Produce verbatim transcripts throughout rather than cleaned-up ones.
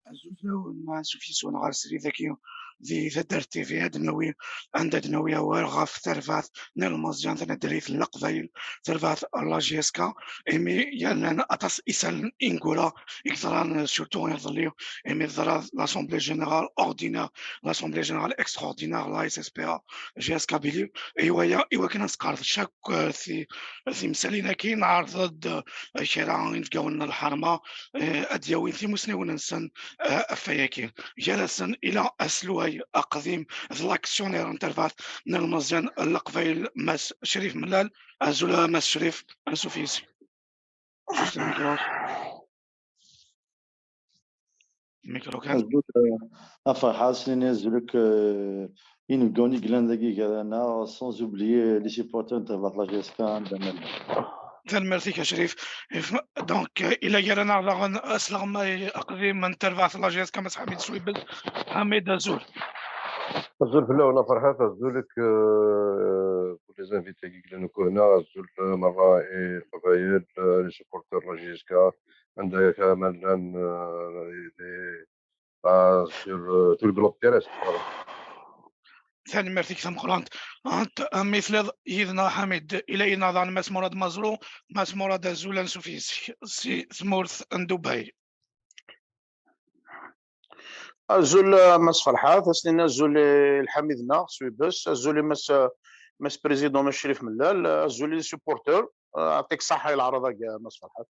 Azul fell-awen, ma ansuf yes-wen ɣer srid-agi di Taddart T V, ad nawi, anda ad nawi awal ɣef tarbaɛt n Ilmeẓyen, tanadrit n Leqbayel, tarbaɛt n la J S K, imi yernan aṭas isallen ineggura i yeḍran, surtout iḍelli, imi teḍra l'Assemblée Générale Ordinaire, l'Assemblée Générale Extraordinaire, la S S P A, J S K Kabylie. I waya, i wakken ad nesqerdec akk, eh, ti-, timsalin-agi, neɛreḍ-d, eh, kra inebgawen n lḥerma, eh, ad d-yawin timusniwen-nsen, eh, ɣef wayagi. Gar-asen, ila aselway aqdim d l'actionnaire n tarbaɛt n Ilmeẓyen n Leqbayel, Mass Crif Mellal. Azul a Mass Crif, ansuf yes-k. Juste le micro. Le micro kan. Azul, eh, a Ferḥat, s-nini azul-ik, eh, inebgawen i yellan dagi gar-aneɣ, sans oublier les supporters n tarbaɛt la J S K anda ma llan. Tanemmirt-ik a Crif. If-, donc, eh, ila gar-aneɣ daɣen asleɣmay aqdim n tarbaɛt la J S K, Mass Ḥamid Swibel. Ḥamid, azul. Azul fell-awen a Ferḥat, azul-ik, eh, les invités i yellan akk hna, azul merra i Leqbayel, eh, les supporters n la J S K, anda akka ma llan, eh, les, ah, sur, eh, tout le globe terrestre, voilà. Tanemmirt-ik tameqqrant. Ant-, mi telliḍ yid-neɣ, Ḥamid, ila yid-neɣ daɣen Mass Murad Mazrou. Mass Murad, azul, ansuf yes-k si tmurt n Dubai. Azul, a Mass Ferḥat, a s-nini azul i Lḥamid-nneɣ Swibes, azul i Mass, Mass Président Mass Crif Mellal, azul i les supporters, eh, yeɛṭik ṣṣeḥḥa i leɛraḍ-agi, a Mass Ferḥat.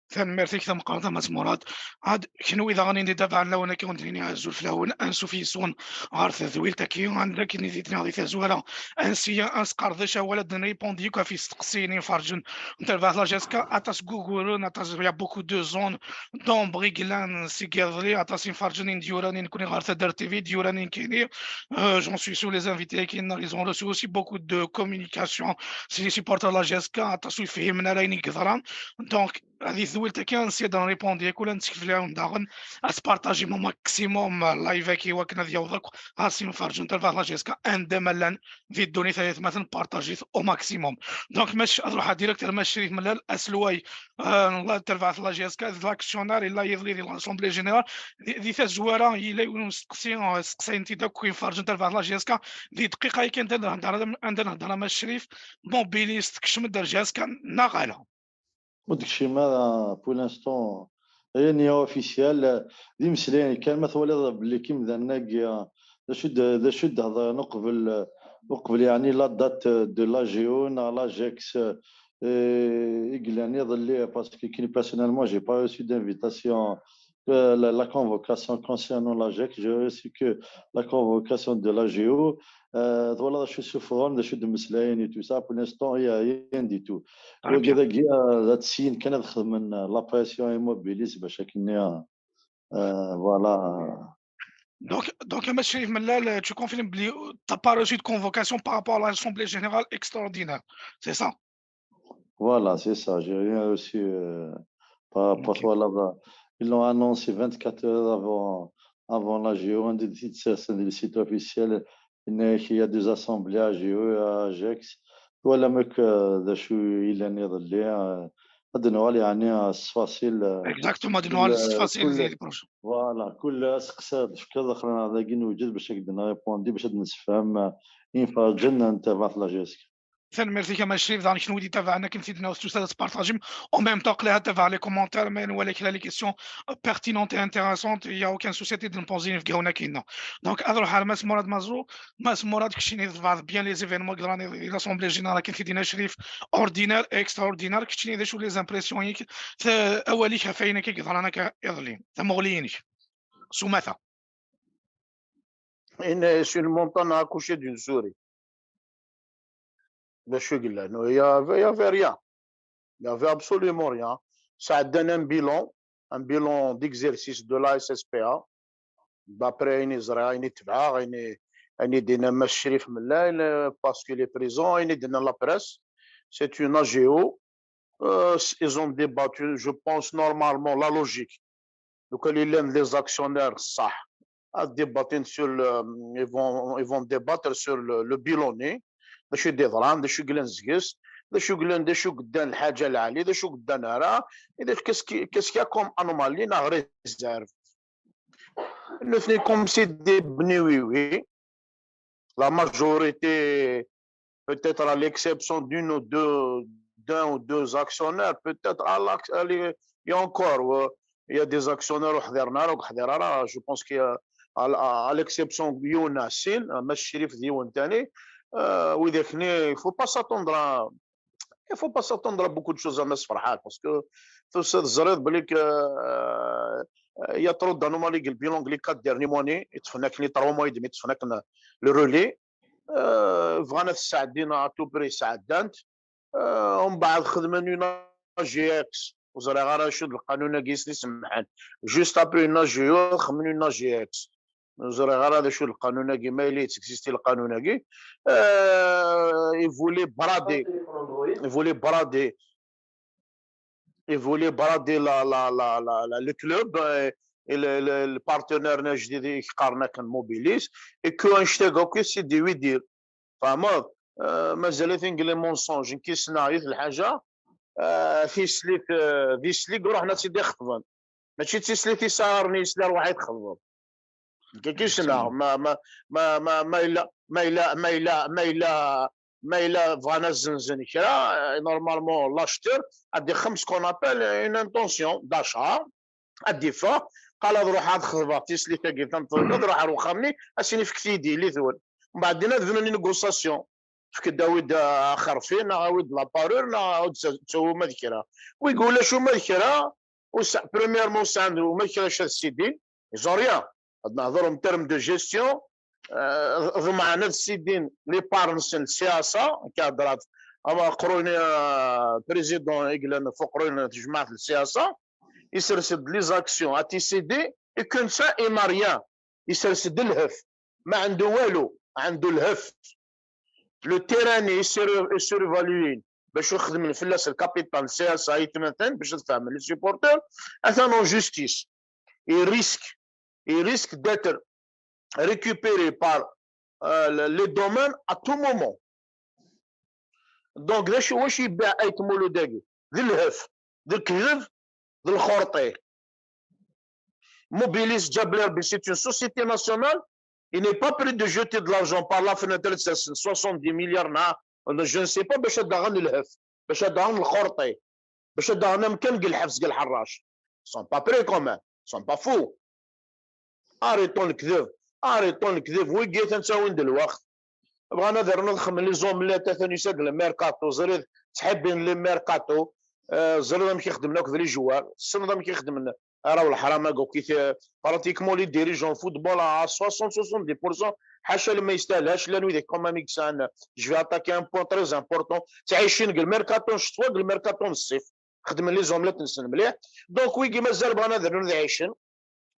Tanemmirt-ik tameqqrant a Mass Murad. Ad kenwi daɣen i d-itabaɛen lawan akka wen-d-nini azul fell-awen, ansuf yes-wen ɣer tedwilt-agi, anda akken i d-nniɣ di tazwara, ansi ad nesqerdec awal ad nripondi akk ɣef yisteqsiyen inferǧen n terbaɛt la J S K, aṭas n wuguren, aṭas, il y a beaucoup de zones d'ombre i yellan seg iḍelli, aṭas inferǧen i d-yuran i nekni ɣer Taddart T V, i d-yuran i nekkini. Euh, j'en suis sûr, les invités-agi-nneɣ, ils ont reçu aussi beaucoup de communication si les supporters de la J S K, aṭas ur yefhimen ara ayen i yeḍran. Donc, هذه الثويلة كان سي دان ريبوندي كل نتكفلاون داغن اسبارطاجي مو ماكسيموم لايف كي وكنا ديال ضك هاسي مفرجون تلفا لا جيسكا ان دي ملان فيدوني ثلاث مثلا بارطاجيت او ماكسيموم. دونك ماش اروح ديريكت ماش شريف ملال اسلواي، آه، الله تلفا لا جيسكا لاكسيونار الا يضلي دي لاسومبلي جينيرال. دي، دي تزوارا الا يكونوا سقسي سقسي انت داك كوين فرجون تلفا لا جيسكا. دي دقيقه كان عندنا نهضر ماش شريف موبيليست كشم دار جيسكا ناغالا. وداكشي ما بو لانستون ريان ني اوفيسيال. دي مسلين كان ما توالي بلي كيم ذا الناقيا. دا شد، دا شد هضر نقبل، نقبل يعني لا دات دو لا جيو نا لا جيكس. يقلاني ظلي باسكو كي بيرسونيلمون جي با ريسي دانفيتاسيون. La, la convocation concernant la جيكس, j'ai reçu que la convocation de la جيو. Euh, voilà, je suis sur forum, je suis de Meslein et tout ça. Pour l'instant, il n'y a rien du tout. Ah, bien. Voilà. Donc, donc, Monsieur Mellal, tu confirmes que tu as pas reçu de convocation par rapport à l'Assemblée générale extraordinaire, c'est ça ? Voilà, c'est ça. J'ai rien reçu, euh, par rapport à la, ils l'ont annoncé vingt-quatre heures avant, avant la جيو. عندي ديت سيرسن ديال السيت اوفيسيال انه il y a des assemblées à جيو, à جيكس. ولا مك ذا شو الا نيض لي هاد نوال يعني السفاسيل. Exactement, هاد نوال السفاسيل ديال البروجي. Voilà, كل سقساد في كذا خلينا هذا كي نوجد باش هكذا نريبوندي باش هاد نسفهم ينفع جنة نتابع في la جيسكا. Tanemmirt-ik a Mass Crif, daɣen kenwi d-itabaɛen akken tid-nniɣ s tusa ad tpartajim. En même temps, qliha tabaɛ les commentaires, mais nwa kra les questions pertinentes et intéressantes, il y a aucun souci ad t-id-npozi inebgawen-agi-nneɣ. Donc, ad ruḥeɣ ar Mass Murad Mazrou. Mass Murad, keččini tebɛeḍ bien les événements yeḍran di l'Assemblée Générale akken tid-yenna Crif, ordinaire et extraordinaire. Keččini d acu les impressions-ik, awal-ik ɣef wayen akka yeḍran akka iḍelli, tamuɣli-inek s umata. Une montagne accouchée d'une souris. D acu i yellan? Il y avait, il y avait rien. Il y avait absolument rien. Ça a donné un bilan, un bilan d'exercice de la S S P A. D'après ayen i ẓriɣ, ayen i tebɛeɣ, ayen i, ayen i d-yenna Mass Crif Mellal, euh, parce qu'il est présent, ayen i d-yenna la presse, c'est une A G O. Euh, ils ont débattu, je pense, normalement, la logique. Donc, les, les actionnaires, ça, à débattre sur le, ils vont, ils vont débattre sur le, le bilan-nni. D acu i d-yeḍran, d acu i yellan seg-s, d acu i yellan, d acu i yeddan lḥaǧa lɛali, d acu i yeddan ara, et qu'est-ce qui, qu'est-ce qu'il y a comme anomalie, neɣ réserve. Nutni, comme c'est des bni oui oui, la majorité, peut-être à l'exception d'une ou deux, d'un ou deux actionnaires, peut-être à, à, il y a encore, euh, il y a des actionnaires, je pense qu'à à, à l'exception de Youn Assin, Mas Chérif de Youn Tani, euh, il ne faut pas s'attendre à il ne faut pas s'attendre à beaucoup de choses à Mass Farhan, parce que tout ça, il y a trop d'anomalies, le bilan, les quatre derniers mois, il y a trois mois et demi, il y a le relais. Euh, بغانا تساعدينا à tout prix, ساعدانت. Euh, ومن بعد خدمنا G X, وزرا غير شو القانون قيس لي سمحان. Juste après une G X, خدمنا une G X. ẓriɣ ara d acu lqanun-agi, ma yella yettexzisti lqanun-agi. Euh, il voulait brader, il voulait brader, il voulait brader la, la, la, la, la, le club, euh, et le, le, le partenaire n ajdid i yeqqaren akken Mobilis, et que anect-agi akk c'est des oui-dire. Tfehmeḍ? Euh, mazal-it ngi les mensonges, nekk ssneɣ yiwet lḥaǧa, euh, tislit, euh, tislit i ruḥen ad tt-id-ixeḍben. Mačči d tislit i sɛan yesla rwaḥ i txeḍbeḍ. Nekk ssneɣ, ma, ma, ma, ma, ma yella, ma yella, ma yella, ma yella, ma yella bɣan ad zzenzen kra, euh, normalement, l'acheteur, ad ixdem ce qu'on appelle une intention d'achat, ad d-iffeɣ, qal ad ruḥeɣ ad xeḍbeɣ tislit-agi tameṭṭut, ad ruḥeɣ ar wexxam-nni, ad s-ini fket-iyi-d yelli-twen. Mbeɛd din ad bnun négociation. Fket-d, awi-d, uh, axerfi, neɣ awi-d la parure, neɣ awi-d s-, ttawum ad kra. Wi ulac uma d kra, ur sa-, premièrement, ur sɛan uma d kra acu ad ssidin, ils ont rien. Ad nehḍer en terme de gestion, euh, ḍemɛen ad ssidin l'épargne-nsen n C S A, nkadrat, ama aqruni, euh, président i yellan f uqruni n tejmaɛt n C S A, isers-d les actions à T C D, et que ça, il n'a rien. Isers-d lhef. Ma عنده والو, عنده lhef. Le terrain est sur-, est surévalué. Bac ixedmen fell-as le capital n C S A, aytmaten, bac ad fehmen les supporters, atan en justice. Il risque, il risque d'être récupéré par, euh, le, le domaine à tout moment. Donc, d acu, wacu yebbiɛ Ayt Mulud-agi? D lhef, d lekdeb, d lxurṭi. Mobilis Jabler, c'est une société nationale, il n'est pas prêt de jeter de l'argent par la fenêtre, c'est soixante-dix milliards, non, je ne sais pas, bac ad d-aɣen lhef, bac ad d-aɣen lxurṭi, bac ad d-aɣen amkan deg lḥebs, deg lḥeṛṛac. Ils sont pas prêts quand même, ils sont pas fous. Arrêtons lekdeb, arrêtons lekdeb, wigi atan ttawin-d lweqt. Bɣan ad rren ad xedmen les omelettes, atan yusa-d le mercato, ẓriɣ ttḥibbin les mercato, euh, ẓriɣ amek i xedmen akked les joueurs, tessneḍ amek i xedmen ara welḥram-agi akk, euh, pratiquement les dirigeants football à soixante, soixante-dix pour cent, ḥaca lma yestahel, ḥaca llan wid quand même i yesɛan, je vais attaquer un point très important, ttɛicin deg le mercato n ccetwa, deg le mercato n ṣṣif. Xedmen les omelettes-nsen mliḥ. Donc, wigi mazal bɣan ad rnun ad ɛicen.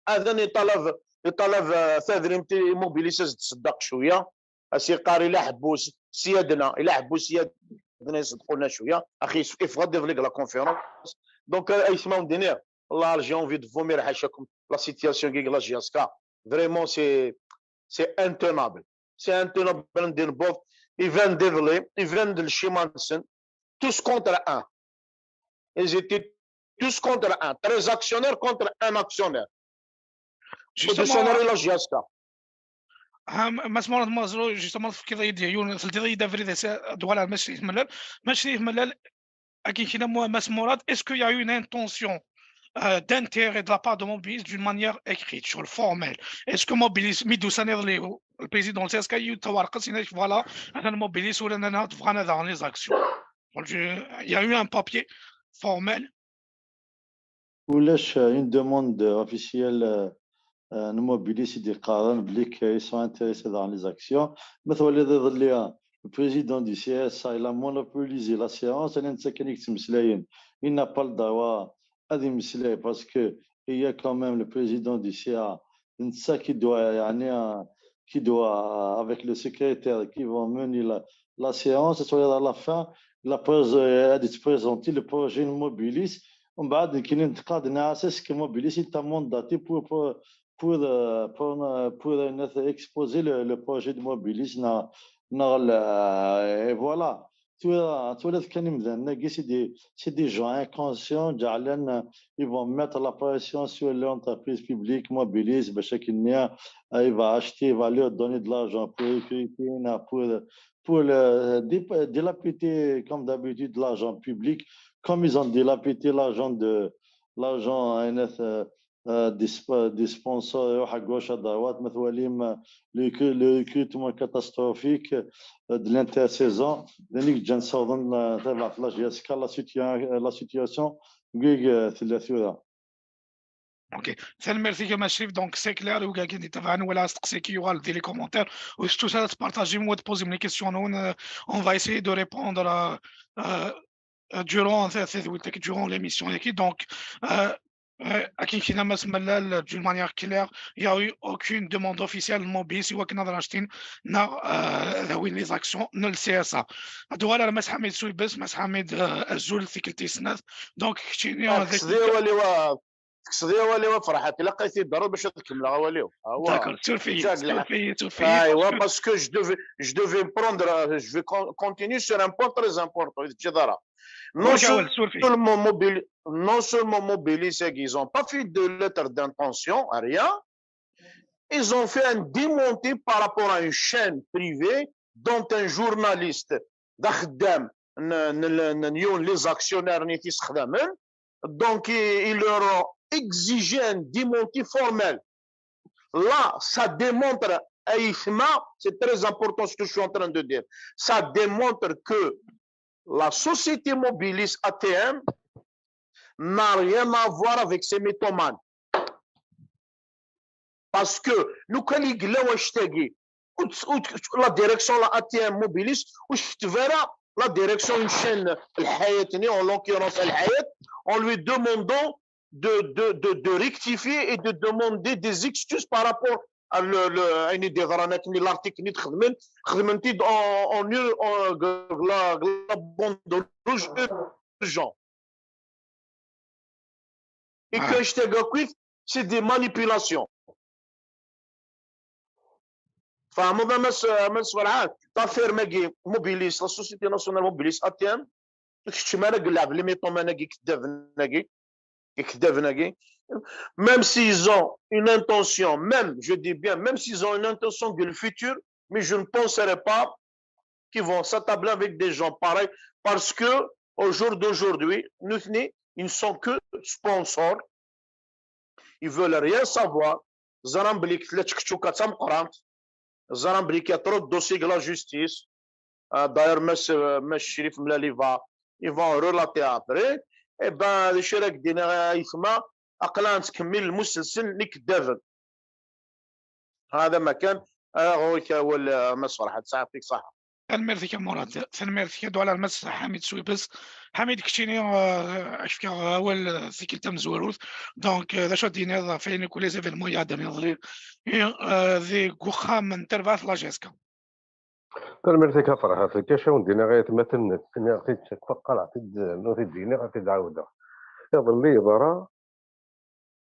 Atan iṭalab, iṭalab, euh, tadrimt i Mobilis ad s-d-tṣeddeq cwiya. As-iqqar ila ḥebbus siyadna, ila ḥebbus siyadna iṣedquna cwiya. Axi, iffeɣ-d iḍelli deg la conférence. Donc, euh, aytma wen-d-iniɣ, والله j'ai envie de vomir ḥacakum, la situation deg la J S K. Vraiment, c'est, c'est intenable. C'est intenable, ad d-newweḍ. Iban-d iḍelli, iban-d lecima-nsen. Tous contre un. Ils étaient tous contre un. Treize actionnaires contre un actionnaire. Justement, actionnaire la J S K. Ah, Mass Mourad Mazrou, justement, tefkiḍ-iyi-d yiwen, teldiḍ-iyi-d abrid, ad walaɣ Mass Cherif Mellal. Mass Cherif Mellal, akken kina, Mass Mourad, est-ce qu'il y a eu une intention, euh, d'intérêt de la part de Mobilis d'une manière écrite, sur le formel? Est-ce que Mobilis, mi d-usan iḍelli, le président n C S K, yettawarqes, yenna-k, voilà, atan Mobilis, ula nana, bɣan ad aɣen les actions. Il y a eu un papier formel. Ulac, euh, une demande officielle, euh, euh, n Mobilis i d-iqqaren belli qu'ils sont intéressés dans les actions. Ma twaliḍ iḍelli, euh, le président du C S A, il a monopolisé la séance, ala netta kan i yettmeslayen. Il n'a pas le droit ad imeslay parce que il y a quand même le président du C A, netta qui doit, يعني, euh, qui doit, euh, avec le secrétaire, qui vont mener la, la séance, et à la fin, la prés-, euh, ad yettprezenti le projet n Mobilis. ومن بعد, nekkini netqad, nniɣ-as, est-ce que Mobilis, il t'a mandaté pour, pour, pour, euh, pour, euh, pour, euh, exposer le, le projet de Mobilis, neɣ, neɣ le, et voilà. Tura, tura kan imdanen-agi, c'est des, c'est des gens inconscients, ǧeɛlen, euh, ils vont mettre la pression sur l'entreprise publique Mobilis, bac akken-nni, euh, il va acheter, il va leur donner de l'argent pour recruter, na, pour, pour le, dip-, dilapider, comme d'habitude, l'argent public, comme ils ont dilapidé l'argent de, l'argent, euh, euh, des, sp-, des sponsors, يروح à gauche, à droite, ma twalim, euh, le, le recrutement catastrophique, euh, de l'intersaison, d ayen i yeǧǧan ssawḍen, euh, tabaɛt la J S K, la situa-, la situation, deg, euh, tella tura. Ok. Tanemmirt-ik a Mass Chérif, donc c'est clair, i wigad i d-itabɛen wala asteqsi-agi yuɣal di les commentaires, u surtout ad tpartajim, ad tpozim les questions-nwen, euh, on va essayer de répondre, euh, euh, euh, durant, durant l'émission-agi. Donc, euh, euh, akken kina Mass Mellal, d'une manière claire, il y a eu aucune demande officielle n Mobilis i wakken ad rachetin neɣ, euh, ad awin les actions n le C S A. Ad uɣaleɣ ar Mass Ḥamid Suybes. Mass Ḥamid, euh, azul, tikkelt tis snat. Donc, keččini, ah, tekkseḍ-iyi awal-iw a, tekkseḍ-iyi awal-iw a Ferḥat, ilaq ad t-id-terreḍ bac ad kemmleɣ awal-iw. D'accord, surfeyi, surfeyi, surfeyi. Aywa, parce que je devais, je devais prendre, euh, je vais con-, continuer sur un point très important. Non seulement Mobilis, non seulement Mobilis, ils n'ont pas fait de lettre d'intention, rien. Ils ont fait un démenti par rapport à une chaîne privée dont un journaliste d axeddam n, n, n, n yiwen les actionnaires-nni t-issexdamen. Donc, ils leur ont exigé un démenti formel. Là, ça démontre, aytma, c'est très important ce que je suis en train de dire, ça démontre que la société Mobilis A T M n'a rien à voir avec ces mythomanes. Parce que lukan i yella wannect-agi, la direction la A T M Mobilis ur tekteb ara la direction une chaîne, Al Hayat-nni, en l'occurrence Al Hayat, en lui demandant de, de, de, de rectifier et de demander des excuses par rapport à le, le, ayen i d-yeḍran akken, l'article-nni d-xedmen, xedmen-t-id en, en, en, la, la bande rouge urgent. Et que c'est des manipulations. Tfehmeḍ a Mass, a Mass Ferḥat, la firme-agi, Mobilis, la société nationale Mobilis A T M, ur keččem ara deg lɛeb, les mythomanes-agi, ikeddaben-agi, ikeddaben-agi, même s'ils ont une intention, même, je dis bien, même s'ils ont une intention de le futur, mais je ne penserai pas qu'ils vont s'attabler avec des gens pareils, parce que au jour d'aujourd'hui, nutni, ils ne sont que sponsors, ils veulent rien savoir. Ẓran belli tella tcekcuka d tameqqrant, ẓran belli il y a trop de dossiers de la justice. Ah, d'ailleurs, Mass, Mass Chérif Mellal, il va, il va en relater après. Eh ben, d acu ara k-d-iniɣ, aytma, aql-aɣ nettkemmil lmusselsel n ikeddaben. هذا ما كان. آه، غورك أول، آه، Mass Ferḥat, tesɛiḍ ṣṣeḥḥa. Tanemmirt-ik a Murad, tanemmirt-ik. Ad uɣaleɣ ar Mass Ḥamid Suybes. Ḥamid, keččini, euh, ad k-fkeɣ awal, euh, tikkelt tamezwarut. Donc, euh, d acu ad d-tiniḍ ɣef wayen akk les événements iɛeddan iḍelli, euh, deg uxxam n terbaɛt la J S K? Tanemmirt-ik a Ferḥat. Akka acu awen-d-iniɣ ay atmaten-nnes, nniɣ-t-id, qqaleɣ-t-id, nniɣ-t-id, iniɣ, ad t-id-ɛawdeɣ. Iḍelli yeḍra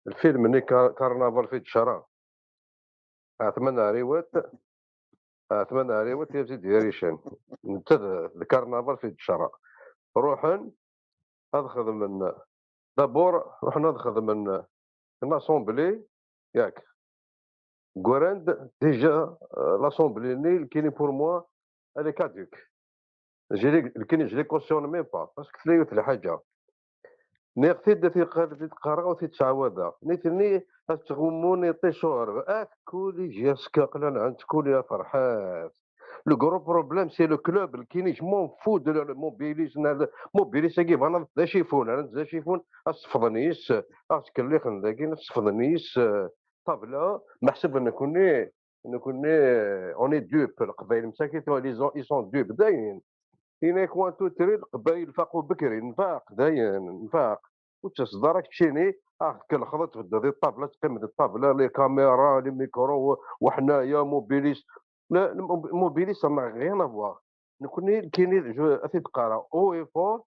lfilm-nni Ka-, Carnaval fi Ddcera. Ɛetman Ɛriwet, Ɛetman Ɛriwet i as-id-yericen. Netta d, d Carnaval fi Ddcera. Ruḥen ad xedmen, d'abord, ruḥen ad xedmen l'assemblée, yak. Ggran-d déjà, euh, l'assemblée-nni, lkini pour moi, elle est caduque. Je l'ai, lkini, je les cautionne même pas, parce que tella yiwet lḥaǧa. Nniɣ-t-id, ad t-id-qqareɣ, ad t-id-ttɛawadeɣ. Nitni ad ttɣummun iṭij s uɣerb. Akk les J S K aql-aɣ nɛenn-tt kul ya Ferḥat. Le gros problème, c'est le club. Lkini, je m'en fous de le, le Mobilis, na le Mobilis-agi, bɣan ad d-acifun, rran-t d acifun, ad sefḍen yes, ad tkellixen dagi, ad sefḍen yes, euh, ṭṭabla, meḥsub nekkni, nekkni, euh, on est dupes, Leqbayel msakit, ils ont, ils sont dupes, dayen. Ini-ak, un, two, three, Leqbayel faqu bekri, nfaq, dayen, nfaq. Ur ttaseḍ ara keččini, ad tkellxeḍ, ad tbeddeḍ i ṭṭabla, teqqimeḍ di ṭṭabla, les caméras, les micros, weḥnaya, Mobilis. La, le Mob-, Mobilis, ça n'a rien à voir. Nekkni, lkini, je, ad t-id-qqareɣ haut et fort,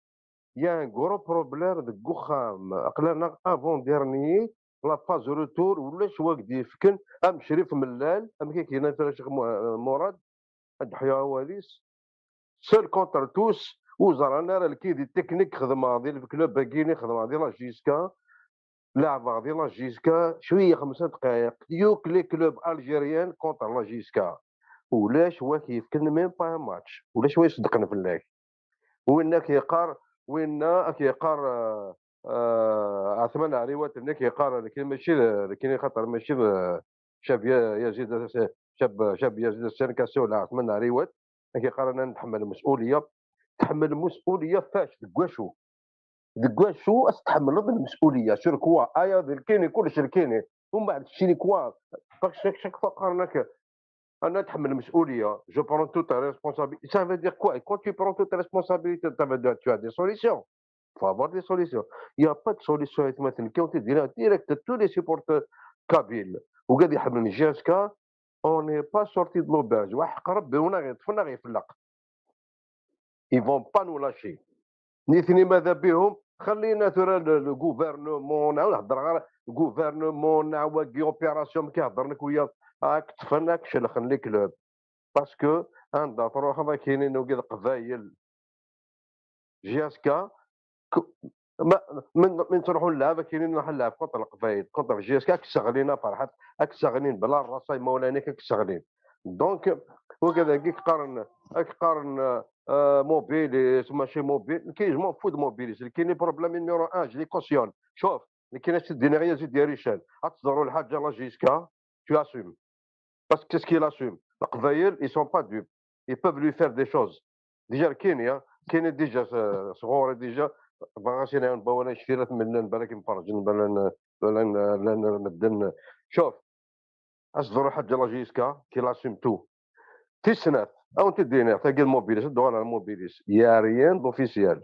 il y a un gros problème deg uxxam. Aql-aneɣ avant-dernier, la phase retour, ulac wa k-d-yefken, am Crif Mellal, amek i k-yenna tura Ccix Mu-, Murad, ad d-ḥyu awal-is. seul contre tous, ur ẓran ara lkid technique xedmeɣ di club-agi-ni, xedmeɣ di la J S K, leɛbeɣ di la J S K cwiya, xemsa dqayeq, yakk les clubs algériens contre la J S K. Ulac wa k-yefken même pas un match, ulac wa iṣeddqen fell-ak. Winna ak-yeqqar, winna ak-yeqqar, euh, euh, Ɛetman Ɛriwat, nekk yeqqar, nekk mačči d, nekk xaṭer mačči d, euh, Cab Ya-, Yazid, Cab, Cab Yazid Sen Kassi wala Ɛetman Ɛriwat, ak-yeqqar ana nḥemmel lmes'uliya. Tḥemmel lmes'uliya fac, deg wacu? Deg wacu ad tḥemmleḍ lmes'uliya? Sur quoi? Aya d lkini, kullec lkini. Umbeɛd keččini quoi? Chaque, chaque fois qqaren-ak, ana tḥemmel lmes'uliya, je prends toute responsabilité. Ça veut dire quoi? Et quand tu prends toute responsabilité, ça veut dire que tu as des solutions. Faut avoir des solutions. Il n'y a pas de solution, aytmaten, quand tu dis direct à tous les supporters kabyles, وكاد يحمل J S K, on n'est pas sorti de l'auberge. وحق ربي ونا غير طفنا غير في اللق. Ils vont pas nous lâcher. Nitni ماذا بهم؟ خلينا ثورة le gouvernement، نعاود نهضر غير gouvernement، نعاود opération، ما كيهضر لك ويا هاك طفنا كشلخن les clubs. Parce que عندها تروح هذا كاينين وكذا قبايل. J S K، ك-، ما، من، من تروحوا نلعب، كاينين نروح نلعب contre القبايل، contre J S K، كسغلينا فرحات، كسغلين بلا الرصاي مولانا، كسغلين. Donc، وكذا كي قارن، كي قارن، آه، موبيليس، ماشي موبيل، كي je m'en fous de موبيليس، اللي كاين problème numéro un، je les cautionne. شوف، اللي كاين شي دينارية زيد يا ريشان، غتزوروا الحاجة la J S K، tu assumes. Parce que c'est ce qu'il assume. القبايل، ils sont pas dupes. Ils peuvent lui faire des choses. Déjà كاين، يا كاين déjà س-، صغوري déjà، باغا شي نعاون با ولا نشتي راه من بالك مفرجين، بلا ن-، بلا ن-، بلا ن-، مدن. شوف، اصدر حاجه la J S K، كي l'assume tout. تيسنات، او انت دينا تاقي الموبيليس، دوغ على الموبيليس. Il y a rien d'officiel.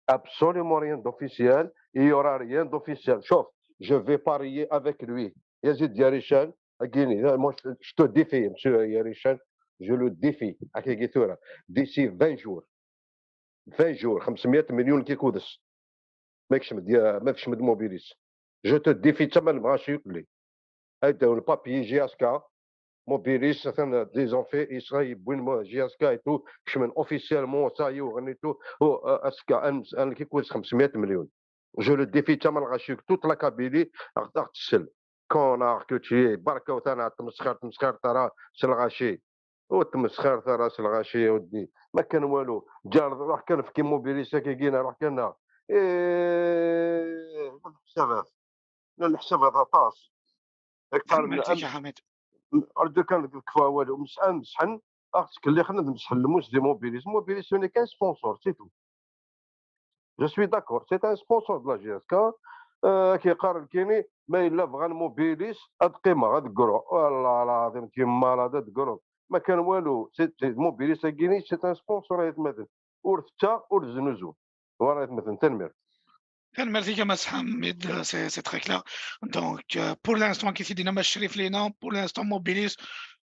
Absolument rien d'officiel. Il y aura rien d'officiel. شوف، je vais parier avec lui. Yazid Yarishan، أكيني، moi, je, je te défie, monsieur Yarishan, je le défie. أكي قلت له، d'ici vingt jours، vingt jours، خمسمية مليون كي كودس. ما يكشم ديا-، ما يكشم موبيليس. Je te défie، تما البغاشي يقول لي. هاي داو البابي J S K، موبيليس، ثاني دي زونفي، يسرا يبوين مو-، J S K et tout، كشمن اوفيسيالمون، سايي وغنيتو، و، آه، اسكا، ان، ان كي كويس خمسمية مليون. Je le défie، تما الغاشي، toute la Kabylie، أخ-، أخ تسل. كونار، كوتشي، بركة وثنا، تمسخر، تمسخر، ترى، سلغاشي. وتمسخر، ترى، سلغاشي، يا ودي. ما كان والو. جار، روح كان في كيموبيليس، كي جينا، روح كان. إيه، الحسابات. لا، الحسابات عطاس. كان فهمتك يا حميد. أرجو كان كفا والو. مسحن، مسحن. أخت كلي خلينا نمسح الموس دي موبيليس. موبيليس، هنا كان سبونسور، c'est tout. Je suis d'accord، c'est un sponsor de la J S K. آه، كيقارن كيني، ما إلا بغى الموبيليس، هاد قيمة، هاد كرو. والله العظيم، تيما هذا كرو. ما كان والو، c'est، c'est موبيليس كيني، c'est un sponsor، يتمثل. ور ثتا، ور زنوزو. ورا يتمثل، تنمير. Tanemmirt-ik a Mass Ḥamid, c'est, c'est très clair. Donc, euh, pour l'instant, كي تدينا ما الشريف لينا، pour l'instant, موبيليس،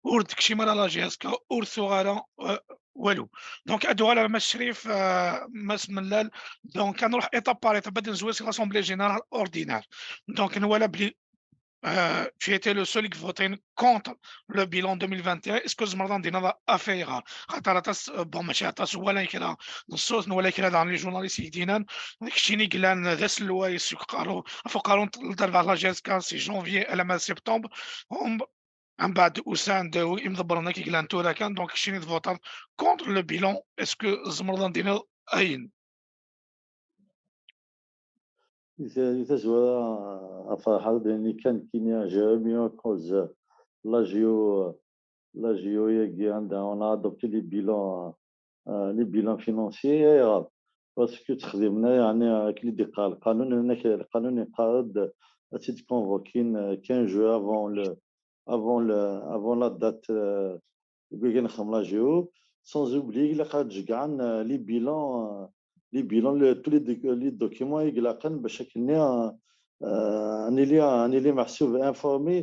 ور دكشي مالا la J S K، ور ثوغارا، euh, والو. Donc, ادو على ما الشريف، آه، ما اسم ملال. Donc، كنروح étape par étape، بعد نزوي سي l'assemblée générale ordinaire. Donc، نوالا بلي، آه، tu étais le seul qui votait contre le bilan deux mille vingt et un. Est-ce que زمرضان دينا لا افيغا؟ خاطر عطاس، بون، ماشي عطاس ولا كذا. نصوص ولا كذا، عن les journalistes يدينا. داكشي ني قلان ذا سلواي سوق قارو. فقارون الضربة على la J S K، c'est janvier، على ما septembre. هم من بعد أساند وإمضبرنا كي قلان تورا كان، donc شيني فوتر contre le bilan. Est-ce que زمرضان دينا أين؟ Di tazwara, a Ferḥat, d ayen kan kini, j'ai remis en cause la J O, la J O yagi, anda on a adopté les bilans, euh, les bilans financiers, ayɣer? Parce que ttxeddimen, yeɛni, akken i d-yeqqar lqanun, lqanun yeqqar-d ad tt-id-convoquin, euh, quinze jours avant le, avant le, avant la date, euh, deg wayen nxeddem la J O, sans oublier ilaq ad d-ceggɛen, euh, les bilans, euh, les bilans, le, tous les doc-, les documents i ilaqen bac akken-nni, euh, euh, ad nili, ad nili meḥsub, informé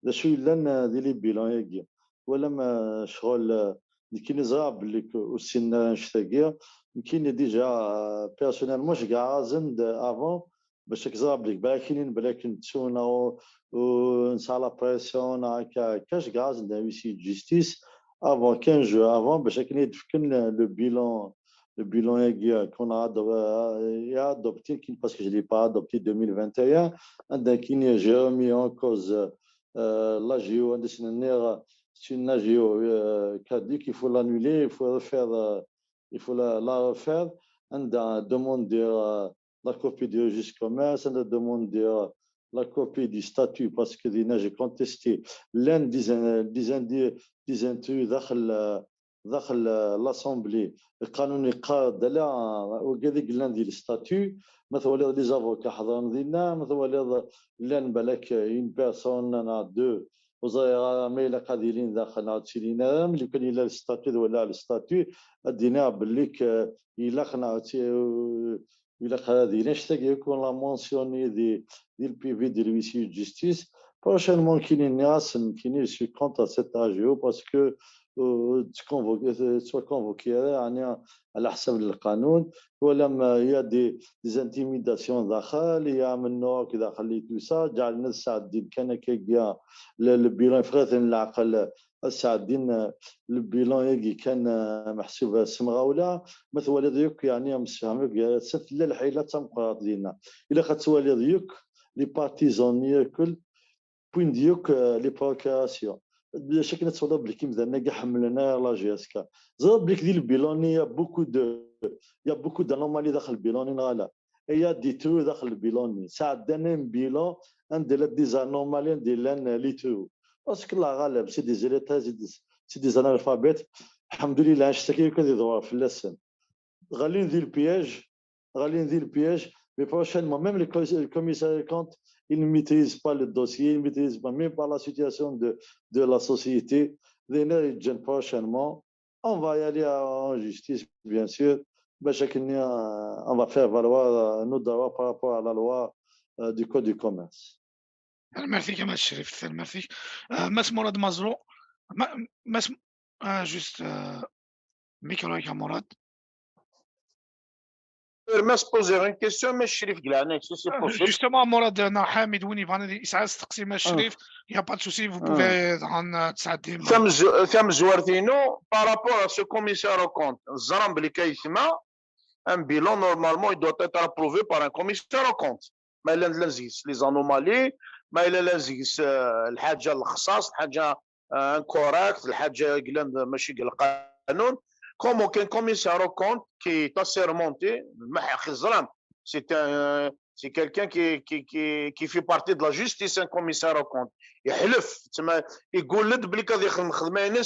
d acu yellan, euh, di les bilans-agi. Twalam, euh, ccɣel, euh, nekkini ẓriɣ belli k-, ur ssinen ara annect-agi. Nekkini déjà, euh, personnellement, ceggɛeɣ-asen-d avant, باش هكا زرا بليك، بلاكي، بلاكي نتسونا و، ونسعى la pression، هكا، هكا، شكاز ندير huissier de justice. avant quinze jours avant, bac akken ad d-fken le bilan, le bilan qu'on a adopté, parce que je ne l'ai pas adopté deux mille vingt et un, j'ai remis en cause euh, la géo, c'est une géo euh, caduque, il faut l'annuler, il faut refaire, euh, il faut la, la refaire. On a demandé euh, la copie du registre commerce, on a demandé euh, la copie du statut, parce que j'ai contesté l'un des, des, des, des intrus داخل داخل l'Assemblée. القانون يقاد على وكذا قلنا ندير le statut. ما توالي les avocats حضرنا دينا، ما توالي لان بالك une personne ناع deux وزير ما إلا قادرين داخل ناع تسيلينا، ملي كان إلا le statut ولا le statut، دينا بليك إلا خنا إلا قادرين شتاقي يكون la mentionné دي دي le PV de l'huissier de justice. Prochainement كيني ناس كيني je suis contre cette A G O parce que soit convoqué يعني على حسب القانون ولا ما il y a des, des intimidations داخل il y a منوك داخل et tout ça جعلنا الساعة الدين كان كيجيا le bilan يفرث العقل الساعة الدين le bilan يجي كان محسوب سمغاولا ما توالي ذيك يعني مسهم سفل الحيلة تمقراط دينا إلا خدت توالي ذيك les partisans ياكل point de vue les procurations. Chaque fois, il y a des gens qui ont la G S K. Il y a beaucoup de, il y a beaucoup d'anomalies dans le bilan. Il y a des trous dans le bilan. Ça a donné un bilan, un délai des anomalies, un délai les trous. Parce que la galère, c'est des élèves, c'est des, c'est des analphabètes. Alhamdoulilah, je sais que des droits, في lesson. غالين ذي le piège, غالين ذي le piège, mais prochainement, même le commissaire de compte, il ne maîtrise pas le dossier, il ne maîtrise pas même pas la situation de, de la société. Prochainement, on va y aller en justice, bien sûr. On va faire valoir nos droits par rapport à la loi du code du commerce. Merci, Kamal Sherif. Merci. Mass Mourad Mazrou. Mass, juste, micro, Kamal Mourad. Permet poser une question, mais Sherif Glanek, si c'est possible. Justement, Mourad, Hamid Winivani, il s'est extrait, mais Sherif, il n'y a pas de souci, vous pouvez en s'adapter. Tamezwartino, par rapport à ce commissaire au compte, Zaram Blikaïsma, un bilan, normalement, il doit être approuvé par un commissaire au compte. Mais il y a les anomalies, mais il y a les الحاجة الخصاص، الحاجة incorrect، الحاجة قلنا ماشي قال القانون. Comment qu'un commissaire au compte qui est assermenté, c'est un, c'est quelqu'un qui, qui, qui, qui fait partie de la justice, un commissaire au compte. يحلف، تسمى يقول لك بلي كان يخدم خدمة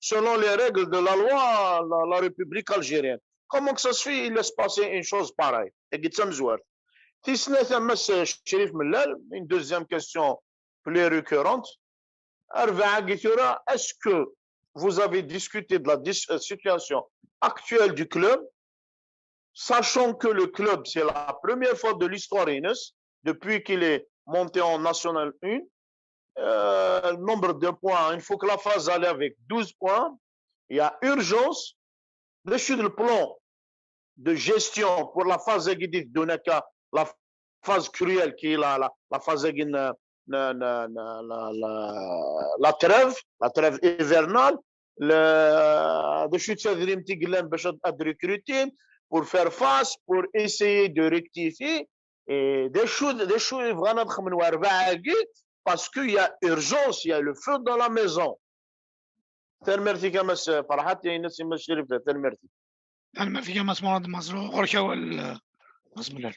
selon les règles de la loi, la, la République algérienne. Comment que ça se fait, il laisse passer une chose pareille. Tis snat, Mass Sherif Mellal, une deuxième question plus récurrente. Est-ce que vous avez discuté de la situation actuelle du club, sachant que le club, c'est la première fois de l'histoire, depuis qu'il est monté en National un, euh, le nombre de points, il faut que la phase aille avec douze points. Il y a urgence. Le plan de gestion pour la phase, la phase cruelle qui est la, la, la phase la, la, la, la, la trêve, la trêve hivernale, le, de chute de recruter pour faire face, pour essayer de rectifier. Et des choses, des choses, parce qu'il y a urgence, il y a le feu dans la maison. Tanemmirt-ik a Mass Ferḥat, tanemmirt-ik a Mass Mourad Mazrou, ɣur-k awal Mass Mellal.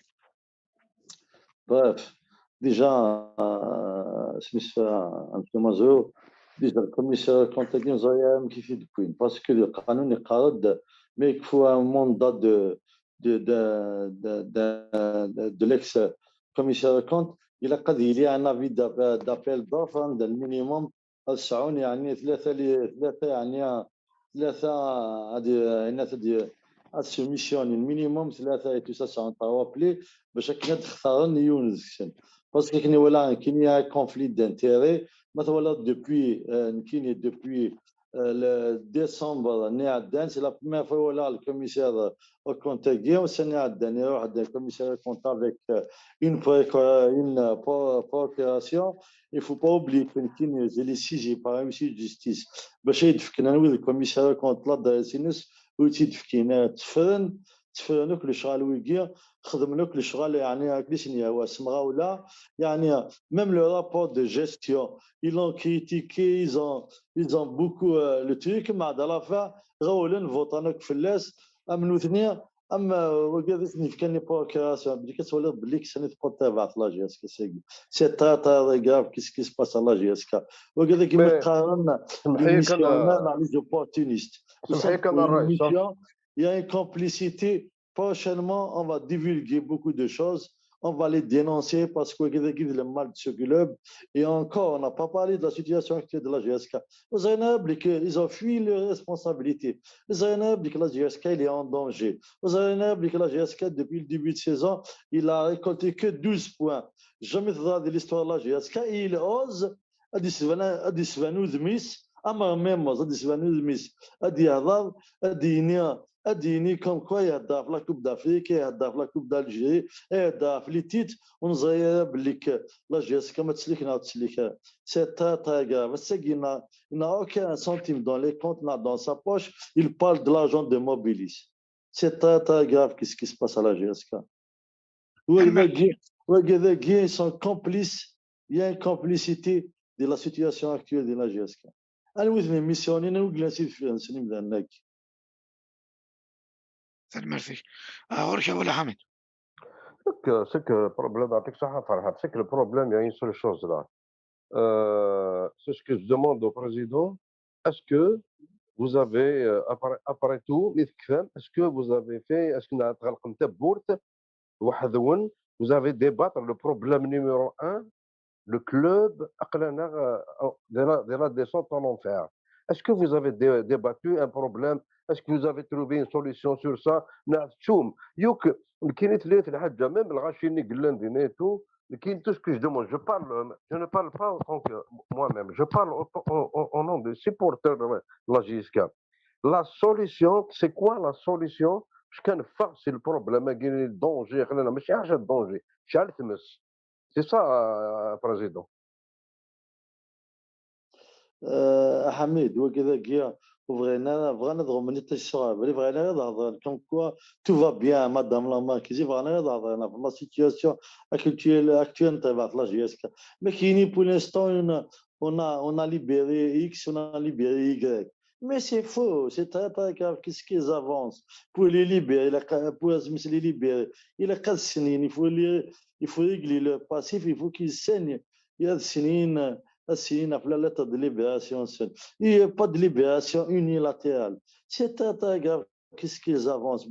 Bref, déjà, euh, سميتها Monsieur Mazrou, déjà le commissaire compte يزور كيف يكون parce que le canon est cadre, mais il faut un mandat de de de de, de, de l'ex-commissaire compte. Il a قد il y a un avis d'appel d'offres, le minimum تسعون يعني ثلاثة ثلاثة يعني ثلاثة هذه هنا هذه السوميسيون minimum ثلاثة et tout ça c'est un travail باش كنا تختارن يونس parce que كنا ولا كاين conflit d'intérêt. مثلا depuis كاين depuis euh, le décembre-nni iɛeddan, c'est la première fois i walaɣ le commissaire au compte-agi, ussan-nni iɛeddan, iruḥ-d le commissaire au compte avec, euh, une procu-, une, euh, pro-, procuration. Il faut pas oublier que nekkini, j'ai les saisis par un huissier de justice. Bac ad yi-d-fken anwi d le commissaire au compte, l'adresse-ines, ur yi-tt-id-fkin ara, tteffren, tteffren akk lecɣal wigi, xedmen akk lecɣal, yeɛni, akken i sen-yehwa s temɣawla, yeɛni, même le rapport de gestion, ils l'ont critiqué, ils ont, ils ont beaucoup, euh, le truc, mais à la fin, ɣawlen, votan akk fell-as, am nutni, am, euh, wagi ad asen-yefkan les procurations, belli ad twaliḍ belli kksen i tquṭ tarbaɛt la G S K sagi. C'est très, très grave, qu'est-ce qui se passe à la G S K. Wagi ad akim Mais qqaren سمحي les كان missionnaires, les opportunistes. Au sein سمحي كان d'une الرئيس. Mission, il y a une complicité. Prochainement, on va divulguer beaucoup de choses. On va les dénoncer parce que c'est le mal de ce club. Et encore, on n'a pas parlé de la situation actuelle de la G S K. Vous avez oublié qu'ils ont fui leurs responsabilités. Vous avez oublié que la G S K, il est en danger. Vous avez oublié que la G S K, depuis le début de saison, il a récolté que douze points. Jamais de l'histoire de la G S K, et il ose ad d-isban, ad d-isban udem-is, am Ɣmimuẓ, ad d-isban udem-is, ad d-yehḍer, ad d-yini, ad d-yini comme quoi ihedder ɣef la Coupe d'Afrique, ihedder ɣef la Coupe d'Algérie, ihedder ɣef les titres, ur neẓri ara belli que la G S K ma tettlik neɣ ur tettlik ara. C'est très, très grave. Ass-agi, il n'a, il n'a aucun centime dans les comptes, n'a dans sa poche. Il parle de l'argent de Mobilis. C'est très, très grave, qu'est-ce qui se passe à la G S K. Wagi dagi, wagi dagi, ils sont complices. Il y a une complicité de la situation actuelle de la G S K. Anwi d les missionnaires, anwi yellan s ideffiren-nsen imdanen-agi? Tanemmirt-ik. Ah, ɣur-k a Wala Ḥamid. C'est que, c'est que problème, يعطيك الصحة فرحات, c'est que le problème, il y a une seule chose là. Euh, c'est ce que je demande au président. Est-ce que vous avez, euh, après, après tout, mi tekfam, est-ce que vous avez fait, est-ce que vous avez débattre le problème numéro un, le club, aql-aneɣ, euh, de la, de la descente en enfer. Est-ce que vous avez dé-, débattu un problème? Est-ce que vous avez trouvé une solution sur ça? Neɣ teččum, yuk, nekkini tella lḥaǧa, même lɣaci-nni yellan dinna et tout, nekkini tout ce que je demande, je parle, je ne parle pas en tant que moi-même, je parle au, au, au, au nom des supporters de la, de la G S K. La solution, c'est quoi la solution? Parce que c'est le problème, le danger, ماشي حاجة danger, c'est le tmes. C'est ça, euh, président. Euh, Hamid, wagi dagi, ur bɣin ara, bɣan ad ɣummen iṭij s uɣerbal, ur bɣin ara ad hedren, comme quoi tout va bien, Madame la Marquise, ur bɣin ara ad hedren ɣef la situation actuelle, actuelle n terbaɛt la G S K. Mais kini, pour l'instant, on a, on a, on a libéré X, on a libéré Y. Mais c'est faux, c'est très, très grave. Qu'est-ce qu'ils avancent? Pour les libérer, la, pour les libérer, il a quatre signes, il faut les, il faut régler leur passif, il faut qu'ils saignent. Il y a des signes, un signe, la lettre de libération, il n'y a pas de libération unilatérale. C'est très, très grave. Qu'est-ce qu'ils avancent?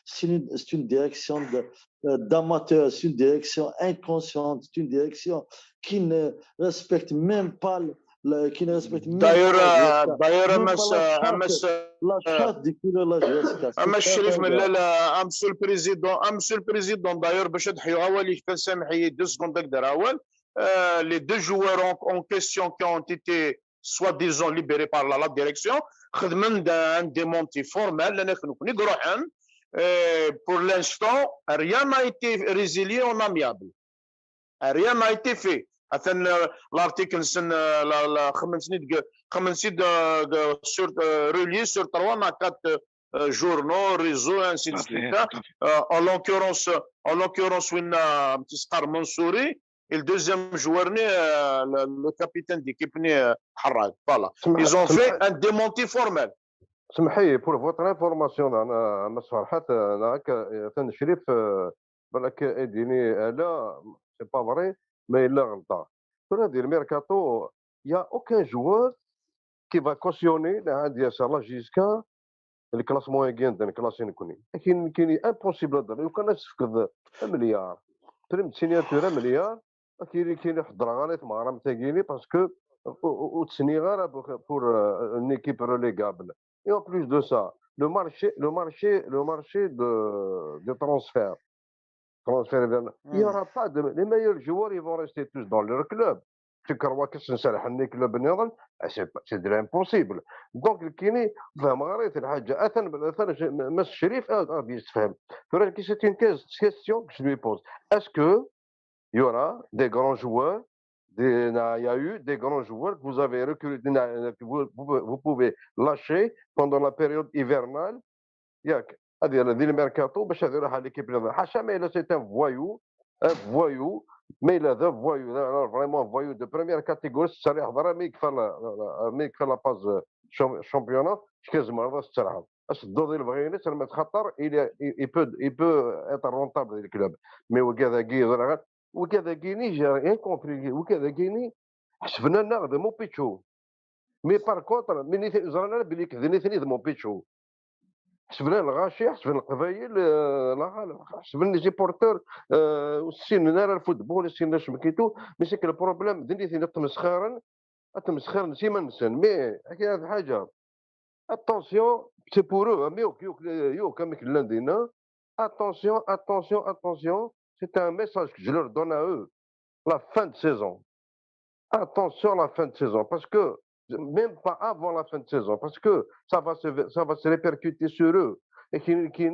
C'est une, c'est une direction de, euh, d'amateurs, c'est une direction inconsciente, c'est une direction qui ne respecte même pas le, le, qui ne respecte même D'ailleurs, pas la euh, charte, d'ailleurs, même a pas Mass, la a charte, Mass, la charte des couleurs de la G S K. C'est a Mass très, Chérif très Mellal, grave. a Monsieur le Président, a Monsieur le Président, d'ailleurs, باش ad ḥyuɣ awal-ik, tansamḥ-iyi, deux secondes ad k-d-rreɣ awal. Euh, les deux joueurs en, en question qui ont été soi-disant libérés par la, la direction, xedmen-d un démenti formel, llan akken nekkni i iruḥen. Euh, pour l'instant, rien n'a été résilié en amiable. Rien n'a été fait. Atan, euh, l'article-nsen, euh, la, la, xemmen-ten-id, xemmen-ten-id, euh, sur, euh, relié sur trois à quatre, euh, journaux, réseaux, et ainsi de Tout à fait, suite, hein. tout à fait. Euh, en l'occurrence, en l'occurrence, winna, euh, Tisqar Mansouri, et le deuxième joueur, euh, le, le capitaine d'équipe, euh, Harrad. Voilà. Ils ont fait un démenti formel. سمحي, pour votre information, أنا, Mass Farhat, أنا, atan Chérif, euh, بالك يديني على, c'est pas vrai, mais il a غلطة. Pour dire, mercato, il y a aucun joueur qui va cautionner la G S K, le classement est bien, le classement est connu. لكن كاين impossible هذا, لو كان تفقد مليار, ترم signature مليار, كاين, كاين حضره غلط مع رام تاكيني, parce que وتسني غير pour, euh, une équipe relégable. Et en plus de ça, le marché, le marché, le marché de, de transfert, transfert, il y aura pas de, les meilleurs joueurs, ils vont rester tous dans leur club. tu crois que s-nserḥen i club nniḍen, c'est de l'impossible. Donc nekkini fehmeɣ ɣer-it lḥaǧa. Atan atan Mass Crif ad yessefhem. Tura nekki c'est une question que je lui pose. Est-ce que il y aura des grands joueurs, des, il y a eu des grands joueurs que vous avez recrutés, que vous, vous, pouvez lâcher pendant la période hivernale, yak, ad yerr di le mercato باش ad iruḥ à l'équipe nniḍen. Ḥaca ma yella c'est un voyou, un voyou, ma yella d un voyou, alors vraiment un voyou de première catégorie, tettserriḥeḍ ara mi yekfa la, mi yekfa la phase championnat, tzemreḍ ad tettserḥeḍ. Ad tedduḍ i lebɣi-ines, alma xaṭer il, il peut, il peut être rentable di le club. Mais wigad-agi, ẓriɣ, wigad-agi-ni, j'ai rien compris, wigad-agi-ni, ḥesben-aneɣ d Mopitchou. Mais par contre, mi ẓran ara belli d nitni d Mopitchou. Ḥesben lɣaci, ḥesben leqbayel, ḥesben les supporters, ur ssinen ara le football, ur ssinen acemma et tout, mais c'est que le problème d nitni ad tmesxiren, ad tmesxiren s iman-nsen. Mais akka d ḥaǧa. Attention, c'est pour eux, mais yak, yak, yak, amek llan dinna. Attention, attention, attention, c'est un message que je leur donne à eux. La fin de saison. Attention la fin de saison, parce que même pas avant la fin de saison, parce que ça va se, ça va se répercuter sur eux. Et qui, qui,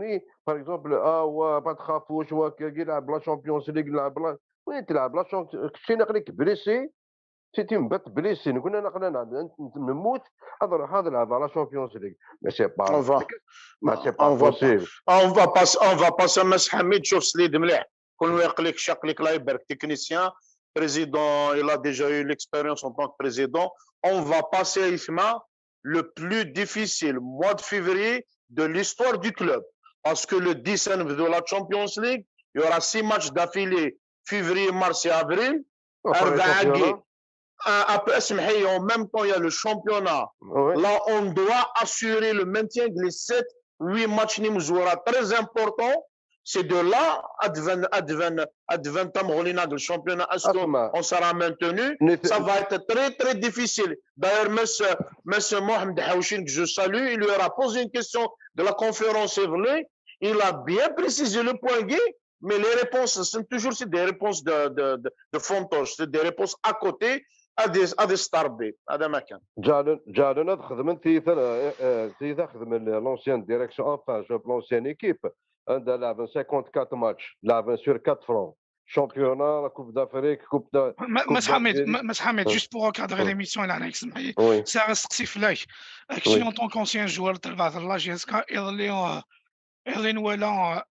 par exemple, ah ouais, pas de khafouche, ouais, qui la Champions League, la oui, tu la Champions League, blessé, c'est une bête blessée. Nous connaissons la Champions League. Mais c'est pas, on va, mais c'est pas on va, possible. On va passer, on va passer à Mass Hamid, شوف سليد مليح. كون يقلك شقلك الله يبارك technicien, président, il a déjà eu l'expérience en tant que président. On va passer à Isma, le plus difficile mois de février de l'histoire du club. Parce que le dix نبداو la Champions League, il y aura six matchs d'affilée, février, mars et avril. أربعة en même temps, il y a le championnat. Là, on doit assurer le maintien de les sept, huit matchs نمزورة, très important. C'est de là, advent, advent, advent, le championnat, est-ce qu'on sera maintenu? Ça va être très, très difficile. D'ailleurs, monsieur, monsieur Mohamed Haouchine, que je salue, il lui aura posé une question de la conférence, c'est vrai. Il a bien précisé le point, Guy, mais les réponses, c'est toujours c'est des réponses de, de, de, de fantoche, c'est des réponses à côté, à des, à des starbés, à des maquins. جعلن جعلن هذا خدمن تيثا تيثا خدمن l'ancienne direction, enfin, je l'ancienne équipe. عندها لعبن cinquante-quatre matchs, لعبن sur quatre fronts. Championnat, la Coupe d'Afrique, Coupe de. Mass Hamid, Mass Hamid, juste pour recadrer l'émission, il a un ex. Ça reste si flash. Actuellement, en tant qu'ancien joueur de la J S K, il est, il est, voilà,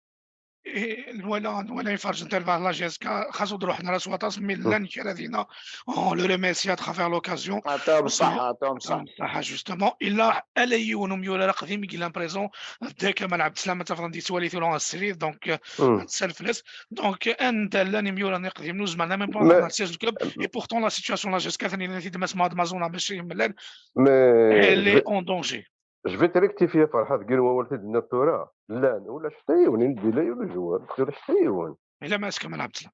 voilà, voilà, يفرج نتاع la J S K, خاصو نروح نرى سواطاس، mais لان كرا دينا. On le remercie à travers l'occasion. عطاهم الصحة، عطاهم الصحة. صحة, justement. Il a, elle est, on mieux la قديم, il est présent. ديك ما لعبت سلامة تفضل دي سوالي ثورة السرير, donc نتسلف لس. Donc, أنت لاني ميورا نقدم نوز معنا même pas dans le club. Et pourtant, la situation la J S K ثاني نتي دمس مع دمازونا باش يملان. Elle est en danger. Je vais te rectifier, Farhad, كي هو ولد الناتورا. لان ولا شتيون، ندي لا يولا جوار، ولا شتيون. إلا ما اسكا ما لعبت.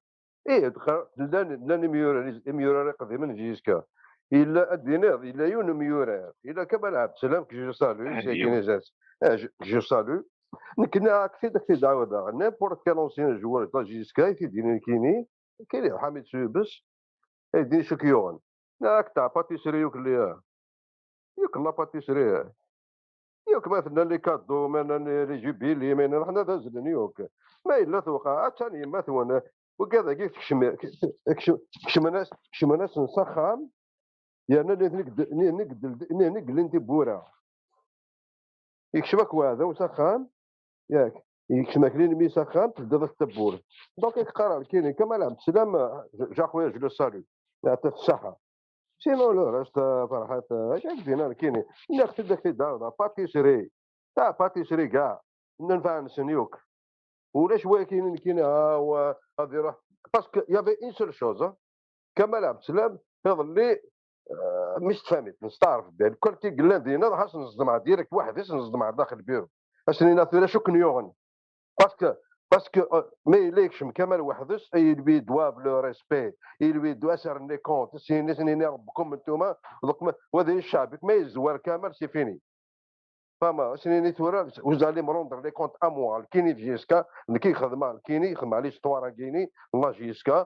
ايه، دخل لان لان ميورا ميورا قديما جيسكا. الا ادينير الا يون ميورا الا كما لعب سلام كي جو سالو سي كينيزاس. جو سالو. نكنا اكثر اكثر دعوه داغ n'importe quel ancien joueur تاع جيسكا يديني كيني كاين حميد سوبس. يديني شكيون. ناك تاع باتيسري يوك اللي يوك لا باتيسري. يوك ما ثنا لي كادو، ما لي جوبيلي، ما حنا دازلن يوك. ما الا توقع ثاني ما ثونا. وكذا كيف تكشم، كشمناس، كشمناس نسخام. يعني نقدل، نقدل، نقدل انت بورا. يكشمك وهذا وسخام. ياك، يكشمك لين مي سخام، تبدا التبور. دونك يقرا كيني كما لعب سلام. جا خويا، جو سالو، يعطيك الصحه. Sinon le reste, Farhat, كاين دينا كيني. ناخذ داك الدار باتيسري. تاع باتيسري كاع. ننفع نسنيوك. ولا شويه كاينين كاين ها هو غادي يروح. Parce que y avait une seule chose. كمال عبد السلام هذا اللي مش تفهمت نستعرف به الكل تيقول لنا دينا خاص نصدم ديريكت واحد نصدم داخل البيرو. اش نينا ثورة شو كنيوغن. Parce que parce que ما يليكش كمال وحدس, ils lui doivent le respect, ils lui doivent se rendre compte. سيني سنيني ربكم انتوما دوك. وهذا الشعب ما يزوار كمال, c'est fini. فما سنيني ثورة, vous allez me rendre les comptes à moi, كيني جيسكا كي خدمه كيني خدمه على ليستوار كيني الله جيسكا.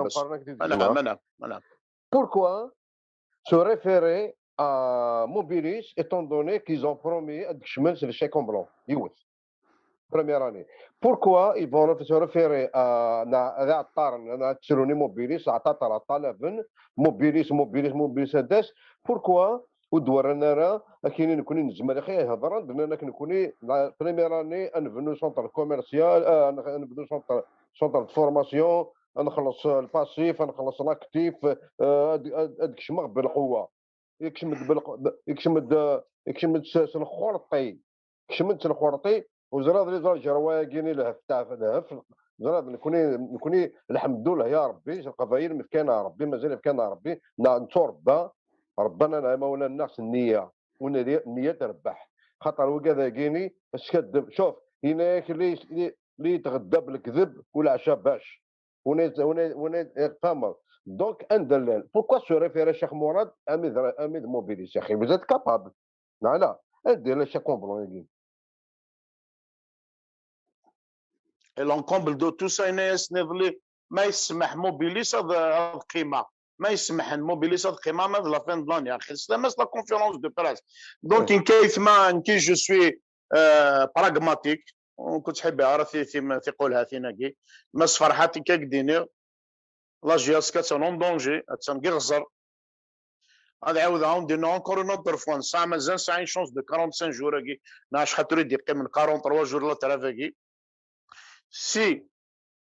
Abbas. Pourquoi se référer à Mobilis, étant donné qu'ils ont promis ad kecmen s le chèque en blanc? Yiwet. Première année. Pourquoi ils vont se référer à, à, à, à, à Mobilis, à Tatara Talaven, Mobilis, Mobilis, Mobilis, Pourquoi ur d-werran ara akken i nekkni nezmer i hedren, d-nnan akken nekkni, la première année, ad nebnu centre commercial, euh, ad nebnu centre, centre de formation, ad nxelleṣ le passif, ad nxelleṣ l'actif, euh, ad, ad, ad kecmeɣ belqwa. Ikcem-d belq-, ikcem-d, ikcem-d s, s lxurṭi. Kecmen-d s lxurṭi, ur ẓriɣ d iẓra ǧerwa-agi-ni lhef taf-, lhef, ẓriɣ nekkni, nekkni, lḥemdullah ya Rebbi, s Leqbayel mefkan Rebbi, mazal mefkan Rebbi, neɣ netturebba, Rebban-aneɣ imawlan-nneɣ s nniya, u nniya, nniya trebbeḥ. Xaṭer wigad-agi-ni, askaddeb, cuf, yenna-yak li, li, li tɣedda belkdeb u leɛca bac. Win i, win i, win i, eh, tfehmeḍ. Donc, anda llan? Pourquoi se référer Cheikh Mourad ami d, ami d Mobilis, ya xi? Vous êtes capable. Neɣ ala? Anda yella Cheikh Mourad-agi? Et l'encomble de tout ça, yenna-yasen iḍelli, ma yesmeḥ Mobilis ad, ad qqimeɣ. Ma yesmeḥ Mobilis ad qqimeɣ, ma d la fin de l'année. Axi, s tama-s la conférence de presse. Donc, Eh. Nekk aytma, nekk, je suis, euh, pragmatique. Ur ken-ttḥibbiɣ ara ti-, ti-, tiqulhatin-agi. Mass Ferḥat, akka i k-d-iniɣ, la J S K attan en danger, attan deg iɣzer. Ad ɛawdeɣ, ad wen-d-iniɣ encore une autre fois, nesɛa mazal, nesɛa une chance de quarante-cinq jours-agi, neɣ acḥal tura i d-yeqqimen, quarante-trois jours la trêve-agi. Si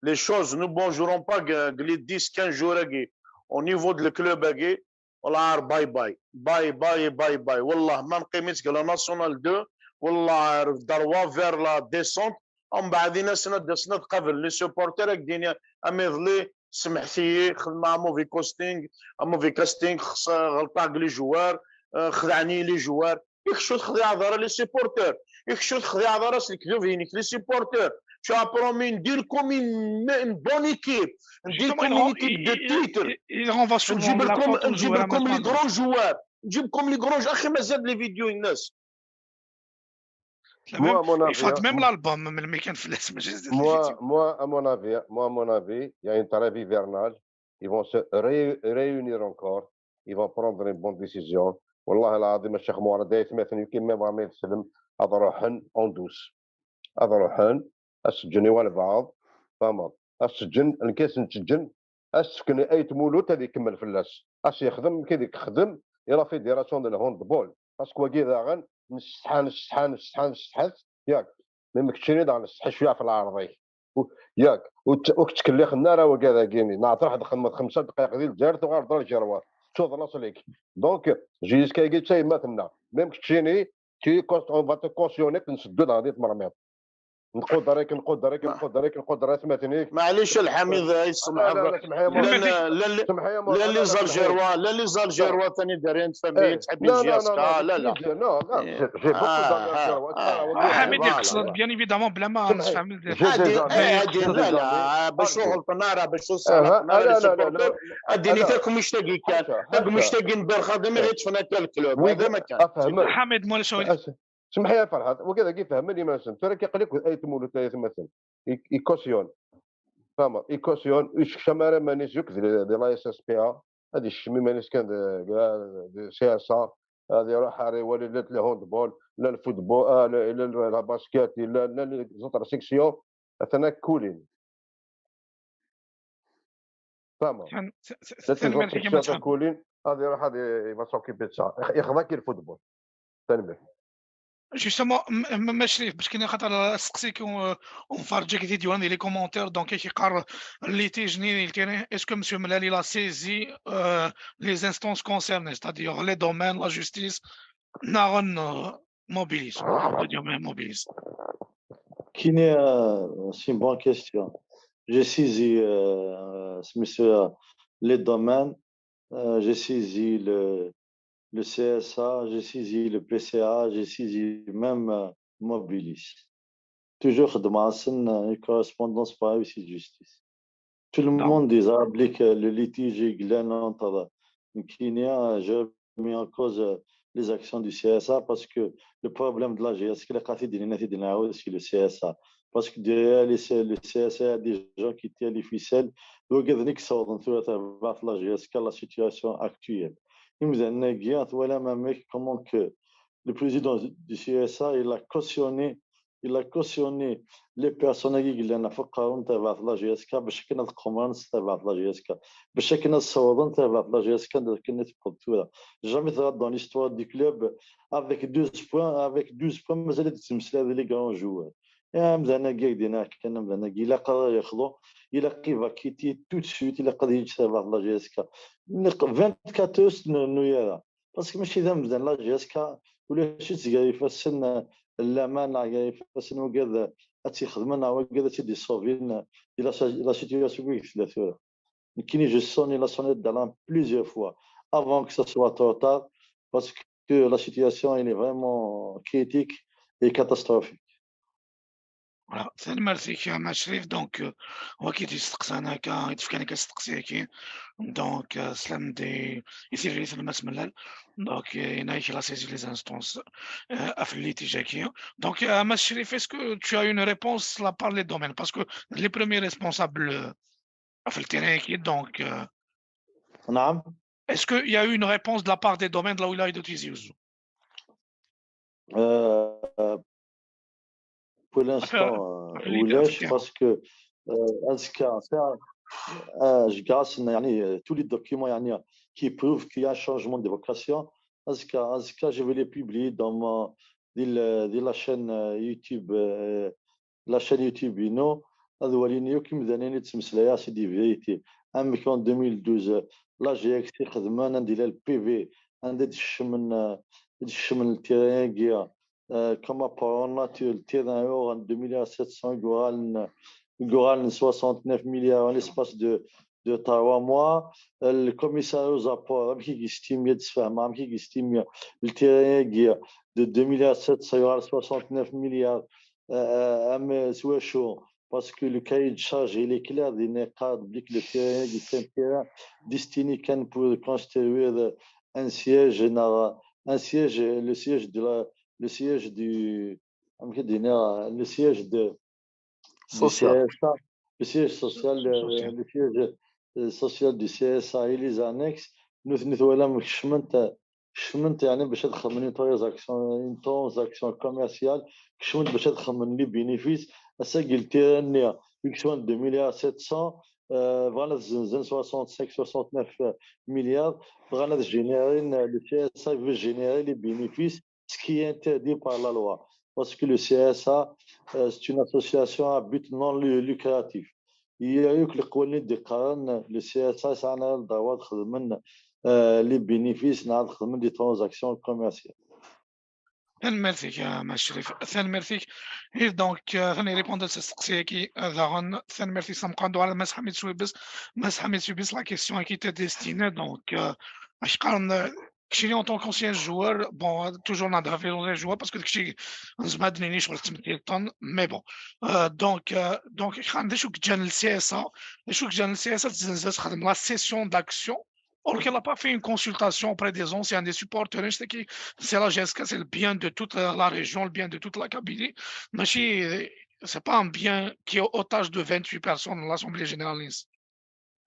les choses ne bougeront pas deg, deg les dix, quinze jours-agi, au niveau de le club-agi, والله bye bye, bye bye, bye bye. والله ma neqqim-itt deg la Nationale deux, والله droit vers la descente. Umbeɛd, in-asen ad d-asen ad qablen les supporters, ad k-d-inin, am iḍelli, semḥet-iyi, xedmeɣ un mauvais casting, un mauvais casting, xs-, ɣelṭeɣ deg les joueurs, euh, xedɛen-iyi les joueurs. Yak ur texdiɛeḍ ara les supporters, yak ur texdiɛeḍ ara s lekdub-inek les supporters. Tu as promis une deal comme une, une bonne équipe, une deal Justement, comme il, une ren- équipe de il, il, titre. il, il renvoie souvent نجيب la لكم faute aux نجيب joueurs لكم les maintenant. grands joueurs, نجيب لكم les grands joueurs. اخي، مازال les vidéos الناس. La Moi, même, à mon il faut avis, même hein, l'album, même le mec qui fait la semaine, je sais moi, effectivement. Moi, à mon avis, moi, à mon avis, il y a une trêve hivernale. Ils vont se ré- réunir encore. Ils vont prendre une bonne décision. والله العظيم الشيخ مراد، يا ثماثن يمكن ما بغا ما يتسلم، ad ruḥen en douce. Ad ruḥen, ad seǧǧen i walbeɛḍ, tfehmeḍ? Ad seǧǧen, lkas n tseǧǧen, ad sefken Ayt Mulud ad ikemmel fell-as. Ad s-yexdem kid yexdem, i la fédération de handball. Parce que wagi daɣen, nessetḥa, nessetḥa, nessetḥa, nessetḥa-t, yak. Mi keččini daɣen nessetḥi cwiya ɣef lɛerḍ-ik. U-, yak, ur tt-, ur k-ttkellixen ara wagi dagini. Neɛteṛ ḥed xedmeḍ xemsa dqayeq di Lezzayer, tuɣaleḍ d ajerwa. Tettuḍ laṣel-ik. Donc, jusqu'à-agi d tayemmat-nneɣ. Même keččini, tu cautionnes, on va te cautionner, nseddu daɣen di tmermiḍ. Nquder-ik, nquder-ik, Ma- nquder-ik, nquder atmaten-ik. معليش الحميد، يسمح لا، لا، لا، سمح يا مولانا. لا، لا، سمح يا مولانا، لا، les لا، سمح يا Algérois، لا، les Algérois ثاني دارين فامي، إيه. تحب لا، لا، يجي لا، اسكا، لا، لا، لا. j'ai, non, non, إيه. j'ai, j'ai beaucoup آه، d'Algérois. آه، آه، آه، وقيلا. حميد voilà. يقصد bien évidemment بلا ما سمح. نفهم J'ai des amis. هادي، هادي، لا، لا، أرجو. باش غلطنا راه، باش آه، سامحنا لا، راه، لا، les لا، لا، supporters، اديني لا. تاكم مشتاقين كان، حاشا، تاكم حاشا. مشتاقين بير خادم غير تفنا كان الكلوب، Oui، هذا ما كان. أفهمك. حميد، moi, je suis سمح يا فرحات، وكذا كيف فهمني ما نسمع. ترى كيقول لك أي تمولو تاع يتمثل. يكوسيون. فاهم؟ يكوسيون، يشكشم على مانيس يوك دي، دي لا اس اس بي ا. هذه الشمي مانيس كان دي، دي، دي سي اس ا. هذه يروح على ولي لا الهوندبول، لا الفوتبول، آه، لا، لا، لا، لا باسكيت، لا، لا، لا، زوطر سيكسيون. أثناء كولين. فاهم؟ كان س- س- لا ثاني ما تنزل الحكايه ما سيكسيون تفهم. كولين، هذه يروح، هذه يفا سوكيبي تاع. يخضع كي الفوتبول. ثاني. Justement, م- م- ما شريف، باش كاين خاطر سقسيك و- ونفرجيك فيديو عندي les commentaires، donc كيقار اللي تيجني الكريم، est-ce que monsieur Melali a saisi, euh, les instances concernées, c'est-à-dire les domaines, la justice, ناغن، euh, Mobilis, le domaine Mobilis. Kini, euh, c'est une bonne question. J'ai saisi, euh, ce monsieur, euh, les domaines, euh, j'ai saisi le, le C S A, j'ai saisi le P C A, j'ai saisi même, euh, Mobilis. Toujours dans une correspondance par huissier de justice. Tout le Non. monde déjà a oublié que le litige est entre Kenya, j'ai mis en cause, euh, les actions du C S A parce que le problème de la G S K, c'est le C S A. Parce que derrière les C-, le C S A, il y a des gens qui tirent les ficelles. Donc, il y a des qui sont dans la G S K, la situation actuelle. Il me dit, voilà, même comment que le président du C S A, il a cautionné, il a cautionné les personnes qui ont fait la G S K, parce que nous avons la G S K, parce que nous avons la G S K, parce que nous avons la G S K. Jamais dans l'histoire du club, avec douze points, avec douze points, mais elle est les grands joueurs. Et amdan-agi, amdan-agi, ilaq ad yexḍu, ilaq ad quitter tout de suite, ilaq ad yeǧǧ la G S K. Vingt-quatre heures, n-, n-, parce que mačči d amdan, la G S K, ulac-itt gar ifassen n laman, neɣ gar ifassen wigad ad tt-ixedmen, neɣ wigad ad tt-id-iṣṣubin, di la, la situation i tella tura. Nekkini, je sonne la sonnette d'alarme plusieurs fois, avant que ce soit trop tard, parce que la situation, elle est vraiment critique et catastrophique. Voilà, tanemmirt-ik a Mass Crif. Donc, euh, wagi d-isteqsan akka, i d-fkan akka asteqsi-agi. Donc, euh, slam di, i tiririt n Mass Mellal. Donc, euh, yenna-ak la saisie les instances, euh, ɣef le litige-agi. Donc, euh, Mass Crif, est-ce que tu as une réponse de la part des domaines? Parce que les premiers responsables, euh, ɣef le terrain-agi, donc, euh, نعم. Est-ce qu'il y a eu une réponse de la part des domaines de la wilaya de Tizi Ouzou? Euh, pour l'instant, euh, ɣef le litige, ولاش ɣef le terrain. Parce que euh, أزكا, euh, je grâce يعني, euh, tous les documents يعني, qui prouvent qu'il y a un changement de vocation. أزكا, أزكا, je vais les publier dans ma, di la, di la chaîne euh, YouTube, euh, la chaîne YouTube inu. Ad walin yakk imdanen i d-ttmeslayeɣ, c'est des vérités. Amek en deux mille douze, euh, la G X i xedmen, anda yella le P V, anda i d-kecmen, euh, i d-kecmen le terrain-agi, euh, comme apport en nature, le terrain-agi en deux milliards sept cents, i yuɣalen, i yuɣalen soixante-neuf milliards en l'espace de, de trois mois. Euh, le commissaire aux apports, amek i yestimi, ad d-sfehmeɣ, amek i yestimi le terrain-agi de deux milliards sept cents, yuɣal soixante-neuf milliards, euh, am, s wacu, parce que le cahier de charge, il est clair, il est clair, le terrain, c'est un terrain destiné quand pour construire un siège, un siège, le siège de la, le siège du, le siège de, du Social. C S A, le siège social, Social. Le siège euh, social du C S A et les annexes, nous, nous voilà, kecment, kecment, يعني, باش تخمن une transaction, une transaction commerciale, kecment, باش تخمن les bénéfices, à ça, il terrain, il deux milliards sept cents, euh, voilà, soixante-cinq, soixante-neuf milliards, voilà, générer, le C S A veut générer les bénéfices, ce qui est interdit par la loi. Parce que le C S A, euh, c'est une association à but non lu- lucratif. Il y a eu que le, le C S A, ça a le droit de, euh, les bénéfices, de des transactions commerciales. Tanemmirt-ik a Mass Crif, tanemmirt-ik. Et donc, euh, atan irépond-d s asteqsi-agi, euh, daɣen, tanemmirt-ik s amqan d Mass Ḥamid Swibes. Mass Ḥamid Swibes, la question-agi t'est destinée, donc, euh, acu qqaren, euh, keččini en tant qu'ancien joueur, bon, toujours نهضر في l'ancien joueur parce que kečči nezmer ad d-nini ccɣel d tmeddit-nni, mais bon. Euh, donc, euh, donc, qqaren d acu i yeǧǧan le C S A, d acu i yeǧǧan le C S A tezzenz-as, txeddem la cession d'action, alors qu'elle n'a pas fait une consultation auprès des anciens, des supporters, c'est la G S K, c'est le bien de toute la région, le bien de toute la Kabylie. Mais c'est pas un bien qui est otage de vingt-huit personnes, l'Assemblée générale.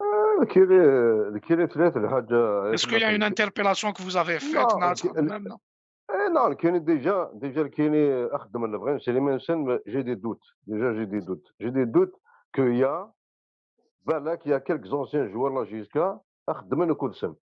آه، كاين، كاين ثلاث الحاجة. Est-ce qu'il y a une interpellation que vous avez faite? Non, Non, كاين- quand même, non. Eh non, كاين déjà, déjà كاين، آه، خدم البغيان سليمان سن، j'ai des doutes. Déjà, j'ai des doutes. J'ai des doutes qu'il y a, بالك, il y a quelques anciens joueurs la G S K خدمن وكلسن.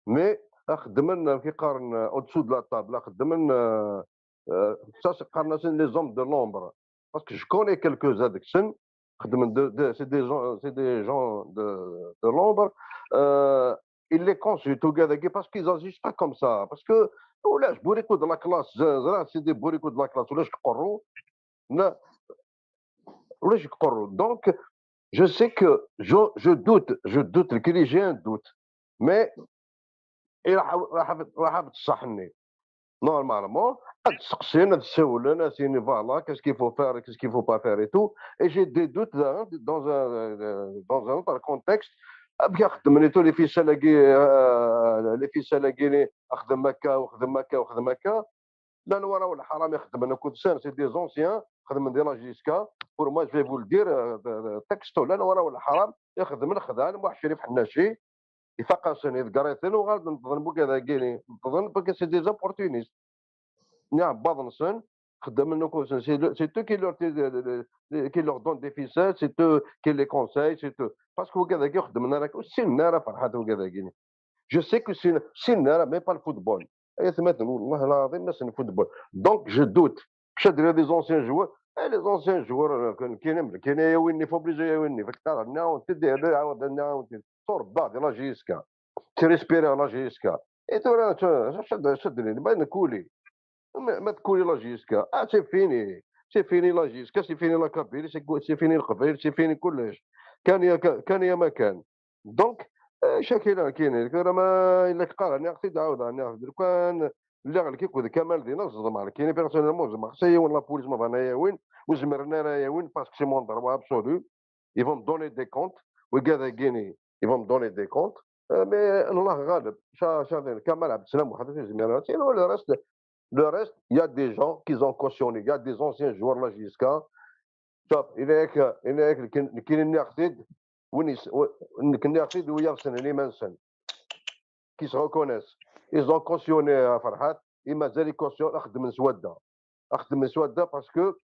Mais خدمن كي قارن au-dessous de la table، خدمن، آه، آه، ça c'est قارن les hommes de l'ombre. Parce que je connais quelques-uns ديك السن، خدمن de, de, c'est des gens, c'est des gens de, de l'ombre. Euh, ils les consultent وكذا كي، parce qu'ils agissent pas comme ça. Parce que ولاش bourricot de la classe, زرا c'est des bourricots de la classe، ولاش تقروا. لا، ولاش يقروا. Donc, je sais que je, je doute, je doute, كي j'ai un doute. Mais راح راح راح تصحني. Normalement, ad saqsin, ad sawlen, ad sini, voilà, qu'est-ce qu'il faut faire, qu'est-ce qu'il faut pas faire et tout. Et j'ai des doutes là, dans un, dans un autre contexte. بقى خدمني تو les ficelles-agi, euh, les ficelles-agi, خدم هكا وخدم هكا وخدم هكا. لا نورا ولا حرام يخدم، انا كنت سان، c'est des anciens، خدم ديال la G S K. Pour moi, je vais vous le dire, euh, texto، لا نورا ولا حرام يخدم الخدان، واحد شريف حناشي. يفقسن يذكريتن وغاد نتظن بوك هذا كيني نتظن بوك c'est des opportunistes. نعم، بعض نسن خدام النكوسن، c'est eux qui leur, qui leur donne des ficelles, c'est eux qui les conseillent, c'est eux. Parce que بوك هذا كي خدمنا راك سن راه فرحات بوك هذا كيني. Je sais que c'est سن راه mais pas le football. اي ثماتن والله العظيم ما سن football. Donc je doute. باش هاد les anciens joueurs، اي les anciens joueurs كاين، كاين كاين يا ويني، faut obligé يا ويني، فاك تعرف نعاود تدي هذا عاود نعاود تدي. تربى ديال la G S K، تريسبيري la G S K. اي ثورة شد شد لي بان كولي. ما تكولي la G S K. اه c'est fini. C'est fini la G S K، c'est fini la Kabylie، c'est fini القبائل، c'est fini كلش. كان يا كان يا ما كان. Donc شاكينا كاينين راه ما الا قال راني اختي تعاود راني اختي لو كان lliɣ nekk akked Kamal dinna, ẓedmeɣ nekkini personnellement, ẓedmeɣ, xas yiwen la police ma bɣan ad yi-awin, ur zmiren ara ad yi-awin, parce que c'est mon droit absolu. Ils vont me donner des comptes, wigad-agi-ni, ils vont me donner des comptes. Euh, mais Allah ghaleb, ca, ca, Kamal Abdeslam weḥd-s i zmiren, sinon le reste, le reste, il y a des gens qui ont cautionné, il y a des anciens joueurs de la J S K. Cap, il est que, il est que, qui n'est rien, win is, win is, qui sont cautionné, euh, Farhat, et mazal i cautionné, axdem n swadda. Axdem n swadda parce que,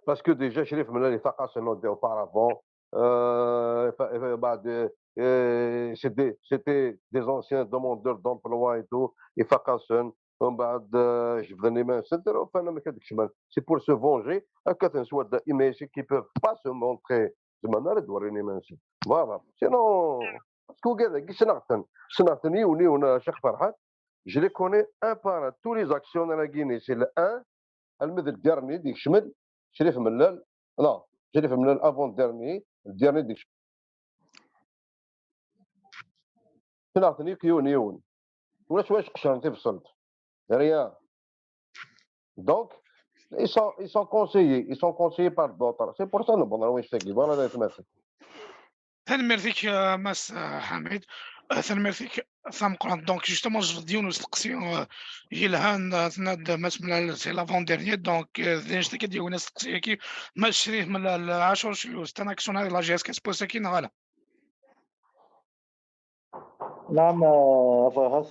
parce que déjà, Cherif Mellal ifaq-asen auparavant, euh, fa-, fa-, بعد, euh, c'était, c'était des anciens demandeurs d'emploi et tout, ifaq-asen, ومن بعد, euh, jebden iman-nsen, tura ufan amek ad kecmen. C'est pour se venger, akka-ten swadda, mais c'est qu'ils peuvent pas se montrer, zemren ara ad d-werrin iman-nsen. Voilà. Sinon, parce que wigad-agi ssneɣ-ten, ssneɣ-ten yiwen yiwen, a Ccix Ferḥat, je les connais un par un, tous les actionnaires-agi-ni, c'est le un, almi d le dernier d-ikecmen, Cherif Mellal, non, Cherif Mellal avant-dernier, le dernier d-ikecmen. Ssneɣ-ten akk yiwen yiwen. Ulac wa iqecren tibṣelt. Rien. Donc, ils sont, ils sont conseillés, ils sont conseillés par d'autres. C'est pour ça newweḍ ɣer wannect-agi. Voilà, d aytmaten. Tanemmirt-ik, euh, Mass, euh, Ḥamid. Euh, tanemmirt-ik tameqqrant. Donc, justement, jebdeɣ-d yiwen usteqsi, euh, yelhan, euh, tenna-d Mass Mellal, c'est l'avant-dernier. Donc, euh, d annect-agi i d-yewwin asteqsi-agi. Mass Cherif Mellal, euh, Ɛacur Cellul, c'est un actionnaire de la J S K, c'est pour ça qu'il n'a نعم، آه، فرحات.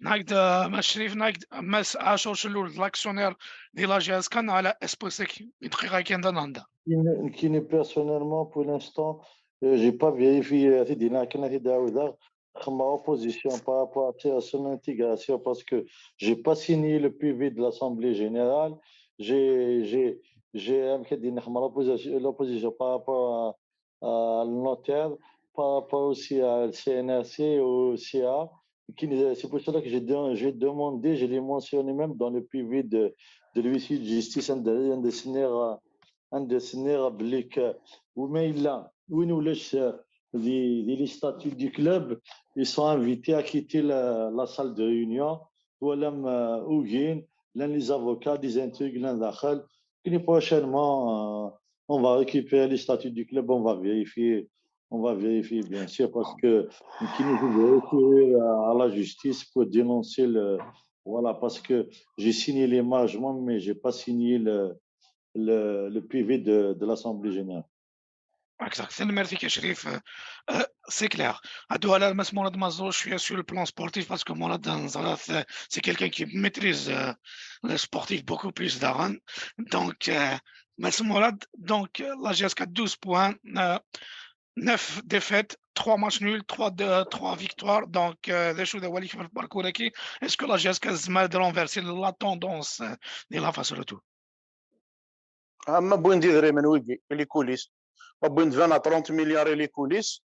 Nag-d, euh, Mass Cherif, nag-d, Mass Ɛacur Cellul, l'actionnaire de la J S K, neɣ ala, est-ce possible? Une dqiqa kan d anda. Nekkini personnellement, pour l'instant, euh, j'ai pas vérifié, euh, t-id-yenna akken ad t-id-ɛawdeɣ. Xemmeɣ opposition par rapport à son intégration, parce que j'ai pas signé le P V de l'Assemblée générale. J'ai, j'ai, j'ai, amek ad d-iniɣ, xemmeɣ l'opposition, l'opposition par rapport à, à le notaire, par rapport aussi à le C N R C, au C A. Qui nous a- C'est pour cela que j'ai de- j'ai demandé, je l'ai mentionné même dans le P V de, de l'huissier de justice, un des, un des seniors, un des seniors, belli que, ou mais il a, ou nous laisse, euh, les, les statuts du club, ils sont invités à quitter la, la salle de réunion. Ou même, euh, ou bien, l'un les avocats, des intrigues, l'un داخل. Puis prochainement, euh, on va récupérer les statuts du club, on va vérifier, on va vérifier bien sûr, parce que qui nous veut recourir à, à la justice pour dénoncer le, voilà, parce que j'ai signé les margements, mais j'ai pas signé le, le, le P V de, de l'Assemblée générale. Exact. Tanemmirt-ik a Cherif. Euh, c'est clair. Ad uɣaleɣ ɣer Mass Mourad Mazou, je suis sur le plan sportif parce que Mourad, euh, c'est quelqu'un qui maîtrise, euh, le sportif beaucoup plus daɣen. Donc, euh, Mass Mourad, donc, euh, la J S K douze points, euh, neuf défaites, trois matchs nuls, trois de, trois victoires. Donc, euh, d acu d awal-ik ɣef le parcours-agi? Est-ce que la J S K tezmer ad renverser la tendance, euh, de la phase retour? Ma wwin-d idrimen wigi, i les coulisses. Ma wwin-d vingt à trente milliards i les coulisses.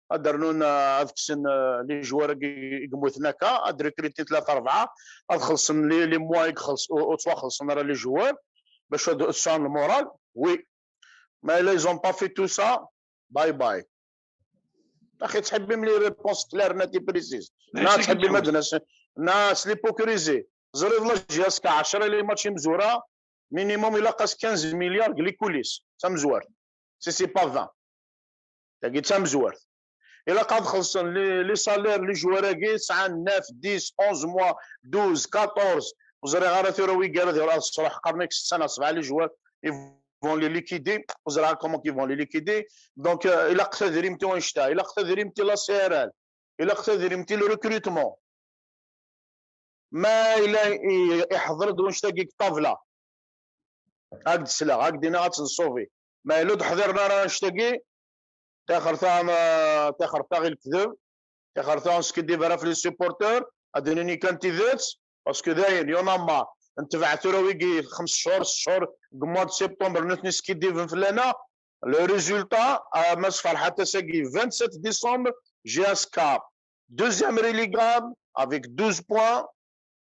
Ad d-rnun, euh, ad kksen, euh, les joueurs-agi i yemmuten akka, ad recrutin tlata rebɛa, ad xellṣen les, les mois i ixelṣ-, ur, ur ttwaxellṣen ara les joueurs, bac ad, ad sɛun le moral. Oui. Mais là, ils ont pas fait tout ça. Bye bye. Axi, ttḥebbim les réponses claires, nettes et précises. Na ttḥebbim ad nas, na c'est l'hypocrisie. Ẓriḍ la J S K ɛecra les matchs imezwura, minimum ilaq-as quinze milliards deg les coulisses, d tamezwart. Si c'est pas vingt. Tagi d tamezwart. Ilaq ad xellṣen les, les salaires, les joueurs-agi sɛan neuf, dix, onze mois, douze, quatorze. Ur ẓriɣ ara tura wi gara ad iruḥ ad ṣruḥ qqaren-ak setta neɣ sebɛa les joueurs, ils vont les liquider. Ur ẓriɣ comment ils vont les liquider. Donc, euh, ilaq tadrimt i wanect-a, ilaq tadrimt i la C R L, ilaq tadrimt i le recrutement. Ma yella i-, iḥḍer-d wanect-agi deg ṭṭabla, ad d-sleɣ, ad d-iniɣ ad tt-nṣubi. Ma yella ur d-ḥḍiren ara wanect-agi, tixerta, euh, tixerta i lekdeb, tixerta ur neskidib ara ɣef les supporters, ad d-nini kan tidet, parce que dayen, y en a marre. Netbeɛ tura wigi xems cchur, sett cchur, deg mois de septembre, nutni skiddiben fell-aneɣ. Le résultat, euh, Mass Ferḥat ass-agi, vingt-sept décembre, J S K, deuxième relégable, avec douze points.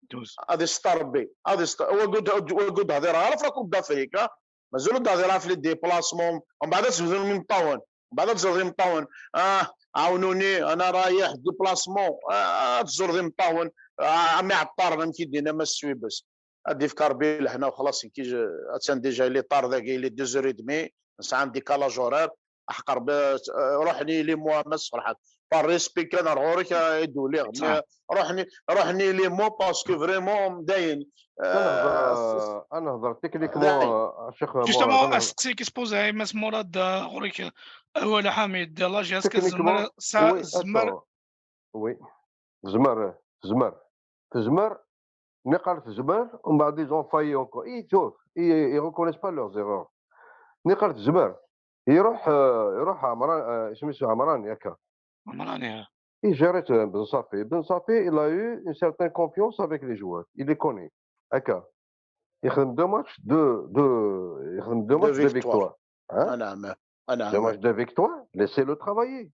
Douze. Ad isteṛbi, ad isteṛ-, wagi ur d-, wagi ur d-hdireɣ ara ɣef la Coupe d'Afrique, ha? Mazal ur d-hdireɣ ɣef les déplacements, mbeɛd ad tebdum imeṭṭawen. Mbeɛd ad teẓreḍ imeṭṭawen, ah, ɛawnuni, ana rayeḥ, déplacement, ah, ad teẓreḍ imeṭṭawen, ah, am iɛeṭṭaren, amek i d-yenna Mass Suibes. Ad d-ifk Ṛebbi lehna u xlaṣ, nekki je-, attan déjà il est tard dagi, il est deux heures et demie, nesɛa un décalage horaire, aḥeqq Ṛebbi, eh, ruḥen yili moi, a Mass Ferḥat. Par respect kan ar ɣur-k, eh, i d-uliɣ. Ṣaḥ. Mais ruḥen, ruḥen yili moi parce que vraiment, dayen, Ad nehder, eh, euh, ad nehder techniquement, dayen. euh, Cheikh Mourad, Justement, ad nehder- asteqsi ki se pose, eh, Mass Mourad, euh, ɣur-k, euh, wala Ḥamid, la J S K Techniquement, tezmer, sa-, oui, tezmer, attends. Oui. Tezmer, tezmer. Tezmer, niqal tezmer, ومن بعد ils ont failli encore. Ils, ils, ils reconnaissent pas leurs erreurs. Niqal tezmer. Iruḥ, euh, iruḥ Ɛemran, euh, isem-is Ɛemran, yakka. Ɛemran, ya. Il gère Ben Safi. Ben Safi, il a eu une certaine confiance avec les joueurs. Il les connaît. Akka. Il a deux matchs, deux, deux, il a deux Deux matchs, deux victoires. victoires. Hein? Anɛam, anɛam. Deux matchs, deux victoires. Laissez-le travailler.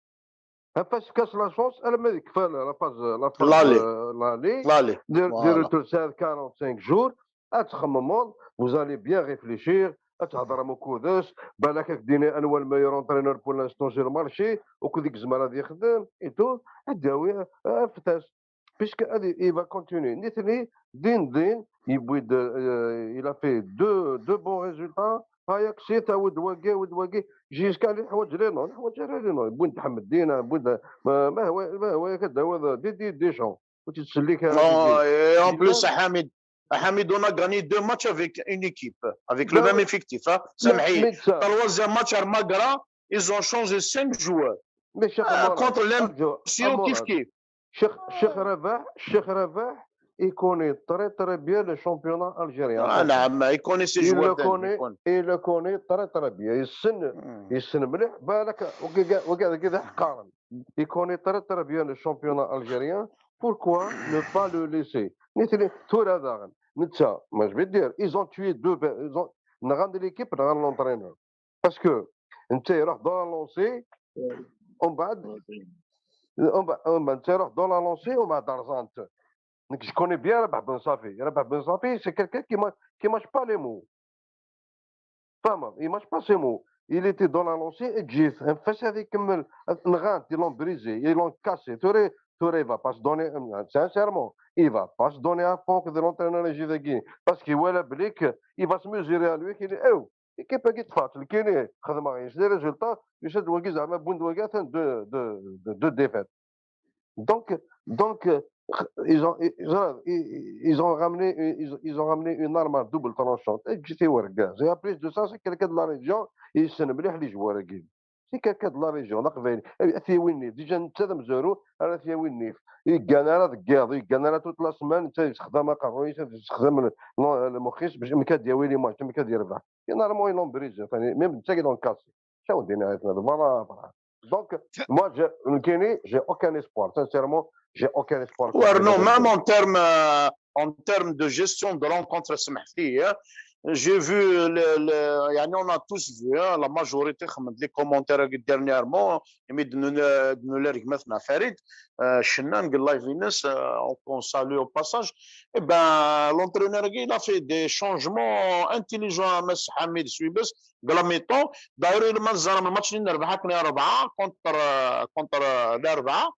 Parce que la chance, elle me fait la phase, la phase, L'aller. euh, l'aller. L'aller. Des, des Voilà. retours, c'est quarante-cinq jours. Ad txemmemeḍ, vous allez bien réfléchir, ad thedrem akked-s, balak ad k-d-yini anwa le meilleur entraîneur pour l'instant sur le marché, ukud i yezmer ad yexdem, et tout, ad d-yawi, euh, aftas. Puisque ad, il va continuer. Nitni, din din, yewwi-d, euh, il a fait deux, deux bons résultats. Ajax, awed wagi, awed wagi, jusqu'à li ḥwaǧ les noms, ḥwaǧ ara les noms. Wwin-d Ḥmed Dina, wwin-d, ma, ma هو، ما هو ياك داوود Didier Deschamps. وتتسليك Non, et en plus, Hamid, Hamid, on a gagné deux matchs avec une équipe, avec le Ben même oui. effectif. Hein. سامحي. Mais ça, Troisième match, Armagra, ils ont changé cinq joueurs. mais Cheikh Ah, Mourad, contre Arjo, l'M C O, Mourad. كيف كيف. Cheikh, Cheikh Rabah, Cheikh Rabah, il connaît très très bien le championnat algérien. Ah, Attention. نعم, il connaît ses Il joueurs. le connaît, il le connaît très très bien. Il sait, Hmm. il sait مليح. بالك وكا، وكا، كا حقارا. Il connaît très très bien le championnat algérien. Pourquoi ne pas le laisser? Nitni, tura daɣen. Netta, ما je vais dire, ils ont tué deux, ils ont, نغان l'équipe, نغان l'entraîneur. Parce que, netta يروح dans la lancée, ومن بعد، ومن بعد, ومن بعد, netta يروح dans la lancée, ومن بعد رزان. Donc, je connais bien Rabah Ben Safi. Rabah Ben Safi, c'est quelqu'un qui mâche, qui mâche pas les mots. فاهم؟ Il mâche pas ses mots. Il était dans la lancée, et Jif, face avec Kemmel, نغان, ils l'ont brisé, ils l'ont cassé. Tura, tura, il va pas se donner, sincèrement, il va pas se donner à fond que de l'entraîneur algérien. Parce qu'il voit le blic, il va se mesurer à lui, qu'il est, oh, l'équipe qui te fait, le kiné, خدمة, c'est des résultats, يشد وقي زعما بوند وقي ثان deux, deux, deux, deux défaites. Donc, donc, euh, ils ont, ils ont, ils ont ramené, ils, ils ont ramené une arme à double tranchant. Et j'étais au regard. Et en plus de ça, c'est quelqu'un de la région, il se مليح les joueurs. C'est quelqu'un de la région, d aqbayli. Ad t-yawi nnif. Déjà, netta d amezwaru, ara t-yawi nnif. Yeggan ara deg yiḍ, yeggan ara toute la semaine, netta yessexdam aqerruy-is, yessexdam le, le, le mux-is, باش amek ad yawi les matchs, amek ad yerbeḥ. Généralement, ils l'ont brisé, ثاني, même netta, ils l'ont cassé. شنو ندير أنا؟ Voilà, voilà. Donc, moi, je, nekkini, j'ai aucun espoir. Sincèrement, j'ai aucun espoir. Ouais, non, même en termes, euh, en termes de gestion de rencontre, سمح لي, hein, j'ai vu, le, le, يعني, on a tous vu, hein, la majorité, خمن les commentaires dernièrement, imi d-nula, d-nula gma-tneɣ Farid, euh, cenna deg live-ines, euh, on, on salue au passage. Eh ben, l'entraîneur, il a fait des changements intelligents, à Mass Hamid Suibes, de la mi-temps. D'ailleurs, il m'a dit, le match, il a contre, contre l'Arba'a.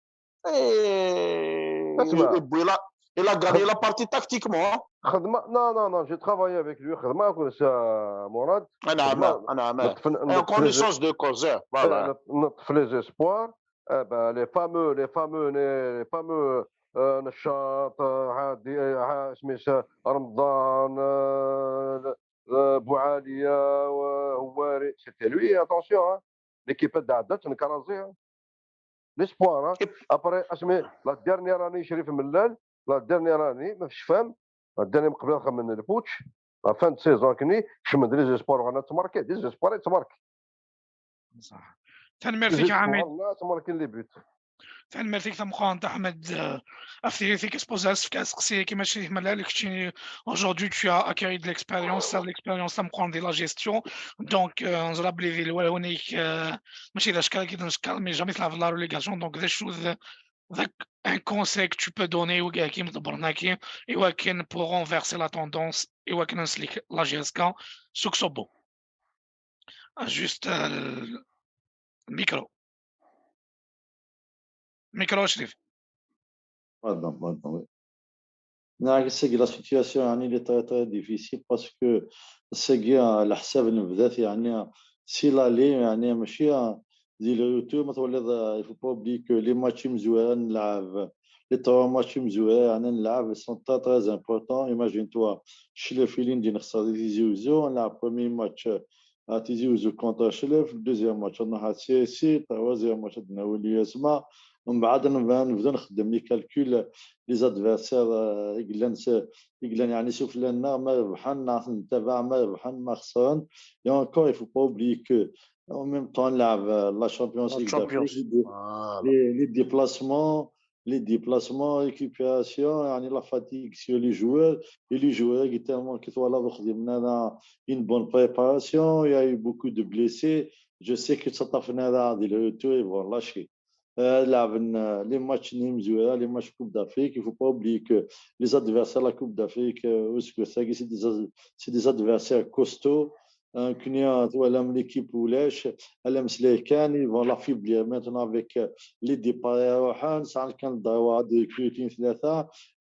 Et, et puis, il a, il a gagné la partie tactiquement, hein. خدمة, non, non, non, j'ai travaillé avec lui. خدمة, كنت, euh, Mourad. أنا عماه, أنا عماه. En connaissance de cause, hein, voilà. نطف les espoirs. Eh ben, les fameux, les fameux, les fameux, euh, نشاط, euh, هادي, euh, اسميس, رمضان, euh, euh, بوعالية, euh, هواري. C'était lui, attention, hein. L'équipe تاع عدت نكرازي, hein. L'espoir, hein. Après, اسمي, la dernière année, شريف ملال, la dernière année, ما فيش فهم. La dernière, قبل خمن البوتش. La fin de saison, كني, كشمن les espoirs, أنا تماركي, les espoirs, تماركي. صح. تنميرتك يا حميد. والله تماركين les buts. تنميرتك تمقرانت أحمد, آه، أفتيتك سبوزاس في كاس قصير كيما شريت ملال كتشيني. Aujourd'hui, tu as acquis de l'expérience, ça, l'expérience تمقرانت دي la gestion. Donc, euh, نزرب لي دي الوالونيك, euh, ماشي ذا شكال كي نشكال, mais jamais تلعب la relégation. Donc, ذا شو ذا, ذاك un conseil que tu peux donner وكاع كي مدبرناكي, إوا كان pour renverser la tendance, إوا كان نسلك la J S K, سوك صوبو. Juste, euh, Micro. Micro, Chérif. Pardon, pardon, oui. Non, c'est que la situation, يعني, elle est très, très difficile parce que c'est que, euh, الحساب نبدات, يعني, si l'aller, يعني, ماشي, euh, دي le retour, ما تولي, euh, il faut pas oublier que les matchs مزويرة نلعب, les trois matchs مزويرة, يعني, نلعب, ils sont très, très importants. Imagine-toi, شلف اللي ندي نخسر دي زوزو, نلعب premier match, euh, à Tizi Ouzou contre Chelef, le deuxième match, on a C S C, troisième match, on a l'U S M A. ومن بعد نبدا نخدم les calculs, les adversaires, euh, i yellan s-, i yellan, يعني, sufella-nneɣ, ma rebḥen, neɣ ntabaɛ, ma rebḥen, ma xesren. Et encore, il faut pas oublier que, en même temps, la, la Champions League d'Afrique, les, les, les déplacements, les déplacements, récupération, يعني, la fatigue sur les joueurs, et les joueurs, tellement que voilà, une bonne préparation, il y a eu beaucoup de blessés. Je sais que ça t'a fait des retours, ils vont lâcher. Euh, là, euh, les matchs, les matchs Coupe d'Afrique, il ne faut pas oublier que les adversaires de la Coupe d'Afrique, euh, c'est des, c'est des adversaires costauds. Hein, l'équipe, ils vont l'affaiblir maintenant avec, euh, les départs, ça, quand de recruter.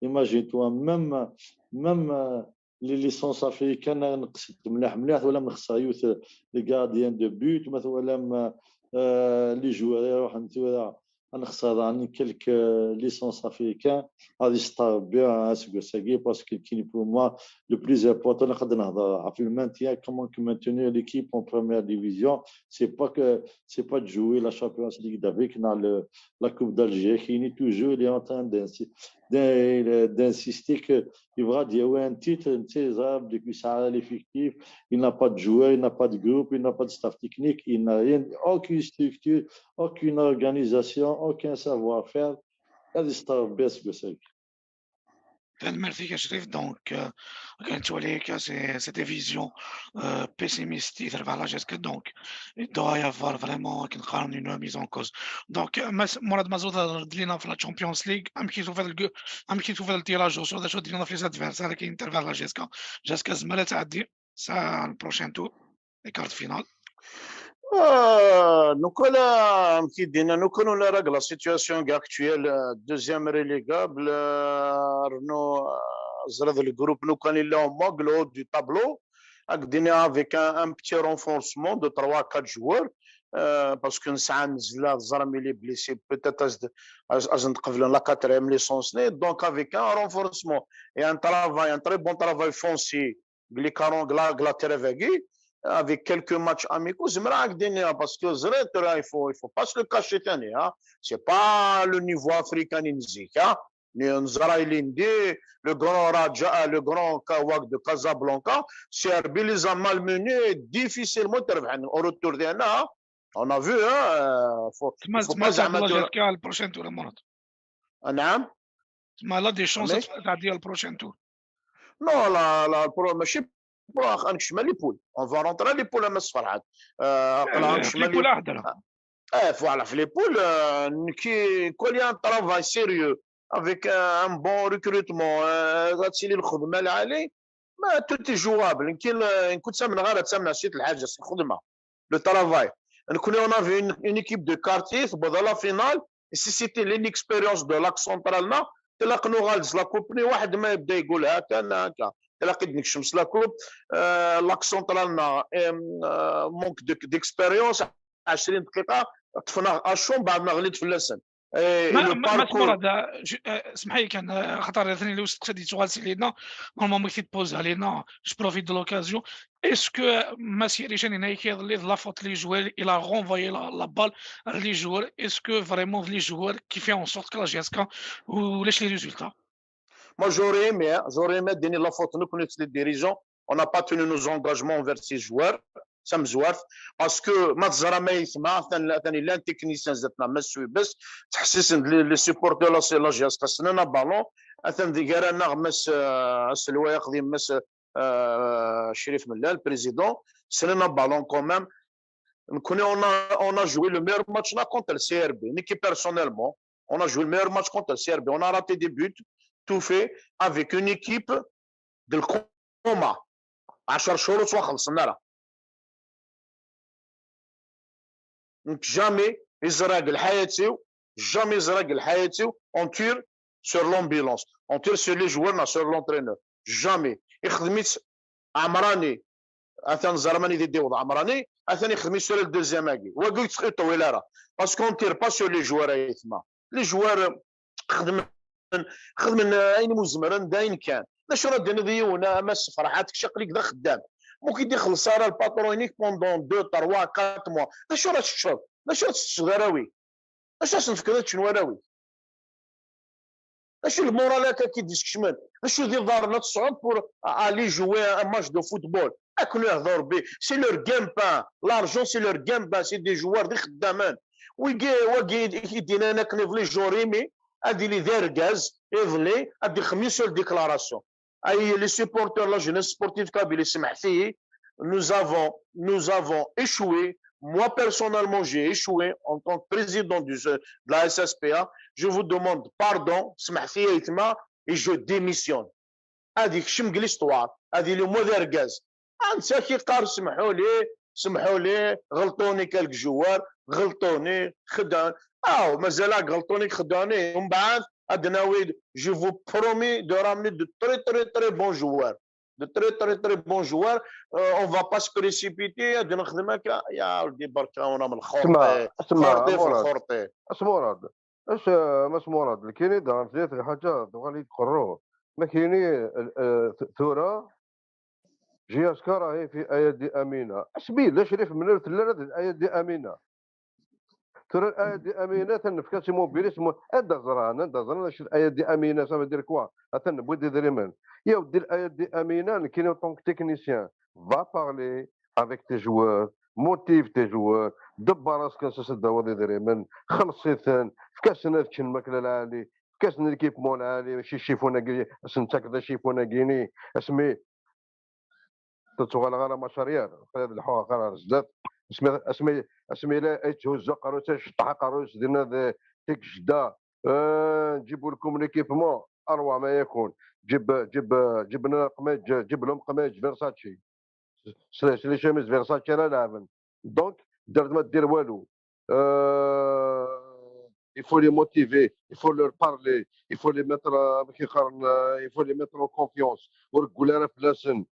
Imagine-toi, même, même, euh, les licences africaines, نقصت مليح مليح, ولا نخسر يوث, les gardiens de but, مثلا, euh, les joueurs, نخسر, يعني, quelques licences africaines, غادي يستر ربي, hein, parce que pour moi, le plus important, نقدر نهضر في le maintien, comment que maintenir l'équipe en première division, c'est pas que, c'est pas de jouer la Champions League d'Afrique, dans le, la Coupe d'Algérie, qui est toujours, il est en train d'insi-, d'in-, d'insister que il va dire, ouais, un titre, tu sais, ça, depuis ça, l'effectif, il n'a pas de joueurs, il n'a pas de groupe, il n'a pas de staff technique, il n'a rien, aucune structure, aucune organisation, aucun savoir-faire. هذه ستار بيس بسك. Merci, Chérif. Donc, euh, quand tu vois les cas, c'est, c'est des visions, euh, pessimistes vers la G S K. Donc, il doit y avoir vraiment une mise en cause. Donc, euh, Mas-, Mourad Mazout, euh, de la Champions League, un petit souffle, un petit souffle de tirage au sort, des choses, les adversaires qui interviennent la G S K. G S K, ça, le prochain tour, les quarts de finale. آه، نكون، آه، كي دينا نكون ولا راك la situation actuelle, آه، deuxième relégable, آه، رنو, آه، زرد الجروب نكون إلا هما le haut du tableau. هاك دينا avec un, un petit renforcement de trois quatre joueurs, آه، parce que نسعى نزل الزرمي les blessés, peut-être أزد, أز-, أزند قبل la quatrième licence, donc avec un renforcement et un travail, un très bon travail foncier, les carons, la, la terre avec quelques matchs amicaux, زعما راك ديني, parce que زريت, il faut, il faut pas se le cacher, hein. C'est pas le niveau africain, hein. نزرا إليندي, le grand Raja, le grand Kawak de Casablanca, C R B les a malmenés, difficilement تربح en retour ديالنا. On a vu, hein, euh, faut, تما, faut تما pas زعما تعادل تقول جات كاع le prochain tour, مرات. نعم. تما لا دي شونس Mais تعدي le prochain tour. Non, la, la, pour, ماشي pour, غنكشم les poules. On va rentrer les poules, أما صفرحات. آه، عقلها آه، غنكشم les les poules احضرها. ايه, voilà, في les poules, آه، كي, كون il y a un travail sérieux avec, آه، un bon recrutement, آه، غتسيلي الخدمه العالي, ما tout est jouable. كاين, آه، كنت سامع غير سامع شي الحاجه, c'est الخدمه, le travail. نكون on avait une, une équipe de quartier, تبدا la finale, et si c'était l'inexpérience de l'axe central, نا, تلاقنو غالز la coupe, ni واحد ما يبدا يقول هكا, نا, هكا. تلاقيت نكشم la coupe, آه, l'axe central, نا, آم، آه, manque de, d'expérience, عشرين دقيقه طفنا اشون, بعد ما غليت في اللسن. إيه, ما le ما ما parcours. تمرض, آه، اسمح لي, كان, آه، خاطر ثاني لو سقسي دي سؤال سي لينا, normalement كي تبوز علينا, je profite de l'occasion. Est-ce que ما سيريش انا كيظل la faute les joueurs, il a renvoyé la, la balle les joueurs, est-ce que vraiment les joueurs qui fait en sorte que la G S K ولاش les résultats? Moi, j'aurais aimé, hein, j'aurais aimé donner la faute, nous connaissons les dirigeants, on n'a pas tenu nos engagements envers ces joueurs, ça me zouarf, parce que ما تزرى ما يسمع, ثاني, ثاني لان تكنيسيان زدنا ما سوي بس, تحسيس les, les supporters, la, la G S K سننا ballon, ثاني دي غير انا غمس, آه, السلوى يقضي مس, آه, شريف ملال, président, سننا ballon quand même. نكوني, on a, on a joué le meilleur match là contre le C R B. نكي personnellement, on a joué le meilleur match contre le C R B. On a raté des buts, tout fait, avec une équipe de le coma. عشر شهور وخلصنا لها. Nekk jamais i ẓriɣ deg lḥayat-iw, jamais ẓriɣ deg lḥayat-iw on tire sur l'ambulance, on tire sur les joueurs neɣ sur l'entraîneur. Jamais. Ixdem-itt Ɛemrani. Atan ẓer mani di d-iwweḍ Ɛemrani, atan ixdem-itt tura le deuxième-agi. Wagi ur yettṭewwil ara. Parce qu'on tire pas sur les joueurs, ay aytma. Les joueurs xedmen, xedmen ayen umi zemren, d ayen kan. D acu ara d-tiniḍ i yiwen, a Mass Ferḥat, kečč aql-ik d axeddam. Ma ur k-id-ixelleṣ ara lpatṛun-ik pendant deux, trois, quatre mois, d acu ara teččeḍ? D acu ara teččeḍ arraw-ik? D acu ara sen-tefkeḍ ad ččen warraw-ik? D acu lmural akka i d-iskecmen? D acu d iḍarren ad tesɛuḍ pour aller jouer un match de football? Akken yehder Rebbi, c'est leur gagne-pain. L'argent, c'est leur gagne-pain. C'est des joueurs d ixeddamen. Wigi, wagi i d-yennan akken iḍelli Jean Remy, ad yili d argaz, iḍelli, ad d-ixdem une seule déclaration. Ay les supporters, la jeunesse sportive kabyle, semḥet-iyi, nous avons, nous avons échoué. Moi, personnellement, j'ai échoué en tant que président du, de la S S P A. Je vous demande pardon, semḥet-iyi, ay aytma, et je démissionne. Ad ikcem deg l'histoire, ad yili moi d argaz. Ansa k-iqqar: "Semḥuli, semḥuli, ɣelṭuni quelques joueurs, ɣelṭuni, xedɛen." Aw, mazal-ak ɣelṭuni, xedɛen, umbeɛd ad d-nawi, je vous promets de ramener de très, très, très bons joueurs. De très, très, très bons joueurs. Euh, on va pas se précipiter, ad nexdem akka. Ya Rebbi, berka-wen am lxurṭi. Sma, sma, xurṭi f Murad. Lxurṭi. As Murad. As, eh, Mass Murad, nekini daɣen tella lḥaǧa tuɣal-iyi tqerru. Nekini, eh, eh, t-, tura, J S K rahi fi Ayadi Amina. Asmi yella Crif Menel tella d Ayadi Amina. Tura Ayadi Amina, atan nefka-tt immobilisme, anda ẓran, anda ẓran acu d Ayadi Amina, ça veut dire quoi? Atan newwi-d idrimen. Ya weddi, Ayadi Amina, nekini en tant que technicien, va parler avec tes joueurs, motive tes joueurs, ḍebber-asen kan s ad d-tawiḍ idrimen, xelleṣ-iten, efk-asen ad ččen lmakla lɛali, efk-asen l'équipement lɛali, mačči ccifun-agi, ad sen-takeḍ ccifun-agi-ni, asmi ur ttuɣaleɣ ara ma carrière, qrib ad lḥuɣ axir ar zdat, asmi, asmi, asmi la yetthuzu aqerru-s, iceṭṭeḥ aqerru-s dinna d tigejda, eh, نجيبوا لكم l'équipement، أروع ما يكون، جيب، جيب، جيب لنا قماج، جيب لهم قماج Versace. C'est, c'est les chemises Versace ara leɛben. Donc, ddert ma ddir walu. Euh, il faut les motiver, il faut leur parler, il faut les mettre, euh, amek i qqaren, euh, il faut les mettre en confiance. Ur reggul ara fell-asen.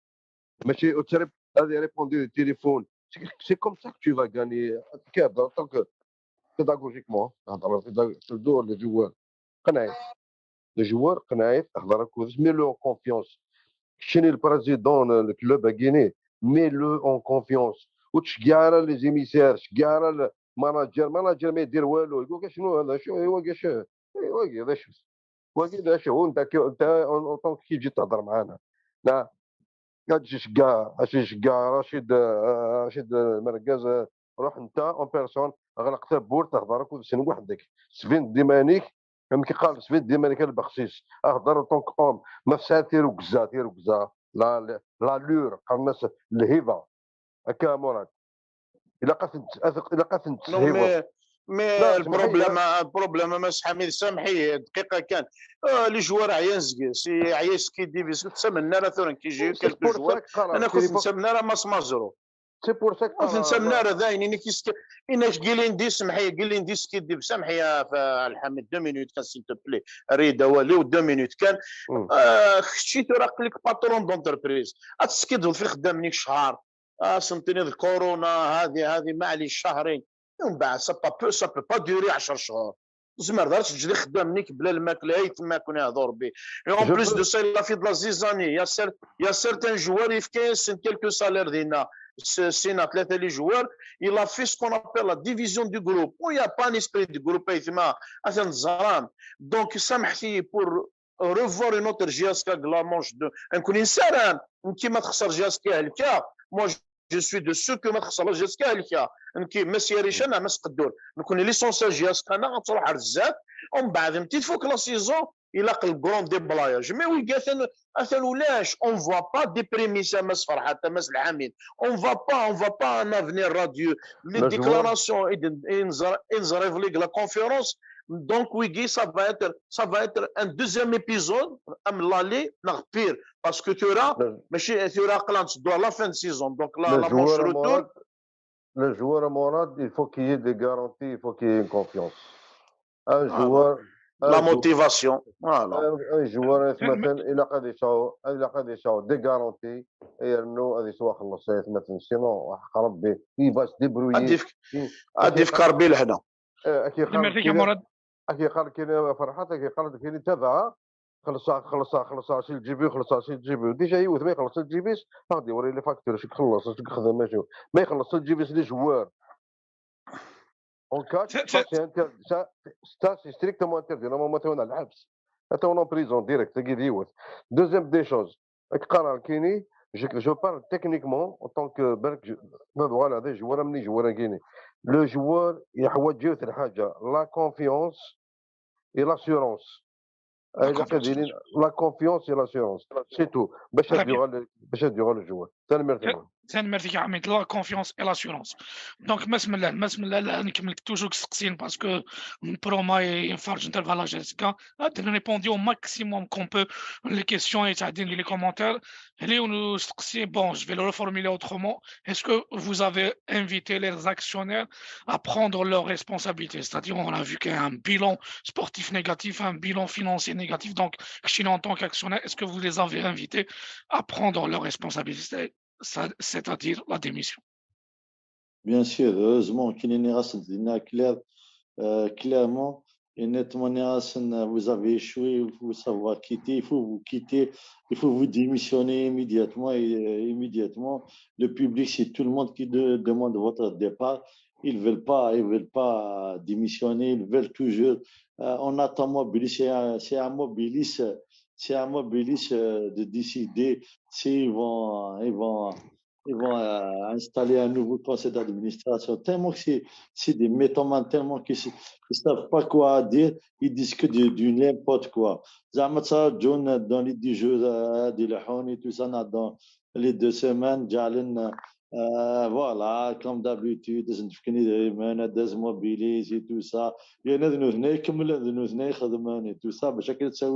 Mačči ur ttrip-, ad irépondre des téléphones. C'est, c'est comme ça que tu vas gagner. Kif, en tant que pédagogiquement, هضر pédag-، toujours les joueurs. Qneɛ-it. Le joueur, qneɛ-it, hḍer akked-s, mets-le en confiance. Keččini le président n club-agi-ni, mets-le en confiance. Ur tceggeɛ ara les émissaires, ceggeɛ ara le manager. Manager ma yeddiri walu, يقول لك شنو هذا؟ شو، إي، واقي شو؟ إي، واقي هذا شو؟ واقي هذا شو؟ وانت كي-، انت en tant que كي تجي تهضر معانا. لا، قاعد تشجع، اش يشجع رشيد، آه، رشيد المرقز، آه، روح انت en personne، اغلق تابور، تهضر اكد سن وحدك، سفين ديمانيك، كما كيقال سفين ديمانيك البخسيس، اهضر en tant que homme، ما فسعت تيرو كزا، تيرو كزا، لا، لا، l'allure، قال الناس الهيبة. هكا مراد. الا قاتل، الا قاتل. Non, mais, mais le problème, le problème, Mass Ḥamid, سامحي دقيقة كان. آه، les joueurs عيان زقيس، عيا سكيدي، بس تسمعنا راه ثورا كي يجيو quelques joueurs. انا كنت نسمعنا راه ماس مازرو. C'est pour ça que كنت نسمعنا راه داين، انك يسك-، انك قيليندي، سمحي، قيليندي سكيدي، سامحي يا ف-، الحميد، deux minutes كان، s'il te plaît. ريدا والي و deux minutes كان. آه، خشيت راه قلك patron d'entreprise. اتسكيد في خدامني شهر. آه، سنتيني الكورونا، هذه، هذه، معليش، شهرين. ومن بعد، ça peut, ça peut pas durer عشر شهور. زعما ما تقدرش تجي خدامنيك بلا الماكله، هي تما كون يهضر بي. Et en plus de ça, il a fait de la zizanie. Il y a cer-, il y a certains joueurs, يفكي quelques salaires دينا. سينا ثلاثه les joueurs. Il a fait ce qu'on appelle la division du groupe. Il y a pas un esprit de groupe, اي تما. اثن زرام. Donc, سامحتي pour revoir une autre J S K deg la manche deux. نكون نسارم، نكي ما تخسر J S K هلكا. Moi, je suis de ceux que ما تخسر J S K هلكا. نكي ما سياريشا، ما سقدور. نكون l'essentiel J S K انا غتروح على الزاد. ومن بعد متي تفوك la saison، يلاق le grand déblayage. Mais oui, atan، atan ولاش، on voit pas des prémices à Mass Ferhat, à Mass Ḥamid. On voit pas, on voit pas un avenir radieux. Les déclarations, et de, et نزر-، et نزريف ليك la conférence, Donc, Wiggy, ça va être, ça va être un deuxième épisode, am l'année, ناغ pire. Parce que tu auras, ماشي، tu auras, tu dois la fin de saison. Donc, la, la manche retour. Le joueur, Mourad, il faut qu'il y ait des garanties, il faut qu'il y ait une confiance. Un Voilà. joueur, La un jou- motivation. Voilà. un un joueur, مثلا, ilaq ad yesɛu, ilaq ad yesɛu des garanties, yernu ad yettwaxelleṣ, مثلا, sinon, ḥaq Rebbi, il va se Ad débrouiller. yefk, ad yefk Rebbi lehna. Eh, ad k-yeqqar Merci, kra, Mourad. ad k-yeqqar kra, Ferḥat, ad k-yeqqar kra, tabɛa, xellṣeɣ, xellṣeɣ, xellṣeɣ si lǧib-iw, xellṣeɣ si lǧib-iw. Déjà, yiwet ma ixelleṣ si lǧib-is, ad d-iwri les factures, acu ixelleṣ, acu ixdem, acu. Ma ixelleṣ si lǧib-is, les joueurs. En catch, C'est- ça, c'est- c'est interdit. Ça, ça, c'est strictement interdit. Normalement, tu es dans le lḥebs. Tu es en prison direct, c'est yiwet. Deuxième des choses, Karal Kini, je, je parle techniquement en tant que, بالك, je, voilà, des joueurs, amener joueurs, Kini. Le joueur, il y a la confiance et l'assurance. La هذا confiance et كديرين la confiance et l'assurance. C'est tout. باش Très bien. يديروا باش يديروا الجوار. تنميرتي. تنميرتي كاع عميد, la confiance et l'assurance. Donc, ما اسم الله, ما اسم الله, لا نكمل toujours سقسين parce que pro ما ينفرج انت فالا جيسكا. نريبوندي au maximum qu'on peut les questions يتعدين les commentaires. اللي نسقسي, bon, je vais le reformuler autrement. Est-ce que vous avez invité les actionnaires à prendre leurs responsabilités? C'est-à-dire, on a vu qu'il y a un bilan sportif négatif, un bilan financier négatif. Donc, Kshini, en tant qu'actionnaire, est-ce que vous les avez invités à prendre leurs responsabilités, ça- c'est-à-dire la démission? Bien sûr, heureusement qu'il est clair, euh, clairement et nettement, vous avez échoué, il faut savoir quitter, il faut vous quitter, il faut vous démissionner immédiatement et euh, immédiatement. Le public, c'est tout le monde qui de- demande votre départ. Ils veulent pas, ils veulent pas démissionner, ils veulent toujours. Euh, on attend Mobilis, c'est un, c'est un Mobilis, c'est un Mobilis euh, de décider s'ils vont, ils vont, ils vont euh, installer un nouveau conseil d'administration. Tellement que c'est, c'est des mythomanes, tellement qu'ils ne savent pas quoi dire, ils disent que du, du n'importe quoi. زعما ترى جون dans les dix jours هادي اللي حوني tout ça dans les deux semaines جعلنا euh, voilà, comme d'habitude, c'est une idée, mais on a des mobilisés et tout ça. Il y en a de nous, comme de nous, et tout ça, mais chacun de ça,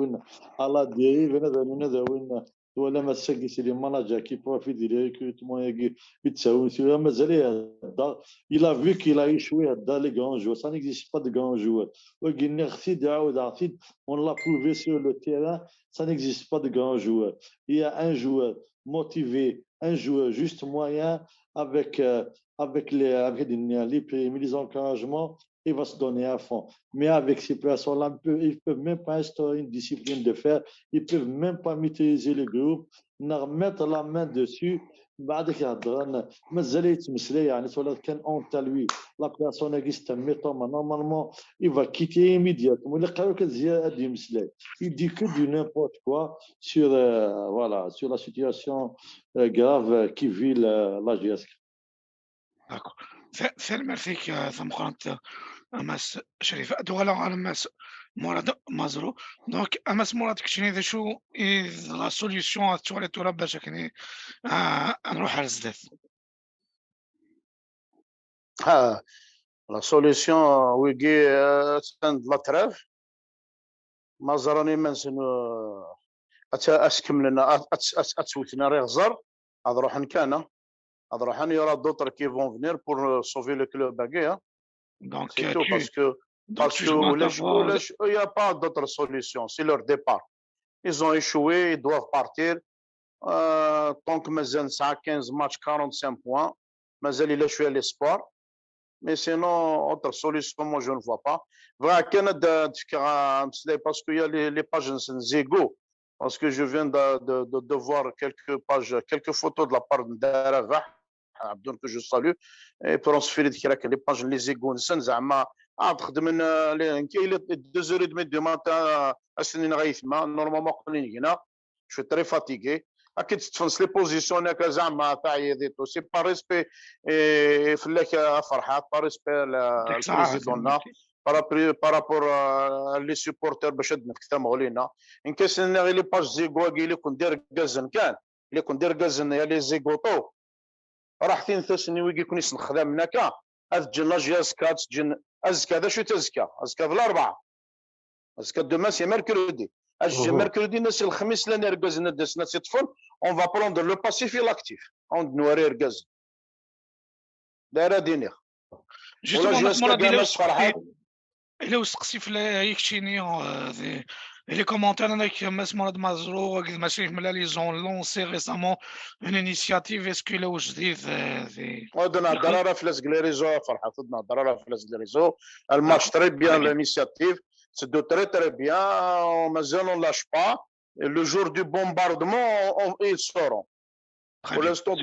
à la dérive, il y en a de nous, ولا ما تسقي سي لي ماناجر كي بروفيت ديال لي ريكروتمون ياكي يتساوي سي مازال يهضر. Il a vu qu'il a échoué dans les grands joueurs, ça n'existe pas de grands joueurs. وقلنا خسيد عاود عطيد, on l'a prouvé sur le terrain, ça n'existe pas de grands joueurs. Il y a un joueur motivé, un joueur juste moyen avec euh, avec les avec les primes, les encouragements, il va se donner à fond. Mais avec ces personnes-là, ils ne peuvent même pas instaurer une discipline de fer, ils ne peuvent même pas maîtriser le groupe, mettre la main dessus. بعدك يهضرن مازال يتمسلي يعني ولا كان اون تالوي لا بيرسون كي ستميتو normalement il va quitter immédiatement ولا قالوا كتزيا هاد يمسلي il dit que du n'importe quoi sur euh, voilà sur la situation euh, grave euh, qui vit la, la G S K. D'accord. Tanemmirt-ik tameqqrant a Mass Crif. Ad uɣaleɣ ɣer Mass Mourad Mazrou. Donc, a Mass Mourad, keččini d acu i d la solution ad tettwaliḍ tura bac akken ad nruḥ ar zdat? Ah, la solution, wigi, euh, c'est de la trêve. Ma ẓran iman-nsen, euh, ad t- ad skemmlen, ad ad- ad- ad twten ar iɣẓer, ad ruḥen kan, ah. Ad ruḥen, il y aura d'autres qui vont venir pour euh, sauver le club-agi, ah. Donc, C'est euh, tout, tu, parce que donc parce tu que dois ulac savoir- ulac il y a pas d'autre solution, c'est leur départ. Ils ont échoué, ils doivent partir. Euh, tant que mazal nesɛa quinze matchs, quarante-cinq points, mazal ila cwiya l'espoir. Mais sinon, autre solution, moi, je ne vois pas. Bɣiɣ kan ad d-fkeɣ ameslay parce que y a les, les pages n Zigo. Parce que je viens de, de, de, de voir quelques pages, quelques photos de la part de Rabaḥ Abdoun, que je salue. Et pour ensuite, les pages n les Zigo, نسن زعما عاد خدمنا les, il est deux heures et demie du matin, ass-nni neɣ ayetma, normalement, aql-i hna. Je suis très fatigué. Akken tettfens les positions هكا زعما تعيط et tout, c'est pas respect et fell-ak a Ferḥat, pas respect le président-nna, par rapport à les supporters باش ad nefk tamuɣli-nna. Nka s-nniɣ les pages Zigo-agi, ili-ken d irgazen kan, ili-ken d irgazen ya les Zigoto. Raḥ tin tasen i wigi kun isnexdamen akka, ad ǧǧen la G S K, ad ǧǧen azekka, d acu-tt azekka? Azekka d Larebɛa. Azekka demain c'est mercredi. Ad ǧǧen mercredi, nna si lexmis llan irgazen ad d-asen ad tt-iṭṭfen, on va prendre le passif et l'actif. Ad nwari irgazen. D ara d-iniɣ. Justement, Mass Mourad, ila usteqsi fell-ak keččini, euh, di, di les commentaires, nnek Mass Mourad Mazrou, akked Mass Chérif Mellal, ils ont lancé récemment une initiative. Est-ce que ila ujdid, euh, di... Ur d-nehder ara fell-as deg les réseaux, a Ferḥat, ur d-nehder ara fell-as deg les réseaux. Elle marche très bien, l'initiative. C'est de très, très bien. Mazal on lâche pas. Le jour du bombardement, on, ils sauront. Pour l'instant,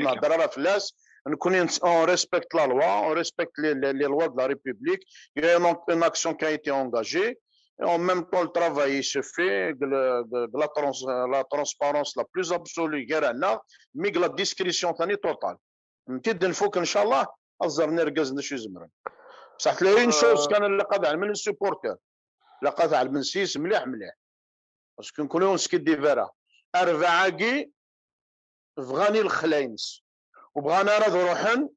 on respecte la loi, on respecte les, les, les, lois de la République. Il y a une, une, action qui a été engagée. Et en même temps, le travail il se fait, de, de, de la, trans, la, transparence la plus absolue, mais de la discrétion totale. نتي نفوك ان شاء الله. الزرني رقز نشو زمرن. بصح تلاقي une chose كان اللي قاعد على من supporter. لقد على من سيس مليح مليح. Parce que نكونوا نسكي ديفيرا. أربعة كي بغاني الخلاينس وبغانا راه روحن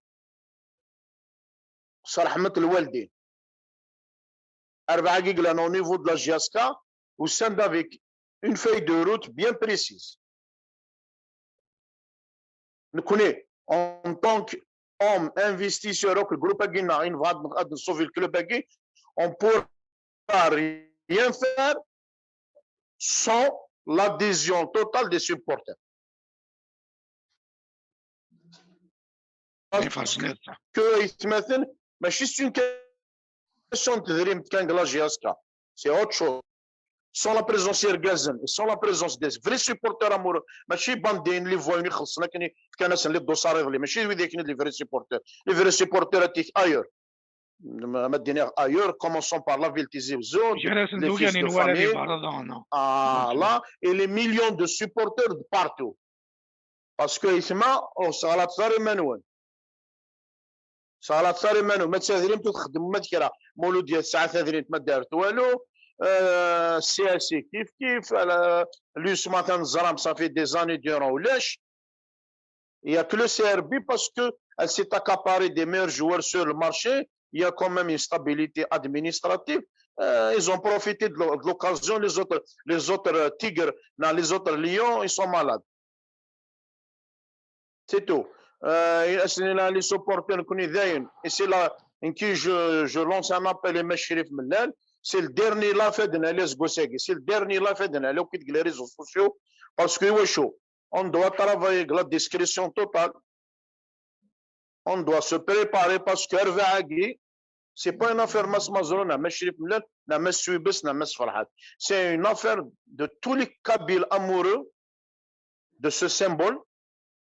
صرحمة الوالدين. أربعة كي قلنا au niveau de la J S K وسند avec une feuille de route bien précise. نكوني en tant qu'homme investisseur, donc le groupe Aguina, il va sauver le club Aguina, on peut rien faire sans l'adhésion totale des supporters. Parce que, ماشي c'est une question de la J S K, c'est autre chose. Sans la présence d'Ergazen, sans la présence des vrais supporters amoureux, ماشي باندين اللي فوين يخلصنا كان كان les dossards, ماشي هذيك les vrais supporters. Les vrais supporters ailleurs. ما دينيغ ailleurs, commençons par la ville Tizi Ouzou, les fils de famille, ah, là, et les millions de supporters de partout. Parce que يسمى وصغلات صار يمنون. صغلات صار يمنون. ما تسافرين تخدم ما ذكرى. مولودية ساعة تدرين ما دارت والو. سي اس سي كيف كيف. لوس ما تنزرام صافي des années durant ولاش. Il n'y a que le C R B parce qu'elle s'est accaparée des meilleurs joueurs sur le marché. Il y a quand même une stabilité administrative. Euh, ils ont profité de l'occasion. Les autres, les autres tigres, non, les autres lions, ils sont malades. C'est tout. Euh, les supporters, et c'est là que je, je lance un appel à Mass Chérif Mellal. C'est le dernier la fête de les C'est le dernier la fête de les réseaux sociaux. Parce que, ouais, chaud. On doit travailler avec la discrétion totale. On doit se préparer parce que أربعة كي, c'est pas une affaire Mass Mazrou, na Mass Chérif Mellal, na Mass Souibes, na Mass Ferhat. C'est une affaire de tous les Kabyles amoureux de ce symbole.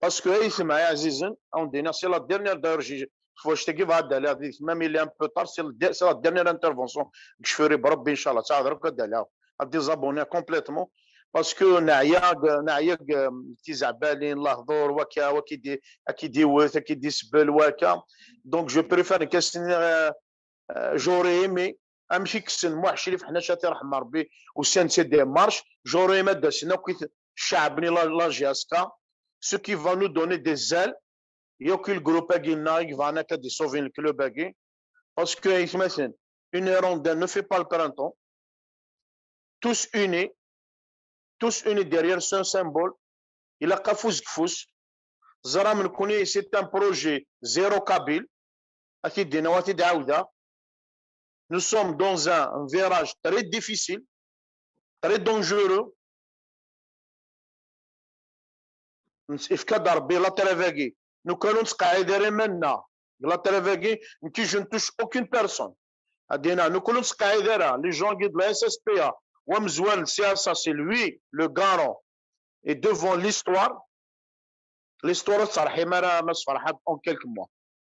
Parce que, c'est la dernière, d'ailleurs, même il est un peu tard, c'est la dernière intervention que je ferai, بربي إن شاء الله, ça va, à désabonner complètement. Parce que نعيا نعيا تيزعبالين الهضور وكا وكيدي اكيدي وث اكيدي سبل وكا. Donc je préfère que j'aurais aimé امشي كسن مو عشرين في حنا شاتي رحم ربي. وسان سي دي مارش. J'aurais aimé داسنا كي الشعب ني la J S K, ce qui va nous donner des ailes. يوكي الجروب اكي لنا يفانا كا دي سوفين الكلوب اكي. Parce que يتمثل une hirondelle ne fait pas le printemps. Tous unis, tous unis derrière ce symbole. Il a kafous kfous. Zaram Kouni, c'est un projet zéro kabyle. Nous sommes dans un virage très difficile, très dangereux. Ifka-d Rebbi la trêve-agi. Nous كانوا نتقاعد غير منا. La trêve-agi, qui je ne touche aucune personne. Adina, nous كانوا نتقاعد غير les gens de la S S P A. ومزوال C S A, c'est lui le garant. Et devant l'histoire, l'histoire صرحي مارا ما صرحت en quelques mois.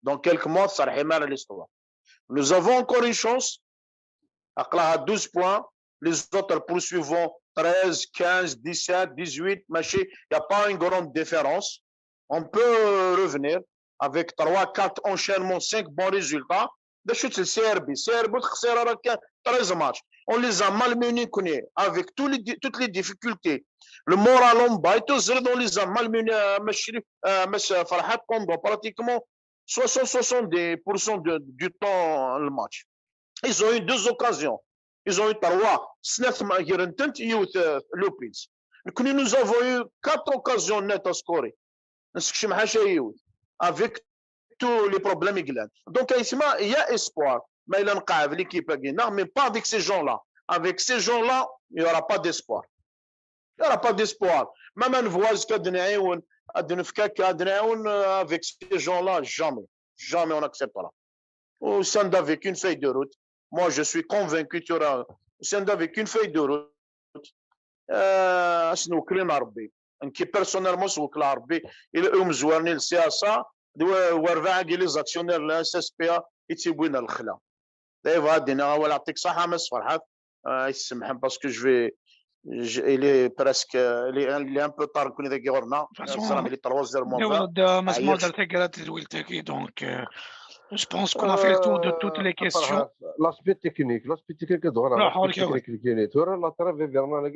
Dans quelques mois صرحي مارا l'histoire. Nous avons encore une chance. Aql-aɣ à douze points. Les autres poursuivons treize, quinze, dix-sept, dix-huit. ماشي, il n'y a pas une grande différence. On peut revenir avec trois, quatre enchaînements, cinq bons résultats. D acu-tt le C R B? C R B ur texsir ara kan treize matchs. On les a malmenés, avec tous les, toutes les difficultés. Le moral en bas, et tout, on les a malmenés, euh, Mass Chérif, euh, Mass Ferhat, pendant pratiquement soixante, soixante-dix pour cent de, du temps le match. Ils ont eu deux occasions. Ils ont eu trois. Snat ma-, Lopez. Nous avons eu quatre occasions nettes à scorer. Avec tous les problèmes i yellan. Donc, ayetma, il y a espoir. Ma yella nqeɛɛed l'équipe-agi, non, mais pas avec ces gens-là. Avec ces gens-là, il y aura pas d'espoir. Il y aura pas d'espoir. Même un voyage, ad nɛiwen, ad nefk akka, ad nɛiwen, euh, avec ces gens-là, jamais. Jamais on acceptera. Usan-d avec une feuille de route. Moi, je suis convaincu, tu auras, usan-d avec une feuille de route. Euh, ad sen-wekklen Rebbi. Nekk, personnellement, ad sen-wekkleɣ Rebbi. I umezwar-nni n le C S A, d wa-, werbaɛ-agi, les actionnaires n la S S P A, i tt-yewwin ar lexla. Dayɣa ad d-iniɣ awal, yeɛṭik ṣṣeḥḥa, Mass Ferḥat. Euh, ay tsemḥem, parce que je vais, je, il est presque, il est, il est un peu tard, nekkni dagi ɣur-neɣ. De toute façon, neẓra belli trois heures moins vingt. Nniɣ-d, euh, Mass Muḥ, ar taggara tedwilt-agi, donc, euh, je pense qu'on a fait le tour de toutes les questions. L'aspect technique, l'aspect technique, tura, l'aspect technique, tura, la trêve hivernale,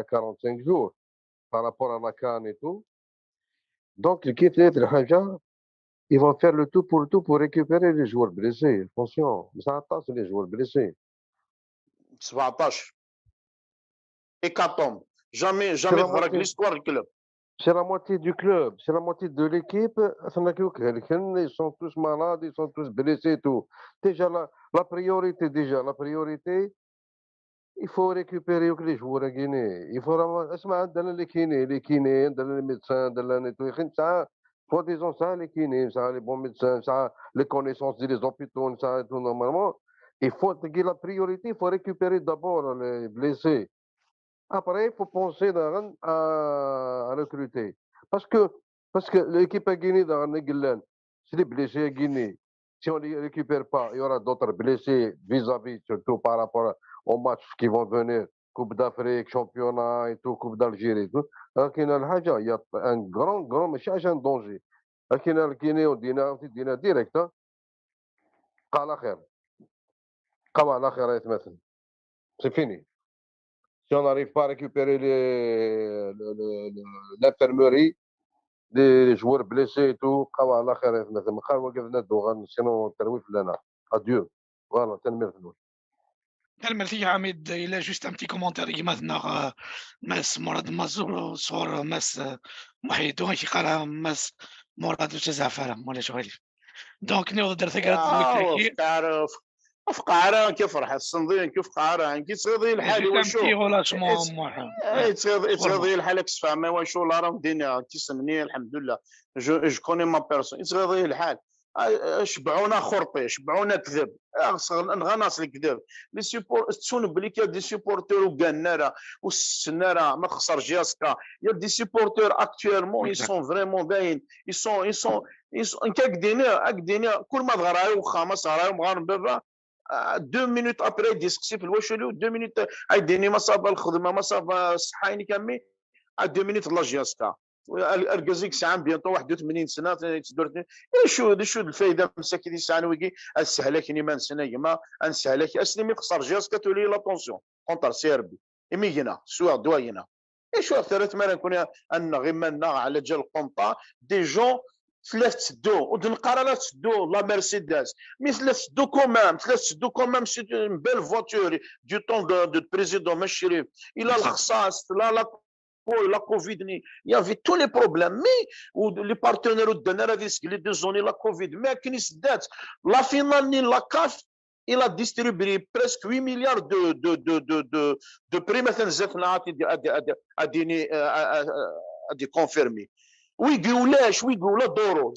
quarante-cinq jours par rapport à la CAN et tout. Donc, كي تنيت الحاجة, ils vont faire le tout pour le tout pour récupérer les joueurs blessés. Attention, mais ça attaque les joueurs blessés. سبعطاش. Hécatombe. Jamais, jamais تغرى l'histoire du club. C'est la moitié du club, c'est la moitié de l'équipe. Ils sont tous malades, ils sont tous blessés et tout. Déjà, la, la priorité, déjà, la priorité, il faut récupérer les joueurs à Guinée. Il faut vraiment, اسمع, عندنا les kinés, les kinés, عندنا les médecins, عندنا les tout. Soi-disant, ça, les kinés, ça, les bons médecins, ça, les connaissances des hôpitaux, ça, et tout, normalement. Il faut, la priorité, il faut récupérer d'abord les blessés. Après, il faut penser à, à recruter. Parce que, parce que l'équipe à Guinée, c'est les blessés à Guinée. Si on ne les récupère pas, il y aura d'autres blessés vis-à-vis, surtout par rapport au match qui vont venir, Coupe d'Afrique, championnat et tout, Coupe d'Algérie et tout. Alors qu'il y a un grand, grand, mais c'est un danger. Alors qu'il y a le Guinée, on dit, on dit direct, hein. قال خير. قال خير يا تمثل. C'est fini. Si on n'arrive pas à récupérer les, le, le, le, l'infirmerie, les joueurs blessés et tout, قال خير يا تمثل. من خير وقفنا دوغان، sinon تروي في لنا. Adieu. Voilà, تنمير في الوجه. Tanemmirt-ik, Ḥamid. Il y a juste un petit commentaire, gma-tneɣ, euh, Mass Murad Mazur, sur Mass, euh, Muḥidu, qui قال Mass Murad ur ttazɛef ara, ولا شغل. Donc, نعود درتك. Ur fqeɛ ara, ur fqeɛ ara, كيف راح الصندوق، كيف فقع ara, كي تصير الحال. Juste un petit relâchement, Muḥ. تصير الحال, كيف فاهم واش ولا راه مدينة، كي سمني، الحمد لله. Je, je connais ma personne. تصير الحال. آه، شبعونا خرطي، شبعونا كذب. آه، صغ-، نغناس الكذب. Les supporters, تسون بلي كاين des supporters وكان راه، والسنة راه ما تخسر جي اس كا. Il y a des supporters actuellement, ils sont vraiment باين. Ils sont, ils sont, ils sont, كاك دينير، كاك دينير، كل ما تغرى وخا، ما صغرى ومغار بابا. آه، deux minutes après, يدي سقسي في الواشلو، deux minutes، آه، يديني ما صافا الخدمة، ما صافا الصحة، يعني كامي. آه، deux minutes, la J S K. Argaz-ik sɛan bientôt واحد وثمانين سنة، ثنين وثمانين. شو، شو الفايدة مساكين يسعان ويجي؟ السهلك نيمان سنة يما، أنسهلك أسلمي تخسر جي اس كا تولي la tension. Contre سي ار بي. إمي ينا، سوا دوا ينا. شو أكثر ثمانية نكون أن غيمنا على جال القنطة، des gens ثلاث تدو، ودنقار لا تدو، la Mercedes. Mais ثلاث تدو quand même، ثلاث تدو quand même, c'est une belle voiture du temps de, de président Machirif. Il a الخصاص، لا، لا، la Covid, il y avait tous les problèmes. Mais, ou les partenaires, ou les deux zones, la Covid. Mais, كني سدات, la finale, ni la caf, il a distribué presque huit milliards de, de, de, de, de, de primes à, à, à, à, à, à des confirmés. Oui, وي يقول لاش, وي يقول لا دورو.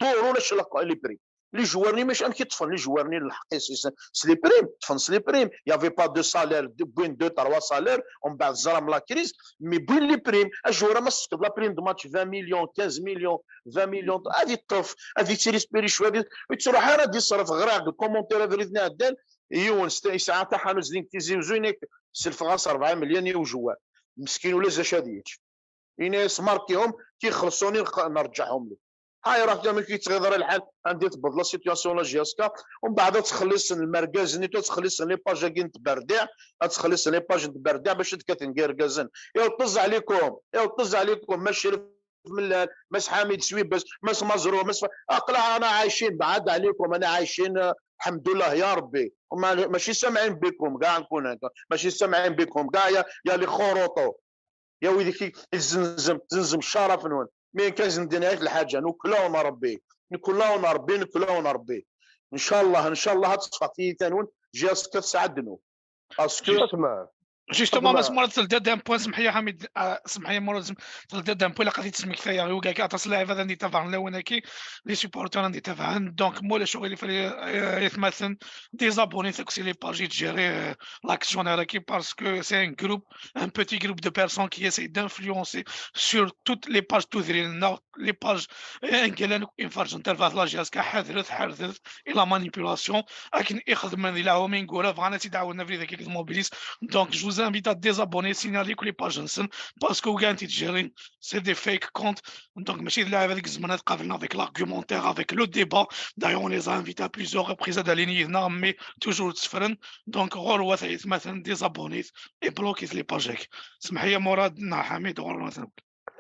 دورو لاش les primes. Les joueurs ني ماشي أمك يطفن, les joueurs ني الحق يسيس, c'est les primes, تفنس les primes. Il y avait pas de salaire, de, بوين deux, trois salaires, ومن بعد زرام la crise, mais بوين les primes, الجوار ما سكت, la prime de match vingt millions, quinze millions, vingt millions, هذه الطرف, هذه تيريسبيري شوية, هذه تروح أنا دي صرف غراق, commentaire هذا اللي عدال, يون ست-, يسعى تاع حانوت زين تيزي وزوينك, سلف غاص أربعة مليون يو جوار. مسكين ولا زاش هذه يجي. إناس ماركيهم, كي يخلصوني نخ-، نرجعهم له. هاي راه كما كي تغير الحال, عندي تبدل la situation la J S K, ومن بعد تخلص المركز نيتو, تخلص les pages كي نتبردع, تخلص les pages نتبردع باش تكتن كيركازن. يا طز عليكم, يا طز عليكم, ما شرف من الآن, ما حامد سويبس, ما مزروع, ما اقلع, أنا عايشين بعاد عليكم, أنا عايشين، آه، الحمد لله يا ربي. وما-، ماشي سامعين بكم كاع, نكون هكا, ماشي سامعين بكم كاع يا، يا لي خروطو. يا ويلي كي تزنزم، تزنزم الشرف نون. مي كان زندنا هاك الحاجة، نوكلونا ربي. Nekk ula wen Rebbi, nekk ula wen Rebbi. Ncallah, ncallah ad teṣfa tiyita-nwen, J S K tesɛa ddnub. Parce que Justement, Justement, ma semmorat teldiḍ un point, semḥ-iyi a Ḥamid, ah, semḥ-iyi a Murad, teldiḍ un point, ilaq ad t-id-smektayeɣ i wigad-agi, aṭas n lɛibad ad d-itabaɛen lawan-agi, les supporters ad d-itabaɛen, donc ma ulac aɣilif ay, ay atmaten, des abonnés akk si les pages i d-gérer, euh, l'actionnaire-agi, parce que c'est un groupe, un petit groupe de personnes qui essayent d'influencer sur toutes les pages tudrin-nneɣ, les pages, eh, n yillan akk inferjen tarbaɛt la J S K, ḥadret, ḥadret, et la manipulation, akken i xedmen di leɛwam ineggura, bɣan ad tt-id-ɛawden abrid-agi deg tmobilis. Donc, je vous invite à désabonner, signaler que les pages-nsen, parce que wigad i d-gérer, c'est des fake comptes. Donc, mačči d lɛibad i izemren ad qablen avec l'argumentaire, avec le débat. D'ailleurs, on les a invités à plusieurs reprises ad d-alin yid-neɣ, mais toujours tteffren. Donc, ɣur-wat ay atmaten, désabonnez et bloquez les pages-agi. Semḥ-iyi a Murad neɣ Ḥamid, ɣur-wat.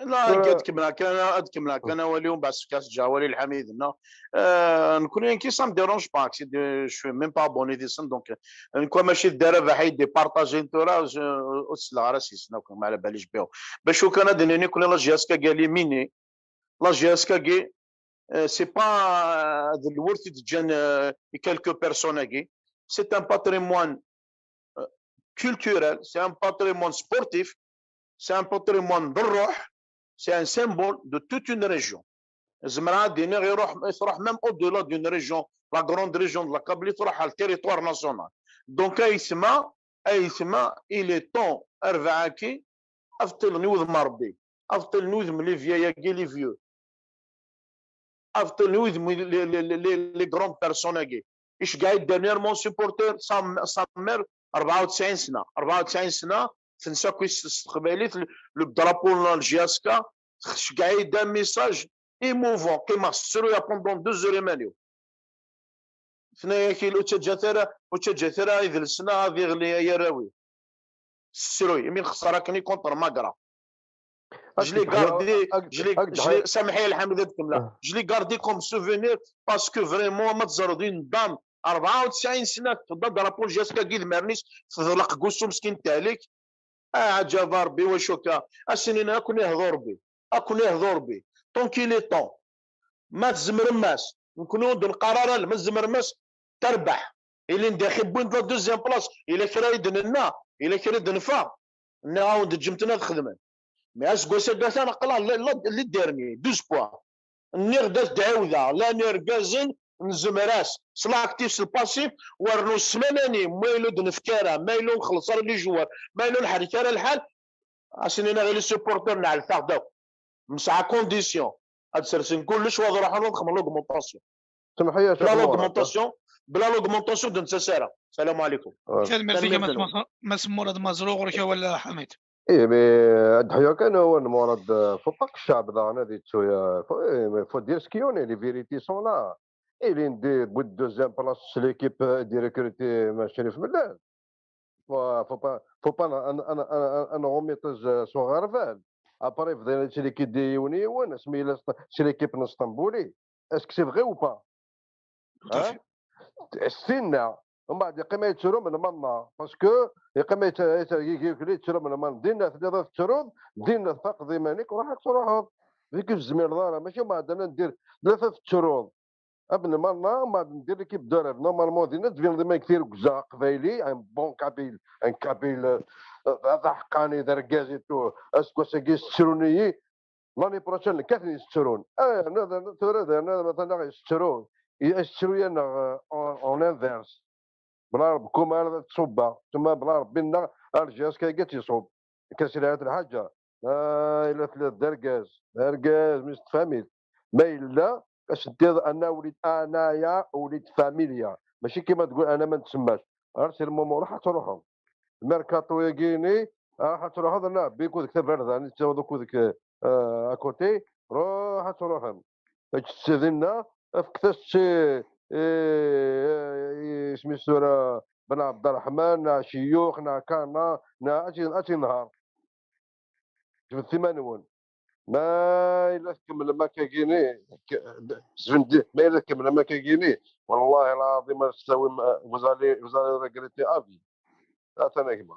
La, ad kemmleɣ kan, ad kemmleɣ kan awal-iw, mbeɛd sefk-as ǧǧeɣ awal i Lḥamid-nneɣ. Euh, nekkni, qui ça me dérange pas, c'est de, je suis même pas abonné deg-sen, donc, euh, nekk mačči d Dda Rabaḥ i d-ipartajen tura, je, ur selleɣ ara seg-sen akk, ma ala balec biɣ. Bac kan ad d-nini nekkni la J S K-agi éliminé, la J S K-agi, euh, c'est pas, euh, d lwert i d-ǧǧan, euh, i quelques personnes-agi, c'est un patrimoine, euh, culturel, c'est un patrimoine sportif, c'est un patrimoine de roi, c'est un symbole de toute une région. Zemreɣ ad d-iniɣ, iruḥ, iruḥ même au-delà d'une région, la grande région de la Kabylie, iruḥ ɣer le territoire national. Donc, aytma, aytma, il est temps, rrbeɛ-agi, ad ṭṭilen i wudem n Rebbi, ad ṭṭilen i wudem n les vieux-agi, les vieux. Ad ṭṭilen i wudem n les, les, les, les, les grandes personnes-agi. Iceggeɛ-iyi-d dernièrement supporter, sa, sa mère, rebɛa u tesɛin sna. Rebɛa u tesɛin sna, tensa akk s, s teqbaylit, le, le drapeau n la J S K, tceggeɛ-iyi-d un message émouvant, qqimeɣ ssruyeɣ pendant deux heures iman-iw. Tenna-yak, ur ttaǧǧat ara, ur ttaǧǧat ara idles-nneɣ ad iɣli ay arraw-iw. Ssruy, imi nxeṣṣer akken i contre Magra. Je l'ai gardé, je l'ai, je l'ai, samḥ-iyi a Lḥamid ad kemmleɣ. Je l'ai gardé comme souvenir parce que vraiment, ma teẓreḍ une dame, rebɛa u tesɛin sna, teṭṭef-d drapeau J S K deg idmaren-is, teḍleq deg wusu meskin tehlek. Aɛǧab a Rebbi, wacu akka? Ad s-inin, ad ken-ihdu Rebbi, ad ken-ihdu Rebbi. Tant qu'il est temps. Ma tzemrem-as, nekkni ur d-neqqar ara, ma tzemrem-as, terbeḥ. Ilin daxi wwin-d la deuxième place, ila kra i d-nenna, ila kra i d-nfa, nniɣ-awen-d ǧǧemt-ten ad xedmen. Mais aseggas-agi atan aql-aɣ la, la, les derniers, douze points. Nniɣ-d ad d-ɛiwdeɣ, llan irgazen, nezmer-as, s l'actif, s le passif, war n usmani, ma yella ur d-nefki ara, ma yella ur nxelleṣ ara les joueurs, ma yella ur neḥrek ara lḥal, ad s-inin aɣ les supporters neɛlet-aɣ-d akk. Nesɛa condition. Ad sersen kullec, wa ad ruḥen ad xedmen l'augmentation. Semḥ-iyi a Bla Ccix Murat. L'augmentation, bla l'augmentation ur d-nettas ara. Salam alaikum. Ouais. Tanemmirt-ik a Tanemmirt-nwen. Mass Mazrou, ɣur-k awal a Ḥamid. Eh, mais ad ḥyuɣ kan awal n Murad, euh, faut pas que ccɛeb daɣen ad yettu, euh, faut, eh, mais faut dire ce qu'il y en est, les vérités sont là. Il est de, de deuxième place, c'est l'équipe, euh, de recruter, euh, Crif Mellal. Faut, faut pas, faut pas n-, n-, n-, n-, n-, nɣumiṭ s, s uɣerbal. Après, bdiɣ ad ttlikidi yiwen yiwen, asmi yella s, s l'équipe n Stambouli. Est-ce que c'est vrai ou pas? Tout à fait. S tinna, mbeɛd yeqqim ad yettru melmi nna, parce que yeqqim ad yet-, yet-, yettru melmi nna. Dinna telliḍ ad tettruḍ, dinna tfaqeḍ iman-ik, ruḥ ad truḥeḍ. Zik ur tezmireḍ ara, mačči mbeɛd ad ndir, la tettruḍ. Ab melmi nna, mbeɛd ndir l'équipe de rêve. Normalement, dinna tbineḍ iman-ik d tiregza aqbayli, un bon kabyle, un kabyle, euh, d aḥeqqani, d argaz et tout. Aseggas-agi yessetrun-iyi, l'année prochaine, nekk ad ten-yessetrun. Ah, yerna, yerna, tura, yerna, ma tella yessetru, yessetru-yaneɣ, euh, en, en inverse. Bla Rebbi, kuma ara tṣubba, tuma bla Rebbi-nneɣ, ar J S K-agi ad tt-iṣubb. Akka sriɛet lḥaǧa. Ah, ila tella d argaz, d argaz, mi s-tfamit. Ma yella, as-teddiḍ, ana وليد, anaya وليد فاميليا. Mačči kima tqul, ana ma nsemmac. Ar si lmumu, ruḥ ad truḥeḍ. Merkaṭu-yagi-ni, ruḥ ad truḥeḍ, nna, bik udek tabarda, ni tettaweḍ akk udek, euh, à côté, ruḥ ad truḥem. Ečč dinna, fket-as-tt i, i, i, isem-is tura, Ben Ɛebderreḥman, neɣ Ciyyux, neɣ Kana, neɣ ad tt-, ad tt-inher. Ǧebdet iman-nwen. Ma yella tkemmlem akkagini, k-, zven-d, ma yella tkemmlem akkagini, والله العظيم ما تستوي, vous allez, vous allez regretter à vie. Atan a gma.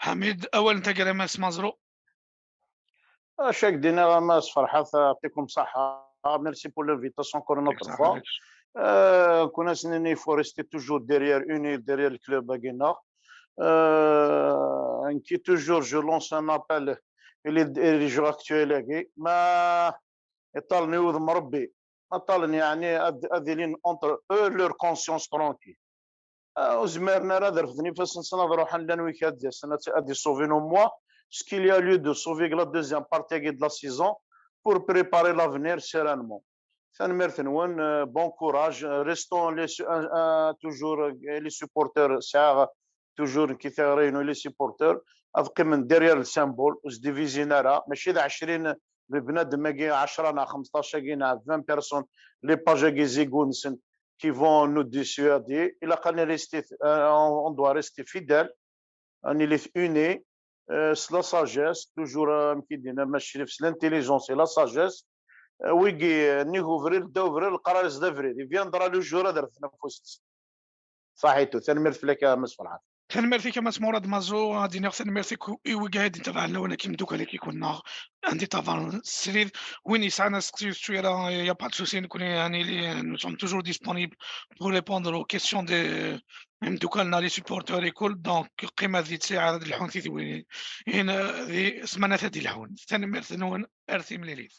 Ḥamid, awal n taggara, Mass Mazrou. Acu ak-d-iniɣ a Mass Ferḥat, يعطيكم الصحة. Merci pour l'invitation encore une autre fois. Ad nini, il faut rester toujours derrière, unis derrière le club-agi-nneɣ. Nekki toujours je lance un appel i les joueurs actuels-agi, ma iṭṭalen i wudem Rebbi, ma ṭṭalen yeɛni ad ilin entre eux, leur conscience tranquille. Ur zmiren ara ad refden ifassen-nsen ad ruḥen, llan wid ad d-yasen ad d-sauver au moins ce qu'il y a lieu de sauver la deuxième partie de la saison pour préparer l'avenir sereinement. Tanemmirt-nwen, bon courage, restons les toujours les supporters, sɛiɣ toujours nekki tiɣri-inu i les supporters, ad qqimen derrière le symbole, ur sdivizin ara, mačči d ɛecrin d bnadem-agi, ɛecra neɣ xemseṭṭac-agi neɣ vingt personnes, les pages-agi zigu-nsen qui vont nous dissuader. Ilaq ad nrester, on doit rester fidèle, ad nili unis, s la sagesse, toujours amek i d-yenna Mass Crif, s l'intelligence et la sagesse. wigi, nnig ubrid, ddaw ubrid, leqrar-is d abrid. Il viendra le jour ad refden afus-nsen. Saḥitu, tanemmirt fell-ak a Mass Ferḥat. Tanemmirt-ik a Mass Murad Mazo, ad d-iniɣ tanemmirt-ik i wigi ay d-itabɛen lawan-agi imeddukal-agi kunneɣ, anda i tabɛen srid. Win yesɛan asteqsi ur yettu ara, y a pas de souci, nekkni ad nili, nous sommes toujours disponibles pour répondre aux questions des imeddukal-nneɣ, les supporters ikul, donc qqim ad di ttiɛad ad lḥun tidwilin, in, di ssmanat ad d-ilḥun. Tanemmirt-nwen, ar timlilit.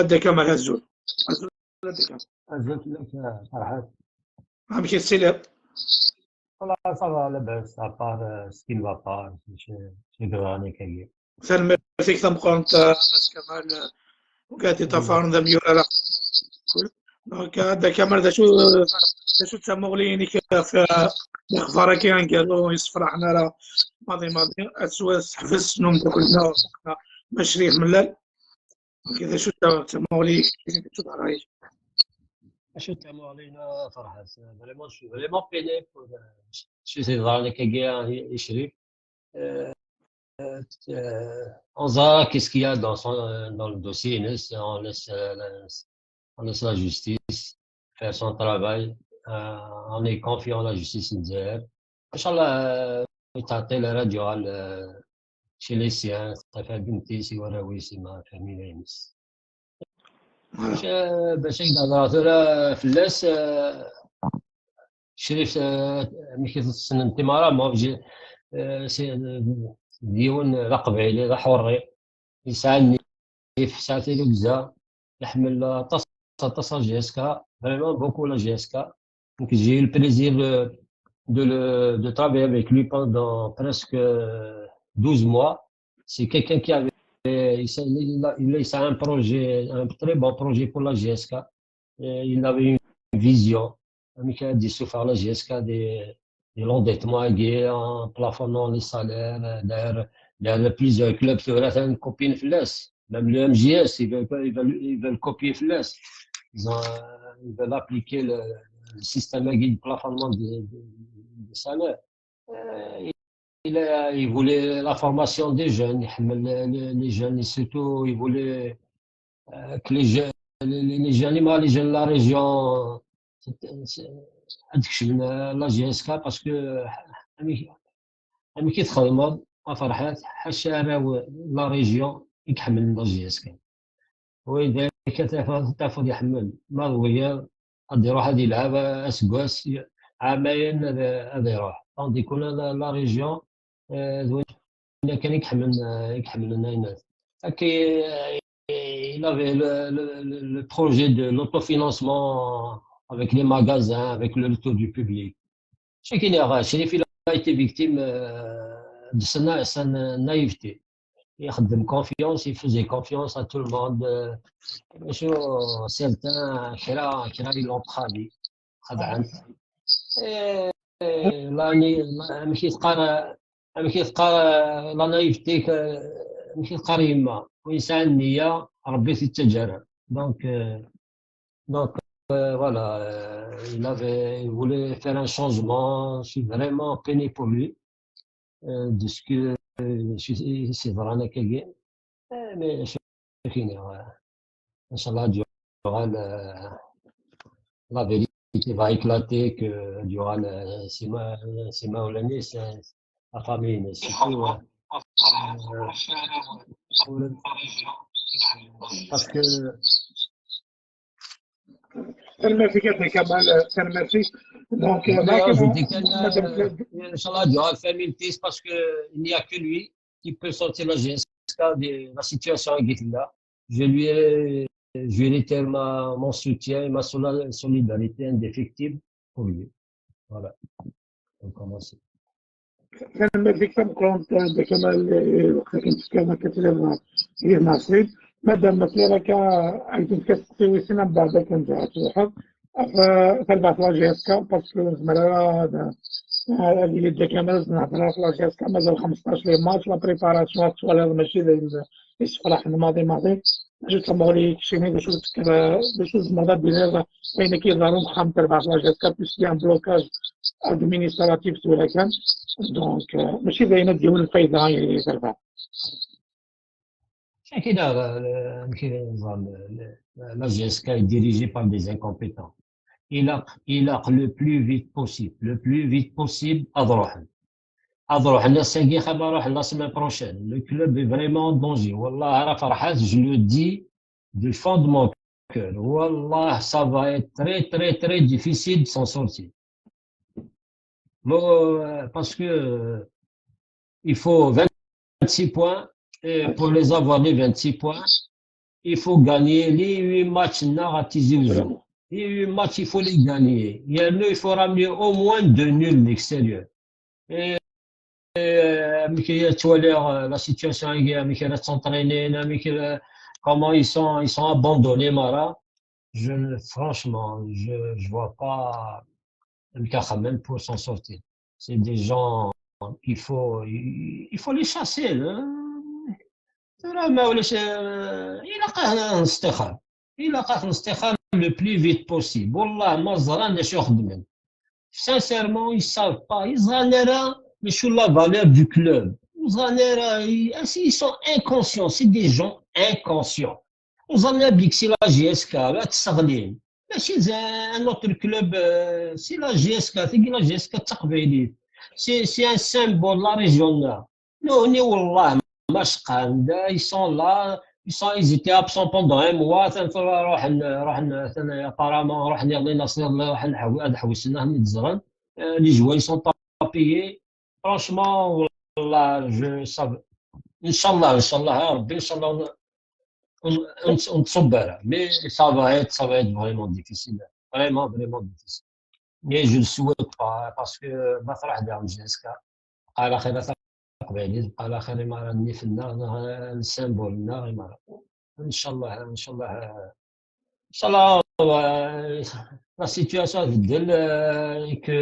Anda Kamal, azul. Azul, anda Kamal. Azul fell-ak, a Ferḥat. Amek i tesiliḍ? Voilà, ça va, labas, à part, euh, ce qui ne va pas, c'est, c'est, c'est grave, nekk-agi. Tanemmirt-ik tameqqrant, a Mass Kamal, wigad iṭṭafaren d amyurar. Donc, a Dda Kamal, d acu, d acu d tamuɣli-inek ɣef, ɣef lexbar-agi aneggaru yessefraḥen ara maḍi maḍi, ad teḥbes n umeddakel-nneɣ Macrif Mellal? Donc, d acu d tamuɣli-inek, d acu d ṛṛay-ik? Acu d tamuɣli-inu, a Ferḥat? Vraiment, je suis vraiment peiné pour, euh, chez ces années-agi, i Crif. Euh, euh, on verra qu'est-ce qu'il y a dans son, euh, dans le dossier, hein, on laisse, euh, la, on laisse la justice faire son travail. Euh, on est confiant en la justice lezzayer. Inchallah, euh, yettɛeṭṭil ara ad yuɣal, euh, chez les siens, ɣef txedmt-is, i warraw-is, i ma familya-ines. Voilà. Bac, euh, bac ad k-d-hedreɣ tura fell-as, euh, Crif, euh, amek i t-tessnem, Timara, moi, j'ai, euh, c'est, euh, d yiwen d aqbayli, d aḥurri, yesɛa nnif, yesɛa tirugza, iḥemmel aṭas, aṭas la J S K, vraiment beaucoup la J S K. Donc, j'ai eu le plaisir de, de le, de travailler avec lui pendant presque douze mois. C'est quelqu'un qui avait, il a, il a un projet, un très bon projet pour la J S K. Et il avait une vision. Amek ad d-yessufeɣ la J S K des, des l'endettement-agi, en plafonnant les salaires, euh, d'ailleurs, d'ailleurs, plusieurs clubs, c'est vrai, c'est une copine flash. Même le M J S, ils veulent, ils veulent, ils veulent copier flash. Ils ont, euh, ils veulent appliquer le, le système-agi de plafonnement des, des, des salaires. Euh, il a, il voulait la formation des jeunes, il aimait les, les, les jeunes, et surtout, il voulait, euh, que les jeunes, les, les, les jeunes, les jeunes de la région, c'est, c'est, ad kecmen la J S K parce que, euh, amek, amek i txedmeḍ, a Ferḥat, ḥaca arraw la région i iḥemmlen la J S K. Win d akka tafeḍ, tafeḍ iḥemmel, ma d wiyaḍ, ad iruḥ ad yelɛeb aseggas, ɛamayen ad, ad iruḥ. Tandis que la, la région, euh, d win kan i iḥemmlen, euh, i iḥemmlen ayennat. Akka, euh, il avait le, le, le, le projet de l'autofinancement avec les magasins, avec le retour du public. Chacun a, Chérif, il a été victime, euh, de sa na-, sa na-, naïveté. Il a fait confiance, il faisait confiance à tout le monde. Euh, je suis certain, kra, kra, ils l'ont trahi. Khad'an. Et, et la, la, amek i teqqar, amek i teqqar, euh, la naïveté, euh, amek i teqqar yemma, win yesɛan nniya, Rebbi t-yettaǧǧa. Donc, euh, donc, euh, voilà, euh, il avait, il voulait faire un changement, je suis vraiment peiné pour lui. euh, de ce que, euh, je suis, c'est vraiment que, euh, mais je finis, ouais. Inch'Allah, durant le, la vérité va éclater que durant le, c'est ma, c'est ma, c'est la famille, mais surtout, euh, parce que Tanemmirt-ik a Dda Kamal, tanemmirt-ik. Donc, euh, d'ailleurs, je dis qu'elle, euh, Inch'Allah, durant la famille, parce qu'il n'y a que lui qui peut sortir la J S K de la situation qu'il a. Je lui ai, je lui réitère ma, mon soutien et ma sola- solidarité indéfectible pour lui. Voilà. On commence. Tanemmirt-ik tameqqrant a Dda Kamal, eh, lweqt akken tefkiḍ akka tlaba i Nasib. Madame, ma tlaba akka, ad k-nefk asteqsi wis sin, mbeɛd akken ad truḥeḍ. Ɣef talbaɛt la J S K, parce que ur nezmir ara ad, ad yili Dda Kamal ad nehder ɣef la J S K, mazal xmesṭac les matchs, la préparation ad twaliḍ mačči d ayen yessefraḥen maḍi maḍi. Acu d tamuɣli keččini, d acu d-tekker, d acu tzemreḍ ad d-tiniḍ ayen akka iḍerrun deg uxxam n terbaɛt la J S K, puisqu'il y a un blocage administratif tura kan. Donc, euh, mačči d ayen ad d-yawin lfayda i terbaɛt. Chacun a, euh, le- le- le- la J S K est dirigée par des incompétents. Il a, il a le plus vite possible, le plus vite possible, ad ruḥen. Ad ruḥen ass-agi, xaṭer ad ruḥen la semaine prochaine. Le club est vraiment en danger. Wallah, ara ferḥat, je le dis du fond de mon cœur. Wallah, ça va être très, très, très difficile de s'en sortir. Bon, euh, parce que, euh, il faut vingt-six points, et pour les avoir, les vingt-six points, il faut gagner les huit matchs à Tizi Ouzou. Les huit matchs, il faut les gagner. Il y a- il faut ramener au moins deux nuls de l'extérieur. Et, et, euh, amek i ttwaliɣ, euh, la situation, amek ara s'entraîner, amek, euh, comment ils sont, ils sont abandonnés, Mara. Je ne, franchement, je, je vois pas le Kahamen pour s'en sortir. C'est des gens, il faut, il, il faut les chasser, hein. Tura ma ulac, euh, ilaq ad nestixer. Ilaq ad nestixer le plus vite possible. Wallah, ma ẓran d acu xeddmen. Sincèrement, ils savent pas. Ils ont l'air, mais sur la valeur du club. Ils ont l'air, ils, ils sont inconscients. C'est des gens inconscients. Ur ẓrin ara belli c'est la J S K ara tesseɣlin. Mačči d un autre club, euh, c'est la J S K, tagi la J S K d taqbaylit. C'est, c'est un symbole, la région-nneɣ. Nutni, wallah, ma cqan, ils sont là, ils sont, ils étaient absents pendant un mois, atan tura ruḥen, ruḥen, atan apparemment, ruḥen iḍelli, ass-nniḍen, ruḥen ḥew-, ad ḥewsen, ad ẓren. Euh, les joueurs, ils sont pas payés. Franchement, والله, je, ça, Inch'Allah, Inch'Allah, يا ربي, Inch'Allah, on, on, on, on صبر. Mais ça va être, ça va être vraiment difficile. Vraiment, vraiment difficile. Mais je le souhaite pas, parce que ma tṛuḥ d J S K, bqa la xir a taqbaylit, bqa la xir imara nnif-nneɣ, neɣ le symbole-nneɣ, imara. Inch'Allah, Inch'Allah, Inch'Allah, euh, la situation tbeddel, euh, et que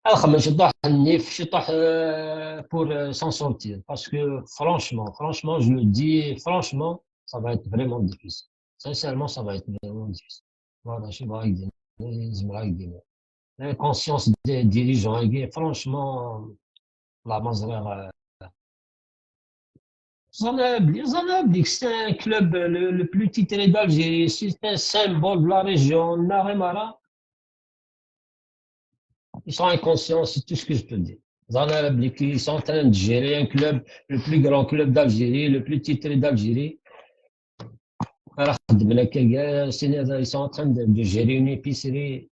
ad xedmen ciṭuḥ nnif, ciṭuḥ, euh, pour, euh, s'en sortir. Parce que franchement, franchement, je le dis, franchement, ça va être vraiment difficile. Sincèrement, ça va être vraiment difficile. Voilà, je vais dire, je vais dire. L'inconscience des dirigeants, et franchement, la misère, euh, ẓran belli, ẓran belli c'est un club le, le plus titré d'Algérie, c'est un symbole de la région, neɣ imara. Ils sont inconscients, c'est tout ce que je peux dire. Ẓran belli ils sont en train de gérer un club, le plus grand club d'Algérie, le plus titré d'Algérie. Ara xedmen akka, ils sont en train de, de gérer une épicerie.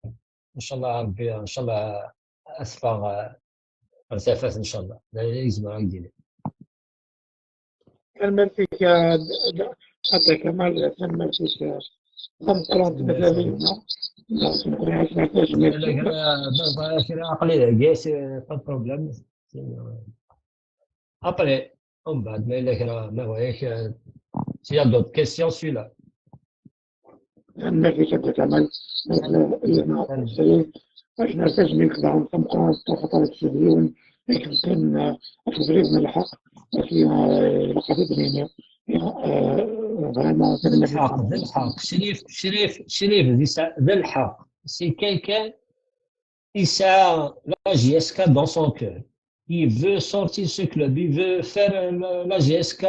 Inch'Allah, Rabbi, Inch'Allah, ad teffeɣ, euh, ɣer tafat, Inch'Allah. D ayen ay zemreɣ ad d-iniɣ. Tanemmirt-ik a Dda Kamal, tanemmirt-ik tameqqrant. Mazal-iyi, aql-iyi dagi, c'est pas de problème. Après, umbeɛd, ma yella kra, ma bɣiɣ, euh, s'il y a d'autres questions, je suis là. Tanemmirt-ik a Dda Kamal. Akken ara tajmilt daɣen tameqqrant, xaṭer ad tefdiwen akken kan, eh, akk bɣiɣ n lḥeqq, akken, eh, ilaq ad t-id-nini. Eh, vraiment, tanemmirt. D lḥeqq, d lḥeqq. Crif, Crif, Crif, d lḥeqq. C'est quelqu'un, il a la J S K dans son cœur. il veut sortir ce club, il veut faire la, la G S K,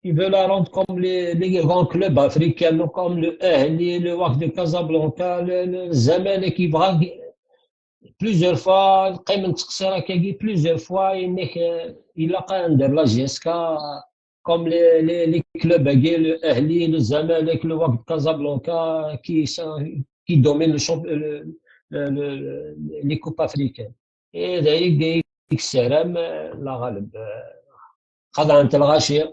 il veut la rendre comme les, les grands clubs africains, comme le Ahli, le Wak de Casablanca, le, le Zamalek, il va plusieurs fois, quand même, plusieurs fois, il n'est que, il a quand même de la G S K, comme les, les, les clubs, le Ahli, le Zamalek, le Wak de Casablanca, qui, sont- qui dominent le champ- le- le- le- les coupes africaines. Et d'ailleurs, يكسرم لا غالب. خضعا تلغاشي.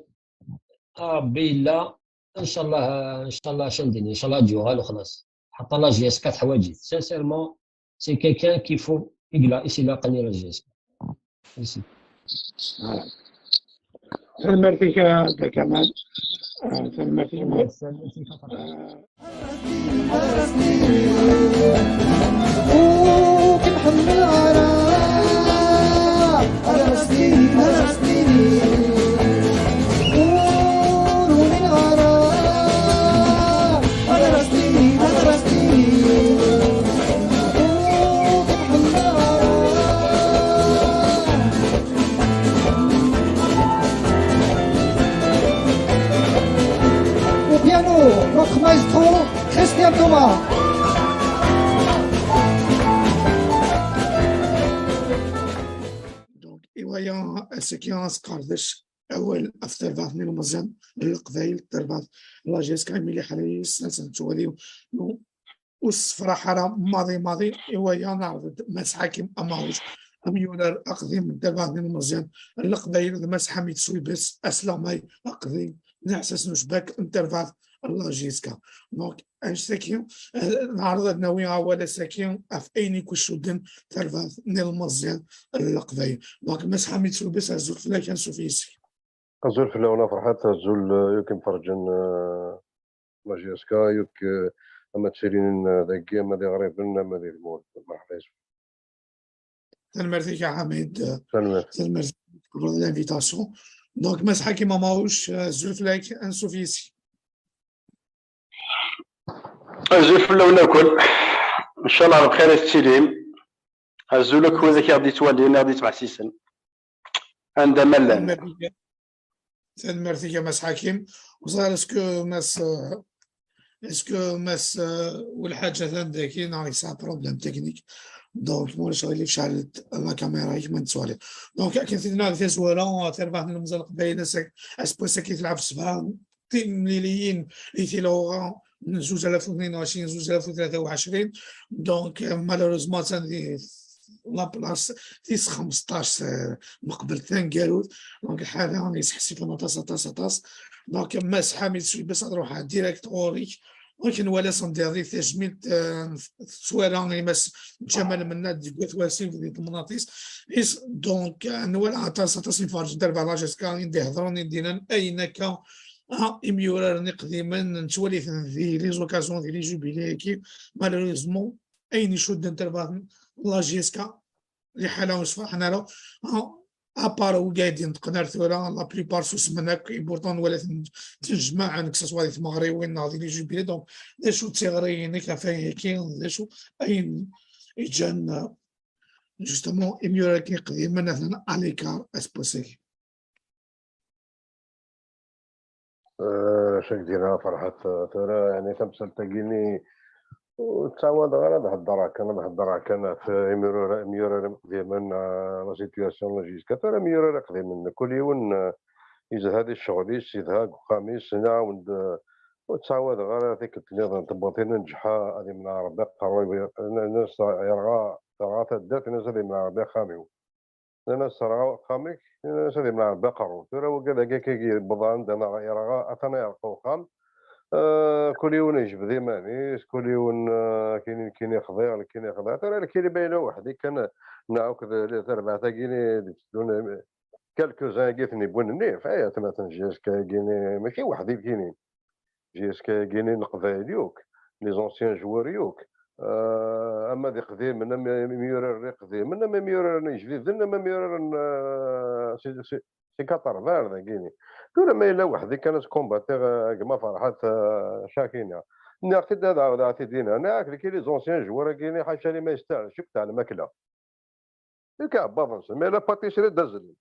ربي إلا. إن شاء الله، إن شاء الله شندين، إن شاء الله ديوغال وخلاص. حتى لا جي اس كات حواجز. Sincèrement, c'est quelqu'un qu'il faut يقلع إيش إلا قني لا جي اس كات. Merci. Tanemmirt-ik a Dda Kamal. Ah, tanemmirt-ik. Ah, au piano, notre maestro, Christian Thomas. Donc, iwaya asaki asqerdec awal ɣef terbaɛt n ilmeẓyen n Leqbayel, terbaɛt n la G S K, imi lliḥala-is ad tent-twali ur ssefraḥ ara maḍi maḍi. Iwaya neɛreḍ-d Mass Ḥakim Amaruc, amyurar aqdim n terbaɛt n ilmeẓyen n Leqbayel, d Mass Ḥamid Swibes, aslamay aqdim n iɛessas n ucbak n terbaɛt n la G S K. Donc, annect-agi, eh, neɛreḍ ad nawi awal ass-agi ɣef ayen i icudden tarbaɛt n ilmeẓyen n Leqbayel. Donc, Mass Ḥamid Swibes, azul fell-ak, ansuf yis-k. Azul fell-awen a Ferḥat, azul, eh, yakk imferrǧen, eh, la G S K, yakk, eh, ama ttilin, eh, dagi, ama d iɣriben, ama di tmurt. Merḥba yes-wen. Tanemmirt-ik a Ḥamid. Tanemmirt. Tanemmirt-ik pour l'invitation. Donc, Mass Ḥakim Amaruc, eh, azul fell-ak, ansuf yis-k. Azul fell-awen akk. Ncallah bxir i tettilim. Azul akk wid i aɣ-d-yettwalin, i aɣ-d-yettbeɛsisen. Anda ma llan. Tanemmirt-ik a Mass Ḥakim. Ur ẓriɣ est-ce que Mass, eh, est-ce que Mass, eh, Welḥaǧ atan dagi neɣ yesɛa problème technique. Donc, ma ulac aɣilif, ceɛl-d la caméra-ik ma nettwali. Donc, akken i d-nenna di tazwara, tarbaɛt n ilmeẓyen n Leqbayel, ass-, aseggas-agi telɛeb sebɛa timliliyin i tilɣuɣa n zuǧ alaf u tnin u ɛecrin, zuǧ alaf u tlata u ɛecrin. Donc, eh, malheureusement, atan di la place tis xmesṭac, eh, meqbel taneggarut. Donc, lḥala yesḥessif-n aṭas, aṭas, aṭas. Donc, Mass Ḥamid Swibes, ad ruḥeɣ direct ɣur-k. Ur k-nwala sendiḍ di tajmilt, eh, tettwala i Mass Ǧamal Mennad deg At Wasif di temnaḍt-is. Is, donc, eh, nwala aṭas, aṭas n iferrǧen tarbaɛt n la G S K i d-ihedṛen, i d-yennan ayen akka. Ah, imyuraren iqdimen, nettwali-ten di les occasions, di les jubilés-agi. Malheureusement, ayen icudden tarbaɛt n la G S K, liḥala ur sferḥen ara. Ah, à part wigi i d-ineṭqen ar tura, la plupart susmen akk, et pourtant nwala-ten ttnejmaɛen, que ce soit di tmeɣriwin neɣ di les jubilés. Donc, d acu d tiɣri-inek ɣef wayagi, d acu ayen iǧǧan, euh, justement, imyuraren iqdimen atan à l'écart aseggas-agi? Eh, acu ak-d-iniɣ a Ferḥat, eh, tura, yeɛni, tamsalt-agi-ni ur ttɛawadeɣ ara ad heddreɣ kan, ad heddreɣ kan ɣef imyurar-, imyuraren iqdimen, eh, la situation n la G S K. Tura imyurar iqdimen, kul yiwen, eh, yezha di ccɣel-is, yezha deg uxxam-is, nɛawen-d, eh, ur ttɛawadeɣ ara tikkelt nniḍen tewweḍ tin neǧḥa, ad imneɛ Rebbi aqerru-iw, n-, n-, yerɣa, terɣa taddart, nnas ad imneɛ Rebbi axxam-iw. Nnan-as: "Terɣa axxam-ik?" Nnan-as: "Ad imneɛ Rebbi aqerru." Tura wagi d akka i yewweḍ anda neɣ yerɣa, atan yerqa uxxam. Eh, kul yiwen yejbed iman-is, kul yiwen, eh, kini, kini xḍiɣ, kini xḍiɣ. Tura lkili ma yella weḥd-i kan, neɣ akked tarbaɛt-agi i d-itteddun, quelques-uns-agi i ten-iwwin nnif, ay atmaten, J S K-agi-ni, mačči weḥd-i kini. J S K-agi-ni n Leqbayel yakk, les anciens joueurs yakk, eh, ama d iqdimen, ama imyuraren iqdimen, ama imyuraren ijdiden, ama imyuraren, eh, si, si, si quatre-vingts dagini. Tura ma yella weḥd-i kan ad skumbaṭiɣ, eh, gma Ferḥat, eh, Cakina. Nniɣ-t-id ad ɛawdeɣ ad t-id-iniɣ. Nniɣ-ak d kini les anciens joueurs-agi-ni, ḥaca liman yesteɛrec akk tɛelmakla. Ikɛebbaḍ-nsen, ma yella patisri d azlen.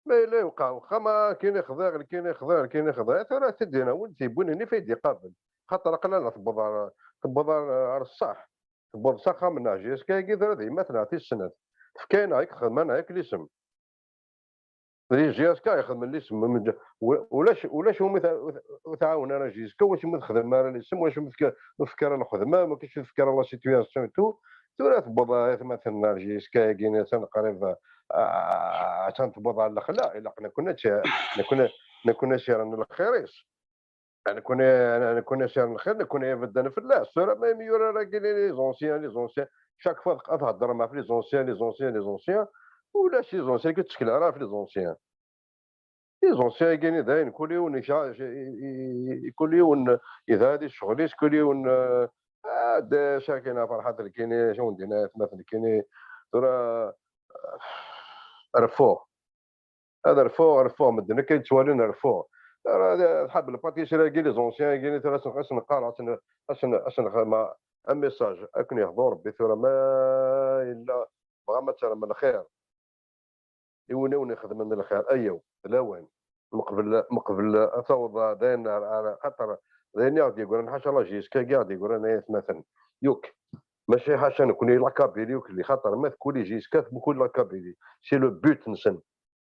Ma yella yewqeɛ wexxam, akin ixḍiɣ, akin ixḍiɣ, akin ixḍiɣ. Tura t-id-inawen, tiwwin-nni fay d-iqabel. Xaṭer aql-aneɣ tewweḍ ɣer, tewweḍ ɣer, ɣer ṣṣeḥ. Tewweḍ s axxam-nneɣ, jiska-agi tura d yemma-tneɣ tis snat. Tefka-aneɣ akk, xedmen akk lisem. Di jiska ixedmen lisem, ulac, ulac umi ur tɛawen ara jiska, ulac umi texdem ara lisem, ulac umi ur tefka ara lxedma, ma kac ur tefka ara la situation et tout. Tura tewweḍ atmaten ar jiska-agi, atan qrib, attan tewweḍ ɣer lexla, ilaq nekni, nekni, nekni ad s-yerren lxir-is. Nekni, nekni ad s-yerren lxir, nekni ad ibedden fell-as. Tura ma imyurar-agi les anciens, les anciens, chaque fois ad theddrem ɣef les anciens, les anciens, les anciens, ulac les anciens, ur ttkel ara ɣef les anciens. Les anciens-agi d ayen, kul yiwen, kul yiwen yedha di ccɣel-is, kul yiwen, ah, d Sakina Ferḥat lkini, acu n din atmaten lkini, tura, ah, rfuɣ. Ad rfuɣ, rfuɣ, medden akka yettwalin rfuɣ. Tura, tḥab lpatisri-agi, les anciens-agi, tura ad sen-, ad sen-qqareɣ, ad sen-, ad sen-, ad sen-xedmeɣ un message, akken yehḍu Rebbi tura, ma yella tebɣam ad terrem lxir i win i wen-ixedmen lxir, ayyaw, d lawan. Meqbel, meqbel ad taweḍ d ayen ar, ar, xaṭer d ayen i aɣ-d-yeggran, ḥaca la jiska-agi i aɣ-d-yeggran ay atmaten. Yuk, mačči ḥaca nekni, la Kabylie yuk, li xaṭer ma tkuli jiska, tkuli la Kabylie. C'est le but-nsen.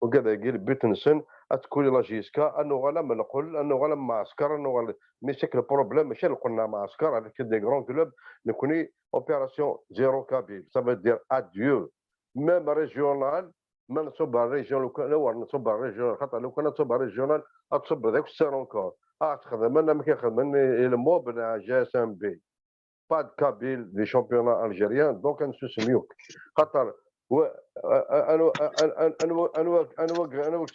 Ugad-agi, le but-nsen, ad tkuli la jiska, ad nuɣal am lqel, ad nuɣal am mɛesker, ad nuɣal. Mais c'est que le problème, mačči lqel neɣ mɛesker, avec des grands clubs, nekni, opération zéro kabyle, ça veut dire adieu. Même régional, ma nṣubb ar région, lukan, awer nṣubb ar région, xaṭer lukan ad tṣubb ar régional, ad tṣubb d akessar encore. Ad ɣ-texdem amek i xedmen i, i le mob neɣ G S M B. Pas de kabyle di championnat algérien, donc ad nsusem yuk. Xaṭer, wa-, a-, a-, anwa, a-, a-, a-, anwa, anwa, anwa, anwa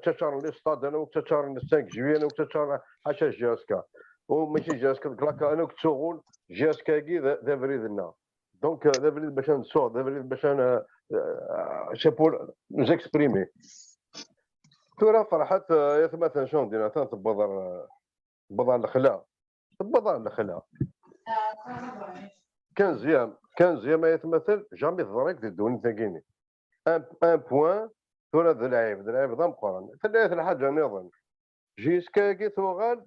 ttaččaren les stades, anwa ttaččaren le cinq juillet, anwa ttaččaren ḥaca jiska. U mačči jiska, deg laka, anwa ttsuɣun, jiska-agi d, d abrid-nneɣ. Donc, euh, d abrid bac ad nsuɣ, d abrid bac ad n-, euh, c'est pour nous exprimer. Tura Ferḥat, euh, ay atmaten, acu n din, atan tewweḍ ɣer, tewweḍ ɣer lexla. Tewweḍ ɣer lexla. Quinzième, quinzième ay atmaten, jamais teḍra-k di ddunit-agi-ni. Un, un point, tura d lɛib, d lɛib d ameqqran. Tella lḥaǧa nniḍen. Jiska-agi tuɣal,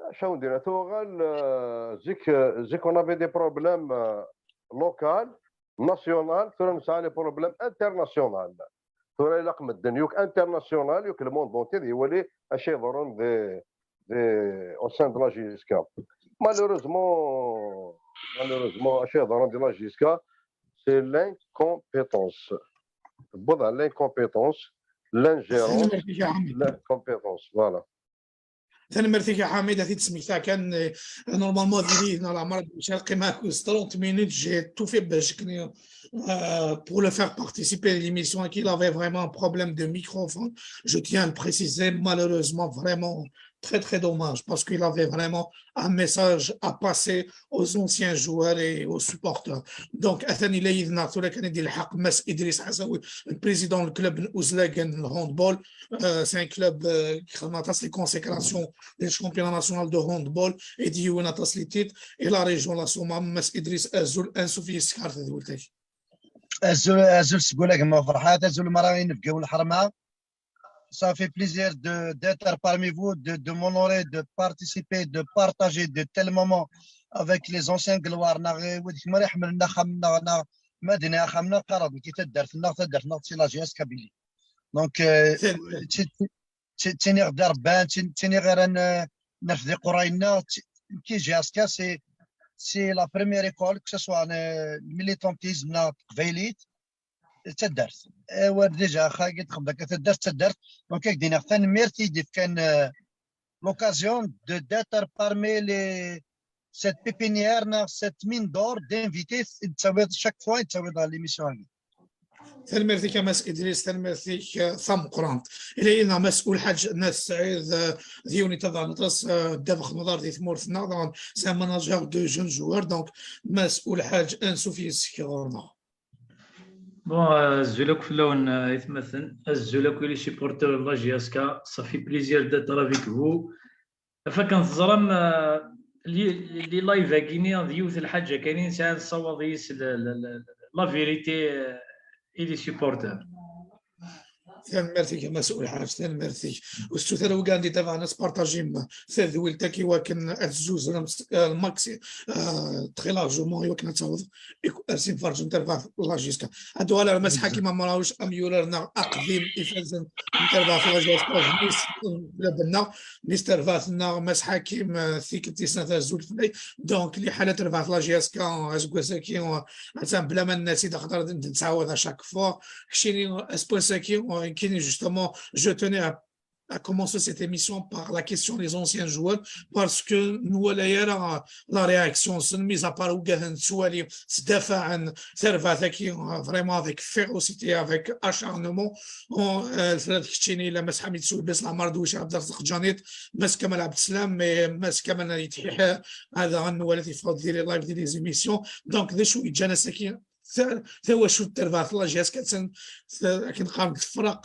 acu n din, tuɣal, euh, zik, euh, zik on avait des problèmes, euh, local, national, tura nesɛa les problèmes international. Tura ilaq medden yuk international, yuk le monde entier, d iwali acu yeḍrun di, di, au sein de la J S K. Malheureusement, malheureusement, acu yeḍrun di la J S K, c'est l'incompétence. Tewweḍ ɣer l'incompétence, l'ingérence, l'incompétence, voilà. Tanemmirt-ik a Ḥamid, ad t-id-smektaɣ kan, eh, normalement, ad yili yid-neɣ leɛmer ad yecɛel, qqimeɣ akked-s trente minutes, j'ai tout fait bac akken, euh, pour le faire participer à l'émission, qu'il avait vraiment un problème de microphone. Je tiens à le préciser, malheureusement, vraiment, très, très dommage, parce qu'il avait vraiment un message à passer aux anciens joueurs et aux supporters. Donc, atan yella yid-neɣ tura kan ad yelḥeq Mass Idriss Ḥasawi, le président du club n Uzlagen n handball. Euh, c'est un club, euh, qui a des consécrations des championnats nationaux de handball et d yiwen aṭas les titres. Et la région la Somme, Mass Idriss, azul, ansuf yes-k ɣer tedwilt-agi. Azul, azul seg ulagen n Ferḥat, azul mara inebgawen lḥerma. Ça fait plaisir de, d'être parmi vous, de, de m'honorer, de participer, de partager de tels moments avec les anciens gloires, neɣ wid kemm ara iḥemmlen axxam-nneɣ, neɣ ma d-nniɣ axxam-nneɣ, qqareɣ-d nekki taddart-nneɣ, taddart-nneɣ c'est la J S Kabylie. Donc, euh, ttiniɣ-d rebban, ttiniɣ ara nerfed iqerray-nneɣ, ki J S K, c'est, c'est la première école, que ce soit le militantisme, la teqbaylit, d taddart. Awer déjà, xagi txedmeḍ akka taddart, d taddart. Donc, ad k-d-iniɣ tanemmirt i d-ifkan, euh, l'occasion de, d'être parmi les, cette pépinière, neɣ cette mine d'or d'invités, i d-tawiḍ chaque fois, i d-tawiḍ ɣer l'émission-agi. Tanemmirt-ik a Mass Idriss, tanemmirt-ik, eh, tameqqrant. Ila yid-neɣ Mass Ulḥaǧ Nat Saɛid, eh, d yiwen i taḍan aṭas, eh, ddabex n uḍar di tmurt-nneɣ, daɣen c'est un manager de jeunes joueurs, donc Mass Ulḥaǧ, ansuf yes-k ɣur-neɣ. Bon, eh, azul akk fell-awen, eh, aytmaten, azul akk i les supporters de la J S K, ça fait plaisir d'être avec vous. Ɣef akken teẓram, eh, li, li live-agi-ni d yiwet lḥaǧa kan i nesɛa nessawaḍ yis le, le, le, la vérité, euh, et les supporters. Tanemmirt-ik a Mass Ulḥaǧ, tanemmirt-ik. Ur s-ttutar wigand i d-abaɣen ad spartajim tadwilt-agi wakken ad zuzren lmaksi très largement i wakken ad taweḍ ar s-inferǧen tarbaɛt la J S K. Ad uɣal ar Mass Ḥakim Amrawc, amyurar-nneɣ aqdim ifazen n tarbaɛt la J S K, mmi-s n tlaba-nneɣ, mmi-s n terbaɛt-nneɣ Mass Ḥakim, tikkelt tis snat azul fell-ak. Donc liḥala tarbaɛt la J S K aseggas-agi, atan bla ma nnas-id axaṭer d nettɛawad à chaque fois. Keččini aseggas-agi, nekkini justement je tenais à à commencer cette émission par la question des anciens joueurs, parce que nwala ara la réaction, mis à part wigad nettwali ttdafaɛen tarbaɛt-agi vraiment avec férocité, avec acharnement. Tlata keččini, la Mass Ḥamid Soubis, Lamar Douchi, Abdel Razak Djanit, Mass Kamal Abdeslam, mais Mass Kamal yetḥiḥ, ad nwala tifeḍ di les lives, di les émissions. Donc d acu yeǧǧan ass-agi tawacult n terbaɛt la J S K akken qqaren tefraq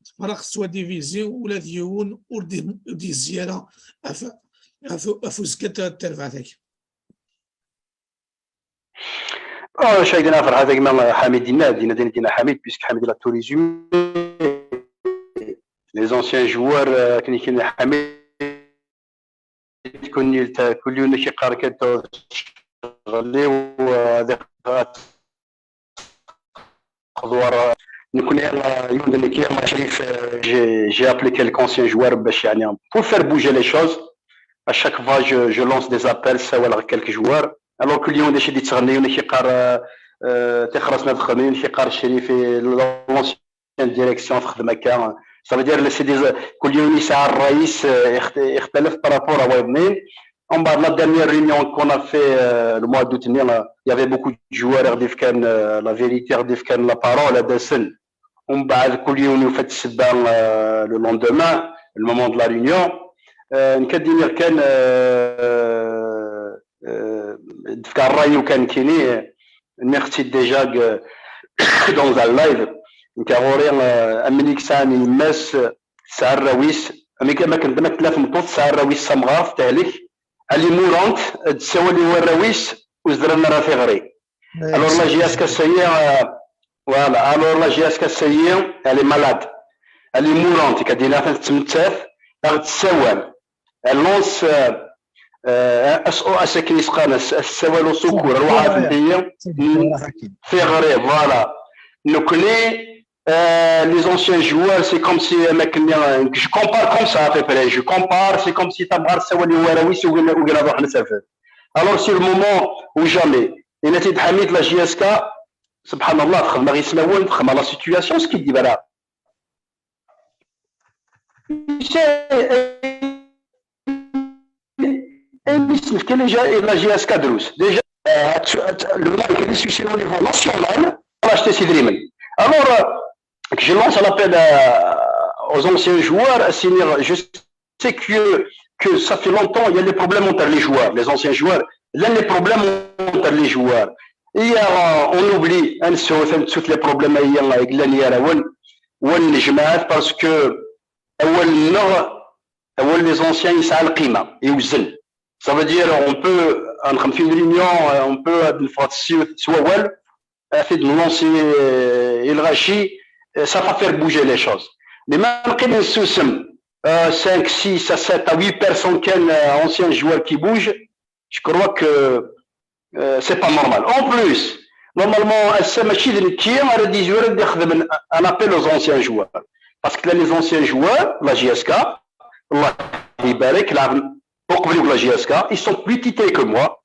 tefreq, soit divisé, ula d yiwen ur d-yezzi ara ɣef uzekka n terbaɛt-agi. Acu ay d-yenna Ferḥat a gma Ḥamid? Yenna-d, yenna-d, yenna-d, yenna Ḥamid, puisque Ḥamid l'a tout résumé. Les anciens joueurs, akken i k-yenna Ḥamid, كل يوم كل يوم كيقارن كتغلي وهذا خضوار نكون يوم كي شريف. J'ai appelé quelques anciens joueurs باش يعني pour faire bouger les choses. À chaque fois je, je lance des appels, سوال quelques joueurs. Alors كل يوم شي دي تغني يوم كيقار تخرجنا دخلنا يوم كيقار شريف l'ancien direction في خدمه كا. Ça veut dire c'est des كل يوم يسعى الرئيس يختلف par rapport à وايضنين. En bas la dernière réunion qu'on a fait le mois d'août, il y avait beaucoup de joueurs غادي كان la vérité غادي كان la parole هذا سن. ومن بعد كل يوم يوفى السبه le lendemain, le moment de la réunion. نكدي كان دفكا الراي وكان كيني نختي déjà dans un live. نكا غوري امنيك ساني ماس سعر راويس امي كما كنت ما تلاف مطوط سعر راويس سمغار تهلك. الي مورانت تساولي وراويس وزرنا راه في غري. Alors la J S K ça y est, voilà, alors la J S K ça y est, elle est malade. الي مورانت كدينا تتمتاث غتساوال. Elle lance S O S akken isqan, السوال au secours, الواحد هي في غريب, voilà. نكني les anciens joueurs, c'est comme si ما كني, je compare comme ça à peu près, je compare, c'est comme si تبغى تسوالي وراويس وقلنا نروح نسافر. Alors c'est le moment ou jamais. Et نتيجة حميد la J S K, سبحان الله, تخدم غير سنوات, تخدم la situation, ce qui dit voilà. La J S K دروس déjà, le mal que les succès au niveau national, on a acheté ces idrimen. Alors je lance un appel aux anciens joueurs, à signer, je sais que, que ça fait longtemps, il y a les problèmes entre les joueurs, les anciens joueurs, il y a les problèmes entre les joueurs. Hier, on oublie, on se retrouve tous les problèmes avec l'année, parce que أول نغ أول les anciens يسعى القيمة يوزن. Ça veut dire on peut نخدم في réunion, on peut نفرط سوال في نلونسي الغاشي, ça va faire bouger les choses. Mais ما نقدر نسوسم cinq, six, sept à huit personnes كان anciens joueurs qui bougent, je crois que c'est pas normal. En plus, normalement, ass-a mačči d nekki ara d-yezwir ad d-ixdem un appel aux anciens joueurs. Parce que les anciens joueurs, la J S K, الله يبارك, لعب وقبلوا la J S K, ils sont plus titrés que moi.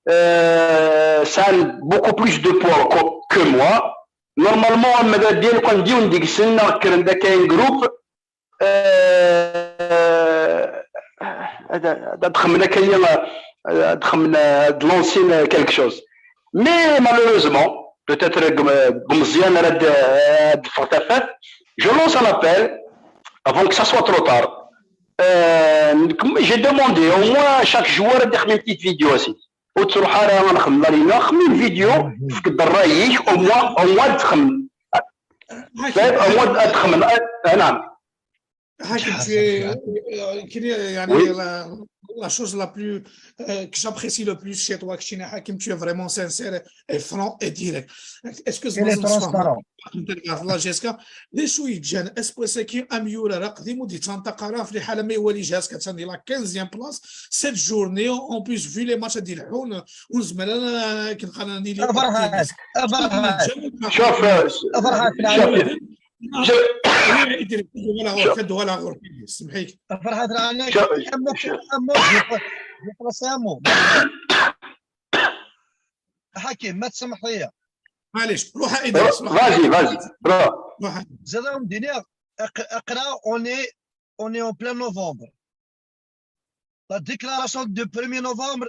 Euh, ça a beaucoup plus de poids que moi. Normalement, ماذا دير كان ديون ديك السنة كان ذاك un groupe هذا خمنا كاين خمنا de lancer quelque chose. Mais malheureusement, peut-être مزيان راه تفرتفات, je lance un appel avant que ça soit trop tard. Euh, j'ai demandé au moins chaque joueur de faire une petite vidéo aussi. وتروح انا نخمم لا رينا خمم فيديو فكد رايك au moins, au moins تخمم. Au moins تخمم. نعم. حاكم شوي كري يعني. La chose la plus euh, que j'apprécie le plus chez toi, Kchina Hakim, tu es vraiment sincère et franc et direct. Est-ce que Il est transparent. La G S K, les sujets de est-ce que c'est qu'un mieux la raqdim ou dit Santa Kara, les Halame ou les G S K, c'est la quinzième place, cette journée, en plus, vu les matchs d'Ilhoun, on se met là, qui أفرحات أفرحات شوف أفرحات شوف إدريس، خدوا على غور، خدوا على غور، سمحيك. أفرحات راني شوف- أما شوف. أما يخلص يا مو حكيم ما تسمح ليا معليش، روح إدريس، روح. Vas-y, vas-y. Bro. روح. زاد مدينة أقرا on est on est en plein novembre. La déclaration du premier novembre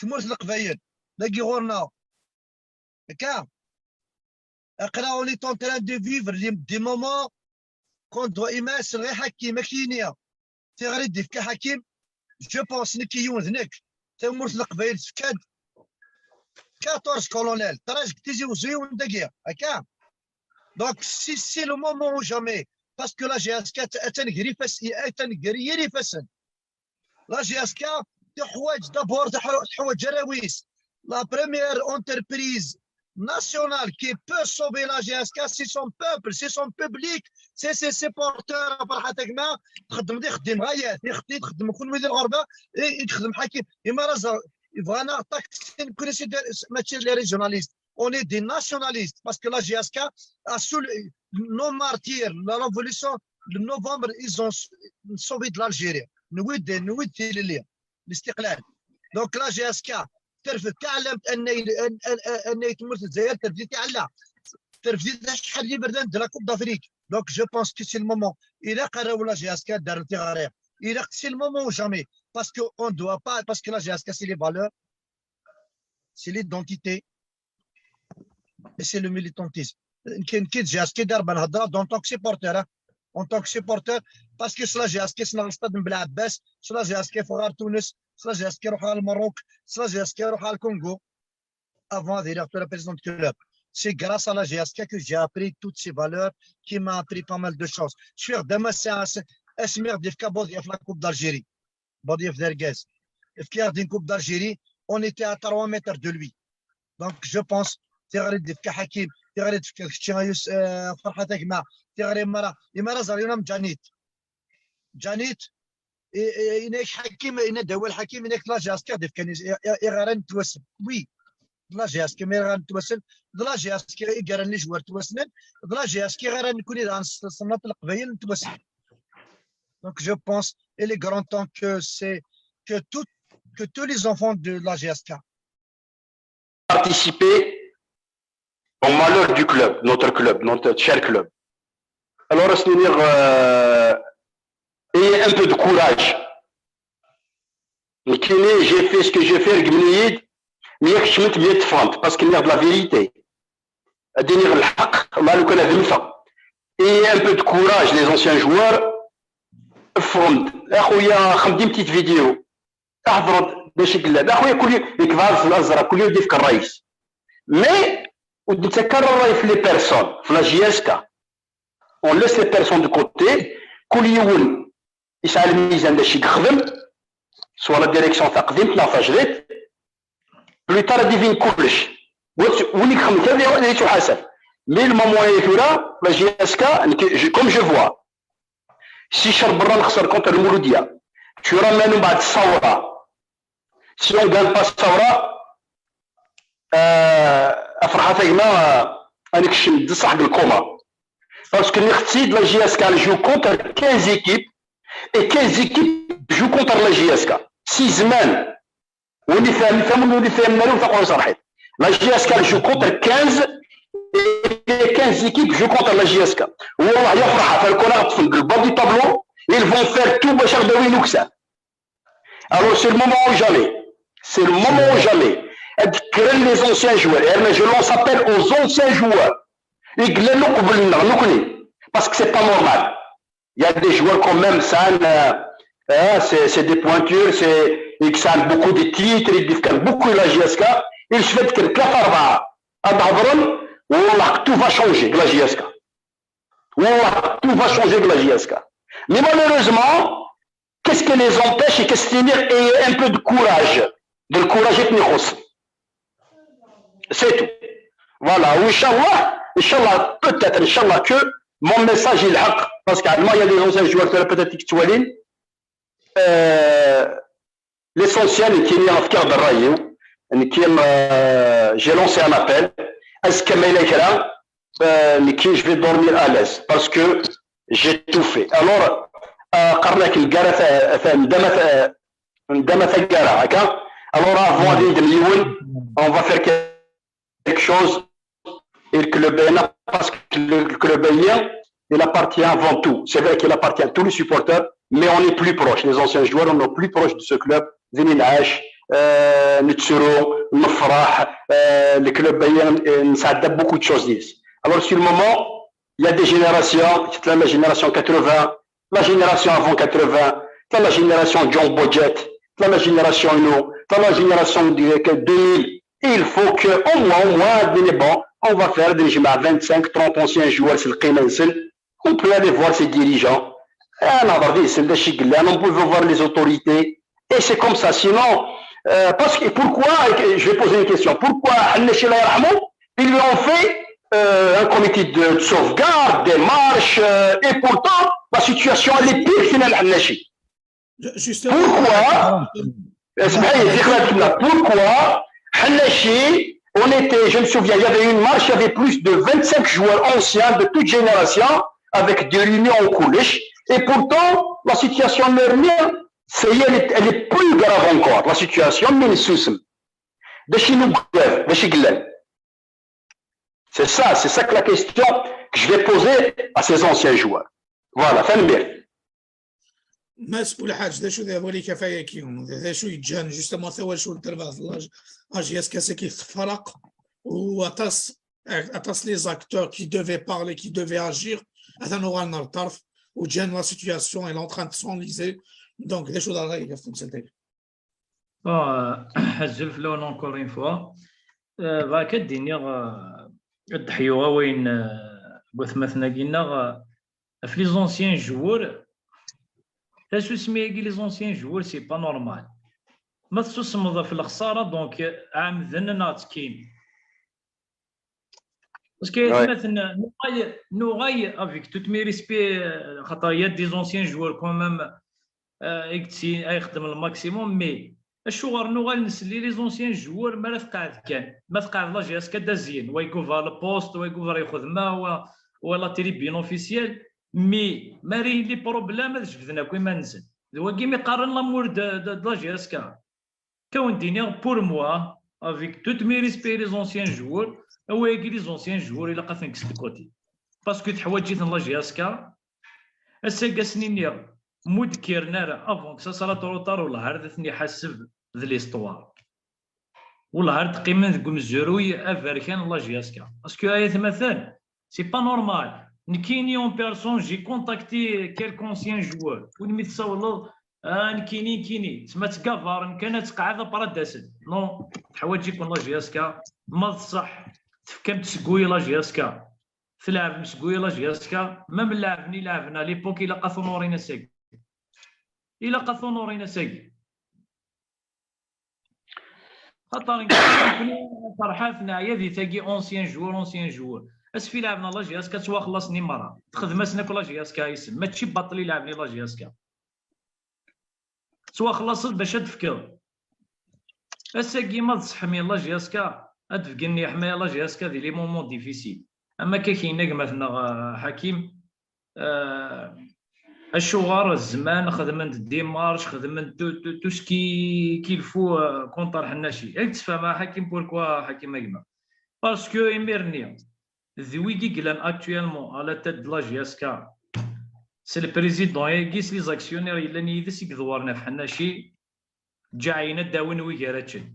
تمورت القبايل داكي غورنا هكا. أقرا on est en train de vivre des moments qu'on doit imaginer غير حكيم ماكينيا تيغري ديفكا حكيم. Je pense نكي يون ذنك تمورت القبايل تفكاد quatorze colonels تراج تيزي وزيون داكيا هكا. Donc si c'est le moment ou jamais parce que la G S K تنقري فاس تنقري يري فاسن. La G S K تحوج d'abord تحوج جراويس. La première entreprise nationale qui peut sauver la G S K c'est son peuple, c'est son public, c'est ses supporters. فرحتك ما تخدم دي خدم غايات يخدم تخدم كل ويدي الغربه يخدم حكيم. إما راه بغانا تاكسي كل شيء ماشي les régionalistes. On est des nationalistes parce que la G S K a su nos martyrs, la révolution de novembre, ils ont sauvé de l'Algérie. نويد نويد تيليليا الاستقلال. Donc la G S K ترفد تعلمت ان ان يتمرت الجزائر ترفدي تعلم ترفدي شحال اللي بردان de la Coupe d'Afrique. Donc je pense que c'est le moment. الى قراو la G S K دار تيغارير الى c'est le moment ou jamais parce que on doit pas parce que la G S K c'est les valeurs, c'est l'identité et c'est le militantisme. كاين كي جي اس كي دار بالهضره donc en tant que supporter, en tant que supporter parce que c'est la G S K سنا الاستاد بن بلعباس, c'est la G S K فغار تونس, c'est la G S K روح على المروك, c'est la G S K روح على الكونغو. Avant de dire la présidente du club, c'est grâce à la G S K que j'ai appris toutes ces valeurs, qui m'a appris pas mal de choses. Je suis دابا اسمير ديفكا بوضيا في la Coupe d'Algérie, بوضيا في داركاز في كي غادي Coupe d'Algérie, on était à trois mètres de lui. Donc je pense تيغري ديفكا حكيم, تيغري ديفكا كشتي غايوس فرحتك مع تيغري مرا يمارا زاريونا جانيت جانيت إنك حكيم إن دول حكيم إنك la G S K ديف كان يغران توسم oui. La G S K ما يغران توسم, la G S K يقرا les joueurs توسمن, la G S K غير نكون إذا صنات القبايل نتوسم. Donc je pense il est grand temps que c'est que tout que tous les enfants de la G S K participer au malheur du club, notre club, notre cher club. Alors, à ce moment, euh, ayez un peu de courage. J'ai fait ce que j'ai fait, mais il y a que je me suis parce qu'il y a de la vérité. Ayez un peu de courage, les anciens joueurs. Une petite vidéo. احضروا باش يقلب اخويا كل يوم يكبر في الازرق كل يوم يديك الرئيس. Mais وتتكرر راي في les personnes في la G S K, on laisse les personnes de côté. كل يوم يسعى الميزان باش يخدم, سواء la direction تاع قديم تاع فاجريت. Plus tard يديفين كلش وين يخدم كذا يتحاسب. Mais le moment est là, la G S K, comme je vois, si شرب برا نخسر contre المولوديه, tu ramènes من بعد الثوره, si on gagne pas الثوره, افرحات يا جماعه. انا كشم بصح بالكوما, parce que نختي la G S K joue contre quinze équipes et quinze équipes jouent contre la G S K. Si زمان وني فاهم فاهم وني فاهم ناري وثقوا صراحه. La G S K joue contre quinze et quinze équipes jouent contre la G S K. والله يا فرحه فالكون غتفن le bas du tableau, ils vont faire tout باش ياخذوا وين وكسان. Alors c'est le moment ou jamais. C'est le moment ou jamais. اذكر les anciens joueurs, انا je lance appel aux anciens joueurs. يقللوا قبلنا نكني, parce que c'est pas normal. Il y a des joueurs quand même, ça, euh, c'est des pointures, c'est, ils gagnent beaucoup de titres, ils gagnent beaucoup la G S K. Il se fait que ثلاثة أربعة هاد هضرن, والله tout va changer la G S K. والله tout va changer la G S K. Mais malheureusement, Qu'est-ce qui les empêche et qu'est-ce qui les, et un peu de courage. De le courage et c'est tout. Voilà, ou Inch'Allah, Inch'Allah, peut-être, Inch'Allah, que mon message est le haq, parce qu'à moi, il y a des anciens joueurs qui peut-être qui euh, l'essentiel, qui est en faire de rayon, qui euh, j'ai lancé un appel. Est-ce que mes écrans, euh, qui je vais dormir à l'aise, parce que j'ai tout fait. Alors, euh, قرناك الكارثة، ندمت ندمت الكارثة هكا. Alors, avant de on va faire quelque chose. Et le club, parce que le club, il appartient avant tout. C'est vrai qu'il appartient à tous les supporters, mais on est plus proche. Les anciens joueurs, on est plus proche de ce club. Vininash, euh, Nutsuro, Nefrah, euh, le club, il nous a beaucoup de choses. Alors, sur le moment, il y a des générations, c'est la génération quatre-vingts, la génération avant quatre-vingts, la génération John Budget, la génération nous, la génération deux mille. Et il faut que, au moins, au moins, bon, on va faire des vingt-cinq, trente anciens joueurs, c'est le Qimensel. On peut aller voir ces dirigeants. On peut voir les autorités. Et c'est comme ça. Sinon, euh, parce que pourquoi, je vais poser une question, pourquoi ils lui ont fait euh, un comité de sauvegarde, des marches, euh, et pourtant, la situation, elle est pire que Pourquoi Pourquoi Hanashi, on était, je me souviens, il y avait une marche, il y avait plus de vingt-cinq joueurs anciens de toute génération avec des réunions au collège. Et pourtant, la situation mermière, c'est elle, est, elle est plus grave encore. La situation, mais de chez nous, de chez C'est ça, c'est ça que la question que je vais poser à ces anciens joueurs. Voilà, fin de مسؤول حاج دا شو ذا ولي كفايه كيون دا شو يجان جوستومون ثوال شو التربه لاج اجياس كاسكي تفرق واتاس اتاس لي زاكتور كي دوفي بارلي كي دوفي اجير هذا نوغال نار طرف وجان لا سيتياسيون اي لونتران دو سونليزي دونك دا شو ذا غاية في المسلسل. Azul fell-awen encore une fois. Bɣiɣ ad d-iniɣ, ad d-ḥyuɣ awayen n watmaten-agi-nneɣ ɣef les anciens joueurs. Tasusmi-agi les anciens joueurs, c'est pas normal. Ma tessusmeḍ ɣef lexsara, donc ɛemden ad neɣ ttekkin. Parce que atmaten, nuɣal, nuɣal avec tout mes respects, xaṭer il y a des anciens joueurs quand même, i ixeddmen le maximum, mais acuɣer nuɣal nsell i les anciens joueurs mi ara tqeɛɛed kan, ma tqeɛɛed la J S K ad d-azyen, wa yegguber le poste, wa yegguber lxedma, wa, wa la tribune officielle, mais mi ara yili problème ad jebden akk iman-nsen. D wagi mi qqaren l'amour de, de, de la J S K. Kawen d-iniɣ, pour moi, avec tout mes respects les anciens joueurs, awayagi les anciens joueurs ilaq ad ten-kkes de côté. Parce que teḥwaǧ-iten la J S K. Ass-agi ad sen-iniɣ, mu d-kkiren ara, avant que ça sera trop tard, wellah ar d ten-iḥaseb d l'histoire. Wellah ar d-qqimen deg umezruy aberkan n la J S K. Parce que ay atmaten, c'est pas normal. Nekkini en personne, j'ai contacté quelques anciens joueurs. Win mi tsawleḍ, ah, nekkini, nekkini. Tma ttgavaren kan ad tqeɛɛed après ad d-asen. Non, teḥwaǧ-iken la J S K. Ma d ṣṣeḥ, tefkam-d seg uya la J S K. Tleɛbem seg uya la J S K. Même lɛebn i lɛebn à l'époque, ilaq ad t-onorin ass-agi. Ilaq ad t-onorin ass-agi. Xaṭer nekkni ferḥat neɛya di tagi ancien joueur, ancien joueur. Asfi lɛebna la J S K ttwaxellaṣen i merra. Txedm-asen akk la J S K isem. Mačči baṭel i lɛebni la J S K. Ttwaxellaṣen bac ad d-tefkeḍ. Ass-agi ma tseḥmi la J S K, ad d-tefgen ḥmaya la J S K di les moments difficiles. Am akka k-yenna gma-tneɣ, eh, Ḥakim, Euh, acuɣer zzman xedmen-d démarche, xedmen tout, tout, tout ce qui, qu'il faut, euh, contre Ḥennaci. Ad tfehmem a Ḥakim pourquoi, Ḥakim a gma. Parce que imir-nni, d wigi yellan actuellement à la tête de la J S K, c'est le président-agi, s les actionnaires yellan yid-s i iḍewwren ɣef Ḥennaci, ǧaɛin ad d-awin wigi ara ččen.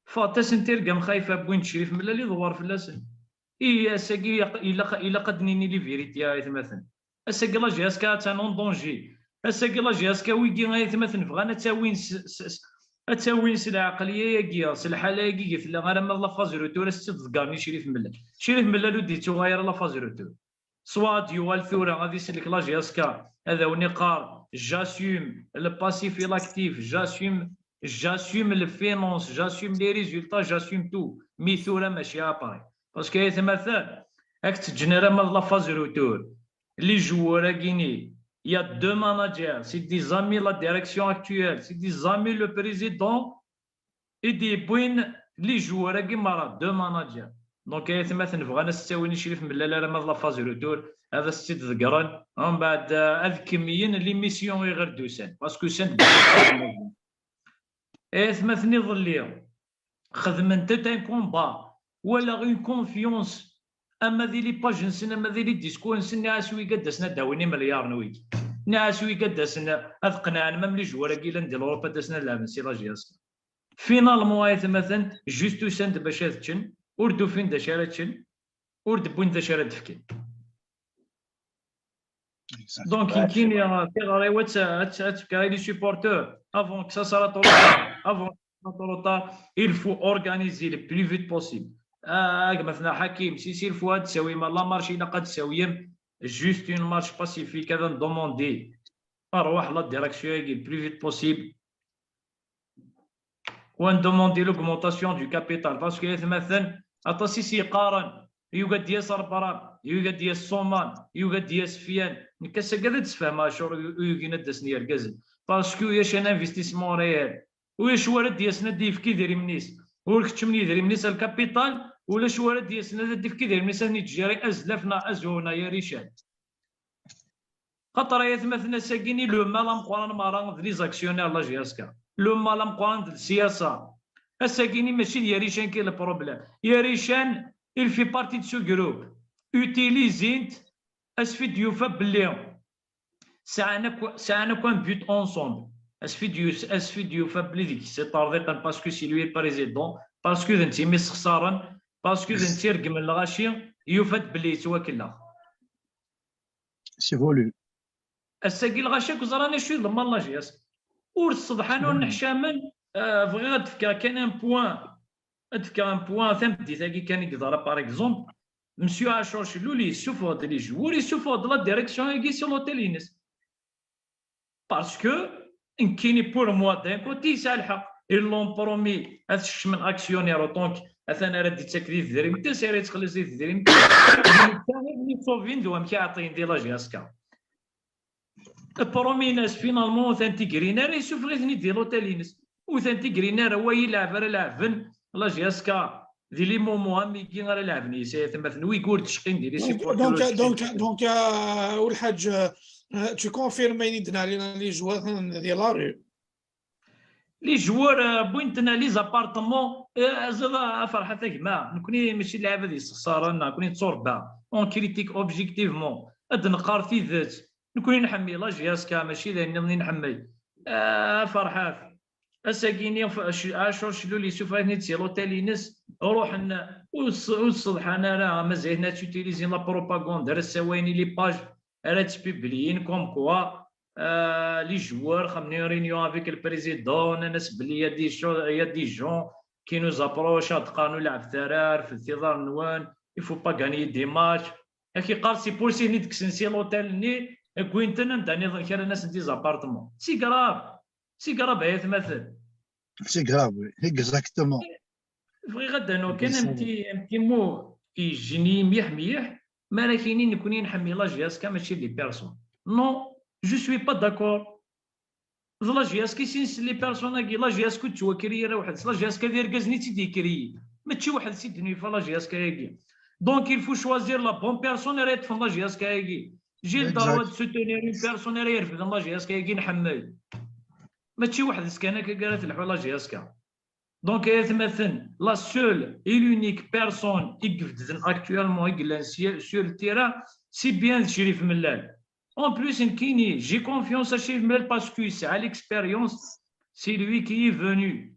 Ffɣet-asen tirga mxayfa, wwin-d Crif Mellal iḍewwer fell-asen. Ihi ass-agi ilaq, ilaq, ilaq ad d-nini les vérités a aytmaten. Ass-agi la J S K attan en danger. Ass-agi la J S K wigi a aytmaten bɣan ad tt-awin s, s, s, ad tt-awin s lɛeqliya-agi, s lḥala-agi i tella alamma d la phase retour, ad s-tt-id-ḍeggren i Crif Mellal. Crif Mellal ur d-yettuɣal ara la phase retour. Soit ad yuɣal tura ad isellek la J S K, ad awen-iqqar: j'assume le passif et l'actif, j'assume, j'assume le finance, j'assume les résultats, j'assume tout. Mi tura mačči après. Parce que ay atmaten, ad k-tt-ǧǧen ara ma d la phase retour. Les joueurs-agi-ni, il y a deux managers, c'est des amis la direction actuelle, c'est des amis le président, i d-yewwin les joueurs-agi merra, deux managers. Donc ay atmaten, bɣan ad s-ttawin i Crif Mellal alamma d la phase retour, ad as-tt-id-ḍeggren, umbeɛd, euh, ad kemmlen l'émission i ɣer d-usan, parce que usan-d. Ay atmaten, iḍelli xedmen tout un combat, walaɣ une confiance, ama di les pages-nsen, ama di les discours-nsen, nniɣ-as wigi ad d-asen ad d-awin imelyaṛen wigi. Nniɣ-as wigi ad d-asen ad qenɛen même les joueurs-agi yellan di l'Europe ad d-asen ad lɛeben si la J S K. Finalement ay atmaten, juste usan-d bac ad ččen, ur d-ufin d acu ara ččen, ur d-wwin d acu ara d-fken. Donc nekkini, euh, tiɣri-w ad tt-, ad tt-, ad tt-fkeɣ i les supporteurs, avant que ça soit trop tard, avant que ça soit trop tard, il faut organiser le plus vite possible. Ah, gma-tneɣ Hakim, si, s'il faut ad d-tawim la marche, ilaq ad d-tawim juste une marche pacifique, ad n-demander, rrwaḥ la direction-agi le plus vite possible. Wa n-demander l'augmentation du capital, parce que ay atmaten, aṭas i s-yeqqaren yugi ad d-yas Rebram, yugi ad d-yas Soman, yugi ad d-yas Fian. Nekk ass-agi ad d-sfehmeɣ acuɣer ur yugin ad d-asen yergazen, parce que ulac un investissement réel. Ulac wara d-yasen ad d-yefk idrimen-is. Ur keččmen yidrimen-is ar lkapital, ulac wara d-yasen ad d-yefk idrimen-is ad ten-yettjari azlaf neɣ azwu neɣ yarican. Xaṭer ay atmaten, ass-agi-ni le mal ameqqran merra d les actionnaires la J S K. Le mal ameqqran d siyasa. Ass-agi-ni mačči d yarican qui le problème. Yarican, il fait partie de ce groupe. Utilisent, asfi d-yufa belli sɛan akk, sɛan akk un but ensemble. Asfi d-yus-, asfi d-yufa belli deg-s iṭerḍiqen, parce que c'est lui le président, parce que d netta i mi sexsaren, parce que d netta i regmen lɣaci, yufa-d belli yettwakellex. C'est voulu. Ass-agi lɣaci akk ẓran acu i d lmal la J S K. Ur sseḍḥan, ur nneḥcamen. Euh, bɣiɣ ad d-fkeɣ kan un point, ad d-fkeɣ un point tameddit-agi kan i yeḍra, par exemple, Monsieur Acur Celloul yessufeɣ-d les joueurs, yessufeɣ-d la direction-agi si l'hôtel-ines. Parce que nekkini, pour moi, d'un côté yesɛa lḥeqq. Ils l'ont promis ad t-kecmen actionnaire, autant que atan ara d-ittak di tedrimt-is, ara yettxelliṣ di tedrimt-is. Netta i d-yessuvin d wamek i ɛeṭṭin di la J S K. Promis-ines, finalement, ur tent-igrin ara, yessufeɣ-iten-id di l'hôtel-ines. Ur tent-igrin ara, wa yelɛeb ara lɛeben la J S K di les moments am wigi ara lɛeben yes ay atmaten, wigi ur d-cqin di les supporters. Donc, donc, donc, euh, Lḥaǧ, euh, tu confirmes ayen i d-nɛli les joueurs di la rue? Les joueurs, euh, wwin-ten les appartements, euh, aẓiḍ a Ferḥat a gma, nekkni mačči d lɛibad yessexsaren, nekkni netturebba, on critique objectivement, ad d-neqqar tidet, nekkni nḥemmel la J S K, mačči d ayen nniḍen i nḥemmel. Ah, Ferḥat, ass-agi-ni f-, c-, Acur Celloul yessufeɣ-iten-id si l'hôtel-ines, ruḥen, ur s-, ur sseḍḥan ara, mazal-iten ad utilisin la propagande, ara ssawayen i les pages, ara ttpubliyin comme quoi, euh, les joueurs xedmen une réunion avec le président, nnan-as belli il y a des cho-, il y a des gens qui nous approchent, ad qqaren ur lɛebet ara, refdet iḍarren-nwen, il faut pas gagner des matchs. Ak-iqqar c'est pour ça i d-kksen si l'hôtel-nni, wwin-ten anda nniḍen kra, nnan-asen des appartements. C'est grave, c'est grave ay atmaten. C'est grave, oui, exactement. Bɣiɣ ad d-anuɣ kan un petit, un petit mot yejjen-iyi mliḥ mliḥ, mi ara k-inin nekkni nḥemmel la J S K mačči d les personnes. Non, je suis pas d'accord. D la J S K i s-, les personnes-agi, la J S K ur tettwakri ara weḥd-s, la J S K d irgazen i tt-id-yekriyi, mačči weḥd-s i d-nufa la J S K-agi. Donc il faut choisir la bonne personne ara yeṭṭfen la J S K-agi. J'ai le droit de soutenir une personne ara irefden la J S K-agi nḥemmel. Mačči weḥd-s kan akka ara telḥu la J S K. Donc ay atmaten, la seule et l'unique personne i ibedden actuellement i yellan sur, sur le terrain, c'est bien Crif Mellal. En plus nekkini j'ai confiance à Crif Mellal parce que yesɛa l'expérience, c'est lui qui est venu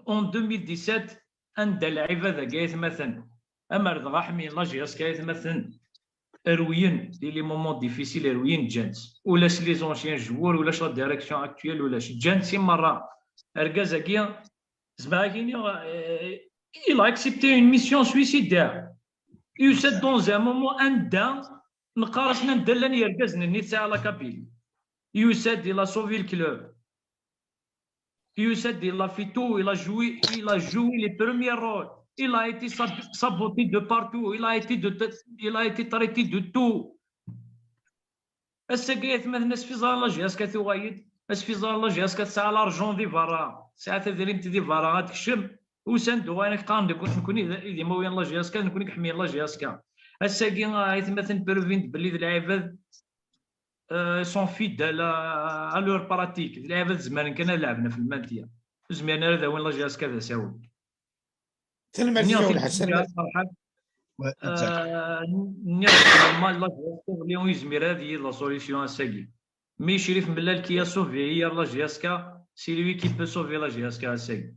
en deux mille dix-sept, anda lɛibad-agi ay atmaten, amer dɣa ḥmiyen la J S K ay atmaten, rewlen di les moments difficiles, rewlen, ǧǧan-tt. Ulac les anciens joueurs, ulac la direction actuelle, ulac, ǧǧan-tt i merra. Argaz-agi, zemreɣ ad ak-iniɣ, euh, il a accepté une mission suicidaire. Yusa-d dans un moment anda Neqqar-as anda llan yergazen-nni tesɛa la Kabylie. Yusa-d, il a sauvé le club. Yusa-d, il a fait tout, il a joué, il a joué les premiers rôles. Il a été sab- saboté de partout. Il a été, de, il a été traité de tout. Ass-agi, atmaten, asfiẓer n la J S K tuɣal-d. Asfiẓer n la J S K tesɛa l'argent di berra, tesɛa tadrimt di berra, ad tekcem. Usan-d uɣalen ak qqaren-d nekkni d, d imawlan n la J S K, nekkni i iḥemmlen la J S K. Ass-agi, atmaten, pruvin-d belli d lɛibad, euh, sont fidèles à, à leur pratique. D lɛibad zemren kan ad lɛeben ɣef lmantiya. Ur zmiren ara ad awin la J S K d asawen. Tanemmirt Nniɣ i t-id Ḥasan. Ferḥat. Ouais, exact. Euh, nniɣ normal la J S K ur yezmir ad yili la solution ass-agi. Mi Crif Mlal qui a sauvé hier la J S K, c'est lui qui peut sauver la J S K ass-agi.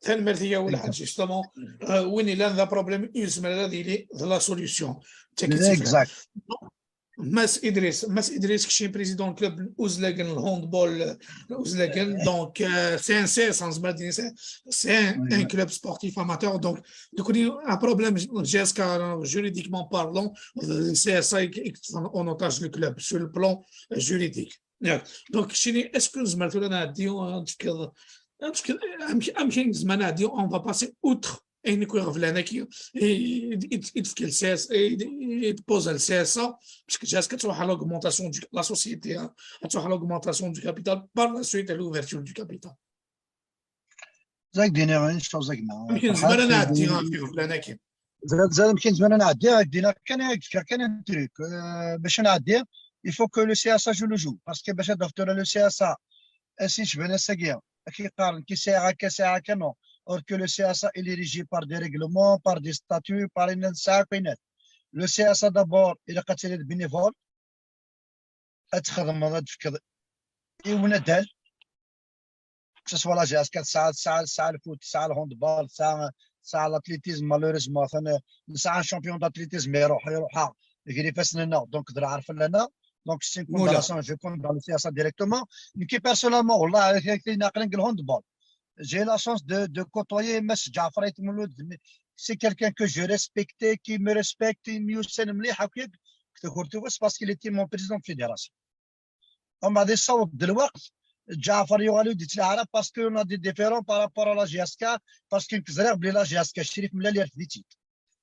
Tanemmirt i Yawel Ḥaǧ, justement, euh, win yellan d aproblème ur yezmir ara ad yili d la solution. Exact. Mass Idriss, Mass Idriss, qui est président du club Ouzlagen, le handball, euh, Ouzlagen. Donc, euh, c'est un C S, on se met à dire, c'est c'est un, Oui, un oui. club sportif amateur. Donc, du coup, il y a un problème J S K, euh, juridiquement parlant, euh, C S A, qui, qui prend en otage le club sur le plan, euh, juridique. Yeah. Donc, Chini, est-ce que nous mettons un adieu, un petit peu, un petit peu, un petit peu, un petit peu, on va passer outre et nous revenons à qui, et, et, et, et, et, et poser le C S A, parce que jusqu'à l'augmentation de la société, hein, à l'augmentation du capital, par la suite, à l'ouverture du capital. Zag dini une chose, zag, non. Amek nezmer ad nɛeddi ɣef iɣeblan-agi? Zad, zad, amek nezmer ad nɛeddi, zag dini kan, kan un truc. Euh, باش نعدي, il faut que le C S A joue le jeu. Parce que باش ad after le C S A, ass-a, ass-agi, qui parle, qui sert à, qui sert à, non. Or que le C S A, il est régi par des règlements, par des statuts, par une, ça, le C S A d'abord, il est bénévole. Ad txedmeḍ, ad tefkeḍ i unadal, que ce soit la J S K, tesɛa, tesɛa, tesɛa lfut, tesɛa le handball, tesɛa, tesɛa l'athlétisme, malheureusement, atan, nesɛa un champion d'athlétisme, iruḥ, iruḥ, ger ifassen-nneɣ, donc, d lɛar fell-aneɣ. Donc, c'est une condamnation, je condamne le C S A directement. Mais qui, personnellement, والله, avec les naqlen le handball. J'ai la chance de, de côtoyer Mass Ǧaɛfar Ayt Mulud. C'est quelqu'un que je respectais, qui me respecte, يميوسن مليح هكاك. C'est parce qu'il était mon président de fédération. ومن بعد يصوت دلوقت، Ǧaɛfar yuɣal ur d-yettlaɣ ara parce que on a des différends par rapport à la J S K, parce que ẓriɣ belli la J S K Crif Mlal yerfed-itt-id.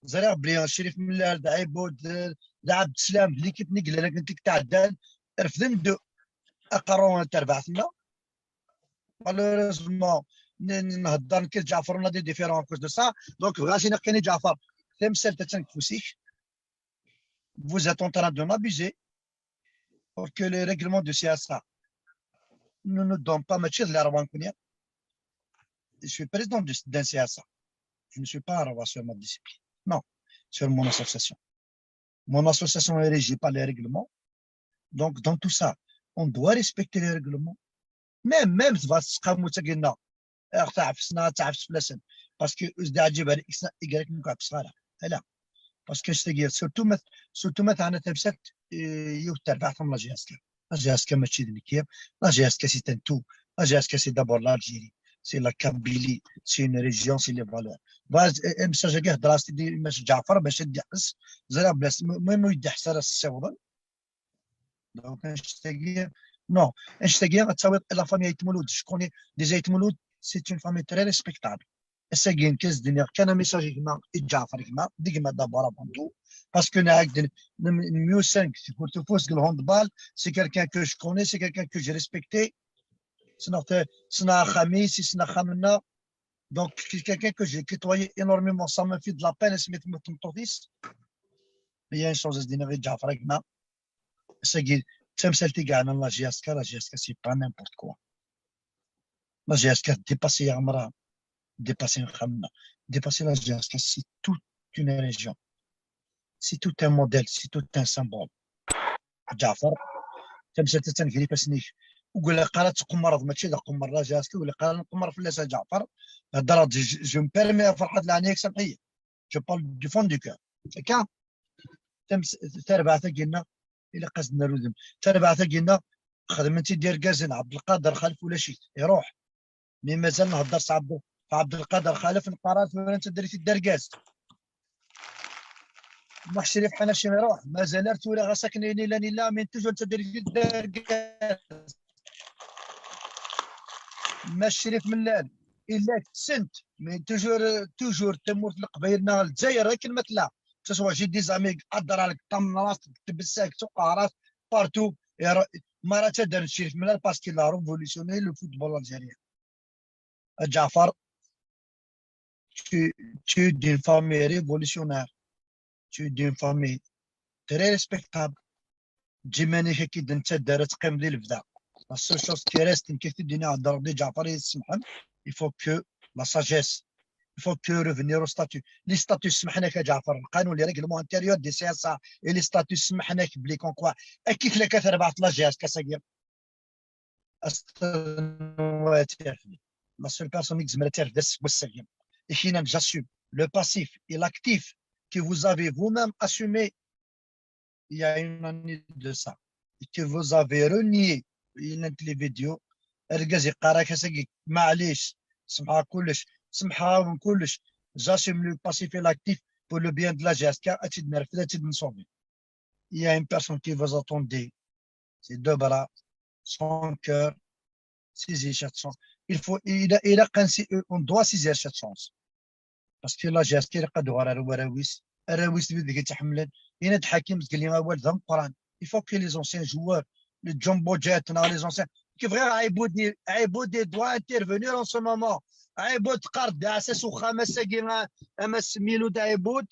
Ẓriɣ belli Crif Mlal d Ɛibud, d Ɛebd Slam, d l'équipe n yiglan akken i k-tɛeddan, refden-d aqerru n terbaɛt-nneɣ. Malheureusement, n-, n-, nhedder nekk d Ǧaɛfar, on a des différends à cause de ça. Donc, bɣiɣ ad s-iniɣ kan i Ǧaɛfar, tamsalt attan deg ufus-ik. Vous êtes en train de m'abuser pour que les règlements du C S A ne nous donnent pas, mačči d les règlements. Je suis président du, d'un C S A. Je ne suis pas un roi sur ma discipline. Non, sur mon association. Mon association est régie par les règlements. Donc, dans tout ça, on doit respecter les règlements. Même, même, تبغى تسقى موتى قلنا، اخ تعفسنا، تعفس فلاسن. Parce que ur s-d-ɛǧib ara X, Y, nekk ɛfseɣ ara. Ala. Parce que c'est-à-dire, surtout ma, surtout ma tɛna tamsalt, eh, yiwet terbaɛt am la J S K. La J S K mačči d nekk. La J S K c'est un tout. La J S K c'est d'abord l'Algérie. C'est la Kabylie. C'est une région, c'est les valeurs. Baz, eh, eh, message-agi hedreɣ-as-t-id i Mass Ǧaɛfar bac ad d-iḥess. Ẓriɣ belli s-, m-, même ur d-iḥess ara s-ssiwḍen. Donc, annect-agi, non, annect-agi, ad tawiḍ la famille Ayt Mulud. Je connais déjà Ayt Mulud, c'est une famille très respectable. Ass-agi, nekk ad s-d-iniɣ kan un message i gma, i Ǧaɛfar, gma, d gma d'abord avant tout, parce que nekk d, n-, n-, nemyussan deg tewwurt ufus deg le handball, c'est quelqu'un que je connais, c'est quelqu'un que j'ai respecté. Ssneɣ-t, ssneɣ axxam-is, ssneɣ axxam-nneɣ. Donc, c'est quelqu'un que j'ai côtoyé énormément, ça me fait de la peine, asmi temmut tmeṭṭut-is. Mais il y a une chose, ad s-d-iniɣ i Ǧaɛfar, a gma, ass-agi d tamsalt i yeɛnan la J S K, la J S K, c'est pas n'importe quoi. La J S K dépassé Amra, dépassé Khamna, dépassé la J S K, c'est toute une région. C'est tout un modèle, c'est tout un symbole. Ǧaɛfar, tamsalt attan gar ifassen-ik. Ur ilaq ara ad tqemmreḍ, mačči d aqemmer la J S K, ur ilaq ara nqemmer fell-as a Ǧaɛfar. Heddreɣ-d, je, je me permets, a Ferḥat, leɛnaya-k, samḥ-iyi. Je parle du fond du cœur. Akka, tams-, tarbaɛt-agi-nneɣ, ilaq ad s-nerr udem. Tarbaɛt-agi-nneɣ, xedmen-tt-id irgazen, Ɛebdelqader Xalef ulac-it, iruḥ. Mi mazal nhedder s Ɛebd-, s Ɛebdelqader Xalef, neqqar ar tura nettadder-it-id d argaz. Muḥ Crif Ḥanaci iruḥ, mazal ar tura ɣas akken ayen illan illa, mais toujours ttadri d argaz. Mass Crif Mellal, illa ksent, mais toujours, toujours tamurt n Leqbayel neɣ Lezzayer akken ma tella. Que ce soit j'ai des amis, Adrar, Tamnaḍt, Tbessa, Suqarat, partout. Et re-, Marat Adan Crif Mellal parce qu'il a révolutionné le football algérien. Ǧaɛfar, tu, tu es d'une famille révolutionnaire. Tu es d'une famille très respectable. Dima nekk ad k-id-nettader ad teqqim di lebda. La seule chose qui reste, nekk ad k-id-iniɣ, Dda Rebbi Ǧaɛfar, ad yi-tsemḥem, il faut que la sagesse, il faut que revenir au statut. Les statuts semmḥen-ak a Ǧaɛfar, lqanun, les règlements intérieurs des C S A et les statuts semmḥen-ak belli comme quoi akka i tella terbaɛt la G S K ass-agi. Ass-a, la seule personne i yezmer ad terfed aseggas-agi. I k-yennan, j'assume le passif et l'actif que vous avez vous-même assumé il y a une année de ça et que vous avez renié, yennan-t les vidéos, argaz yeqqar-ak ass-agi, maɛlic, semḥeɣ kullec, semḥeɣ-awen kullec, j'assume le passif et l'actif pour le bien de la G S K, ad tt-id-nerfed, ad tt-id-nsauver. Il y a une personne qui vous attendait, ses deux bras, son cœur, saisir cette chance. Il faut, il a, il a, on doit saisir cette chance. Parce que la G S K, il a pas de warraw-is, arraw-is d wid i tt-iḥemmlen. Yenna-d Ḥakim Zgelli awal d ameqqran. Il faut que les anciens joueurs, les Jumbo Jet, non, les anciens, que vrai Aiboud, Aiboud doit intervenir en ce moment. Aiboud, qard, asas uxxam ass-agi, a Mass Miloud Aiboud,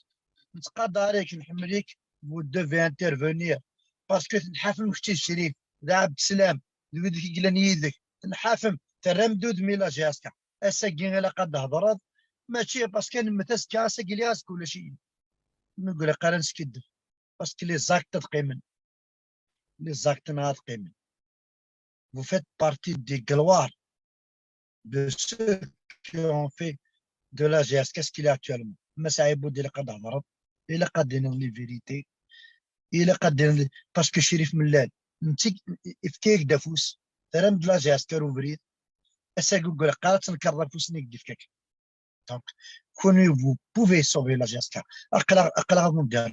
nettqadar-ik, nḥemmel-ik, vous devez intervenir. Parce que tenḥafem kečč d Crif, d Ɛebd Slam, d wid i yellan yid-k, tenḥafem, terram-d udem i la G S K. Ass-agi ilaq ad d-thedreḍ, mačči parce que nemmet azekka, ass-agi liɣ azekka ulac-iyi. Mi ur ilaq ara neskiddeb, parce que les actes ad qqimen. Les actes-nneɣ ad qqimen. Vous faites partie des gloires de ceux qui ont fait de la G S K ce qu'il est actuellement. Mass Aiboud, ilaq ad d-thedreḍ, ilaq ad d-tiniḍ les vérités, ilaq ad d-tiniḍ, parce que Crif Mellal, netta yefka-yak-d afus, terram-d la G S K ar ubrid, ass-agi ur ilaq ara ad tnekreḍ afus-nni i k-d-ifka. Donc, kunwi, vous pouvez sauver la G S K. Aql-aɣ, aql-aɣ mondial.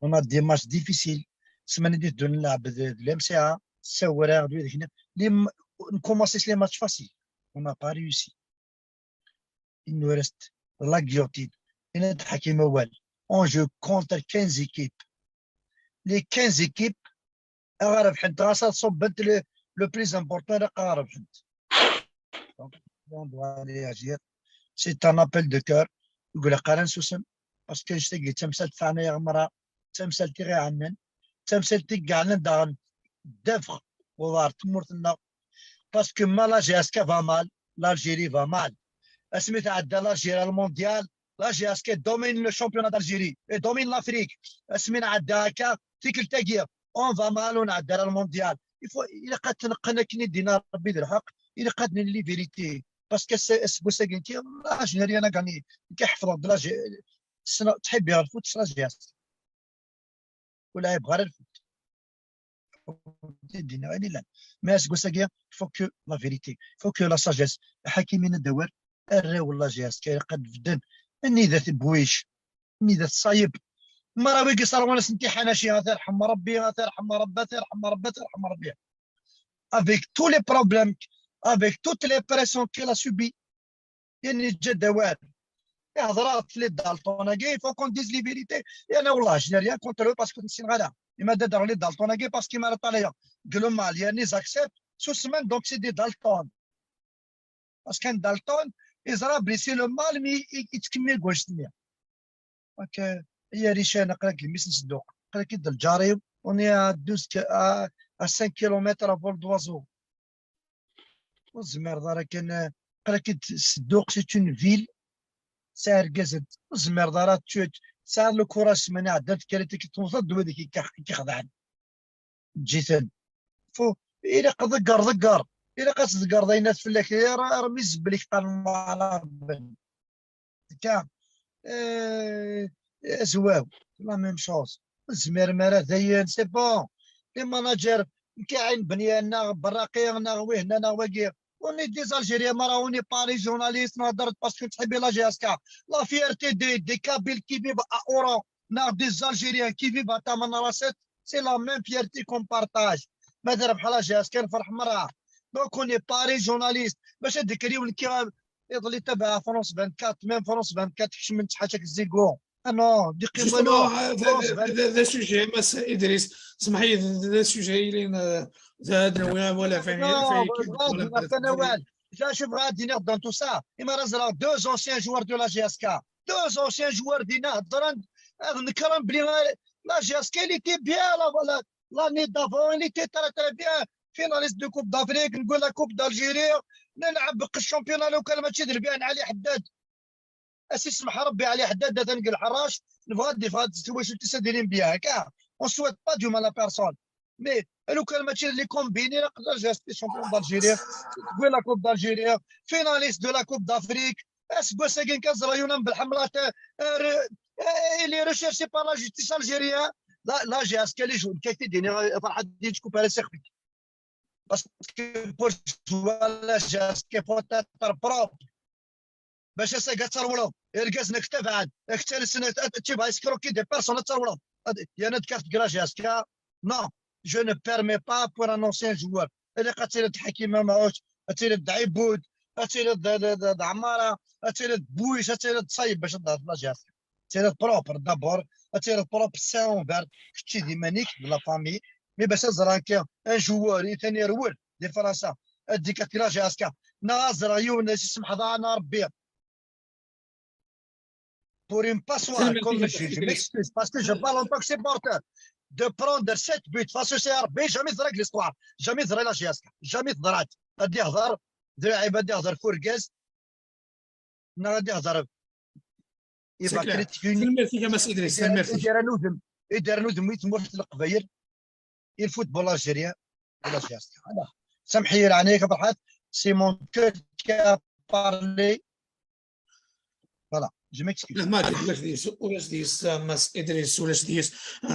On a des matchs difficiles. Semaine i d-iteddun nlɛeb d, d l'M C A, Sawra, d wid-nni. Les m-, on commence les matchs faciles. On n'a pas réussi. Il nous reste la guillotine. Yenna-d Ḥakim awal. On joue contre quinze équipes. Les quinze équipes, a ɣ-rebḥent, ɣas ad ṣubbent le, le plus important, a ɣ-rebḥent. Donc, on doit réagir. C'est un appel de cœur. Ur ilaq ara ad nsusem. Parce que annect-agi d tamsalt teɛna iɣemra, d tamsalt i ɣ-iɛanen, d tamsalt i iɛanen daɣen ddafeɣ uḍar n tmurt-nneɣ. Parce que ma la G S K va mal, l'Algérie va mal. Asmi tɛedda l'Algérie ar le mondial, la G S K domine le championnat d'Algérie et domine l'Afrique. Asmi nɛedda akka, tikkelt-agi, on va mal, ur nɛedda ara le mondial. Il faut, ilaq ad tneqqen akken i d-yenna Rebbi d lḥeqq, ilaq ad nini les vérités. Parce que c'est, aseggas-agi nekki, la, je n'ai rien à gagner. Nekki ḥefḍeɣ-d la, je, ssneɣ, ttḥibbiɣ lfut s la G S K. Ur lɛibeɣ ara lfut. Ur d-yenniɣ ayen illan. Mais aseggas-agi, il faut que la vérité, il faut que la sagesse. Ḥakim yenna-d awal, arraw n la G S K ilaq ad bedden. Anida tebwic, anida tṣayeb. Mara wigi ṣerwan-asen tiḥanaci, a terḥem Rebbi, a terḥem Rebbi, a terḥem Rebbi, a terḥem Rebbi. Avec tous les problèmes, avec toutes les pressions qu'il a subi, il n'y a pas de word. Ihḍer-aɣ-d les Dalton-agi, il faut qu'on dise les vérités. Yerna wallah, je n'ai rien contre eux parce que c'est une rada. Il m'a dit les Dalton-agi parce qu'il m'a parlé. Global, yerna ils acceptent. Sous semaine, donc c'est des Dalton. Parce qu'un Dalton, il sera blessé le mal, mais il, il, il, il, Donc, euh, il y a Richard, aql-ak mmi-s n Sedduq, aql-ak-id d lǧar-iw, on est à douze, à, à cinq kilomètres à vol d'oiseau. Ur tezmireḍ ara kan, euh, aql-ak-id Sedduq, c'est une ville, tesɛa irgazen, ur tezmireḍ ara ad tu-, tesɛiḍ le courage, ssmana iɛeddan tekker-it-id, tewteḍ-d wid i k-, i k-ixedɛen. Eǧǧ-iten. Fu-, ilaq ḍegger, ḍegger. Ilaq ad tḍeggreḍ ayen at fell-ak. Ar-, armi zebbel-ik qqaren waɛraben. Akka, euh, Azwaw, la même chose. Ur tezmirem ara dayen, c'est bon. Les managers, mkiɛin Benyan neɣ Berraqi neɣ wihna neɣ wagi, On est des Algériens, مرة on est pas régionalistes, نهضر parce que تحبي la J S K. La fierté des, des Kabyles qui vivent à Oran, نهضر des Algériens qui vivent à Tamanrasset, c'est la même fierté qu'on partage. ماذا ربح la J S K نفرح مرة. Donc on n'est pas régionalistes. باش هذيك اليوم كي يظل يتابع France vingt-quatre, même France vingt-quatre كشمن حاجة الزيكو. Ah non, دي قيمة. Justement, هذا سوجي مس ادريس، سمح لي، هذا سوجي اللي هذا نوع ولا فاهم؟ لا، شوف غادي نهضر dans tout ça. اما راه زرا deux anciens joueurs de la J S K, deux anciens joueurs دينا هضرن، نكرم بلي la J S K اللي تي bien, l'année d'avant اللي تي très très bien, finaliste de Coupe d'Afrique, نقول la Coupe d'Algérie, نلعب بق الشامبيون لو كان ماتشي دربي علي حداد. اسي سمح ربي علي حداد، هذا نقول الحراش، نبغى دي فغاد تسوي شو تسدلين بيها هكا. On souhaite pas du mal à personne. Mais لو كان ماتشي اللي كومبيني، لا قدر جا سيتي شامبيون دالجيري، تقول la Coupe d'Algérie, finaliste de la Coupe d'Afrique. اسكو ساكن كازرا يونان بالحملات, il est recherché par la justice algérienne. La J S K اللي جو كاكتي ديني فرحة دي تكون باريس يخفيك. Parce que pour jouer la J S K faut être propre. باش اسا قاعد ترولو اركاز نك تبعد اكثر سنه تشيب هاي سكروكي دي بيرسون ترولو. يا انا ذكرت كرا J S K. Non, je ne permets pas pour un ancien joueur اللي قتلت حكيمه معوش, قتلت دعيبود, قتلت عماره, قتلت بويش, قتلت صايب باش تهضر في la J S K. قتلت propre d'abord, قتلت propre sans verre, كتشي دي مانيك de la famille. Mais باش زران كي un joueur ثاني رول دي فرنسا, اديك كرا J S K. نازر عيون سي سمح ضاعنا ربي. Pour une passoire comme je, je m'excuse parce que je parle en tant que supporter, de prendre sept buts face au C R B, jamais ضرا l'histoire, jamais ضرا la J S K, jamais ضرات. غادي يهضر ذراعي, غادي يهضر فرقاز, نا غادي يهضر. C'est clair. يدير نودم, يدير نودم ويتموت القبايل. Il football algérien, la J S K. سامحي عليك فرحات, c'est mon cœur qui a parlé. Voilà, je m'excuse. لا, ما عندك ولاش ديس, ولاش ديس, ماس ادريس, ولاش ديس.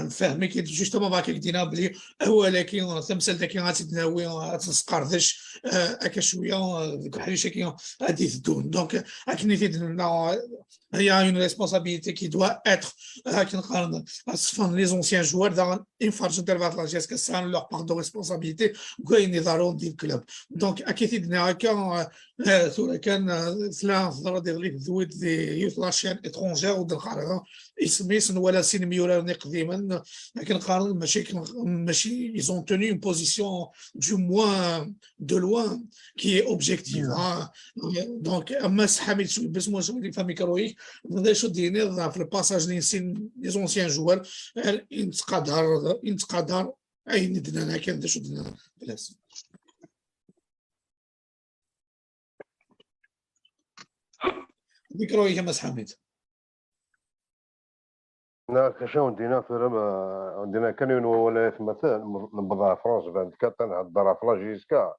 فهمي كي جوستومون باكي دينا بلي هو لكن تمثال داكي غاتدناوي, غاتنسقردش هكا شويه, دوك حريشه كي غادي تدون. Donc اكني تيدنا هي une responsabilité qui doit être, هاك نقارن اصفن les anciens joueurs دا انفرج انت بعض la J S K سان leur part de responsabilité, كاين يضارون ديال الكلوب. Donc اكيد دينا هكا, ثورة كان ثلاثة ضرب ديال لي دويت دي يوث لاشين اترونجير ودن قارغا اسميس ولا سين ميورا قديما, لكن قارن ماشي, ماشي ils ont tenu une position du moins de loin qui est objective. Donc اما حميد سوي بس مو سوي فامي كرويك, بدا شو ديني في الباساج لي نسين les anciens joueurs, يتقدر, يتقدر اي ندنا كان شو دنا بلاص. ميكرو يا مس حميد. لا كشا ودينا في رم ودينا كان ولايات مثلا نبضها فرنسا بان كاتن هضرها في la J S K.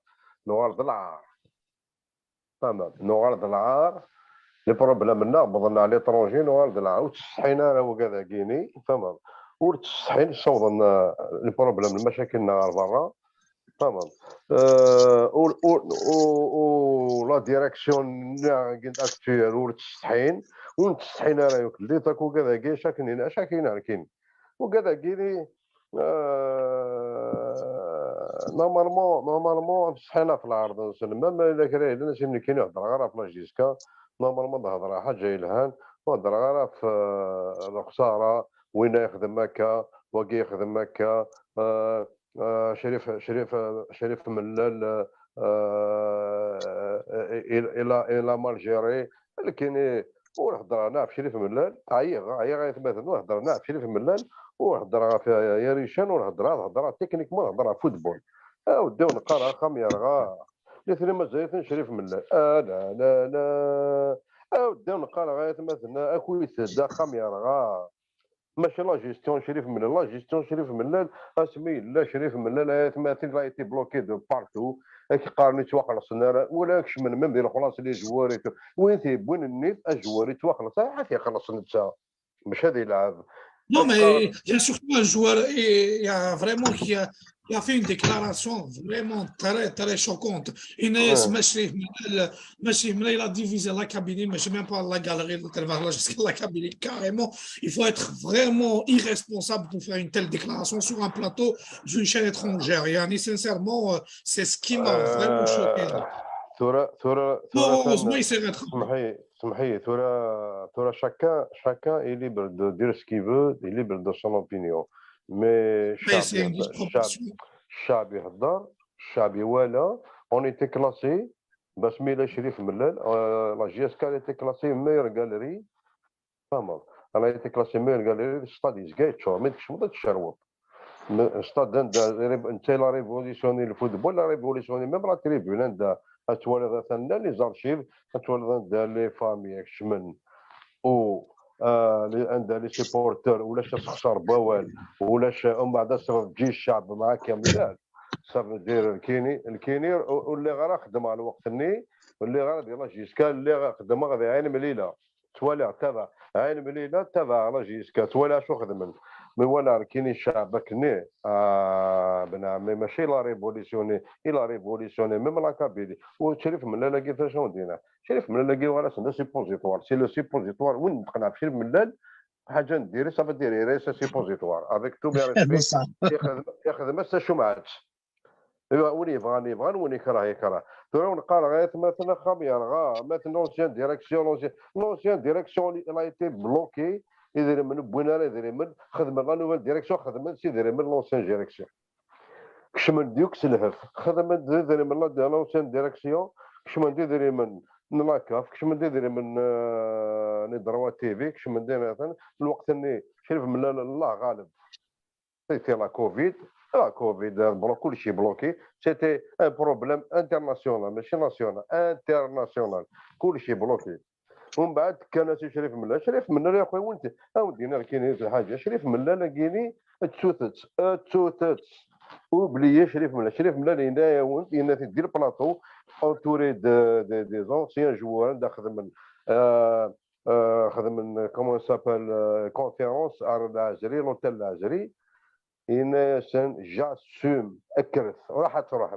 نوار ضلع تمام نوار ضلع. لي بروبليم منا بضنا على ليترونجي نوار ضلع وتستحينا راه وكذا كيني تمام. ورتستحين صوضنا لي بروبليم المشاكل نهار برا تمام. و la direction اكتويل ور تستحين, ور تستحين انا يوك اللي تاكو كذا كي شاكنين اشاكين اركين وكذا كيني. Normalement normalement تستحينا في العرض نسلم ما الا كرا الا نسي من كاين يهضر غير في la J S K. Normalement نهضر حاجه يلهان, نهضر غير في الخساره وين يخدم هكا, واقي يخدم هكا. آه، آه، شريف شريف شريف ملال, آه، الى الى مالجيري. لكن ونهضر انا في شريف ملال, عيغ عيغ يتمثل, ونهضر انا في شريف ملال, ونهضر في يا ريشان, ونهضر هضره تكنيكمون, نهضر فوتبول. اودي ونقرا خام يرغا لي ثري مزايتن شريف ملال. اه لا لا لا. اودي ونقرا غايه مثلا اكو يتدا خام يرغا. ماشي la gestion شريف ملال, la gestion شريف ملال. اسمي لا شريف ملال, ايتماتين راه يتي بلوكي دو بارتو. كيقارن يتوخلص ولا كش من ميم ديال خلاص لي جوار. وين تيبوين النيت الجوار يتوخلص, راه تيخلص نتا باش هذا يلعب. Non mais il y a surtout un joueur, il y a vraiment qui a Il a fait une déclaration vraiment très, très choquante. Inès, ouais. Machri Hmelal, Machri Hmelal, il a divisé la Kabylie, mais je sais même pas la galerie, le téléphone, jusqu'à la Kabylie, carrément. Il faut être vraiment irresponsable pour faire une telle déclaration sur un plateau d'une chaîne étrangère. Yani, sincèrement, euh, c'est ce qui m'a vraiment choqué. ثورة ثورة ثورة Heureusement, il s'est rattrapé. اسمحي اسمحي ثورة ثورة chacun chacun est libre de dire ce qu'il veut, est libre de son opinion. Mais Mais c'est une disproportion. الشعب يهضر، الشعب يوالى. On était classé باسم ميلا شريف ملال. La J S K a été classée meilleure galerie. فهمت؟ انا été classée meilleure galerie. الستاد يزكا يتشور، ما تكشمض تشروط. الستاد انت انت لا ريفوليسيوني الفوتبول، لا ريفوليسيوني ميم لا تريبيون انت. اتوالد ثنا لي زارشيف، اتوالد عندها لي فامي كشمن و آه عندها لي سيبورتور ولاش تخسر بوال ولاش، ومن بعد تصرف تجي الشعب مع كامل. صافي دير الكيني الكيني واللي غير خدم على الوقت الني واللي غير ديال جيسكا اللي غير خدم غادي عين مليله. توالي تابع عين مليله تابع على جيسكا توالي شو خدمن. مي ولا كيني الشعب كني آه بن عمي ماشي لا ريفوليسيوني الا ريفوليسيوني ميم لا كابيلي. وشريف ملال كيفاش ندينا؟ شريف ملال كي ولا سي بوزيتوار سي لو سيبوزيتوار وين نقنع بشريف ملال؟ حاجه ندير صافي ديري ريسا سيبوزيتوار افيك تو بي ريسبي. يخدم حتى شو ما عادش. ايوا وين يبغى يبغى وين يكره يكره. ترى نقال غير مثلا خام يرغى مثلا لونسيان ديريكسيون لونسيان ديريكسيون لا ايتي بلوكي. يدير من بوين انا يدير من خدم لا نوفيل ديريكسيون خدم سي يدير من لونسيان ديريكسيون. كشمن ديوك سلهف خدم ديري من لا لونسيان ديريكسيون. كشمن ديري من لا كاف كشمن ديري من ني دروا تي في كشمن ديري مثلا الوقت اني شريف من الله غالب. سيتي لا كوفيد لا كوفيد بلوك كلشي بلوكي. سيتي ان بروبليم انترناسيونال ماشي ناسيونال انترناسيونال. كلشي بلوكي. ومن بعد كان سي شريف ملا شريف ملا يا خويا وانت اودينا كاين الحاجه شريف ملا لاكيني تسوتت تسوتت. Oubliez شريف ملا شريف ملا لينا يا ولد لينا تدي البلاطو. Entouré de des anciens joueurs دا خدم آه آه خدم comment s'appelle conférence على العزري l'hôtel العزري. ينايا سان j'assume اكرث راح تروح.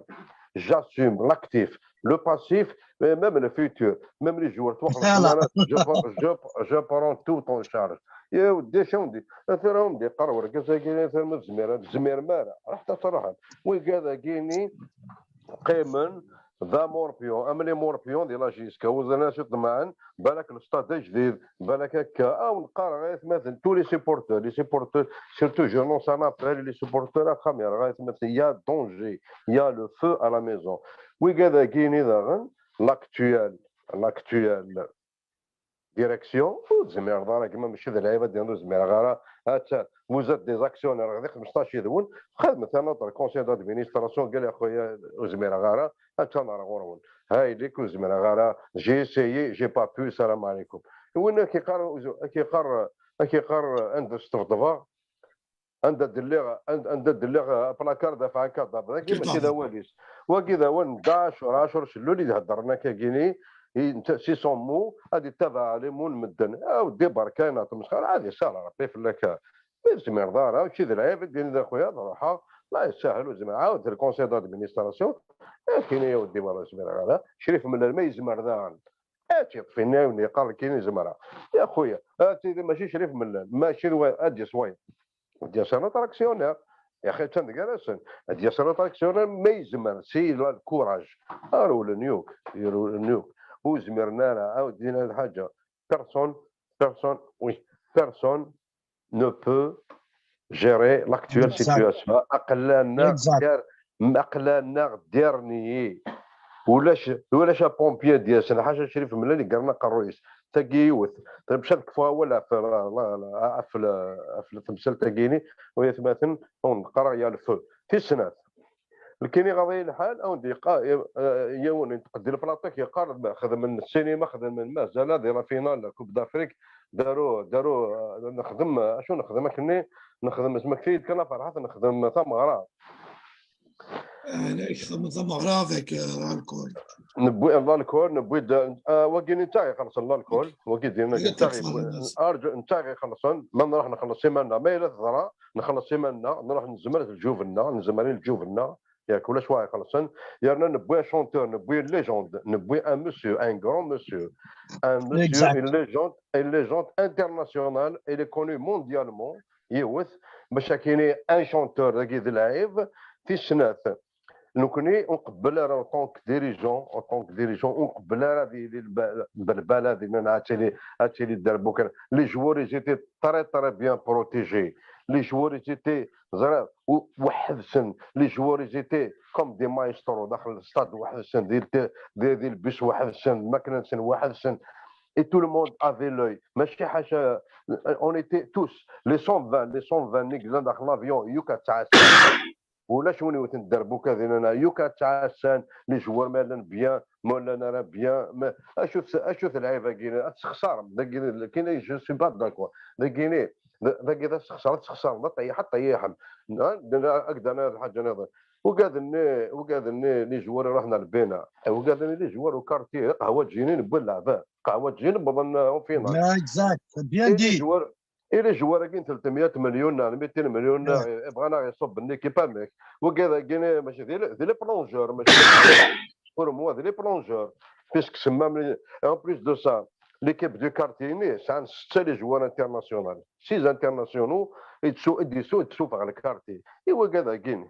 J'assume l'actif le passif même le futur même les joueurs. Je prends tout en charge. يا ودي شو ندير؟ اثر هم دي قرور كذا كذا اثر من زمير زمير مالا راح تروح. وكذا كيني قيمن ذا موربيون امني موربيون دي لا جيسكا وزنا شو طمعا. بالك الستاد جديد بالك هكا او نقرا غير مثلا تو لي سيبورتور لي سيبورتور. Surtout je lance un appel les supporters اخام يا غاية مثلا يا دونجي يا لو فو ا لا ميزون. وكذا كيني داغن l'actuel l'actuel ديريكسيون وتزمير دار كما ماشي ذا العيبه ديال زمير غارة. هات vous êtes des actionnaires غادي خمسطاش يدون خدمت انا طر كونسيل دادمينيستراسيون قال يا خويا زمير غارة. هات انا راه غورون هاي ليك وزمير غارة j'ai essayé j'ai pas pu السلام عليكم. وين كيقار كيقار كيقار عند السطفطفه عند دليغ عند دليغ بلاكار دافع كذا كيما كذا واليس. وكذا وين داش وراشور شلو اللي هضرنا كاكيني. سي سون مو غادي تابع عليهم المدن اودي بركانا تمسخر عادي سهل ربي فلاك. زمير دار هاو شي ذا العيب ديال ذا خويا روحها. الله يسهل وزمير عاود الكونسيل دادمينيستراسيون. كاين يا ودي والله زمير غالا شريف من ما يزمر ذا. اتي طفينا وني قال كاين زمرة. يا خويا اتي ماشي شريف من ماشي ادي صوي. ديال سنة تراكسيونير يا اخي تندقرسن. ديال سنة تراكسيونير ما يزمر سي لا الكوراج. ارو لنيوك يرو لنيوك. وزمرنا راه عاودينا الحاجة. Personne personne oui personne ne peut gérer l'actuelle situation. اقلنا دير اقلنا ديرني. ولاش ولاش بومبيي ديال سنة حاجة شريف ملاني قرنا قرويس. تاكيوت مشات كفا ولا في في في تمثال تاكيني. وهي ثماثن ونقرا يا الفو في سنات. الكيني غاضي الحال او ندي يا وني نتقدي البلاطيك يقال خدم من السينما خدم من مازال هذه لا فينال كوب دافريك. داروا داروا نخدم شو نخدم كني نخدم اسمك سيد كان فرحات نخدم ثمغرا. نخدم ثمغرا ذاك الكول. نبوي الكول نبوي واكي نتا يخلص الكول واكي دينا نتا. ارجو نتا يخلصون ما نروح نخلص سيمانه ما الا تضرا. nxelleṣ iman-nneɣ, nruḥ nezmer lǧub-nneɣ, nezmer i lǧub-nneɣ, yak ulac wa ixellṣen. Yerna newwi un chanteur, newwi une légende, newwi un monsieur, un grand monsieur, un monsieur, exact, une légende, une légende internationale, il est connu mondialement, yiwet, bac akini un chanteur dagi d lɛib. Tis snat, nekkni ur nqebbel ara en tant que dirigeant, en tant que dirigeant, ur nqebbel ara ad yili lba-, lbalbala dinna ad tili, ad tili dderbuka. Les joueurs, ils étaient très, très bien protégés. Les joueurs, ils étaient, ẓriɣ, u-, weḥd-sen. Les joueurs, ils étaient comme des maestros, daxel stade weḥd-sen, di, di, di lbus weḥd-sen, lmakla-nsen weḥd-sen. Et tout le monde avait l'œil. Mačči ḥaca, on était tous, les cent vingt, les cent vingt i yellan daxel l'avion, yuka ttɛassan. Ulac win iwten dderbuka dinna, yuka ttɛassan, les joueurs ma llan bien, ma llan ara bien, ma, acu t-, acu t lɛib-agi, ad tessexṣarem, dagi, kini, je suis pas d'accord. Dagini, d-, dagi d asexṣar, ad tessexṣarem, ad ṭeyyḥ, ad ṭeyyḥem. Ha, d-, ad k-d-nniɣ lḥaǧa niḍen. Ugaden-nni, ugaden-nni, les joueurs iruḥen ar lbina. Ugaden-nni, les joueurs u quartier, qahwaǧiyin i newwi leɛbad. Qahwaǧiyin wwḍen en finale. Exact, bien dit. Et les joueurs, et les joueurs-agi n tlettmeyya melyun neɣ mitin melyun neɣ, eh, bɣan ad aɣ-iṣubb n l'équipe amek. Wigad-agi mačči d, d les plongeurs, mačči pour moi, d les plongeurs. Puisque c'est même, en plus de ça, l'équipe du quartier-nni sɛan setta les joueurs internationaux. Six internationaux, i d-su-, i d-isu-, i d-isuffeɣ le quartier. I wigad-agi.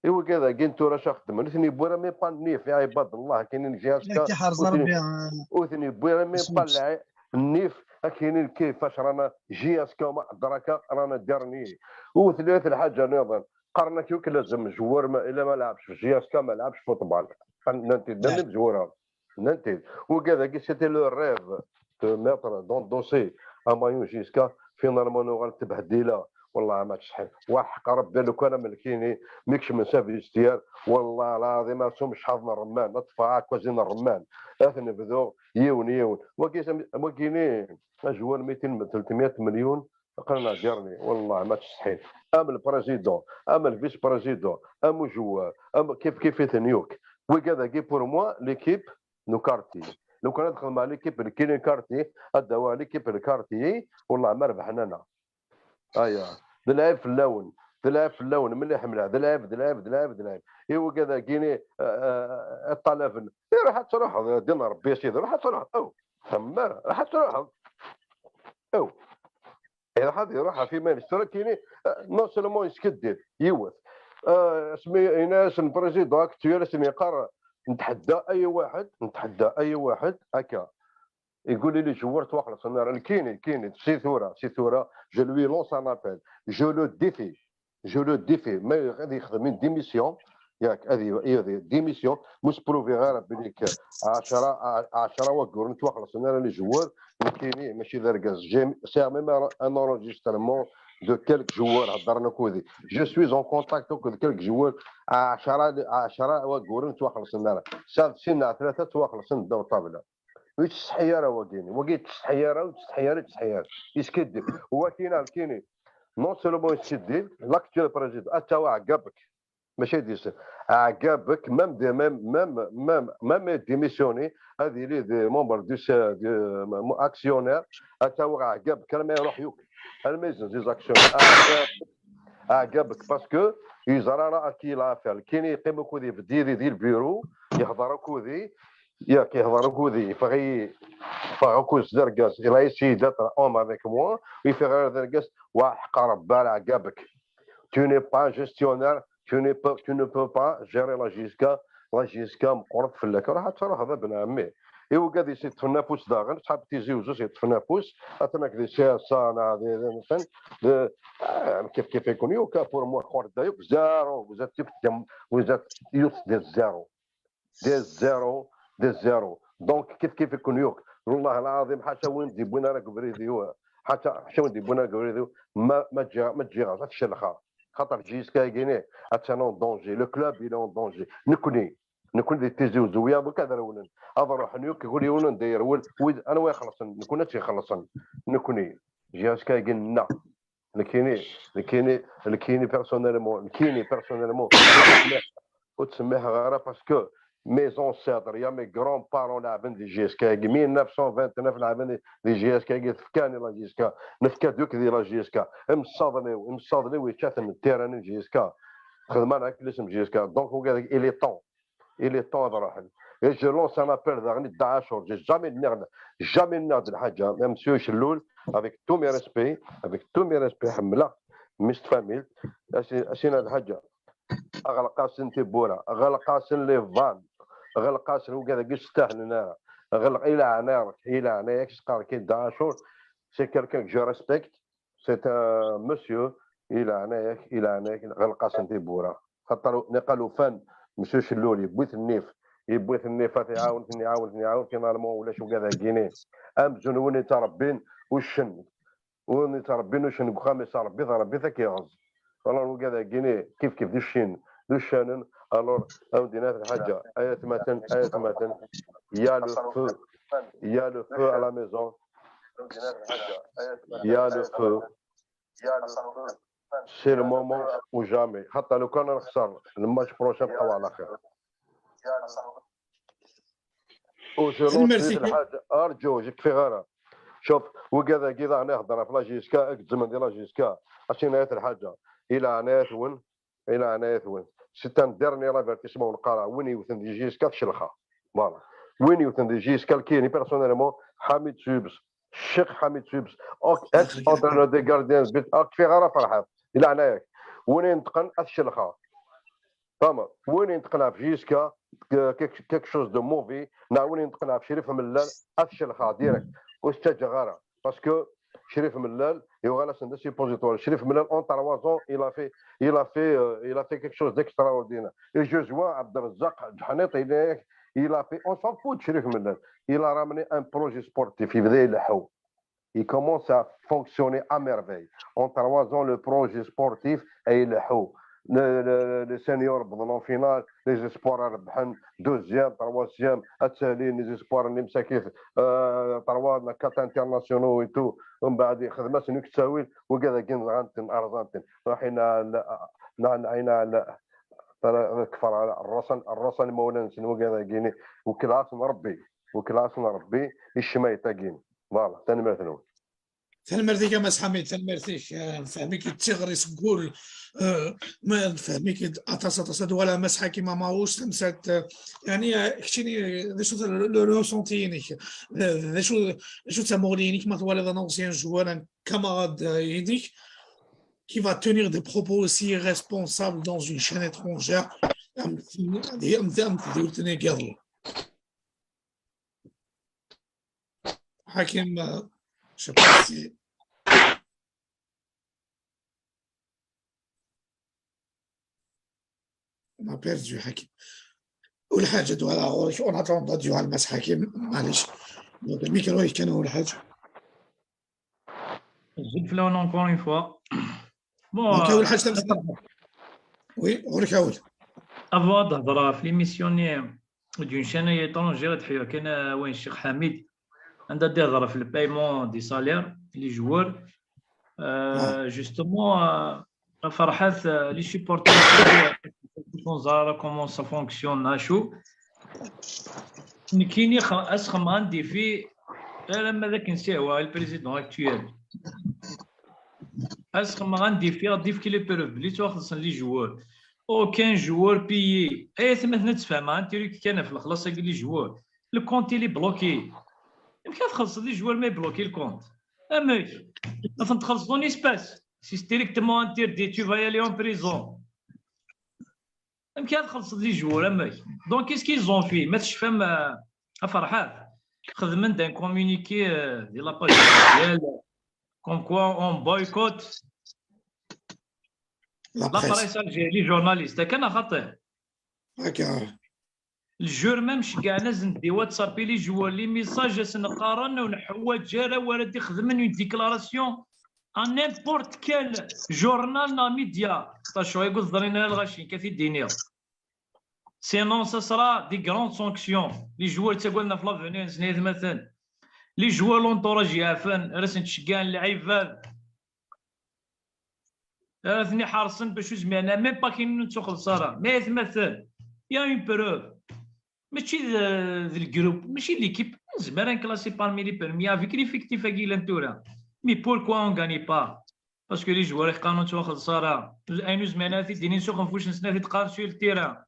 I wigad-agi n tura acu xeddmen? Ur ten-yewwi ara même pas nnif, ya ibad Allah, akken i ngi aska. Nekk iḥerz Rebbi, ah. Ur ten-yewwi ara même pas nnif, akken i nekk fac rana J S K ma adraka rana dernier. Ur tella lḥaǧa niḍen. Qqaren-ak yakk lazem joueur ma, ila ma lɛebx fi J S K ma lɛebx football. Nnan-t-id, nnan-t-id joueur-a. Nnan-t-id. Wigad-agi, c'était le rêve de mettre dans le dossier un maillot J S K. Finalement, nuɣal tbehdila. Wallah ma tsetḥim. Wa ḥeqq Rebbi, lukan am lkini, mi kecmen s vestiaire, wallah lɛaḍim, ad tumecḥaḍ n rrman, ad ṭṭfeɣ aɛekkazi n rrman. Ad ten-bduɣ yiwen, yiwen. Wagi, wagini, ajwal mitin tlettmeyya melyun, qqlen ɛǧirni. Wallah ma tsetḥim. Am le président, am le vice-président, am ujewwar, am kif kif iten yakk. Wigad-agi, pour moi, l'équipe n ukarti. Lukan ad xedmeɣ l'équipe n kini karti, ad d-awiɣ l'équipe n karti, wallah ma rebḥen ana. Aya. D lɛib fell-awen. D lɛib fell-awen. Mliḥ, mliḥ. D lɛib, d lɛib, d lɛib, d lɛib. I wigad-agi-ni, eh, eh, ṭṭalaben. Iruḥ ad truḥeḍ, din Rebbi a sidi. Ruḥ ad truḥeḍ. Aw. Xemmer. Ruḥ ad truḥeḍ. Aw. Iruḥ ad iruḥ ɣef iman-is. Tura kini, eh, non seulement yeskiddib, yiwet. Eh, asmi yenna-yasen président actuel, asen yeqqar, "Netḥedda ay waḥed, netḥedda ay waḥed, akka." Yeggul-iyi les joueurs ttwaxellṣen ara. Nekini, nekini, si tura, si tura, je lui lance un appel. Je le défie. Je le défie. Ma ad yexdem une démission, yak, ad y-, ad y-, démission, mu sprouviɣ ara belli k-, ɛecra, ɛecra wagguren ttwaxellṣen ara les joueurs, nekini, mačči d argaz. J'ai, c'est même un, un enregistrement de quelques joueurs heddren akkudi. Je suis en contact akked quelques joueurs, ɛecra, ɛecra wagguren ttwaxellṣen ara. Sa d sin neɣ tlata ttwaxellṣen ddaw ṭṭabla. Ur yettsetḥi ara wagini. Wagi yettsetḥi ara, ur yettsetḥi ara, yettsetḥi ara. Yeskiddib. Wagini, wagini. Non seulement yeskiddib, l'actuel président, ad tawi Ɛeggabek. Mačči ad yis-, Ɛeggabek, même de, même, même, même, même démissionné, ad yili de membre du C-, du, euh, actionnaire, ad tawi Ɛeggabek, alma iruḥ yakk. Alma yezzenz les actionnaires. Ɛeggabek, Ɛeggabek, parce que yeẓra ara à qui il a affaire. Kini yeqqim akkudi beddi di lbiru, yehḍer akkudi, yak, yehḍer akkudi, yeffeɣ-iyi, yeffeɣ akked d argaz, il a essayé d'être homme avec moi, yeffeɣ ɣer d argaz, wa ḥeqq Rebbi ara Ɛeggabek. Tu n'es pas gestionnaire, tu n'es pas, tu ne peux pas gérer la J S K, la J S K meqqret fell-ak. Ruḥ ad truḥeḍ a ben ɛemmi. I wigad i s-yeṭṭfen afus daɣen, ṣṣḥab Tizi Uzzu s-yeṭṭfen afus, atan ak di C S A neɣ di, di, di, di, ah, kif kif ikun, yuka pour moi, xorda, yuk zéro, vous êtes, vous êtes, vous êtes zéro. Des zéro, des zéro. Donc, kif kif ikun yakk. Wallah lɛaḍim, ḥaca win d-yewwin ara deg ubrid-iw, ḥaca, ḥaca win d-yewwin ara deg ubrid-iw, ma, ma ǧǧiɣ, ma ǧǧiɣ, ad t-celxeɣ. Xaṭer J S K-agi-ni, attan en danger. Le club, il est en danger. Nekni, nekni di Tizi Uzzu, wiyaḍ akk ad rewlen. Ad ruḥen yakk, kul yiwen anda yerwel, wid, anwa ixellṣen? Nekni ad tt-ixellṣen. Nekni, J S K-agi nneɣ. Nekkini, nekkini, nekkini personnellement, nekkini personnellement, ur ttsemmiḥeɣ ara parce que Mes ancêtres, ya mes grands-parents leɛben di J S K-agi, mille neuf cent vingt-neuf leɛben di J S K-agi, tefkan i la J S K, nefka-d akk di la J S K. Imessaḍen-iw, imessaḍen-iw yečča-ten tira n J S K. Xedmen akk lisem J S K. Donc, wigad, il est temps. Il est temps ad ruḥen. Et je lance un appel daɣen i Dda Ɛacur. J'ai jamais nniɣ, jamais nniɣ-d lḥaǧa. Monsieur Cellul, avec tous mes respects, avec tous mes respects, ḥemmleɣ, mmi-s n tfamilt, as-, as-iniɣ lḥaǧa. Ɣleq-asen tiwwura, ɣleq-asen les vannes, ɣleq-asen, wigad-agi ur stahlen ara. Ɣleq, i leɛnaya-k, i leɛnaya-k, s qqar-k i Dda Ɛacur, c'est quelqu'un que je respecte, c'est un monsieur, i leɛnaya-k, i leɛnaya-k, ɣleq-asen tiwwura. Xaṭer niqal ufan, monsieur Cellul, yewwi-t nnif, yewwi-t nnif, ad t-iɛawen, ad t-iɛawen, ad t-iɛawen, finalement ulac wigad-agi-ni. Amzun win yettṛebbin uccen, win yettṛebbin uccen deg uxxam-is, Ṛebbi d Ṛebbi ad k-iɣeẓẓ. Alors, wigad-agi-ni, kif kif d uccen, d uccanen, alors, ad wen-d-iniɣ lḥaǧa, ay atmaten, ay atmaten, il y a le feu, il y a le feu à la maison, il y a le feu, c'est le moment ou jamais. Xaṭer lukan nexser le match prochain, bqaw ɛla xir. Ur je lance lḥaǧa, arǧu, ur kfiɣ ara. Šuf, wigad-agi daɣen ihedder ɣef la J S K, ad k-zzmen di la J S K. Acu yenna-yat lḥaǧa? I leɛnaya-twen, i leɛnaya-twen. C'est un dernier avertissement, ur neqqar ara. Win yewten di J S K tcelxa. Voilà. Win yewten di J S K lkini, personnellement, Ḥamid Subes, Ccix Ḥamid Subes, ok, ex-entraîneur des gardiens de but, ur kfiɣ ara, Ferḥat, i leɛnaya-k. Win ineṭqen ad t-celxeɣ. Tama, win ineṭqen ɣef J S K, quelque, quelque chose de mauvais, neɣ win ineṭqen ɣef Crif Mellal, ad t-celxeɣ direct. Ur s-ttaǧǧaɣ ara. Parce que Crif Mellal, yuɣal-asen d suppositoire. Crif Mellal, en trois ans, il a fait, il a fait, euh, il a fait quelque chose d'extraordinaire. Et je joins Abderrezzaq Djeḥniṭ, il est, il a fait, on s'en fout de Crif Mellal. Il a ramené un projet sportif, yebda ileḥḥu. Il commence à fonctionner à merveille. En trois ans, le projet sportif est le haut. Le, le, les seniors, en finale, les espoirs à rebḥen, deuxième, troisième, ad ttalin les espoirs n Imsakit, euh, trois, quatre internationaux et tout. ومن بعد يخدم سنو كتساويل، وكذا كين غانتن أرزانتن. راحين على، نعن عين على، ترى كفر على الرسن، الرسن مولانا سنو كذا كيني، وكلاس مربي، وكلاس مربي، الشمايطة كين. Voilà, tanemmirt-nwen. Tanemmirt-ik a Mass Ḥamid, tanemmirt-ik. Eh, nefhem-ik-id d tiɣri seg wul, eh, ma nefhem-ik-id aṭas, aṭas. Ad walaɣ Mass Ḥakim Amaus, tamsalt, eh, yeɛni, eh, keččini, eh, d acu le, le ressenti-inek? D, d acu, d acu d tamuɣli-inek ma twalaḍ un ancien joueur, un camarade, eh, inek, qui va tenir des propos aussi irresponsables dans une chaîne étrangère? Am, am, am, am tdiwt-nni n yiḍelli. Hakim, euh, je sais pas si on a perdu Hakim. Ur lḥaǧa, ad uɣaleɣ ɣur-k. En attendant, ad yuɣal Mass Hakim, معليش. Donc, الميكرو كان هو الحاجة. Zid fell-awen encore une fois. Bon, donc, euh, awal ḥaǧa tamestant. Oui, ɣur-k awal. Avant ad hedreɣ ɣef l'émission-nni d'une chaîne étrangère, ad ḥyuɣ kan, euh, wayen Ccix Ḥamid, anda d-ihder ɣef le paiement des salaires, les joueurs. Euh, justement, euh, a Ferḥat, euh, les supporters, ur neẓri ara comment ça fonctionne, acu. Nekkini, asxemɣ un défi, alamma d akken sihwa le président actuel. Asxemɣ un défi, ad d-ifk les preuves belli ttwaxellṣen les joueurs. Aucun joueur payé. Ay atmaten, ad tfehmeɣ un truc kan ɣef lexlaṣ-agi les joueurs. Le compte, il est bloqué. Amek ad txellṣeḍ les joueurs ma yebloki le compte? Amek? Ad ten-txellṣeḍ en espèces. C'est strictement interdit. Tu vas y aller en prison. Amek ad txellṣeḍ les joueurs, amek? Donc, qu'est-ce qu'ils ont fait? Ma tecfam, euh, a Ferḥat, xedmen-d un communiqué, euh, di la page officielle, comme quoi on boycotte la presse algérienne, les journalistes. Akka neɣ xaṭi? Akka. Les joueurs même ceggɛen-asen-d di WhatsApp i les joueurs, les messages, asen-qqaren ur neḥwaǧ ara wara d-ixedmen une déclaration à n'importe quel journal neɣ média. Tacu i ur teḍrin ara lɣaci, nekk ad t-id-iniɣ. Sinon, ça sera des grandes sanctions. Les joueurs ttaggaden ɣef l'avenir-nsen, ay atmaten. Les joueurs, l'entourage yeɛfen, ar asen-ttceggɛen lɛibad. Ar aten-iḥerṣen bac ur zmiren, même pas kinin ur nettuxelleṣ ara. Mais ay atmaten, il y a une preuve. Mačči d, d le groupe, mačči d l'équipe. Nezmer ad nklasi parmi les premiers avec l'effectif-agi yellan tura. Mais pourquoi on gagne pas? Parce que les joueurs i qqaren ur ttwaxelṣ ara. Ayen ur zmiren ara ad t-id-inin s uxenfuc-nsen ad t-id-qqaren sur le terrain.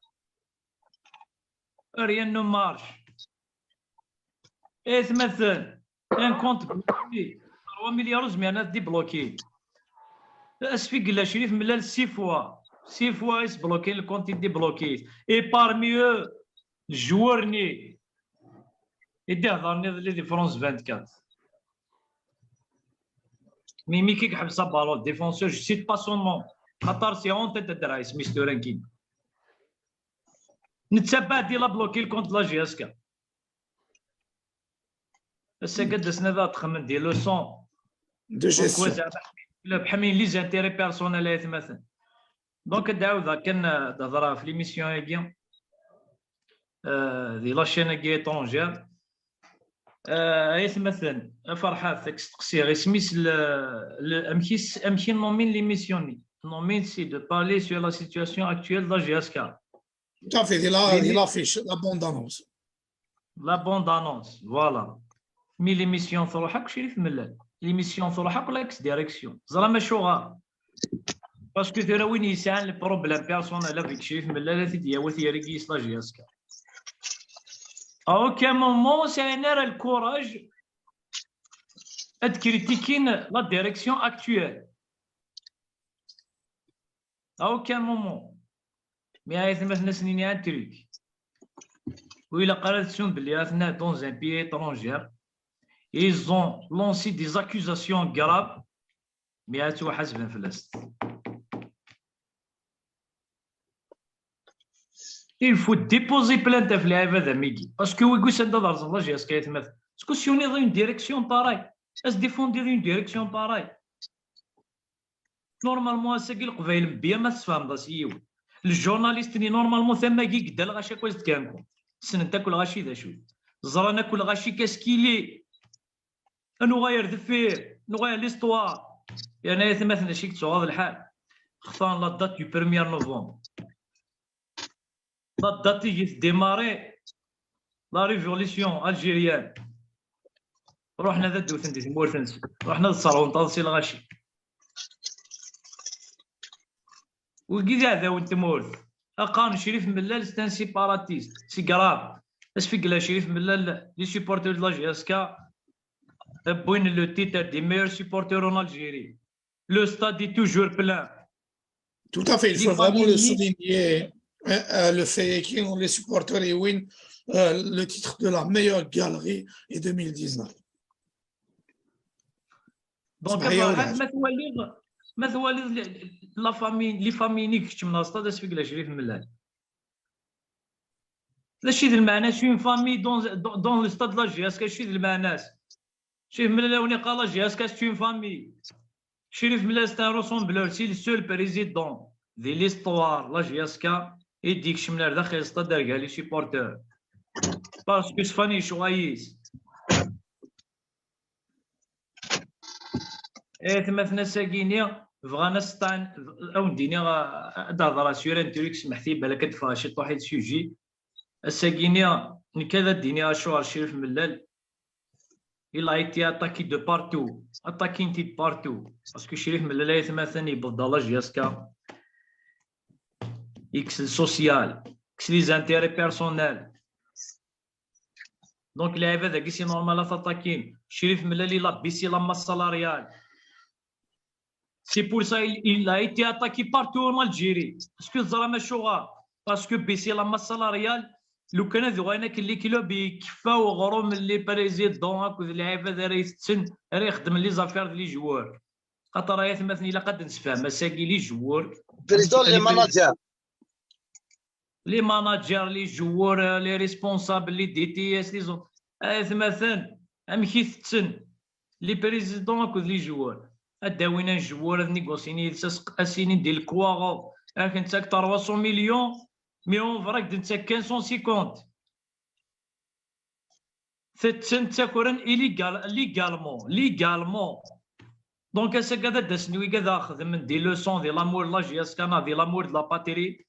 Rien ne marche. Aytmaten, un compte bloqué, trois milliards ur zmiren ad t-débloquer. Asfigel Crif Mellal six fois, six fois i sbloqué le compte, i débloqué. Et parmi eux, le joueur-nni i d-iheḍren iḍelli di France vingt-quatre. Mimi ki iḥbes aballon, défenseur, je cite pas son nom. Xaṭer c'est honte ad d-rayes, mister Rankin. Netta baɛd il a bloqué le compte de la J S K. Ass-agi ad d-asen ad aɣ-d-xedmen des leçons. De gestion. Pourquoi zeɛma la bḥamin les intérêts personnels ay atmaten. Donc ad d-ɛawdeɣ kan, euh, ad d-hedreɣ ɣef l'émission-agi, euh, di la chaîne-agi étrangère. Euh, ay atmaten, a Ferḥat, ad k-steqsiɣ, isem-is le, le, amek is-, amek i nommin l'émission-nni? Nommin, c'est de parler sur la situation actuelle de la J S K. Tout à fait, di la, di l'affiche, la bande-annonce. La bande-annonce, voilà. Mais l'émission truḥ akk Crif Mellal. L'émission truḥ akk l'ex-direction. Ẓram acuɣer. Parce que tura win yesɛan le problème personnel avec Crif Mellal, ad t-id-yawi, ad t-yerr i yis la J S K. À aucun moment ur sɛin ara le courage ad critiquin la direction actuelle. À aucun moment. Mais ay atmaten, ad sen-iniɣ un truc. Ur ilaq ara ad tessum belli atna dans un pays étranger, ils ont lancé des accusations graves, mais ad ttwaḥasben fell-as. Il faut déposer plainte ɣef lɛibad am wigi. Parce que wigi usan-d ad rẓen la J S K, ay atmaten. Est-ce que si on est dans une direction pareille, est-ce défendre une direction pareille? Normalement, ass-agi Leqbayel n Bya ma tesfehmeḍ-as i yiwen. Le journaliste-nni, normalement, tama-agi yedda lɣaci akk as-d-kanku. Ssnen-t akk lɣaci d acu. Ẓran akk lɣaci qu'est-ce qu'il est. Ad nuɣal ar deffir, nuɣal ar l'histoire. Yerna ay atmaten, acu i yettsuɣaḍ lḥal? Xtan la date du premier novembre. La date i démarrer la révolution algérienne. Ruḥen ad dduten di tmurt-nsen. Ruḥen ad sserɣen taḍsa i lɣaci. Wigi d iɛdawen n tmurt. Qqaren Crif Mellal, c'est un séparatiste. C'est grave. Asfigel Crif Mellal, les supporters de la J S K wwin le titre des meilleurs supporters en Algérie. Le stade est toujours plein. Tout à fait, il faut vraiment le souligner. Euh, euh, le fait que les supporters win, euh, le titre de la meilleure galerie en deux mille dix-neuf. Donc, ma twaliḍ, ma twaliḍ la famille, les familles-nni keččmen ar stade, asfigel Crif Mellal. D acu i d lmeɛna-s une famille dans, dans, dans le stade de la J S K, acu i d lmeɛna-s? Crif Mellal a wen-iqqar la J S K c'est une famille. Crif Mellal c'est un rassembleur, c'est le seul président di l'histoire la J S K i d-ikecmen ar daxel stade ar gar les supporters. Parce que ṣfan lecɣal-is. Ay atmaten, ass-agi-ni bɣan ad s-ṭṭɛen, ad wen-d-iniɣ, ad d-hedreɣ sur un truc, smeḥt-iyi balak ad d-ffɣeɣ ciṭuḥ i le sujet. Ass-agi-ni nekk ad d-iniɣ acuɣer Crif Mellal il a été attaqué de partout. Attaqué-t-id partout. Parce que Crif Mellal, ay atmaten, yewweḍ-d à la J S K. Yekkes le social, yekkes les intérêts personnels. Donc, lɛibad-agi, c'est normal ad t-attaquin. Crif Mellal, il a baissé la masse salariale. C'est pour ça il, il a été attaqué partout en Algérie. Est-ce que teẓram acuɣer? Parce que baisser la masse salariale, lukan ad uɣalen akken les clubs, yekfa uɣrum n les présidents akked lɛibad ara itetten, ara ixeddmen les affaires de les joueurs. Xaṭer, ay atmaten, ilaq ad d-nessefhem ass-agi les joueurs. Président, les managers. Les managers, les joueurs, les responsables, les D T S, les autres. Ay atmaten, amek i tetten les présidents akked les joueurs? Ad d-awin un joueur, ad négocin yid-s, as-, as-inin di lekwaɣeḍ, ad ak-nettak trois cents millions, mais en vrai ad ak-d-nettak kan cent cinquante. Tetten, ttakren illégal, légalement, légalement. Donc, ass-agi ad d-asen wigad ad xedmen des leçons di l'amour de la J S K neɣ di l'amour de la patrie.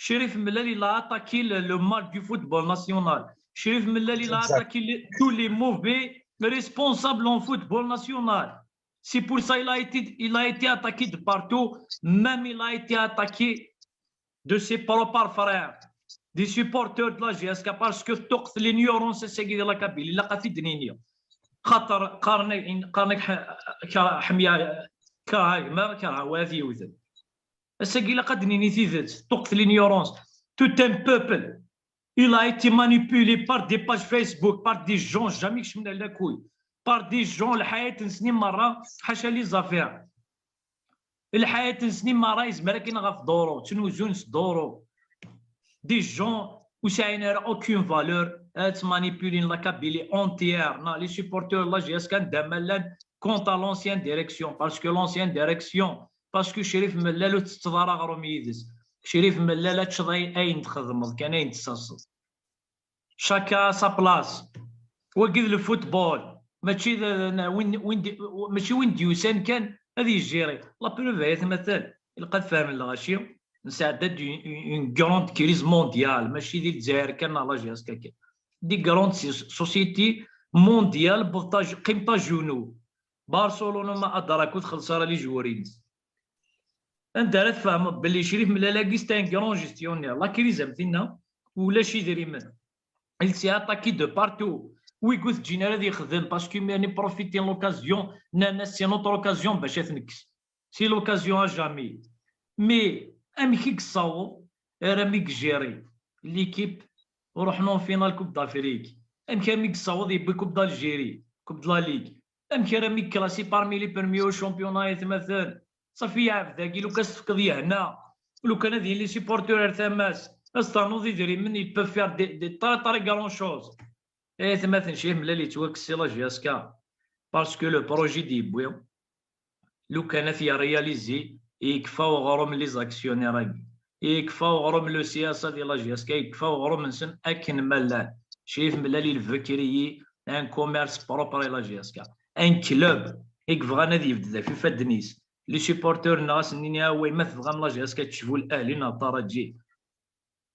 Chérif Mellal, il a attaqué le, le mal du football national. Chérif Mellal, il a attaqué les, tous les mauvais responsables en football national. C'est pour ça qu'il a été, il a été attaqué de partout. Même il a été attaqué de ses propres frères, des supporters de la J S K, parce que tuqet l'ignorance ass-agi di la Kabylie, ilaq ad t-id-nini. Xaṭer qqaren-ak, qqaren-ak ḥ-, ḥ-, ḥemya, kerha gma, kerha wa ad yewten. Ass-agi ilaq ad d-nini tidet, tuqet l'ignorance. Tout un peuple, il a été manipulé par des pages Facebook, par des gens jamais kecmen la couille, par des gens lḥayat-nsen i merra, ḥaca les affaires. Lḥayat-nsen i merra yezmer akken ɣef duru, ttnuzun s duru. Des gens ur sɛin ara aucune valeur, ad manipulin la Kabylie entière. Non, les supporters de la J S K anda ma llan contre l'ancienne direction, parce que l'ancienne direction, parce que Chérif Mellal ur tettetteḍ ara aɣrum yid-s. Chérif Mellal ad teččeḍ ay-, ayen txedmeḍ kan, ayen tessaseḍ. Chacun à sa place. Wagi d le football. Mačči d, n-, win, win d, mačči win d-yusan kan ad yejjiri. La preuve, ay atmaten, ilaq ad fehmen lɣaci. Nesɛedda-d une, une, une grande crise mondiale. Mačči di Lezzayer kan, neɣ la J S K kan. Des grandes so-, sociétés mondiales, wwḍent à ge-, qqiment à genoux. Barcelone ma ad ur txelleṣ ara les joueurs-ines. Anda ara tfehmeḍ belli Chérif Mellal-agi c'est un grand gestionnaire? La crise am tinna, ulac idrimen. Il s'est attaqué de partout. Wi ur t-ǧǧin ara ad yexdem, parce que imir-nni profiter l'occasion, nnan-as c'est notre occasion bac ad t-nekkes. C'est l'occasion à jamais. Mais amek i yessaweḍ armi i yejjiri l'équipe, ruḥen en finale Coupe d'Afrique? Amek armi i yessaweḍ yewwi Coupe d'Algérie, Coupe de la Ligue? Amek armi i classé parmi les premiers au championnat, ay atmaten? Safi, yeɛbed dagi, lukan s-tefkeḍ yehna, lukan ad yili supporter ar tama-s, ad s-ternuḍ idrimen, il peut faire des, des très, très grand chose. Ay atmaten, Chérif Mellal yettwakkes si la J S K, parce que le projet d-yewwi, lukan ad t-yerréalisé, yekfa uɣrum les actionnaires-agi, yekfa uɣrum le C S A di la J S K, yekfa uɣrum-nsen akken ma llan. Chérif Mellal, il veut créer un commerce propre à la J S K, un club i yebɣan ad yebded ɣef ifadden-is. Les supporters-nneɣ ad sen-nini, away, ma tebɣam la J S K ad tecbu L'Ahli neɣ Taraji.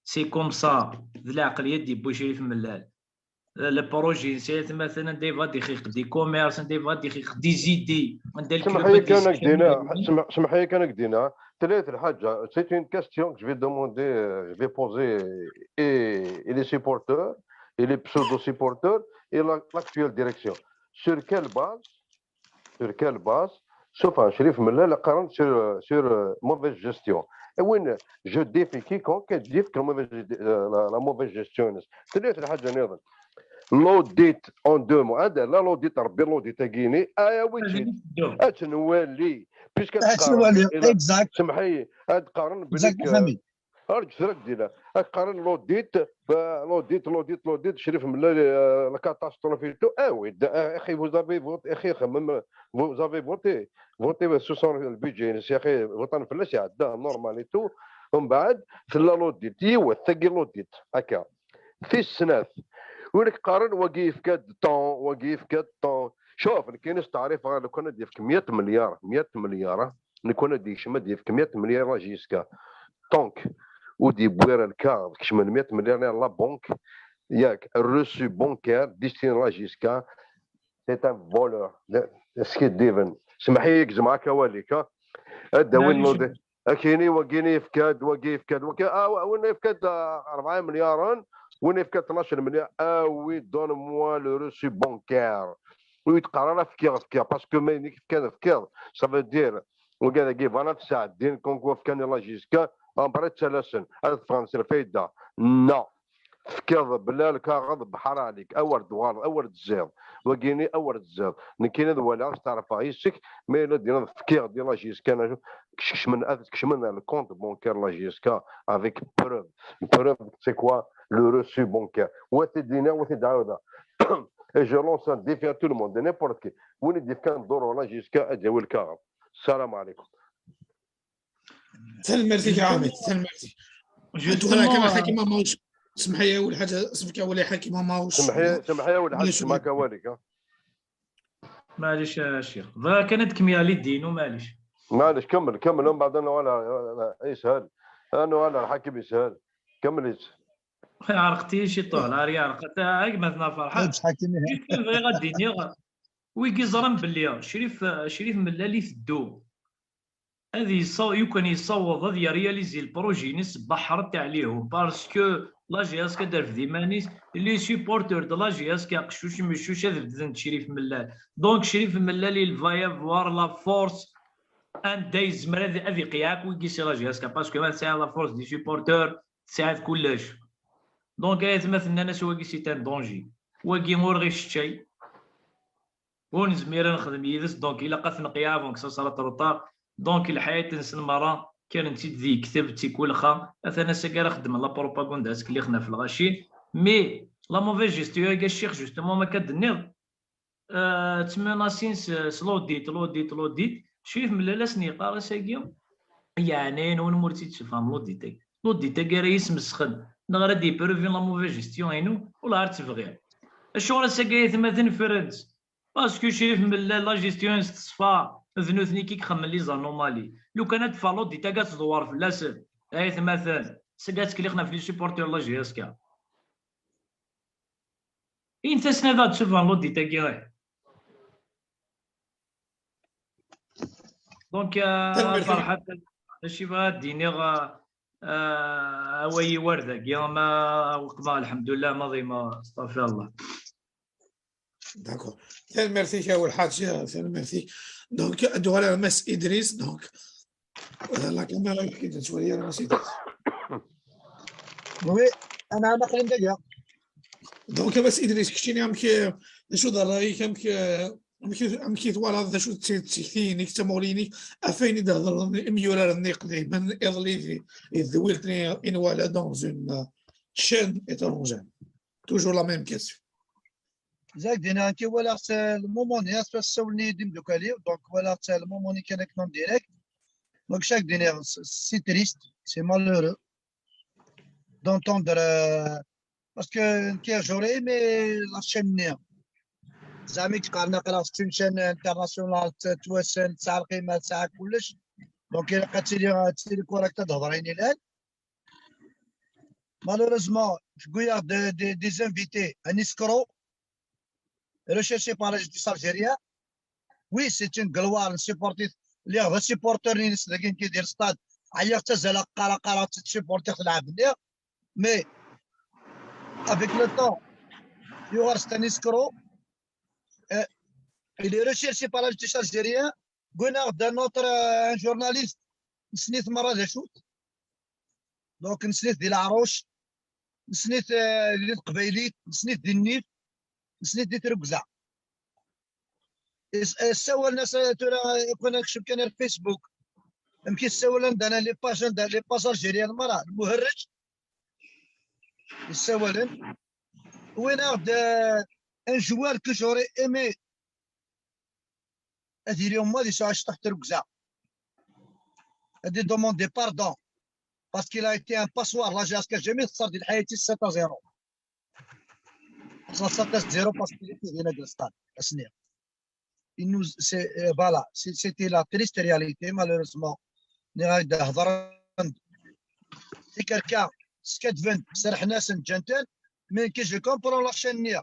C'est comme ça. D lɛeqliya i d-yewwi Chérif Mellal. Le projet, c'est, ay atmaten, anda yebɣa ad ixeq des commerces, anda yebɣa ad ixeq des idées, anda le club Smeḥ-iyi kan ad k-d-iniɣ, smeḥ-iyi kan ad k-d-iniɣ. Tlata lḥaǧa, c'est une question que je vais demander, euh, je vais poser et, et les supporters, et les pseudo-supporters, et la, l'actuelle direction. Sur quelle base, sur quelle base, sauf un Chérif Mellal, qqaren sur, sur, euh, mauvaise gestion. Et oui, je défie quiconque ad d-yefk la mauvaise, euh, la, la mauvaise gestion. Tlata lḥaǧa nniḍen. L'audit en deux mois. Ad la l'audit, Rebbi l'audit-agi-ni, ah oui, ad t-nwali. Puisque ad qqaren, exact. Smeḥ-iyi, ad qqaren belli, exact, euh, arǧu tura ad k-d-iniɣ. Ad qqaren l'audit, l'audit, l'audit, l'audit, Chérif Mellal, euh, la catastrophe et tout. Ah oui, axi, vous avez voté, axi, vous avez voté, voté sous son budget, axi, votan fell-as, iɛedda normal et tout. Umbeɛd tella l'audit, yiwet, tagi l'audit, akka. Tis snat, win i yeqqaren wagi yefka-d temps, wagi yefka-d temps. Cuf, nekkini steɛrifeɣ, lukan ad yefk meyya melyar, meyya melyar, nekkini ad yekcem ad yefk meyya melyar la J S K. Donc, ur d-yewwi ara lkaɣeḍ, kecmen meyya melyar la banque, yak, reçu bancaire destiné la J S K, c'est un voleur. Skiddiben. Smeḥ-iyi, gezmeɣ-ak awal-ik, ha? Ad d-awin l'audit. Akini, wagini yefka-d, wagi yefka-d, wagi, ah, win yefka-d, ah, rebɛa melyaren, win yefka-d tnac melyar, ah oui, donne-moi le reçu bancaire. Ur yi-d-qqar ara fkiɣ, fkiɣ, parce que ma yini-k fkiɣ, fkiɣ, ça veut dire, wagi dagi, bɣan ad t-sɛeddin, comme quoi fkan i la J S K, après ttalasen, ad ffɣen s lfayda. Non. Tefkiḍ bla lkaɣeḍ, bḥar alik, awer d-tuɣaleḍ, awer d-tezziḍ. Wagini awer d-tezziḍ. Nekkini ad waliɣ, steɛrfeɣ yes-k, ma yella d-tiniḍ fkiɣ-d i la J S K, kecmen, ad kecmen le compte bancaire la J S K avec preuve. Preuve, c'est quoi? Le reçu bancaire. Wa t-id-iniɣ, wa t-id-ɛawdeɣ. Et je lance un défi à tout le monde, n'importe qui. Win i d-yefkan duru la J S K, ad yawi lkaɣeḍ. Salam alaikum. Tanemmirt-ik a Ɛmid, tanemmirt-ik. Ad uɣaleɣ kan a Ḥakim Amawc. Semḥ-iyi a wul ḥaǧa, semḥ-iyi a wul ḥakim Amawc. Semḥ-iyi, semḥ-iyi a wul ḥaǧ, semḥ-ak awal-ik, ha. Maɛlic a ccix. Bɣiɣ kan ad kem-yali ddin-u, maɛlic. Maɛlic, kemmel, kemmel, umbeɛd ad nuɣal, eh, eh, yeshel. Ad nuɣal ɣer Ḥakim yeshel. Kemmel-itt. Ɛerqet-iyi ciṭuḥ, la, yeɛreq. Ata a gma-tneɣ Ferḥat. Juste bɣiɣ ad d-iniɣ, wigi ẓran belli Crif, Crif Mellal iteddu. Ad yessaw-, yukan yessaweḍ ad yerréalisi le projet-ines, baḥret ɛlihum, parce que la G S K ad terfed iman-is, les supporters de la G S K, qeccuc meccuc, ad bedden d Crif Mellal. Donc Crif Mellal, il va y avoir la force, anda yezmer ad, ad iqeyyeɛ akk wigi si la G S K, parce que ma tesɛiḍ la force des supporters, tesɛiḍ kullec. Donc ay atmaten nnan-as wagi c'est un danger. Wagi ur ɣ-iceččay. Ur nezmir ad nexdem yid-s, donc ilaq ad t-neqyeɛ avant que ça soit trop tard. Donc lḥayat-nsen merra kkren-tt-id di lekteb d tikulxa, atan ass-agi ara xeddmen la propagande, ad ttkellixen ɣef lɣaci. Mais la mauvaise gestion-agi a ccix, justement, ma akka d-tenniḍ, euh, ttmenasin s, s l'audit, l'audit, l'audit. Crif Mellal ad sen-yeqqar ass-agi, yeɛni, anwa umi ur tt-id-tessefhem l'audit-agi? L'audit-agi ara yi-smesxen, neɣ ara d-yeppruvin la mauvaise gestion-inu? Ula ar tt-bɣiɣ. Acuɣer ass-agi ay atmaten ffren-tt? Parce que Crif Mellal la gestion-ines teṣfa, d nutni i ixemmen les anomalies. Lukan ad d-teffeɣ l'audit-agi ad tdewwer fell-asen, ay atmaten, ass-agi ad ttkellixen ɣef les supporters n la G S K. Init-asen ad aɣ-d-sufɣen l'audit-agi. Donc, euh, Tanemmirt. Ferḥat, acu i bɣiɣ ad d-iniɣ, euh, euh, away iwar dagi, ma weqmeɣ, lḥemdullah, maḍi ma, astaɣfirullah. D'accord. Tanemmirt-ik a Welḥaǧ, tanemmirt-ik. Donc, ad d-uɣaleɣ Mass Idriss, donc, euh, la caméra, ur k-id-nettwali ara, Mass Idriss. Oui, أنا أنا خلينا دقيقة. Donc, a Mass Idriss, keččini amek, d acu d ṛṛay-ik, amek, amek, amek i twalaḍ, d acu d tikti-inek, d tamuɣli-inek, ɣef wayen i d-hedren imyuraren-nni iqdimen iḍelli di, di tedwilt-nni i nwala dans une, euh, chaîne étrangère. Toujours la même question. زاك دينا كي ولا المومون يا سوا سولني ديم دوكالي، دونك ولا المومون كان كنون ديريكت. دونك شاك دينا c'est triste, c'est malheureux d'entendre, euh, parce que كي j'aurais aimé la chaîne نيا زعما كيقارنا قرا c'est une chaîne internationale, تواسن تسعة القيمة تسعة كلش. دونك الا قتلي تسيري كوريكت تهضر عيني الان. Malheureusement, je des, des, des invités, un escroc, recherché par la justice algérienne. Oui, c'est une gloire, un supporter, les supporters, ils sont qui dire stade. Ailleurs, c'est la cara cara, c'est supporter de l'avenir. Mais avec le temps, il y aura un escroc. Euh, il est recherché par la justice algérienne. قلنا d'un autre, euh, un journaliste, نسنيت مرة ذا شوت. Donc نسنيت دي العروش، نسنيت، آه، دي القبايليت، نسنيت دي النيف، نسنيت دي تركزة. السؤال الناس ترى يكون نكشف كان في فيسبوك. يمكن السؤال عندنا les pages، عندنا les pages algériennes مرة المهرج. السؤال وين هذا un joueur que j'aurais aimé هذه اليوم ما ديسو عاش تحت ركزة. هذه demander pardon. Parce qu'il a été un passoire. La G S K jamais خسر ديال حياتي sept à zéro. خسر sept à zéro parce qu'il était هنا في الستاد. اسنيا. Il nous, c'est, euh, voilà, c'est- c'était la triste réalité, malheureusement. ني غادي هضر. C'est quelqu'un, سكتفن، سرحناسن جنتل، mais que je comprends la chaîne نيا.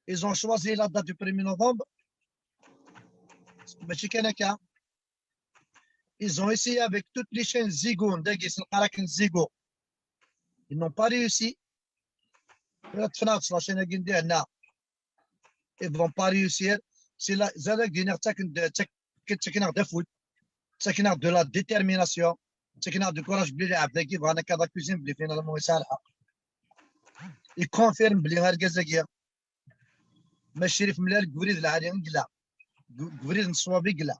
Ils ont choisi la date du premier novembre. ماشي كان هكا. Ils ont essayé avec toutes les chaînes Zigoun, داكي سنقرا كن Zigoun. Ils n'ont pas réussi. لا تفناكس la chaîne هاكي ندير هنا. Ils vont pas réussir. C'est la, زاد دينا تاكن تاكن تاكن دافوت. تاكن de la détermination. تاكن du courage بلي لعب داكي بغانا كذا كوزين بلي finalement يسال الحق. يكونفيرم بلي غير كازاكيا. ماشي ريف ملال قبريد العالي نقلا. قبريد نصوابي قلا.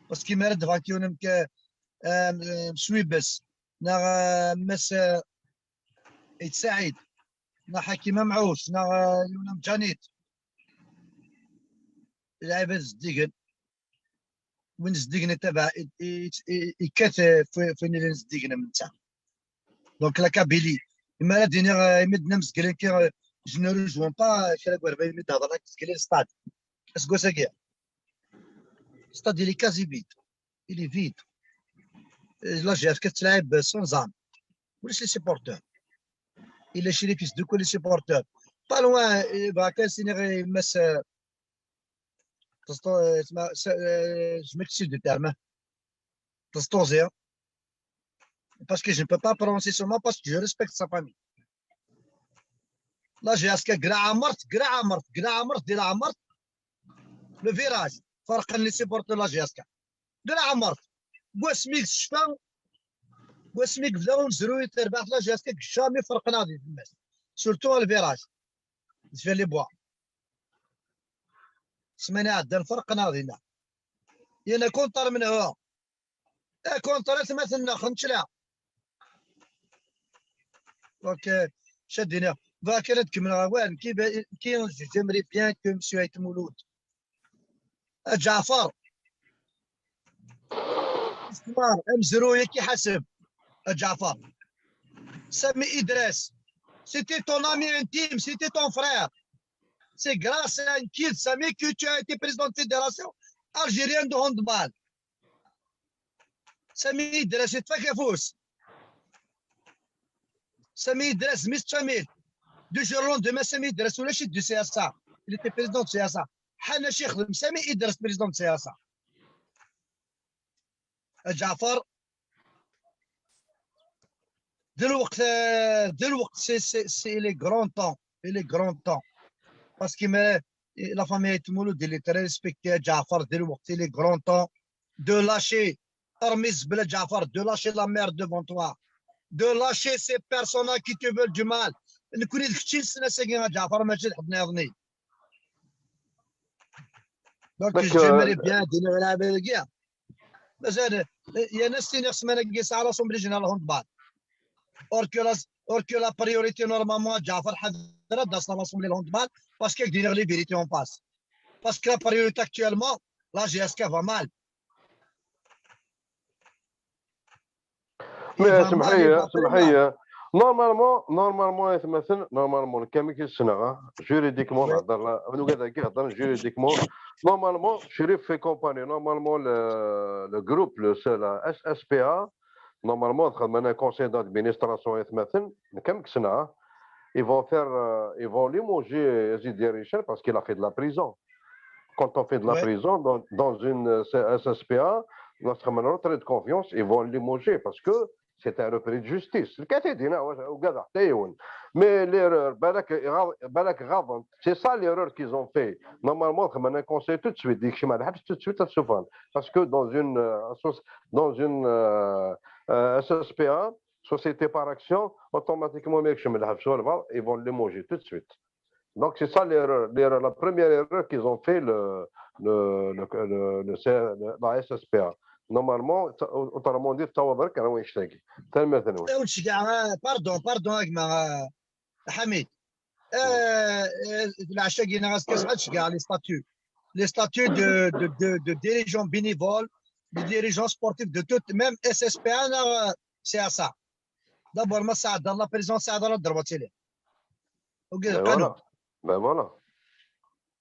باسكو ما رد فانكيون مك، آم، آم، سويبس. نا، آم، مس، آه، إيت سعيد. نا حكيمة معوش. نا، آه، يونم جانيت. لعيبة زديقن. وين زديقن تبع إي-، إي-، إي-، إيكات، آه، في، فين اللي زديقن من تاع. Donc la Kabylie. إما لا ديني، آه، إما دنا مزقلين كي، آه، je ne rejoins pas، آه، كلا قوار باين ميدا هضر لك مزقلين ستاد. اسكو ساكيا. ستاد il est quasi vide. Il est vide. La J F K tettlaɛib sans âme. Ulac les supporters. Ila Crif yesdukkel les supporters. Pas loin, eh, bɣa kan s-iniɣ i Mass, eh, Testo-, eh, اسمها, eh, je m'excuse du terme. Testozi. Parce que je ne peux pas prononcer son nom parce que je respecte sa famille. La J S K, gra amert, gra amert, gra amert, di la amert. Le virage. Ferqen les supporters de la J S K. Gra amert. Wasmi yecfa, wasmi yebda umezruy n terbaɛt la J S K, jamais ferqen-aɣ di tlemmast. Surtout à le virage. Deffir les bois. Ssmana iɛeddan ferqen-aɣ dinna. Yana kunṭar menhu. Akunṭar atmaten-nneɣ, nečč la. Donc, euh, c-ad d-iniɣ, bɣiɣ kan ad kemmleɣ awal. Qui, qui, j'aimerais bien que Monsieur Ayt Mulud, a Ǧaɛfar, Ismar, amezruy ad k-iḥaseb, a Ǧaɛfar. Sami Idres, c'était ton ami intime, c'était ton frère. C'est grâce à un kid, Sami, que tu as été président de fédération algérienne de handball. Sami Idres, yeṭṭef-ak afus. Sami Idres, Miss Chamil. Du jour au lendemain, Sami Idres, ulac-it du C S A. Il était président de C S A. Ḥanac ixdem Sami Idres, président de C S A. A Ǧaɛfar, d lweqt, eh, d lweqt, c'est, c'est, c'est, il est grand temps, il est grand temps. Parce que, mais, la famille Ayt Mulud, il est très respecté, a Ǧaɛfar, d lweqt, il est grand temps de lâcher, armi zzbel a Ǧaɛfar, de lâcher la merde devant toi, de lâcher ces personnes-là qui te veulent du mal. Nekkni d kečč i nessen ass-agi a Ǧaɛfar, mačči d ḥedd nniḍen. Donc, j'aimerais bien d-iniɣ i lɛibad-agi. Mazal, yerna s-iniɣ ssmana-agi yesɛa l'Assemblée Générale Handball. Or que la, or que la priorité, normalement, a Ǧaɛfar, ḥader ad d-taseḍ l'Assemblée Handball, parce que ak-d-iniɣ les vérités en face. Parce que la priorité actuellement, la J S K va mal. Mais semḥ-iyi, semḥ-iyi. Normalement, normalement, aytmaten, normalement, nekk amek i ssneɣ, juridiquement, nugad-agi heddren juridiquement. Normalement, Crif et compagnie, normalement, le, le groupe, le, la S S P A, normalement, xedmen un conseil d'administration, aytmaten, nekk amek ssneɣ, ils vont faire, euh, ils vont limoger Yazid Yarichel parce qu'il a fait de la prison. Quand on fait de la prison dans, dans une, euh, S S P A, lorsqu'on a un retrait de confiance, ils vont le limoger parce que c'est un repris de justice. Lkati dina, ugadeɣ ḥetta yiwen. Mais l'erreur, balak, balak ɣaḍen. C'est ça l'erreur qu'ils ont fait. Normalement, xedmen un conseil tout de suite, yekcem ɣer lḥebs tout de suite, ad t-ssufɣen. Parce que dans une, euh, dans une, euh, euh, S S P A, société par action, automatiquement, ma yekcem lḥebs walbeɛḍ, ils vont le limoger tout de suite. Donc, c'est ça l'erreur. L'erreur, la première erreur qu'ils ont fait le, le, le, le, le, le- la S S P A. Normalement, t- autrement dit, ttawaḍ rek ar wanect-agi. Tanemmirt-nwen. Ur ttceggɛeɣ, ah, pardon, pardon, a gma, ah, Ḥamid. Euh, euh, leɛca-agi neɣ azekka ad ttceggɛeɣ les statuts. Les statuts de, de, de, de dirigeants bénévoles, de dirigeants sportifs, de tout, même S S P A neɣ, euh, C S A. D'abord, ma tesɛeddaḍ la prison, tesɛeddaḍ le droit ad tiliḍ. Ugadeɣ Ben lqanun. Voilà. Ben voilà.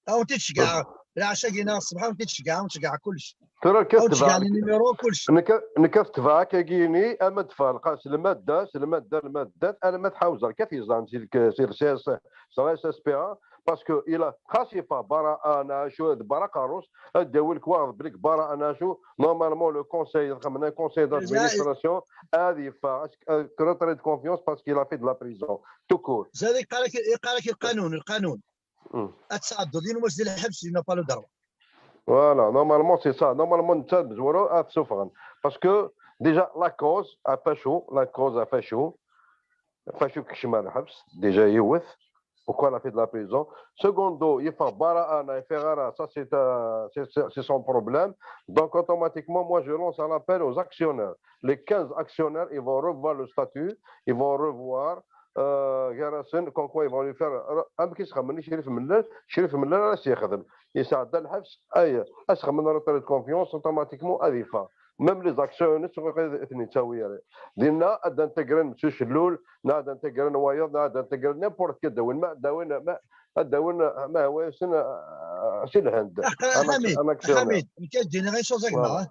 Aw, ur tt-id-ceggɛeɣ. Leɛca-agi neɣ ṣṣbeḥ, ur tt-id-ceggɛeɣ, ur ttceggɛeɣ kullec. Tura Aw, ttceggɛeɣ les numéros, kullec. Nekk ad tfeɣ akka-yini, ama tfeɣ lqas lmadda s lmadda, lmadda, alama tḥawzeɣ lkat yeẓan si lk-, si lsas, s la S S P A, parce que il a, xas yeffeɣ bara'a neɣ acu, d bara'a qerrus, ad d-yawi lekwaɣeḍ belli bara'a neɣ acu, normalement le conseil, xemna conseil d'administration, ad yeffeɣ, ad retrait de confiance parce qu'il a fait de la prison, tout court. Zad yeqqar-ak, yeqqar-ak lqanun, lqanun. Mm. Ad tesɛedduḍ yiwen wass di lḥebs, il n'a pas le droit. Voilà, normalement c'est ça. Normalement, netta d Zouroua ad t-ssufɣen. Parce que déjà, la cause à Fachou, la cause à Fachou, Fachou kecma lḥebs, déjà yiwet. Pourquoi il a fait de la prison? Secondo, il faut bara'a, il fait rara, ça c'est un- c'est- c'est- c'est son problème. Donc automatiquement, moi je lance un appel aux actionnaires. Les quinze actionnaires, ils vont revoir le statut, ils vont revoir euh, gar-asen, comme quoi ils vont lui faire, am kis xemmen Crif Mellal, Crif Mellal ara s-yexdem. Yesɛedda lḥebs, ay, as-xemmen retrait de confiance, automatiquement ad yeffeɣ. Même les actions, ad ten-yettawi ara. Dinna, ad d-integren Monsieur Cellul, neɣ ad d-integren wayeḍ, neɣ ad d-integren n'importe quel, ad d-awin, ma, ad d-awin, ma, ad d-awin, ma hwa yasen, euh, si Lhend. Ḥamid, Un actionnaire. Ḥamid, nekk ad d-iniɣ une chose a gma. Voilà.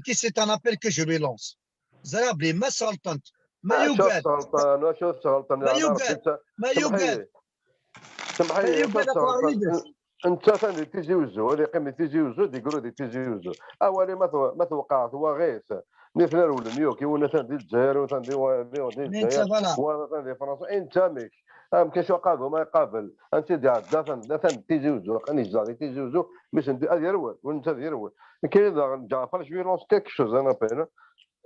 Nekki, c'est un appel que je lui lance. Ẓriɣ belli ma sɣelṭent, ma Acu yugad, tesɣelṭen, acu tesɣelṭen, ma yugad, ma yugad, ma yugad ad aɣ-yid-as. Netta atan di Tizi Uzzu, ad yeqqim di Tizi Uzzu, d igru di Tizi Uzzu. Awali ma tw- ma tewqeɛ twaɣit, nitni rewlen yakk, yiwen atan di Lezzayer, yiwen atan di wa- di- di Mais ça Lezzayer, va là. wa atan di Fransa, i netta amek? Amek acu aqagu ma iqabel? Ansi d-iɛedda atan, atan di Tizi Uzzu, aqan yezdeɣ di Tizi Uzzu, mi sen-, ad yerwel, win netta ad yerwel. Nekk daɣen Ǧaɛfer, je lui lance quelque chose, un appel.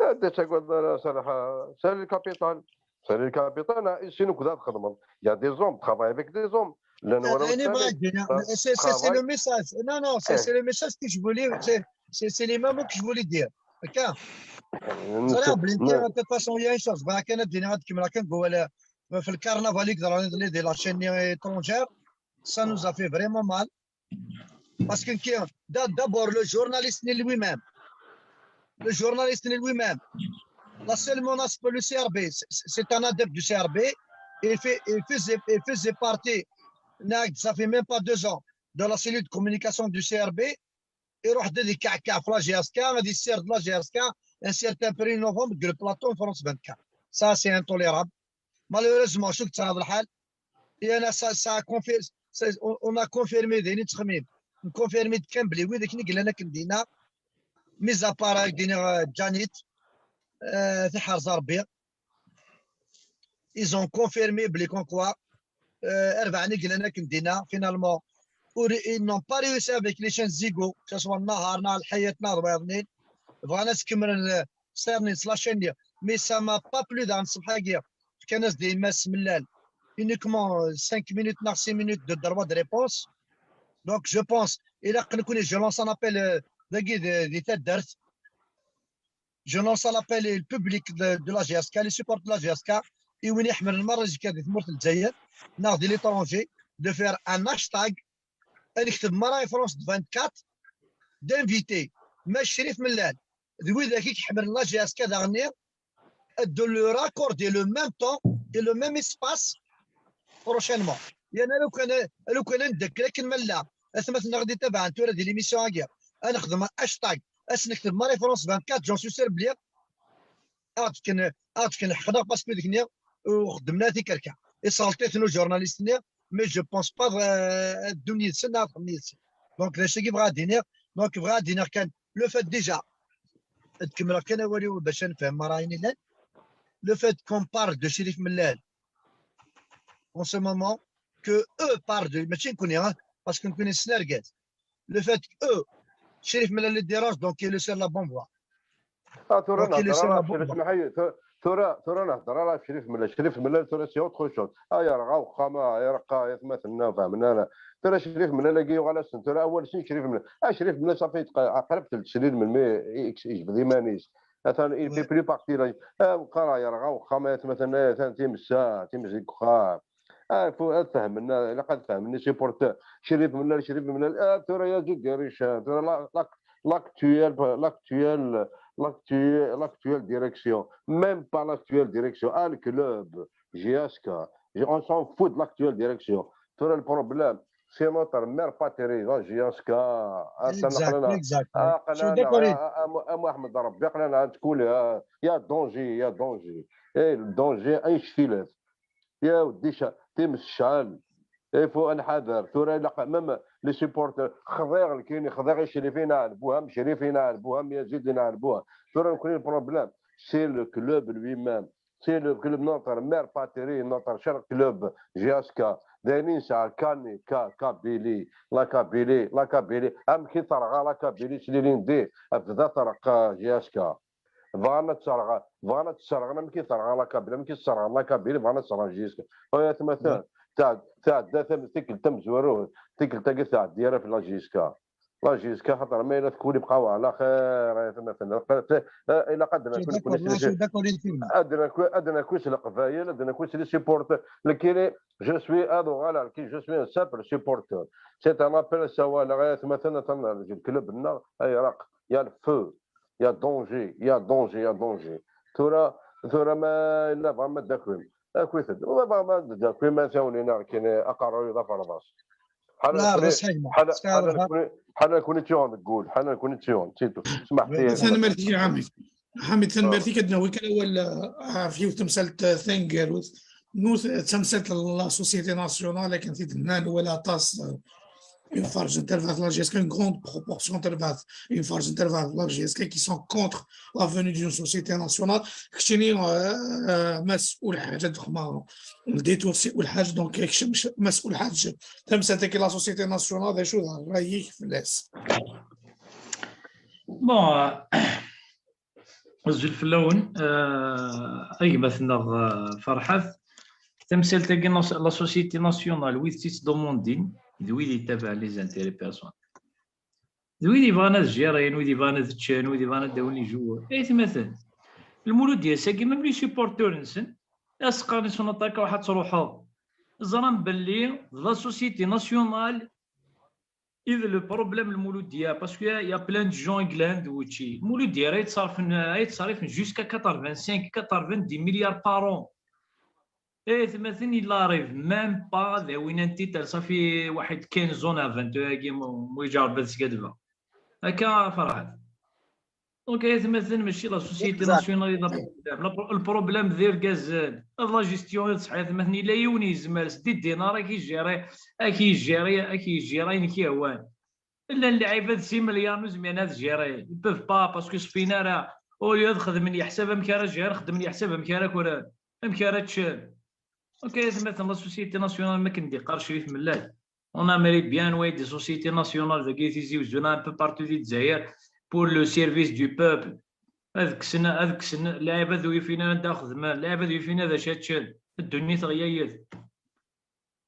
Ur ttagad ara, Salah, salut le capitaine. Salut le capitaine, ici nekk ad txedmeḍ. Il y a des hommes, travaille avec des hommes. Llan wara Ayen i bɣiɣ ad d-iniɣ, c'est c'est- c'est le message. Non, non, c'est c'est le message que je voulais, c'est c'est- c'est les mots que je voulais dire. Akka. Ẓriɣ belli nekki, de toute façon, il y a une chose. Bɣiɣ kan ad d-iniɣ, ad kemmleɣ kan deg wawal, euh, في le carnaval i yeḍran iḍelli di la chaîne étrangère. Ça nous a fait vraiment mal. Parce que nekki, d'abord, le journaliste-nni lui-même. Le journaliste-nni lui-même. La seule menace pour le C R B, c'est c'est un adepte du C R B. Il fait, il faisait, il faisait partie, ça fait même pas deux ans, de la cellule de communication du C R B. Iruḥ-d ad ikkeɛkeɛ ɣef la J S K, ad yessired la J S K, un certain premier novembre, deg le plateau France vingt-quatre. Ça, c'est intolérable. Malheureusement, شو تصرف الحال؟ Et on a, ça, ça a confir- ça- on- on a confirmé, d ayen i nettxemmim. Nconfirmi-d kan belli wid akken i yellan akken dinna, mis à part, ad k-d-iniɣ, euh, Janit, euh, tiḥerz Rebbi, ils ont confirmé belli comme quoi, euh, rebɛa i yellan akken dinna, finalement, ur- ils n'ont pas réussi avec les chaînes Zigo, que ce soit Nahar, neɣ Lḥayat, neɣ d wayeḍ-nni, bɣan ad skemmlen, euh, sirnin s la chaîne-nni, mais ça m'a pas plu daɣen ṣṣbeḥ-agi. Fkan-as-d i Mass Mellal uniquement, euh, cinq minutes neɣ six minutes de droit de réponse. Donc, je pense, ilaq nekkni, je lance un appel, euh, dagi di di taddart. Je lance un appel au public de, de la J S K, les supporters de la J S K, i win iḥemmlen merra J S K di tmurt n Lezzayer, neɣ di l'étranger, de faire un hashtag, ad nekteb merra i France vingt-quatre, d'inviter Mass Crif Mellal, d widak i iḥemmlen la J S K daɣenni, de leur accorder le même temps et le même espace prochainement. Yerna lukan, lukan ad neddakel akken ma nella, atmaten-nneɣ i d-itabaɛen tura di l'émission-agi, ad nexdem hashtag, ad s-nekteb merra i France vingt-quatre, j'en suis sûr belli ad aɣ-d-fken, ad aɣ-d-fken ḥeqq-nneɣ, parce que deg-nni ur xeddmen ara tikerka. Isɣelṭ-iten ujournaliste-nni, mais je pense pas, euh, ad ddun yid-sen neɣ ad xedmen yid-sen. Donc, d acu i bɣiɣ ad d-iniɣ. Donc, bɣiɣ ad d-iniɣ kan, le fait déjà, ad kemmleɣ kan awal-iw bac ad nefhem merra ayen yellan. Le fait qu'on parle de Chérif Mellal en ce moment, que eux parlent de, mačči nekkni, hein, parce que nekkni nessen argaz. Le fait que eux, Chérif Mellal les dérange, donc il est sur la bonne voie. Ah, tura Donc, il est nehder sur ara la ɣef Crif, bonne voie. Smaḥi, tu- tura, tura nehder ara ɣef Crif Mellal. Crif Mellal tura c'est autre chose. Ah, yerɣa uxxam, ah, yerqa, aytmaten-nneɣ, fehmen ara. Tura Crif Mellal-agi yuɣal-asen, tura awal sin Crif Mellal. Ah, Crif Mellal, ça fait qa-, qrib telt snin melmi i, i, yejbed iman-is. Atan, il fait plus partie là. Ah, qqareɣ yerɣa uxxam, aytmaten-nneɣ, atan times, ah, times deg uxxam. Ah, fu-, ad fehmen, ah, ilaq ad fehmen les supporters. Crif Mellal, Crif Mellal. Ah, tura ya Zid Richa, tura la, la, l'actuel, l'actuel, l'actuel, l'actuelle direction. Même pas l'actuelle direction. Ah, le club, J S K. Je- On s'en fout de l'actuelle direction. Tura le problème, c'est notre mère patrie, la J S K. Ah, Exact, aql-aneɣ, exact. ah, Je suis aql-aneɣ, d'accord. ah, ah, ah, Mohamed Rabbi, aql-aneɣ ad tkuli, ah, il y a danger, il y a danger. Eh, le danger, anect-ilat. Ya ودي, times tecɛel. Il faut ad nḥader. Tura ilaq, même les supporters, xḍiɣ lkini, xḍiɣ i Crif, i Nɛelbuham, Crif, i Nɛelbuham, Yazid, i Nɛelbuham. Tura nekkni le problème, c'est le club lui-même. C'est le club, notre mère patrie, notre cher club, J S K. D ayen i nesɛa, Kani, Ka-, Kabylie, la Kabylie, la Kabylie. Amek i terɣa la Kabylie s lilin di, tebda terqa J S K. Bɣan ad terɣ-, bɣan ad tt-sserɣen, amek i terɣa la Kabylie, amek i sserɣen la Kabylie, bɣan ad sserɣen J S K. Ay atmaten, tɛed-, tɛedda tam-, tikkelt tamezwarut, tikkelt-agi tɛeddi ara fell-aɣ J S K. la J S K, xaṭer ma yella tkun yebqa wa ɛla xir, ay atmaten. Ilaq ad d-nakwi, ad d-nakwi s leqbayel, ad d-nakwi s les supporters. Nekini, je suis, ad uɣaleɣ, je suis un simple supporter. C'est un appel, ssawaleɣ, ay atmaten, atan deg club-nneɣ, ay iraq, il y a le feu, il y a danger, il y a danger, il y a danger. Tura, tura ma yella bɣam ad d-takwim, akwit-d. Ma bɣam ad d-takwim, ad tawnin-aɣ kan aqerruy d aferḍas. Ḥala nekuni, ḥala, ḥala nekuni, ḥala nekuni ttuɣen deg wul, ḥala nekuni ttuɣen, c'est tout. Smaḥ-iyi. Tanemmirt-ik a Ḥamid. Ḥamid, tanemmirt-ik. Ad nawi kan awal, ah, ɣef yiwet tamsalt, ah, taneggarut. Nu, d tamsalt n la société nationale, akken t-id-nnan, wala aṭas, ah, une frange n terbaɛt n la J S K, une grande proportion n terbaɛt, une frange n terbaɛt n la J S K qui sont contre la venue d'une société nationale. Keččini, ah, ah, Mass Ulḥaǧ, ad xedmeɣ le détour si Ulḥaǧ, donc, kečč Mass Ulḥaǧ, tamsalt-agi la société nationale, d acu d ṛṛay-ik fell-as? Bon, euh, azul fell-awen, euh, a gma-tneɣ, euh, Ferḥat. Tamsalt-agi, la, la société nationale, wid tt-ittdumundin, d wid yettabaɛen les intérêts personnels. D wid yebɣan ad jjiren, wid yebɣan ad ččen, wid yebɣan ad d-awin les joueurs. Ay atmaten, Lmulud Yas-agi, même les supporters-nsen, as-qqaren i son attaquant, ruḥ ad truḥeḍ. Ẓran belli d la société nationale i d le problème n Lmulud Yas, parce que y a, y a plein de gens i yellan d wučči. Lmulud Yas ara yettṣerrifen, ara yettṣerrifen jusqu'à quatre-vingt-cinq, quatre-vingt-dix milliards par an. Ay atmaten, il arrive même pas d awin un titre, ça fait waḥed quinze ans à vingt ans-agi, mu, mu iǧerreb ad skaddbeɣ. Akka, Ferḥat. Donc, ay atmaten, mačči la société nationale i d le problème. Le pro-, le problème d irgazen. D la gestion i d ṣṣeḥ, ay atmaten, yella yiwen yezmer s dix dinars ad k-yejjiri, ad k-yejjiri, ad k-yejjiri ayen k-yehwan. Llan lɛibad six milliards ur zmiren ad jjiren. Ils peuvent pas, parce que ur ṣfin ara. Au lieu ad xedmen leḥsab amek ara jjiren, xedmen leḥsab amek ara kren, amek ara ččen. Donc, ay atmaten, la société nationale, ma akken d-iqqar Crif Mellal, on aimerait bien, ouais, des sociétés nationales, dagi Tizi Uzzu, un peu partout di Lezzayer, pour le service du peuple. Ad kksen, ad kksen lɛibad ur yufin ara anda xedmen, lɛibad ur yufin ara d acu ad ččen. Ddunit ɣlayet.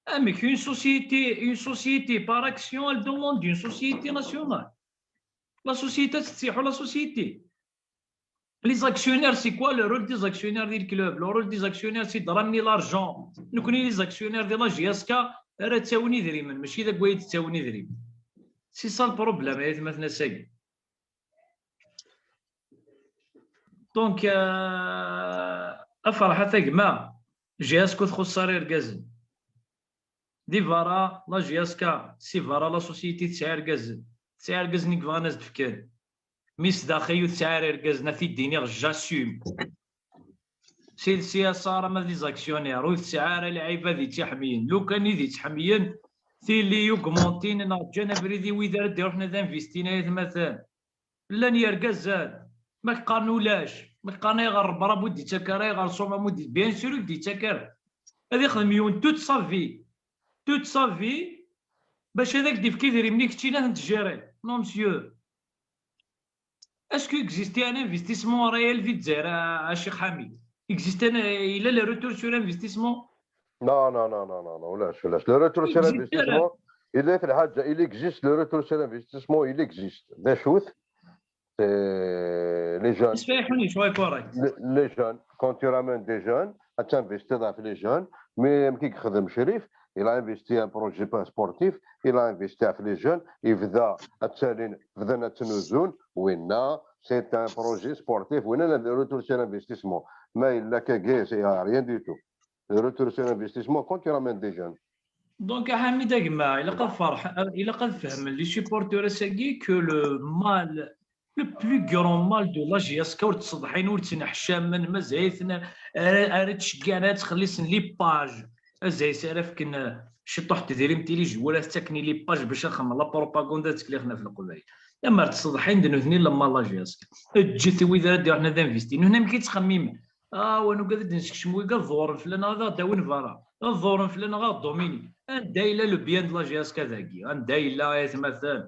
Amek, une société, une société par action, elle demande une société nationale. La société, c'est quoi la société? Les actionnaires, c'est quoi le rôle des actionnaires du club? Le rôle des actionnaires, c'est de ramener l'argent. Nous connaissons les actionnaires de la J S K, ara ttawin idrimen, mačči d agway d ttawin idrimen. C'est ça le problème, ay atmaten, ass-agi. Donc, euh, a Ferḥat a gma, J S K ur txuṣṣ ara irgazen. Di berra, la J S K, si berra, la société tesɛa irgazen. Tesɛa irgazen i yebɣan ad s-d-fken. Mi s daxel ur tesɛi ara irgazen, ad t-id-iniɣ, j'assume. Si, si asar ama d les actionnaires, ur tesɛi ara lɛibad i tt-iḥemmlen. Lukan i d-ittḥemmlen, tili augmentin neɣ ǧǧan abrid i wid ara d-iruḥen ad investin, ay atmaten. Llan yergazen. Ma k-qqaren ulac, ma k-qqaren ayɣer Rebrab ur d-ittak ara, ayɣer Ṣumam ur d-, bien sûr ur d-ittak ara. Ad ixdem yiwen toute sa vie, toute sa vie, bac ad ak-d-ifk idrimen i keččini ad ten-tjiriḍ. Non, monsieur. Est-ce qu'il existe un investissement réel di Lezzayer, a, a Cheikh Hamid? Existe un, il y a le retour sur investissement? Non, non, non, non, non, non, ulac, ulac. Le retour sur investissement, il est, il existe, le retour sur investissement, il existe. D acu-t? C'est les jeunes. Les, les jeunes, quand tu ramènes des jeunes, ad tinvestiḍ ɣef les jeunes, mais amek i yexdem Crif, il a investi un projet sportif, il a investi ɣef les jeunes, yebda ad ttalin, bdan ad ttnuzun, winna, c'est un projet sportif, winna, le retour sur investissement. Ma yella kagi, c'est rien du tout. Le retour sur investissement, quand tu ramènes des jeunes. Donc, a Hamid, a gma, ilaq ad ferḥ-, ilaq ad fehmen les supporters ass-agi que le mal, le plus grand mal de la J S K, ur ttseḍḥin, ur ttneḥcamen, mazal-iten ara, ara ttceggiɛen, ara ttxellisen les pages. Azayes ara fken, eh, ciṭuḥ n tedrimt i les joueurs, ara tettaken les pages bac ad xedmen la propagande, ad ttkellixen ɣef Leqbayel. Amer ttseḍḥin d nutni lemma la J S K. Ǧǧet wid ara d-iruḥen ad investin. Nutni amek i ttxemmimen? Ah, wa nugad ad d-nessekcem wigad ḍewren fell-aneɣ ad aɣ-d-awin berra. Ad ḍewren fell-aneɣ ad aɣ-dominin. Anda yella le bien de la J S K dagi? Anda yella, ay atmaten?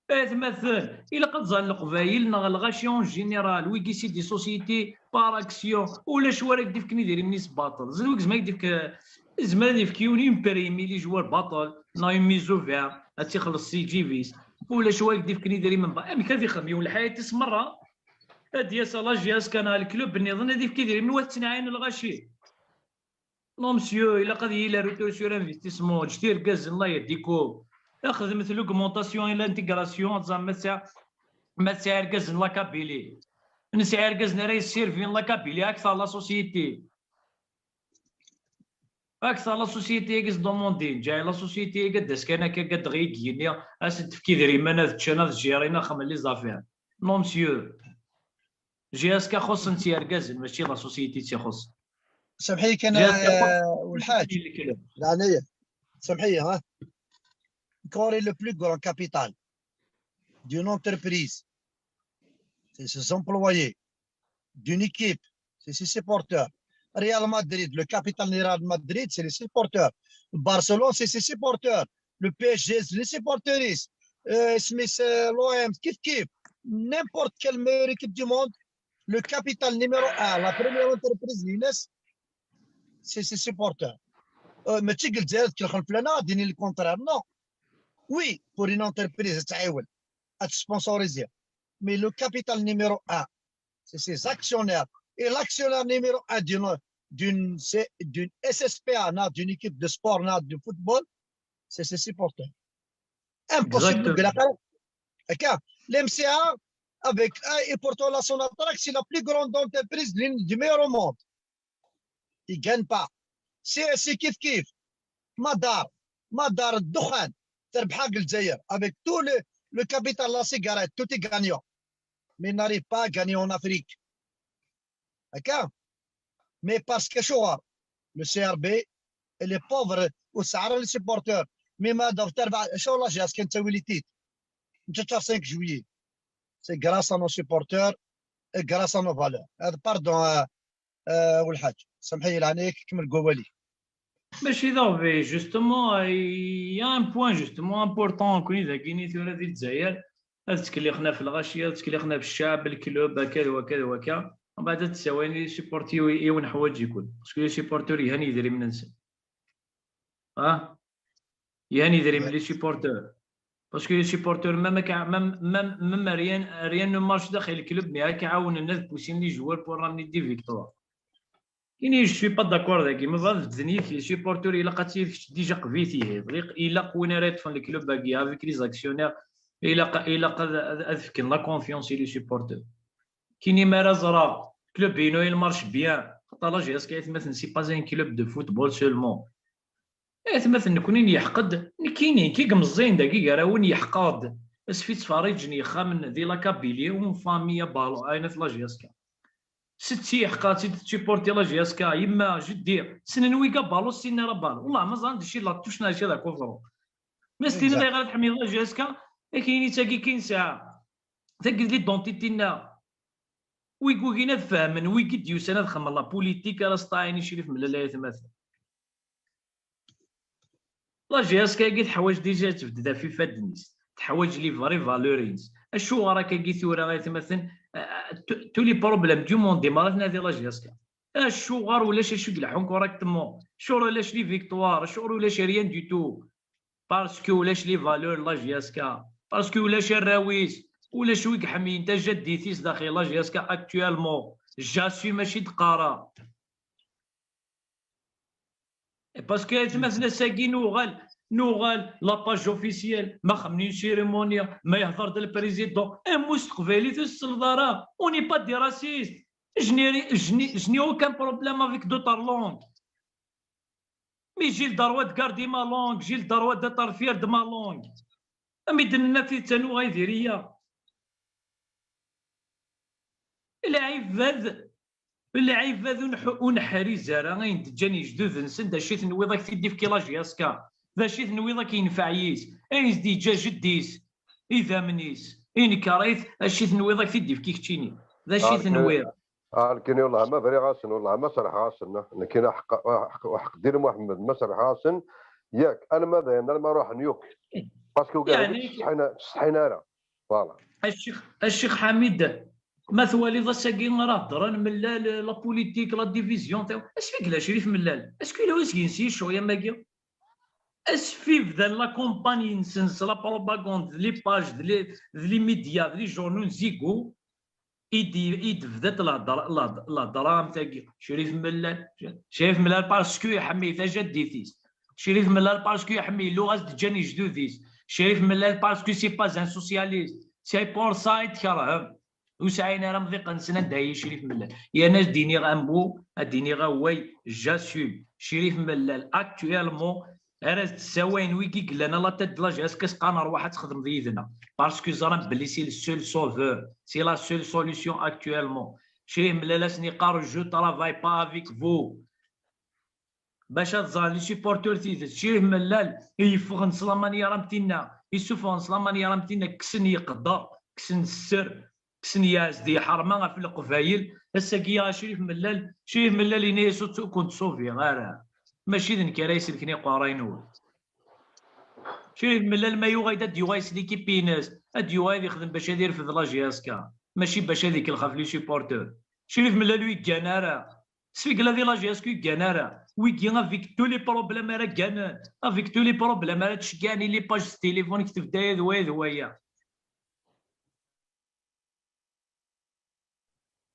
Ay atmaten, ilaq ad ẓren Leqbayel neɣ lɣaci en général, wigi c'est des sociétés par action, ulac wara ak-d-ifken idrimen-is baṭel. Zid wigzem ak-d-ifk, izmer ad ifk yiwen une prime i les joueurs baṭel, neɣ une mise au vert, ad tt-ixelleṣ si ǧib-is. ulac wa i d-ifken idrimen. Amek ad ixdem yiwen lḥayat-is merra? Ad d-yas à la J S K neɣ leklub nniḍen ad ifk idrimen, wa tettnaɛin lɣaci. Non, monsieur, ilaq ad yili le retour sur investissement. Ǧǧet irgazen la yadiko. Xedmet l'augmentation et l'intégration, ad ẓrem ma tesɛa, ma tesɛa irgazen la Kabylie. Nesɛa irgazen ara yessirvin la Kabylie akteṛ la société. Akteṛ la société-agi s-demandin, ǧaɛ la société-agi ad d-as kan akka, ad d-ɣi igenni, ad sen-tefk idrimen, ad ččen, ad ǧirin, ad xedmen les affaires. Non, monsieur. J S K xuṣṣen-tt yergazen, mačči la société i tt-ixuṣṣen. سامحيك انا J S K آه، والحاج الكلام. العناية، سامحية ها. Corée, le plus grand capital d'une entreprise, c'est ses employés, d'une équipe, c'est ses supporters. Real Madrid, le capital de Real Madrid, c'est les supporters. Barcelone, c'est ses supporters. Le P S G, c'est les supporters. Euh, Smith, euh, l'O M, kif kif. N'importe quelle meilleure équipe du monde, le capital numéro un, la première entreprise, l'I N S, c'est ses supporters. Euh, ماشي قلت زيادة كل خلف لنا ديني le contraire, non. Oui, pour une entreprise, تعاون, à sponsoriser. Mais le capital numéro un, c'est ses actionnaires. Et l'actionnaire numéro un d'une d'une d'une S S P A, d'une équipe de sport, d'une football, c'est ses supporters. Impossible. Exactement. L'M C A, avec, et pourtant la Sonatrach, c'est la plus grande entreprise du meilleur au monde. Ils ne gagnent pas. C S I, kif kif. Madar, Madar, الدخان, تربحها الجزائر, avec tout le, le capital, la cigarette, tout est gagnant. Mais il n'arrive pas à gagner en Afrique. هكا. Mais parce que شغل le C R B, les pauvres, وسعر les supporters. Mais ما دار تربح شو la J S K كان تسوي les titres. انت تشهر cinq juillet. C'est grâce à nos supporters et grâce à nos valeurs. هذا pardon, آه، آه، والحاج. سامحي عليك، كمل قوالي. ماشي ضربي، justement, il y a un point justement important كون إذا كيني ثورة ديال الجزائر، هاد تكليخنا في الغاشية، تكليخنا في الشعب، الكلوب، هكذا وهكذا وهكا. ومن بعد تساويني les supporters يون حوايج يكون، parce que les supporters يهان يدري من نسن. اه، يهان يدري من les supporters. Parce que les supporters, même, même, même, même rien, rien ne marche داخل الكلوب, mais هاك عاوننا de pousser les joueurs pour ramener des victoires. كيني je suis pas d'accord داكي, ما بغا نبدل نيت les supporters, إلا قاتي déjà قبيتي, إلا قوينا راه يطفن الكلوب باقي avec les actionnaires, إلا إلا ad fken la confiance les supporters. كيني ما راه زرا كلوب ينو il marche bien, خاطر la J S K يتمثل c'est pas un club de football seulement. Aytmaten, nekni nyeḥqed, nekkini, kik meẓẓiyen dagi gar-awen yeḥqeɣ-d asfi ttferriǧen yexxamen di la Kabylie, une famille à ballon, ayen at la J S K. Setti yeḥqeɣ-tt-id tsupporti la J S K, yemma, jeddi, ssnen wigi à ballon, ssinen ara ballon. Wellah ma ẓran d acu i la touche neɣ acu d akufru. Ma s-tiniḍ ayɣer ad tḥemmleḍ la J S K, akini tagi kan nesɛa. Tagi d l'identité-nneɣ. Wigi ugin ad fehmen, wigi d-yusan ad xedmen la politique ara s-ṭaɛin i Crif Mellal, ay atmaten. La J S K-agi teḥwaǧ déjà ad tebded ɣef ifadden-is, teḥwaǧ les vraies valeurs-ines. Acuɣer akkagi tura, ay atmaten, euh, tous les problèmes du monde, ma ara tnadi la J S K? Acuɣer ulac acu i ileḥḥun correctement? Acuɣer ulac les victoires? Acuɣer ulac rien du tout? Parce que ulac les valeurs la J S K, parce que ulac arraw-is, ulac wi iḥemmlen tajaddit-is daxel la J S K actuellement. J'assume, mačči d-qqareɣ. Parce que atmaten ass-agi nuɣal, nuɣal la page officielle, ma xemni une cérémonie, ma yehder-d le président, ammus teqbaylit ur s-tselleḍ ara, on n'est pas des racistes. Je n'ai, je n'ai, je n'ai aucun problème avec d'autres langues. Mais j'ai le droit de garder ma langue, j'ai le droit d'être fier de ma langue. Ami d-nenna tidet, anuɣ ay diri-ya. Lɛibad, lɛibad ur neḥ-, ur neḥriz ara ayen d-ǧǧan yejduden-nsen, d acu i tenwiḍ ad k-t-id-ifki la J S K? D acu i tenwiḍ ad k-yenfeɛ yis? Ayen s-d-yeǧǧa jeddi-s, idammen-is, inker-it, acu i tenwiḍ ad k-t-id-ifki keččini? D acu i tenwiḍ? Ah, nekkini wellah ma briɣ-asen, wellah ma serḥeɣ-asen. Nekkini aḥeqq, aḥeqq, aḥeqq Diri Muḥemmed, ma serḥeɣ-asen, yak, alma d ayen, alma ruḥen yuk. Parce que ugaden ur ttsetḥin ara. Voilà. A Ccix, a Ccix Ḥamid, ma twaliḍ ass-agi ara heddren Mellal, la politique, la division, taw-, acu i yella Crif Mellal? Acu yella wis yensi ccɣel am wagi? Asfif d la campagne-nsen s la propagande, d les pages, d les, d les médias, d les journaux n zigu, i d-, i d-bdat lhedra, lhedra, lhedra am tagi. Crif Mellal, Crif Mellal parce que iḥemmel tajaddit-is. Crif Mellal parce que iḥemmel lluɣa s d-ǧǧan ijdud-is. Crif Mellal parce que c'est pas un socialiste, c'est pour ça i t-kerhem. Ur sɛin ara amḍiq-nsen anda i Crif Mellal. Yerna ad d-iniɣ un mot, ad d-iniɣ away, j'assume. Crif Mellal, actuellement, ara s-d-ssawayen wigi yellan à la tête de la J S K, s qqaren rwaḥ ad txedmeḍ yid-neɣ. Parce que ẓran belli c'est le seul sauveur, c'est la seule solution actuellement. Crif Mellal ad sen-iqqar je travaille pas avec vous. Bac ad ẓren les supporters tidet. Crif Mellal yeffɣen s la manière am tinna, yessufɣen s la manière am tinna, kksen yeqder, kksen sser, kksen yeɛzdi, ḥerma ɣef Leqbayel. Ass-agi a Crif Mellal, Crif Mellal yenna-yas ur tt-, ur kent-ṣubiɣ ara. Mačči d nekk ara iselken iqerray-nwen. Crif Mellal ma yuɣal-d ad d-yuɣal s l'équipe-ines, ad d-yuɣal ad yexdem bac ad irfed la J S K, mačči bac ad ikellex ɣef les supporters. Crif Mellal ur yeggan ara. Sfigla di la J S K ur yeggan ara. Wigi avec tous les problèmes ara gganen, avec tous les problèmes ara d-ceggɛen i les pages s téléphone, kteb-d aya d waya d waya.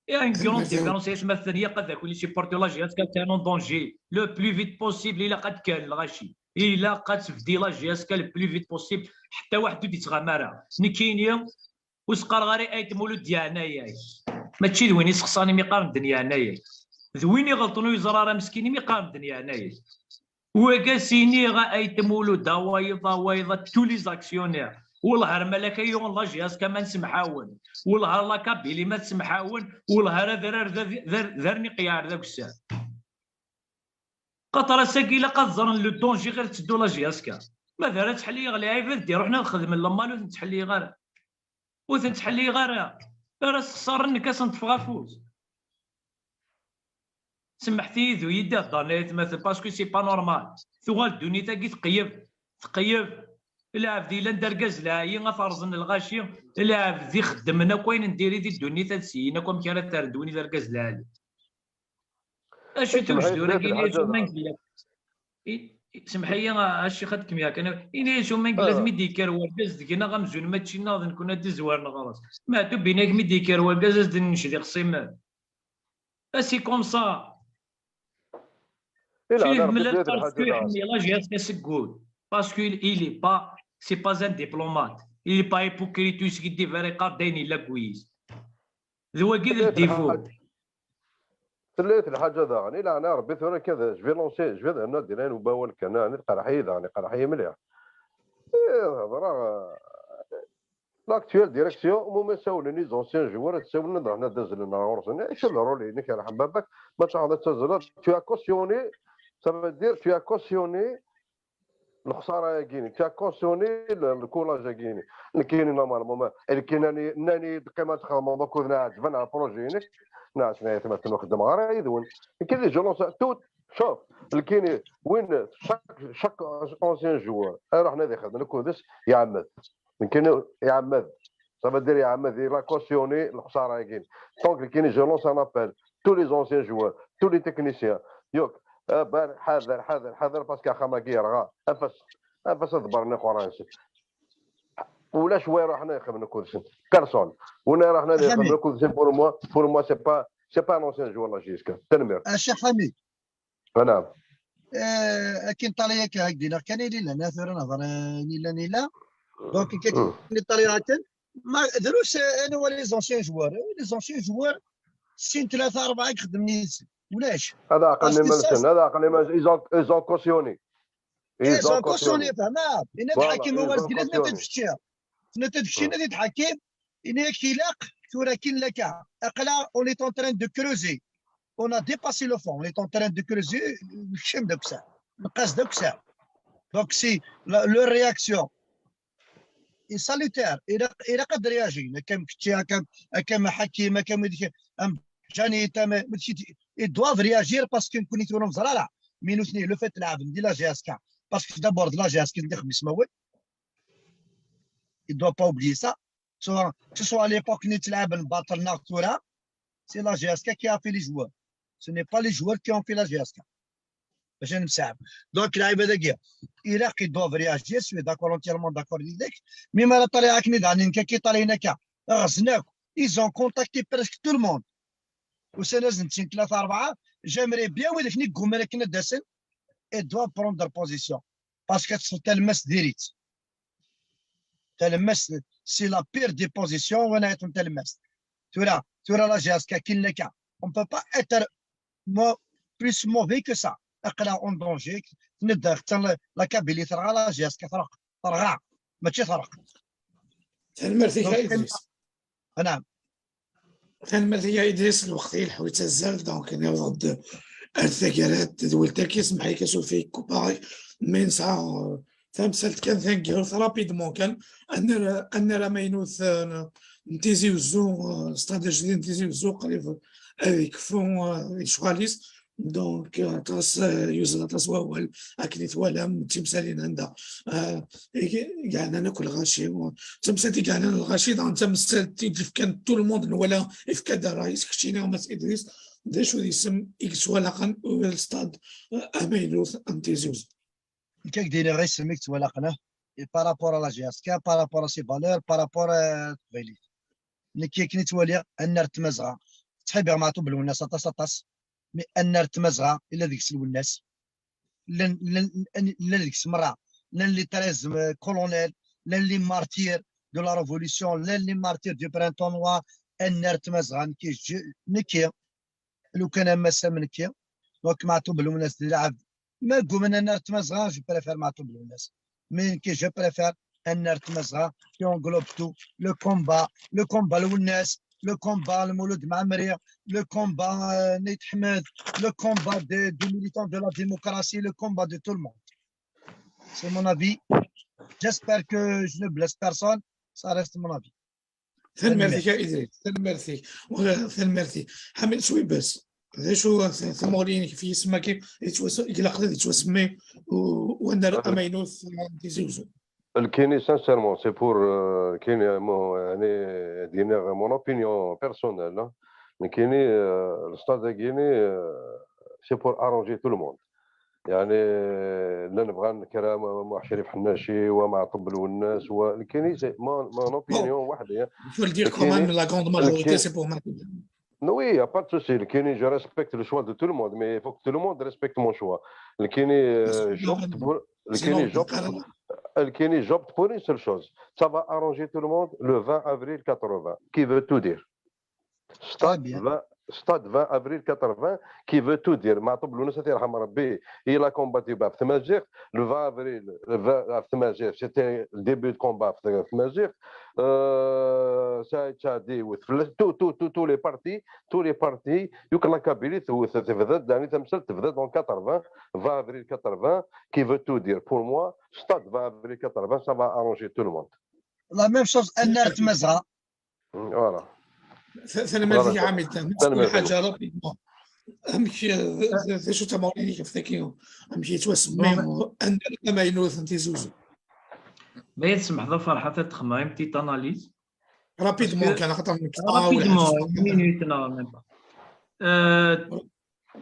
Et une grande différence, ay atmaten, ilaq ad akun les supporters la J S K kan en danger. Le plus vite possible, ilaq ad d-kkren lɣaci. Ilaq ad tebdi la J S K le plus vite possible, ḥetta waḥed ur d-yettɣama ara. Nekkini, ur s-qqareɣ ara ayt Mulud yeɛna-yak. Mačči d win isexṣan imi qqaren-d yeɛna-yak. D win iɣelṭen ur yeẓra ara meskin imi qqaren-d yeɛna-yak. Wagi s-iniɣ ayt Mulud, awayeḍ, awayeḍ, à tous les actionnaires. Wellah ar malak ay yuɣen la J S K ma nsemḥawen. Wellah ar la Kabylie ma tsemḥawen. Wellah ar adrar d, d, d arniq yeɛred akessar. Qaṭer ass-agi ilaq ad ẓren le danger ɣer tetteddu la J S K. Ma d ara ttḥelliɣ lɛibad d-iruḥen ad xedmen lmal ur ten-ttḥelliɣ ara. Ur ten-ttḥelliɣ ara. Ara sexṣaren nekk ad sen-ṭṭfeɣ afus. Semmḥet-iyi d uyi d-iheddren ay atmaten, parce que c'est pas normal. Tuɣal ddunit-agi teqyeb, teqyeb. Lɛebd yellan d argaz lɛali, ad t-rẓen lɣaci, lɛebd ixeddmen akk ayen n diri di ddunit ad syin akk amek ara t-rren d win i d argaz lɛali. Acu-t ujdur-agi, ini-as umangel-agi? I-, i-, semḥ-iyi, a, a ccix, ad kem-yeɛkan. Ini-as umangel-agi mi d-yekker wergaz deg-neɣ amzun mačči nneɣ d nekkni ad d-izwaren ɣer-s. Meɛtub, ini-ak mi d-yekker wergaz ad s-d-nenced ixṣimen. Ah, c'est comme ça. Crif Mellal parce que iḥemmel la J S K seg wul. Parce que il, il est pas, c'est pas un diplomate. Il est pas hypocrite, ur yeskiddib ara, yeqqar-d ayen yella deg wul-is. D wagi d le défaut. Tella-t lḥaǧa daɣen, i leɛna Rebbi tura akka d, je vais lancer, je vais, nadi layen ubawal kan, ɛni tqerreḥ-iyi daɣen, iqerreḥ-iyi mliḥ. Eh, hedreɣ, eh, l'actuelle direction, umi ma sawlen les anciens joueurs, ad sawlen ad ruḥen ad azzlen ɣer ɣur-sen. Acu le rôle-inek, yerḥem baba-k, ma tṛuḥeḍ ad tazzleḍ, tu as cautionné, ça veut dire tu as cautionné lexsara-agi-ni, tu as cautionné le, le collage-agi-ni. Nekkini normalement, ma, nekkini nnan-iyi-d qqim ad txedmeḍ akked neɣ ɛeǧben ɣer projet-inek, neɣ ttnayet ma tenwa xeddmeɣ ara yid-wen. Nekkini je lance tout, sauf, nekkini win, chaque, chaque ancien joueur, iruḥen ad ixedmen akked-s, iɛemmed. Nekkini iɛemmed. Ça veut dire iɛemmed, il a cautionné lexsara-agi. Donc nekkini je lance un appel, tous les anciens joueurs, tous les techniciens, yok, eh, bar-, ḥader, ḥader, ḥader, parce que axxam-agi yerɣa. Anef-as, anef-as ad ḍebbren iqerra-nsen. Ulac wa iruḥen ad ixedmen akked-sen. Personne. Win iruḥen ad ixedmen akked-sen, pour moi, pour moi, c'est pas, c'est pas un ancien joueur la J S K. Tanemmirt. A Ccix Ḥami. Anɛam. Eh, akken Ṭalyan akka, hak d-iniɣ kan, ili llan, a tura nehḍer, eh, nila, nila. Donc, akken Ṭalyan akken, ma, drus, eh, anwa les anciens joueurs? Eh, les anciens joueurs, sin, tlata, rebɛa i ixeddmen yid-sen. Ulac. Hada aql-, parce que iman-nsen, ça, hada aql-, iman-, ils ont, ils ont cautionné. Eh, ils ont cautionné, fehmeɣ. Yenna-d Ḥakim, voilà, ils ont cautionné. Tenna-d Ḥakim, yenna-yak ilaq, tura akin laka. Aql-aɣ, on est en train de creuser. On a dépassé le fond, on est en train de creuser, nekcem d akessar, nqas d akessar. Donc, si la, leur réaction est salutaire, ilaq, ilaq ad réagir, akka am kečči, akka am, akka am Ḥakim, akka am, am Janit, am, ils doivent réagir parce que nekkni tura ur neẓri ara. Mi nutni, le fait lɛebden di la J S K, parce que d'abord d la J S K i d-ixdem ismawen, il doit pas oublier ça. Soit, que ce soit à l'époque, ni tlaben batel neɣ tura, c'est la J S K qui a fait les joueurs. Ce n'est pas les joueurs qui ont fait la J S K. باش نمسحهم. Donc لعيبه ذاكيا، il a qui doivent réagir, je suis d'accord, entièrement d'accord avec. Mais ما لا طالع كني دعني كي طالعين هكا غزناك. Ils ont contacté presque tout le monde. وسنة زنتين ثلاثة أربعة، j'aimerais bien وذاك نقوم لكن داسن et doit prendre position. Parce que c'est tellement direct. Tellement, c'est la pire des positions. On a été tellement. Tu vois, tu vois la G S K qui n'est qu'un. On peut pas être mo- plus mauvais que ça. اقرا en danger. نقدر حتى la Kabylie ترغى la G S K ترغى. ترغى. ماشي ترغى. Tanemmirt-ik a Idris. نعم. Tanemmirt-ik a Idris, lweqt yelḥu yettazzal, donc niweḍ-d ar taggara n tedwilt-agi, semmeḥ-iyi asufi kupaɣ-ik, mais nesɛa tamsalt kan taneggarut rapidement kan, annar amaynut n Tizi Uzzu, stade ajdid n Tizi Uzzu qrib ad yekfu lecɣal-is. Donc aṭas yuzzel aṭas wawal akken i twalam d timsalin anda yeɛnan akk lɣaci. Tamsalt i yeɛnan lɣaci daɣen d tamsalt i d-yefkan tout le monde, nwala ifka-d ṛṛay-is. Keččini a Mass Idris, d acu d isem i yettwalaqen i lstad amaynut n Tizi Uzzu? Nekk ad k-d-iniɣ isem i yettwalaqen, eh, par rapport à la G S K, par rapport à ses valeurs, par rapport à teqbaylit. Nekk akken i ttwaliɣ annar n Tmazɣa, ttḥibbiɣ Meɛtub Lwennas aṭas aṭas, mais annar n Tmazɣa illa deg-s Lwennas, llan llan llan deg-s merra, llan les treize colonels, llan les martyrs de la révolution, llan les martyrs du printemps noir. Annar n Tmazɣa nekki, nekki lukan am ass am nekki, donc Meɛtub Lwennas d lɛebd. Ma gguman annar n Tmazɣa, je préfère Meɛtub Lwennas. Mais nekki, je préfère annar n Tmazɣa qui englobe tout, le combat, le combat Lwennas, le combat Lmouloud Mammeri, le combat Nait Ahmed, le combat des, des militants de la démocratie, le combat de tout le monde. C'est mon avis. J'espère que je ne blesse personne. Ça reste mon avis. Tanemmirt-ik a Idris, tanemmirt-ik. Tanemmirt-ik. Ḥamid Swibas, d acu tamuɣli-inek f yisem-agi ilaq ad yettwasemmi wannar amaynut n Tizi Uzzu? Lkini, sincèrement, c'est pour, euh, lkini, mon, يعني, ad iniɣ mon opinion personnelle, hein. Lkini, euh, le stade-agi, euh, c'est pour arranger tout le monde. يعني، llan bɣan kra Muḥ Crif Ḥennaci, wa Meɛtub Lwennas, wa, lkini, c'est mon, mon opinion وحدي، hein. Il faut le dire quand même, la grande majorité, c'est pour Meɛtub. Oui, il n'y a pas de souci. Lkini, je respecte le choix de tout le monde, mais il faut que tout le monde respecte mon choix. Lkini, euh, j'opte pour, lkini, j'opte pour, lkini, j'opte pour une seule chose. Ça va arranger tout le monde le vingt avril quatre-vingts, qui veut tout dire. Stade vingt, stade vingt avril quatre-vingts, qui veut tout dire. Meɛtub Lwennas, ad t-yerḥem Rebbi, il a combattu ɣef tmaziɣt. Le vingt avril, le vingt, ɣef tmaziɣt, c'était le début de combat ɣef tmaziɣt. Euh, Saïd Saɛdi, tous, tous, tous, tous les partis, tous les partis, يمكن la Kabylie, tebda-d, يعني, tamsalt tebda-d en quatre-vingts, vingt avril quatre-vingts, qui veut tout dire. Pour moi, stade vingt avril quatre-vingts, ça va arranger tout le monde. La même chose, annar n Tmazɣa. Voilà. Tanemmirt-ik a Ḥamid. Nefs lḥaǧa rapidement. Amek, d acu tamuɣli-inek ɣef tagi? Amek yettwasemmi annar amaynut n Tizi Uzzu? Ma yi-tsemḥeḍ a Ferḥat, ad texmeɣ une petite analyse. Rapidement kan, axaṭer nekk rapidement, une minute neɣ même pas.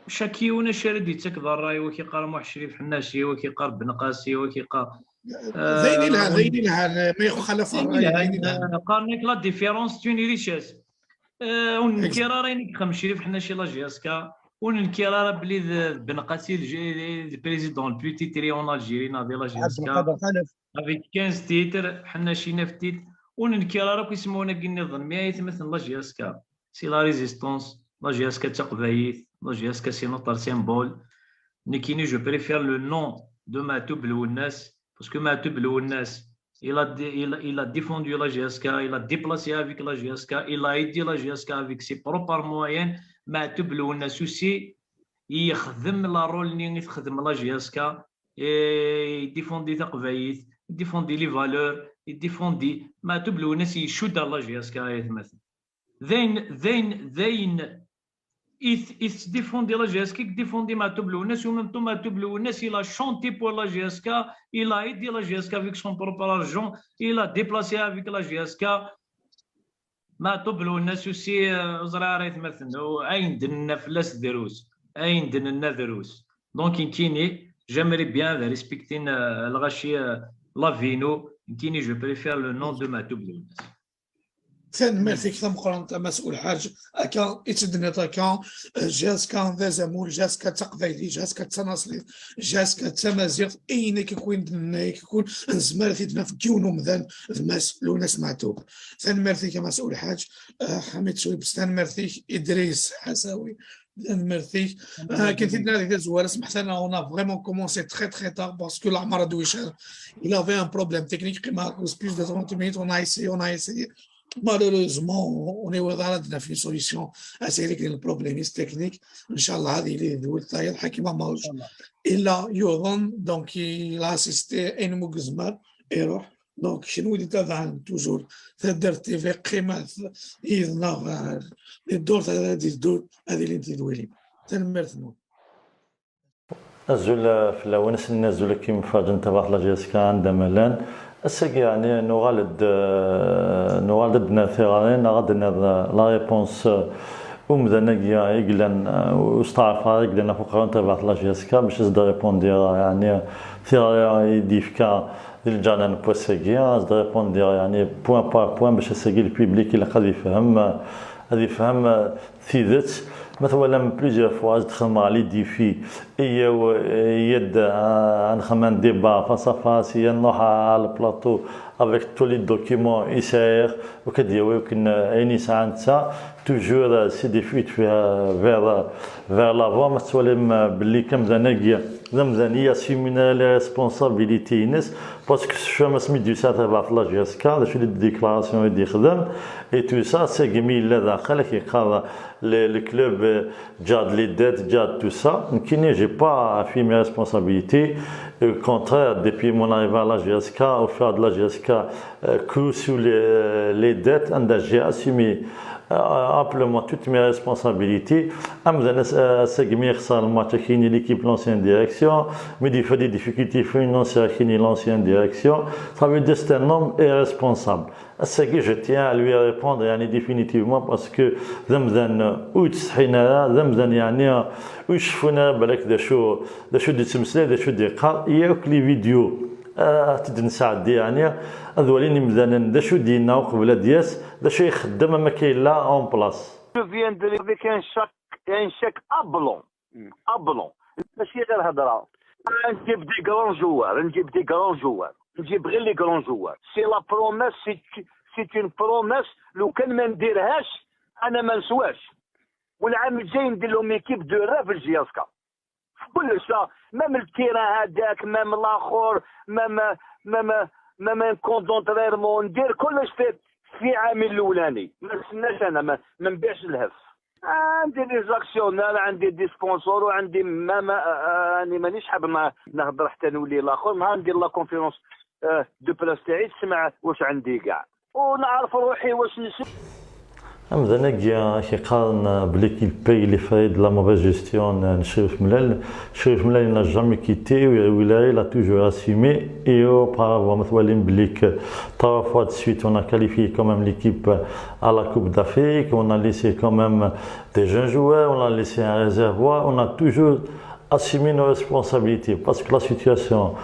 Chaque yiwen acu ara d-yettak d ṛṛay, wa k-iqqar Muḥ Crif Ḥennaci, wa k-iqqar Ben Qasi, wa k-iqqar. D ayen ilhan, d ayen ilhan, ma ixalaf ṛṛay, d ayen ilhan. Qqaren-ak la différence c'est une richesse. Ur nenkir ara ayen i ixdem Crif Ḥennaci la J S K, ur nenkir ara belli d Ben Qasi d président le plus titré en Algérie neɣ di la J S K, avec quinze titres, Ḥennaci neuf titres, ur nenkir ara akk ismawen-agi nniḍen, mais aytmaten la J S K. C'est la résistance, la J S K d taqbaylit, la J S K c'est notre symbole. Nekkini, je préfère le nom de Maɛtub Lwennas, parce que Maɛtub Lwennas, il a, il, il a défendu la J S K, il a déplacé avec la J S K, il a aidé la J S K avec ses propres moyens. Maɛtub Lwennas aussi, yexdem le rôle-nni i texdem la J S K, et il défendit taqbaylit, il défendit les valeurs, il défendit, Maɛtub Lwennas yecudder la J S K, ay atmaten. D ayen, d ayen, d ayen i t-, i tettdéfendi la J S K, i yettdéfendi Maɛtub Lwennas, et en même temps Maɛtub Lwennas, il a chanté pour la J S K, il a aidé la J S K avec son propre argent, il a déplacé avec la J S K. Maɛtub Lwennas aussi, ur ẓriɣ ara aytmaten, ayen d-nenna fell-as drus, ayen d-nenna drus. Donc, nekkini, j'aimerais bien respecter, euh, lɣaci, euh, l'avis-inu, nekkini, je préfère le nom de Maɛtub Lwennas. Tanemmirt-ik tameqqrant a Mass Ulḥaǧ, akka i tt-id-tenniḍ akka, eh, J S K d azamul, J S K d taqbaylit, J S K d tanaṣlit, J S K d tamaziɣt, ayen akka kun d-nenna akka kun, nezmer ad t-id-naf deg yiwen umdan d Mass Lwennas Maɛtub. Tanemmirt-ik a Mass Ulḥaǧ, eh, Ḥamid Cwibes, tanemmirt-ik Idris Ḥasawi, tanemmirt-ik. Ah, akken t-id-nadi tazwara, smeḥt-aneɣ, on a vraiment commencé très très tard parce que Laɛmer Adwicar, il avait un problème technique, qqimeɣ akked-s plus de trente minutes, on a essayé, on a essayé. Malheureusement, on est وضع لنا في solution à ce problème technique. Inchallah, هذه اللي دولت هي الحكيمة ما هوش. إلا يوضن، donc il a assisté à une مقزمة، يروح. Donc, kenwi d-itabaɛen toujours Taddart T V, qqimet yid-neɣ, eh, di ddurt ara d-iddur, ad ilint yid-wen. Tanemmirt-nwen. Azul, eh, fell-awen, ass-nni azul akka imferrǧen tabaɣt la J S K anda ma llan. Ass-agi, yeɛni, nuɣal-d, eh, nuɣal-d ad d-nerr tiɣri, neɣ ad d-nerr, eh, la réponse, eh, umdan-agi i yellan, eh, usteɛfar i yellan ɣef uqerru n tabaɣt la J S K, bac as-d-répondre, yeɛni, tiɣri i d-yefka di lǧernan n wass-agi, ad as-d-répondre, yeɛni, point par point, bac ass-agi le public ilaq ad yefhem, ad yefhem, eh, tidet. Ma twalam plusieurs fois ad xedmeɣ les défis, iyaw, eh, yad, eh, ad nxedm un débat face à face, ya nruḥ à le plateau avec tous les documents i sɛiɣ, u kad yawi akken, eh, ayen yesɛa netta, toujours, eh, c'est des fuites vers, vers, vers l'avant. Ma tettwalim, eh, belli amdan-agi d amdan i assumin ara les responsabilités-ines, parce que tecfam asmi d-yusa tabaɣt la J S K, d acu d déclaration i d-yexdem, et tout ça, segmi yella daxel, ak yeqqar le, le club, eh, garde les dettes, garde tout ça. Nekkini, j'ai pas fui mes responsabilités. Au contraire, depuis mon arrivée à la J S K, au fur et à la J S K, euh, croule sous les, les dettes, anda j'ai assumé, euh, amplement toutes mes responsabilités. Amdan, euh, segmi yexser le match, akini l'équipe, l'ancienne direction, mi d-yufa des difficultés financières, akini l'ancienne direction. Ça veut dire c'est un homme irresponsable. Ass-agi, je tiens à lui répondre, yeɛni, définitivement, parce que d amdan ur yettsetḥin ara, d amdan, yeɛni, ur iceffun ara balak d acu, d acu d-yettmeslay, d acu d-yeqqar, yakk les vidéos, ah, ad t-id-nesɛeddi, yeɛni, ad walin imdanen d acu d-yenna uqbel ad d-yas, d acu ixeddem, am akka yella en place. Je viens de avec un choc, un choc ablon. Ablon. Mačči ɣir hedra. نجيب des grands joueurs, نجيب des grands joueurs, نجيب غير les grands joueurs. C'est la promesse, c'est, c'est une promesse, لو كان ما نديرهاش، أنا ما نسواش. والعام الجاي ندير لهم équipe de rêve في الجياسكا. في كلش، même le terrain هذاك، même الآخر، même، même، même un compte d'entraînement، ندير كلش في، في عامي الأولاني. ما نستناش أنا، ما، ما نبيعش الهف. عندي les actionnaires، عندي des sponsors، وعندي ما، ما، آه، راني مانيش حاب ن-، نهضر حتى نولي لاخر. نهار ندير la conférence، آه، de presse تاعي، تسمع واش عندي كاع، ونعرف روحي واش نسوي. Amdan-agi, ak yeqqaren belli qu'il paye les frais de la mauvaise gestion n Crif Mlal. Crif Mlal, il n'a jamais quitté, wi-, il a toujours assumé. Et auparavant, ma twalim belli que trois fois de suite, on a qualifié quand même l'équipe à la Coupe d'Afrique, on a laissé quand même des jeunes joueurs, on a laissé un réservoir, on a toujours assumé nos responsabilités. Parce que la situation,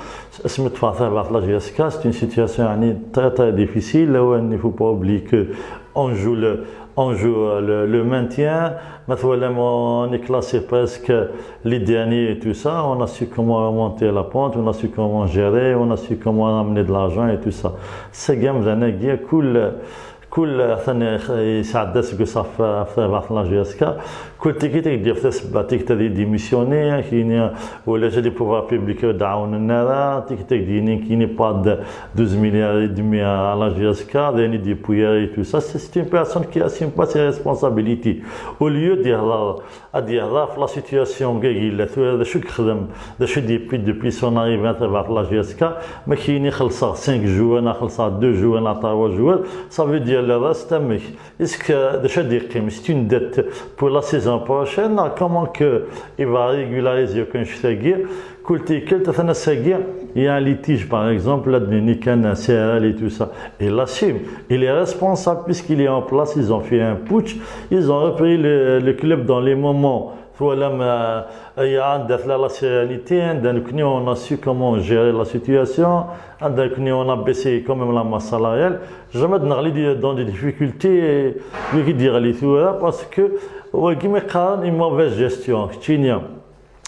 asmi teffeɣ tabaɣt la J S K, c'est une situation, yeɛni, très, très difficile. Lawan, il faut pas oublier que on joue le, on joue, euh, le, le maintien. Ma twalam, on est classé presque les derniers et tout ça. On a su comment remonter la pente, on a su comment gérer, on a su comment ramener de l'argent et tout ça. Ass-agi, amdan-agi, kul, kul, atan yesɛedda aseggas ɣef, ɣef tabaɣt n la J S K. Kul tikkelt i k-d-yaf tasebbat, tikkelt ad démissionner, ad k-yini ulac, les pouvoirs publics ur d-ɛawnen ara, tikkelt ad k-d-yini qu'il n'y a pas de douze milliards et demi à la J S K, d ayen i d-yewwi ara et tout ça. C'est, c'est une personne qui assume pas ses responsabilités. Au lieu d-yehḍer, ad d-yehḍer ɣef la situation deg i yella tura, d acu i yexdem, d acu i d-yewwi depuis son arrivée à tabaɣt n la J S K, ma k-yini xellṣeɣ cinq joueurs, neɣ xellṣeɣ deux joueurs, neɣ trois joueurs, ça veut dire le reste, amek? Est-ce que, d acu ad d-yeqqim? C'est une dette pour la saison prochaine, neɣ comment que il va régulariser akk annect-agi? Kul tikkelt, atan ass-agi, il y a un litige, par exemple, ad d-nini kan C R L et tout ça. Il assume, il est responsable puisqu'il est en place, ils ont fait un putsch, ils ont repris le, le club dans les moments Twalam, euh, aya anda tella la sérénité, anda nekni on a su comment gérer la situation, anda nekni on a baissé quand même la masse salariale. Jamais de nagli dans des difficultés, wigi diɣli tura, parce que wagi mi qqaren une mauvaise gestion. Keččini,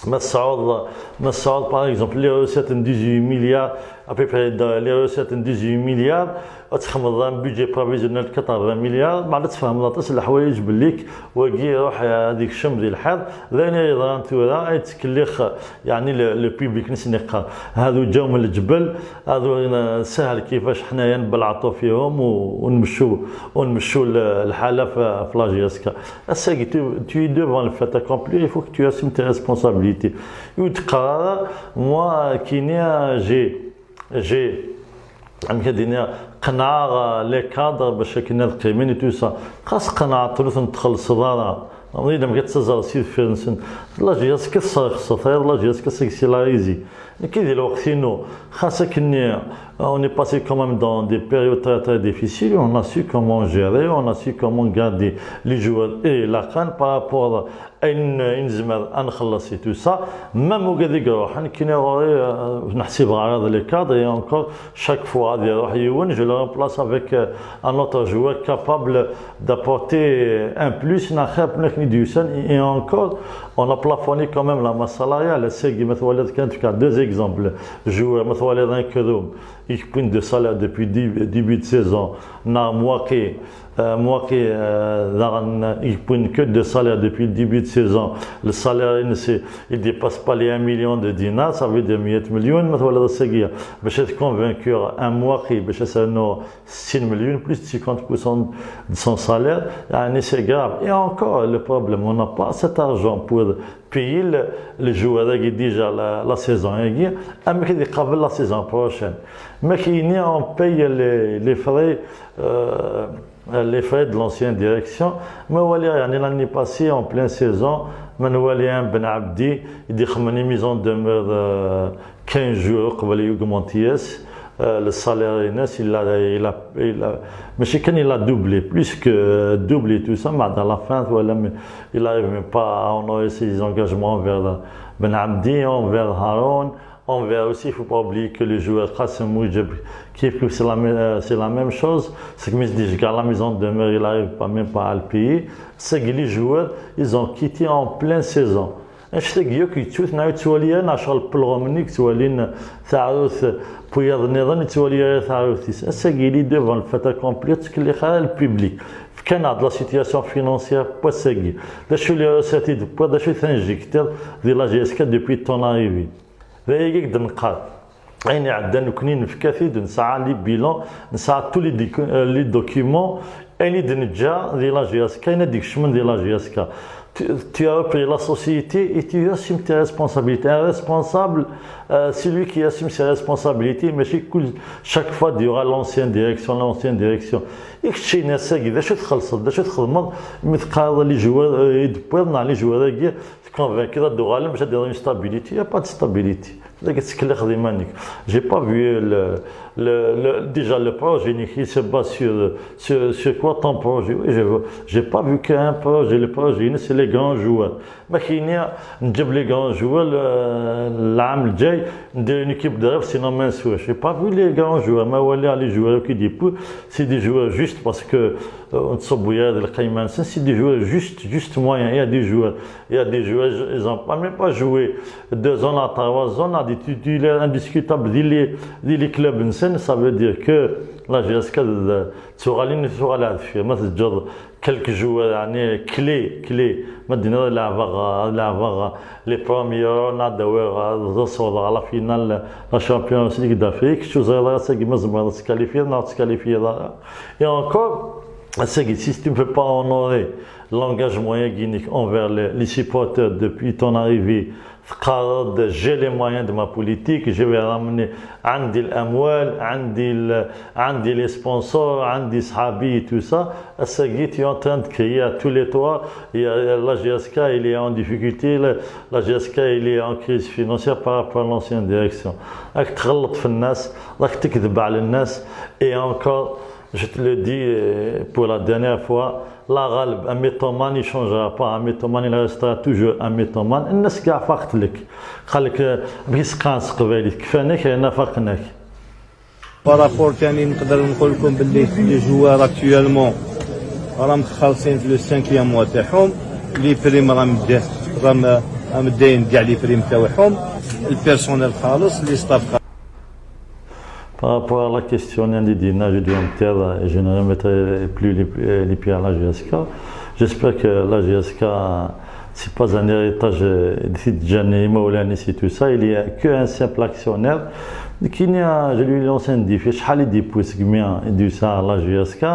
ma tesɛuḍ, ma tesɛuḍ, par exemple, les recettes n dix-huit milliards, à peu près, de- les recettes n dix-huit milliards, ad txedmeḍ un budget prévisionnel de quatre-vingts milliards, meɛna tfehmeḍ aṭas n leḥwayeǧ bellik wagi iruḥ ad ikcem di lḥiḍ. D ayen ay yeḍran tura, ay ttkellix, yeɛni le, le public, nesniqar. Hadu ǧawm leǧbel, hadu, eh, sahel kifac ḥnayen belɛṭu fihum u, u nmeccu, u nmeccu l-, lḥala f, f la J S K. Ass-agi, tu, tu es devant le fait accompli, il faut que tu assumes tes responsabilités. Ur d-qqar ara, moi, kini, j'ai, j'ai, amek ad iniɣ, qenɛeɣ, euh, les cadres bac akken ad qqimen et tout ça. Xas qenɛeḍ-ten, ur ten-txellṣeḍ ara. Anda amek ad teẓreḍ si deffir-nsen? La J S K tesserxseḍ, tayeḍ la J S K seg si la rizi. Nekki di lweqt-inu, xas akkenni, euh, on est passé quand même dans des périodes très, très difficiles, on a su comment gérer, on a su comment garder les joueurs et la canne par rapport ayen i nezmer ad nxelleṣ et tout ça, même ugad i iruḥen, kini ɣur-i, euh, neḥsib ɣer les cadres, et encore, chaque fois ad iruḥ yiwen, je le remplace avec, euh, un autre joueur capable d'apporter un plus, neɣ xir n wakken i d-yusan, et encore, on a plafonné quand même la masse salariale. Ass-agi, ma twaliḍ kan, tefka deux exemples. Joueur, ma twaliḍ un Krum, il prend de salaire depuis dix- début de saison, neɣ Mouaki, euh, Mouaki, euh, daɣen, il prend que de salaire depuis le début de saison. Le salaire, il ne se- il dépasse pas les un million de dinars, ça veut dire مية مليون. Ma twaliḍ ass-agi, bac ad convaincre un Mouaki, bac ad s-rnuɣ ستين مليون, plus de cinquante pour cent de son salaire, yeɛni, c'est grave. Et encore, le problème, on n'a pas cet argent pour payer le, le joueur-agi déjà la, la saison-agi, amek ad iqabel la saison prochaine. Ma kini, on paye les, les frais, euh, les frais de l'ancienne direction. Ma waliɣ, yeɛni, l'année passée, en pleine saison, ma nwali un Ben Abdi, i d-ixemmen une mise en demeure, euh, quinze jours uqbel i augmenti-as, euh, le salaire-ines, il a, il a, il a, mačči kan il a doublé, plus que doublé, tout ça, mais à la fin, voilà, mais il arrive même pas à honorer ses engagements envers Ben Abdi, envers Haroun, envers aussi, il faut pas oublier que le joueur Qassem Moudjeb, qui est, c'est la, me- euh, c'est la même chose, c'est que Mesdi Jgar, la mise en demeure, il arrive pas, même pas à le payer. C'est que les joueurs, ils ont quitté en pleine saison. Annect-agi akk yettut neɣ yettwali ara, neɣ ccɣel n welɣem-nni i yettwalin taɛrurt n wiyaḍ nniḍen, yettwali ara taɛrurt-is. Ass-agi, il est devant le fait accompli, ur ttkellix ara le public. Fkan-aɣ-d la situation financière n wass-agi. D acu les recettes i d-tewwiḍ, d acu i tinjectiḍ di la J S K depuis ton arrivée. D ayagi i k-d-neqqar. Ayen iɛeddan nekkni nefka-t-id, nesɛa les bilans, nesɛa tous les docu- euh, les documents, ayen i d-neǧǧa di la J S K, ayen ad d-ikecmen di la J S K. Tu, tu as repris la société et tu assumes tes responsabilités. Un responsable, euh, c'est lui qui assume ses responsabilités, mačči kul, chaque fois, il y aura l'ancienne direction, l'ancienne direction. I keččini ass-agi, d acu txellṣeḍ, d acu txedmeḍ, mi teqqareḍ les joueurs, euh, i d-tewwiḍ, neɣ les joueurs-agi, tconvainquiḍ ad d-uɣalen bac ad d-iḍ une stabilité? Il y a pas de stabilité. Dagi tettkellixeḍ iman-ik. J'ai pas vu le, le, le, déjà le projet-inek, il se base sur, sur, sur quoi ton projet? Oui, je veux- j'ai pas vu qu'un projet. Le projet, c'est les grands joueurs. Ma kini, nǧib les grands joueurs, le, l'an الجاي, ندير une équipe de rêve, sinon même sûr. J'ai pas vu les grands joueurs. Ma waliɣ les joueurs qui déboutent, c'est des joueurs juste parce que, euh, on se bouillait de la c'est des joueurs juste, juste moyens. Il y a des joueurs Il y a des joueurs, ils ont pas, même pas joué deux ans à trois ans, à des titulaires indiscutables dans les, dans les clubs. Ça veut dire que la J S K, euh, tuɣalin, tuɣal ad fait, ma teǧǧeḍ quelques joueurs, يعني, clés, clés. Ma d-nniɣ, leɛbeɣ, leɛbeɣ les premiers rounds, ad awiɣ, ad ṣewḍeɣ la finale, la Champions League d'Afrique. Ur teẓriḍ ara ass-agi ma tzemreḍ ad tqualifier, neɣ ur tettqualifier ara. Et encore, ass-agi, si tu ne peux pas honorer l'engagement-agi-inek envers les, les supporters depuis ton arrivée, teqqareḍ, j'ai les moyens de ma politique, je vais ramener عندي الأموال, عندي ال- عندي les sponsors, عندي صحابي et tout ça. Ass-agi, tu es en train de crier à tous les toits, il y a- la J S K, il est en difficulté, la, la J S K, il est en crise financière par rapport à l'ancienne direction. Ak tɣelleḍ f nnas, راك تكذب على الناس, et encore, je te le dis, euh, pour la dernière fois, La Galb, un mythomane, il changera pas, un mythomane, il restera toujours un mythomane. Nnas kay faqet lek. Qal lek, eh, amek i s-qqaren s teqbaylit, kfan-ak, yerna faqen-ak. Par rapport ثاني نقدر نقول لكم باللي les joueurs actuellement راهم خالصين في le cinquième mois تاعهم. Les primes راهم د- راهم راهم داين كاع les primes تاعهم. Le personnel خالص, le staff خالص. Par rapport à la question, Nandi Dina, je dois me taire, je ne remettrai plus les, les pieds à la G S K. J'espère que la G S K, c'est pas un héritage de Tidjani, Maoulani, c'est tout ça. Il y a qu'un simple actionnaire. Qui n'y a, je lui lance un défi. شحال يديبوي سقمي يدوسا à la G S K,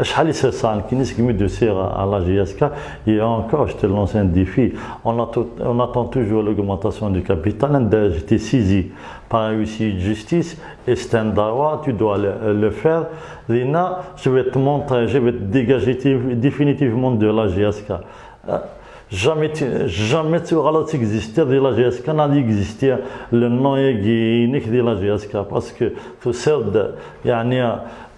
شحال يسير سان كي نسقمي يدوسا à la G S K. Et encore, je te lance un défi. On attend, on attend toujours l'augmentation du capital. J'étais saisi par un huissier de justice, et c'est un dawa, tu dois le, le faire. Dina, je vais te montrer, je vais te dégager définitivement de la G S K. Euh, Jamais tu, jamais tu auras existé de la G S K, n'a existé le nom et de la G S K, parce que tu sais, يعني,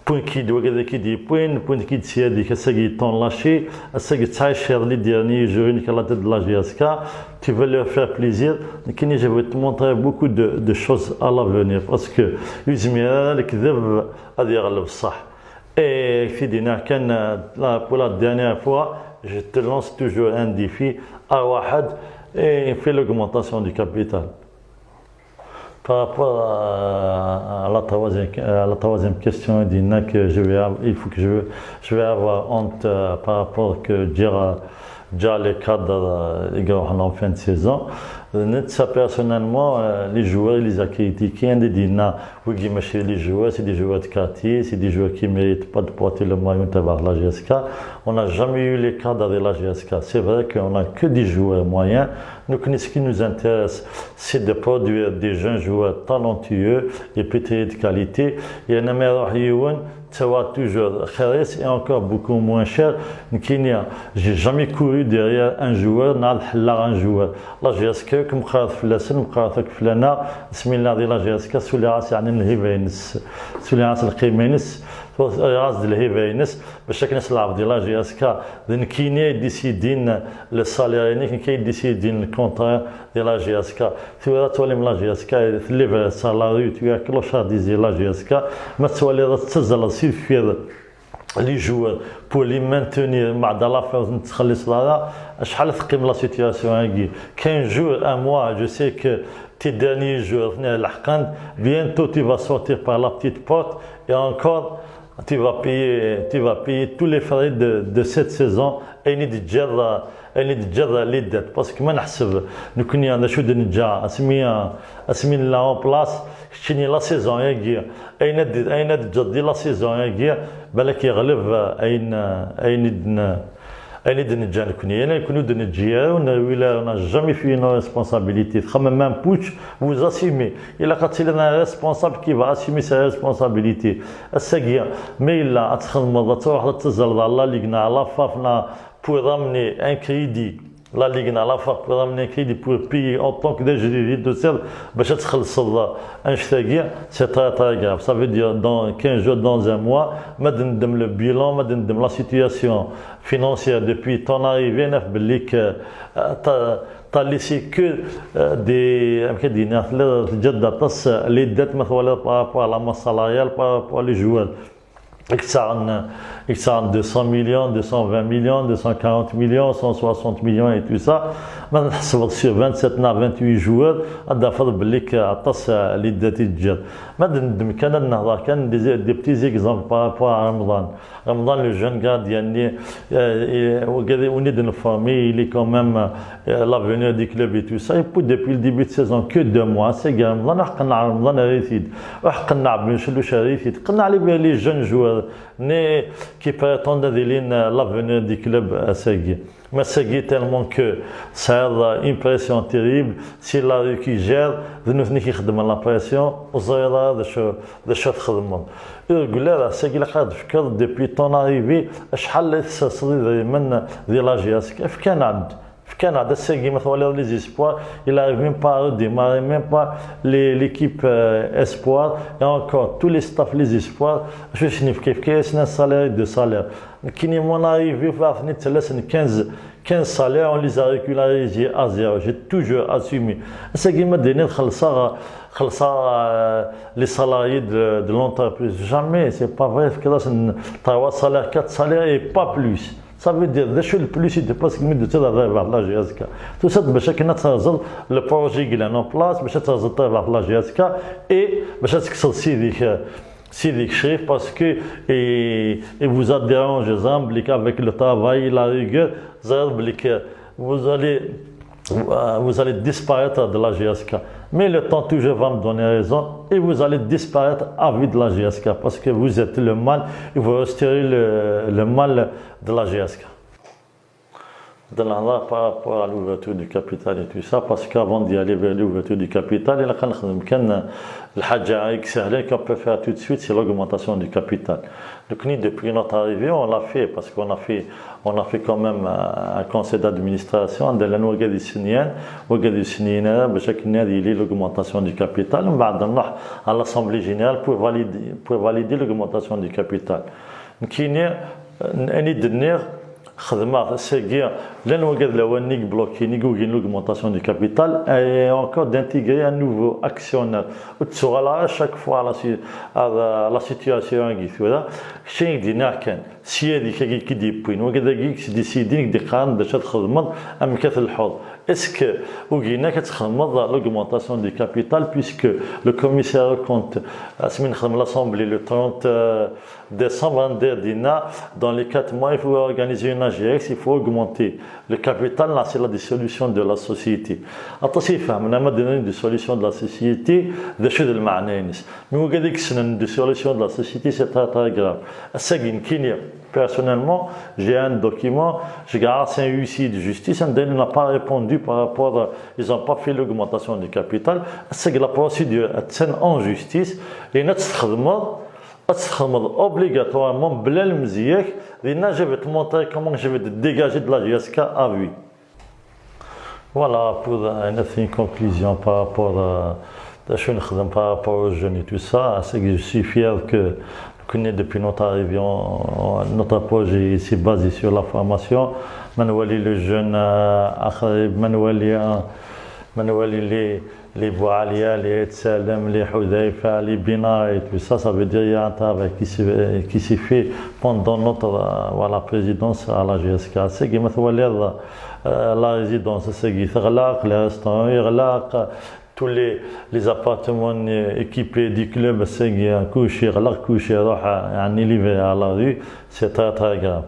point qui doit qui dit point, point qui tient dit que c'est qui ton lâché, c'est que tu as cher les derniers jours, une qualité de la G S K, tu veux leur faire plaisir, mais qui je vais te montrer beaucoup de, de choses à l'avenir, parce que يزمي الكذب هذا يغلب الصح. Et في دينا كان, pour la dernière fois, je te lance toujours un défi à واحد, et il fait l'augmentation du capital. Par rapport à, à la troisième, à la troisième question, il dit que je vais, av- il faut que je, je vais avoir honte, euh, par rapport que dire, euh, déjà les cadres, euh, ils gagnent en fin de saison. Euh, Nitsa, personnellement, euh, les joueurs, ils les a critiqués, il dit, ويجي ماشي les joueurs, c'est des joueurs de quartier, c'est des joueurs qui méritent pas de porter le maillot de la G S K. On n'a jamais eu les cadres de la G S K. C'est vrai qu'on n'a que des joueurs moyens. Donc, ce qui nous intéresse, c'est de produire des jeunes joueurs talentueux et pétris de qualité. Et on aimerait ça va toujours خير et encore beaucoup moins cher. J'ai jamais couru derrière un joueur, n'a حلا un joueur. La G S K, comme قرات فلاسن, comme قرات فلانا, بسم الله دي la G S K, سولي راس يعني الهيبة ينس, سولي راس القيمة ينس, راس الهيبة ينس, باش كنس لعب دي la G S K, دي نكيني ديسيدين le salaire, نكيني ديسيدين le contrat دي la G S K. Tura twalem la G S K, tliver salarié, tu as clochardisé la G S K, ma twaliḍ ad tettazzaleḍ si deffir les joueurs pour les maintenir, مع la fin ur ten-tettxelliṣeḍ ara, acḥal teqqim la situation-agi? Quinze jours, un mois, je sais que tes derniers jours, bientôt tu vas sortir par la petite porte, et encore, tu vas payer, tu vas payer tous les frais de, de cette saison, et ni de gérer, et ni de gérer les dettes. Parce que ma neḥseb, nekkni d acu d-neǧǧa, asmi, asmi nella en place, keččini la saison-agi, ayen ad, ayen ad d-teǧǧeḍ di la saison-agi, balak yeɣleb ayen, ayen i d-n-, ayen i d-neǧǧa nekkni. Ayen nekkni ur d-neǧǧi ara, ur nerwi ara, on n'a jamais fait nos responsabilités. Txemmem un putsch, vous assumez. Ilaq ad tiliḍ un responsable qui va assumer ses responsabilités. Ass-agi, ma yella ad txedmeḍ, ad truḥeḍ ad tezzaleḍ ɣer la Ligue neɣ la FAF neɣ pour ramener un crédit. La Ligue neɣ la FAF pour ramener un crédit pour payer en tant que des jeunes de sel, باش ad txellṣeḍ annect-agi, c'est très très grave. Ça veut dire dans quinze jours, dans un mois, ma d-neddem le bilan, ma d-neddem la situation financière depuis ton arrivée, naf belli que, euh, t'as, t'as laissé que, euh, des, amek ad d-iniɣ, tella teǧǧa-d aṭas les dettes, ma twaliḍ par rapport à la masse salariale, par rapport à les joueurs. I yettaɣen, i yettaɣen deux cents millions, deux cent vingt millions, deux cent quarante millions, cent soixante millions et tout ça. Ma tḥesbeḍ sur vingt-sept neɣ vingt-huit joueurs, ad d-tafeḍ belli k-, aṭas, euh, les dettes i d-teǧǧiḍ. Ma d-neddem kan ad nehḍer kan des, des petits exemples par rapport à Ramdan. Ramdan, le jeune gardien-nni, euh, et, win i d-nformi, il est quand même, euh, l'avenir du club et tout ça. Et puis depuis le début de saison, que deux mois, c'est Ramdan, ḥeqqa Ramdan, arrêtez. Ḥeqqa Ben Chellouch, arrêtez. Ḥeqqa les, les jeunes joueurs, ni qui prétendent ad ilin, euh, l'avenir du club, euh, ass-agi. Mais ass-agi tellement que ça a une pression terrible, c'est la rue qui gère, d nutni qui xeddmen la pression, ur ẓriɣ ara d acu, d acu ad txedmeḍ. Irregulier, ass-agi ilaq ad d-tefkeḍ depuis ton arrivée, acḥal i tesserseḍ idrimen di la G S K, efk-aneɣ-d. Fkan-aɣ-d ass-agi, ma twaliḍ, les espoirs, il arrive même pas à redémarrer, même pas les- l'équipe euh, espoir, et encore tous les staffs, les espoirs, acu i sen-yefka? Yefka-yasen un salaire et deux salaires. Nekkini, mon arrivée, ur ten-id-ttalasen quinze, quinze salaires, on les a régularisés à zéro. J'ai toujours assumé. Ass-agi, ma d-tiniḍ xellṣeɣ, xellṣeɣ euh, les salariés de, de l'entreprise. Jamais, c'est pas vrai. Fkiɣ-asen trois salaires, quatre salaires et pas plus. Ça veut dire, d acu le plus i d-pas segmi d-tusiḍ ar terbaɛt la G S K? Tusiḍ-d bac akken ad terẓeḍ le projet i yellan en place, bac ad terẓeḍ terbaɛt la G S K, et bac ad tekkseḍ Sidi, euh, Sidi Crif, parce que il, il vous a dérangé, ẓriɣ belli avec le travail, la rigueur, ẓriɣ belli vous allez, euh, vous allez disparaître de la G S K. Mais le temps toujours va me donner raison et vous allez disparaître à vie de la G S K, parce que vous êtes le mal et vous resterez le, le mal de la G S K. De l'honneur par rapport à l'ouverture du capital et tout ça, parce qu'avant d'y aller vers l'ouverture du capital, il a quand même le Hadja X qu'on peut faire tout de suite, c'est l'augmentation du capital. Donc, nous, depuis notre arrivée, on l'a fait, parce qu'on a fait, on a fait quand même un, un conseil d'administration, de l'année, on a décidé, on a décidé, on a décidé l'augmentation du capital, on va à l'Assemblée générale pour valider, pour valider l'augmentation du capital. Nekkini, euh, ayen i d-nniɣ, xedmeɣ ass-agi, llan wagad lawan-nni i yeblokin, i yugin l'augmentation du capital, et encore d'intégrer un nouveau actionnaire. Ur ttuɣal ara chaque fois à la si-, à la situation-agi tura. Kečč i d-yenniɣ kan, sya d kagi i k-id-yewwin, wagad-agi i k-d-issidin, i k-d-iqqaren d acu ad txedmeḍ, amek ad telḥuḍ. Est-ce que ugin-ak ad txedmeḍ l'augmentation du capital, puisque le commissaire aux comptes, asmi nexdem l'assemblée le trente, euh, décembre, anda i d-yenna, dans les quatre mois, il faut organiser une A G X, il faut augmenter le capital, neɣ c'est la dissolution de la société. Aṭas i ifehmen ama d-nini dissolution de la société, d acu d lmeɛna-ines. Mi wigad i yessnen dissolution de la société, c'est très, très grave. Ass-agi nekkini, personnellement, j'ai un document, j'ai gardé un huissier de justice, and il n'a pas répondu par rapport, euh, ils n'ont pas fait l'augmentation du capital. Ass-agi la procédure, c'est en justice, et ad tt-txedmeḍ, ad txedmeḍ obligatoirement bla lemzeyya-k, dinna je vais te montrer comment je vais te dégager de la G S K à vie. Voilà, pour euh, une, une conclusion par rapport à d acu i nexdem par rapport aux jeunes et tout ça, c'est que je suis fier que nekkni, depuis notre arrivée, on- on- notre projet s'est basé sur la formation. Ma nwali les jeunes, euh, axrib, ma nwali, euh, ma nwali les, les Boualia, les Salem, les Hudayfa, les Binar et tout ça, ça veut dire il y a un travail qui s'est, qui s'est fait pendant notre, euh, voilà, présidence à la G S K. C'est que ma twaliḍ, euh, la résidence, c'est que teɣlaq, les restaurants yeɣlaq, tous les, les appartements, euh, équipés du club, c'est que, euh, kullec yeɣlaq, kullec iruḥ, euh, يعني livré à la rue, c'est très, très grave.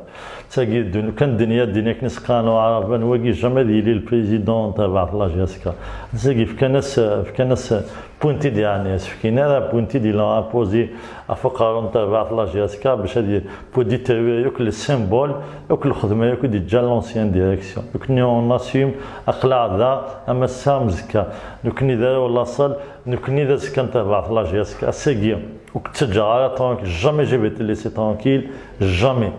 Tagi, kan ddin-, ddin-, kan ddin-, ddin-, akken i s-qqaren Waɛraben, wagi jamais ad yili le président n terbaɛt la G S K. Tagi, fkan-as, fkan-as punt-id, yeɛni, as-fkin ara punt-id, il a imposé ɣef uqerru n terbaɛt la G S K bac ad y-, pour détruire yakk le symbole, yakk lxedma yakk i d-yeǧǧa l'ancienne direction. Donc, nous, on assume, aql-aɣ da, am ass-a, am azekka. Nekkni d arraw n laṣel, nekkni d azekka n terbaɛt la G S K. Ass-agi, ur k-ttaǧǧaɣ ara tranquille, jamais je vais te laisser tranquille, jamais.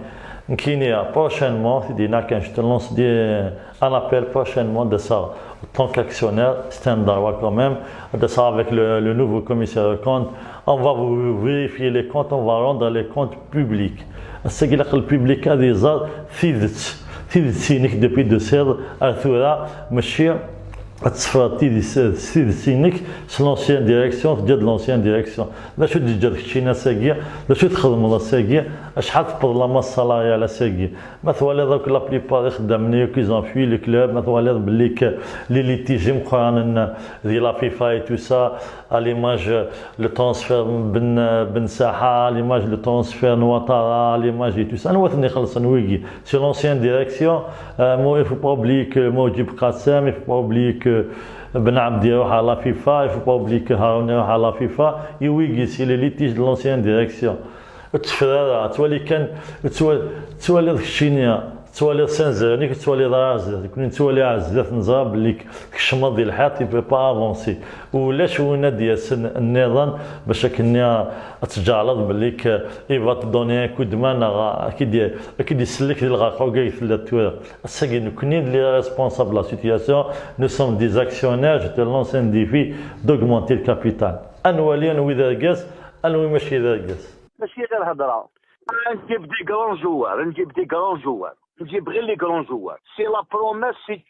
Nekkini, prochainement, t-id-yenna kan, je te lance des, un appel prochainement, d ass-a, en tant qu'actionnaire, c'est un droit quand même, d ass-a avec le, le nouveau commissaire de compte, on va vous vérifier les comptes, on va rendre les comptes publics. Ass-agi ilaq le public ad iẓer tidet, tidet-inek depuis d-tusiḍ ar tura, mačči ad teffreḍ tidet, tidet-inek s l'ancienne direction, teǧǧiḍ l'ancienne direction. D acu d-teǧǧiḍ keččini ass-agi? D acu txedmeḍ ass-agi? Acḥal tewweḍ la masse salariale ass-agi? Ma twaliḍ akk la plupart ixeddamen yakk ils ont fui le club, ma twaliḍ belli que les litiges imeqqranen di la FIFA et tout ça, à l'image le transfert Ben, Ben Saha, à l'image le transfert Ouattara, à l'image et tout ça. Anwa ten-ixellṣen wigi? C'est l'ancienne direction. Euh, il faut pas oublier que Moudjib Qassem, il faut pas oublier que Ben Abdi iruḥ à la FIFA, il faut pas oublier que Haroun iruḥ à la FIFA. Et wigi, c'est les litiges de l'ancienne direction. Ur tteffeɣ ara, ttwali kan, ttwa-, ttwaliḍ keččini, Tettwaliḍ s anzaren-ik, ur tettwaliḍ ara ar zdat. Nekkni nettwali ar zdat, neẓra belli k-, tkecmeḍ di lḥiḍ, tu peux pas avancer. Ulac win ad d-yasen nniḍen bac akken ad tǧeɛleḍ belli k-, il va te donner un coup de main, neɣ ad k-id-, ad k-id-isellek di lɣerqa ugar i telliḍ tura. Ass-agi, nekkni d les responsables de la situation, nous sommes des actionnaires, je te lance un défi d'augmenter le capital. Ad nwali anwi d argaz, anwi mačči d argaz. Mačči ɣir hedra. Nǧib des grands joueurs, nǧib des grands joueurs, nǧib ɣir les grands joueurs. C'est la promesse, c'est,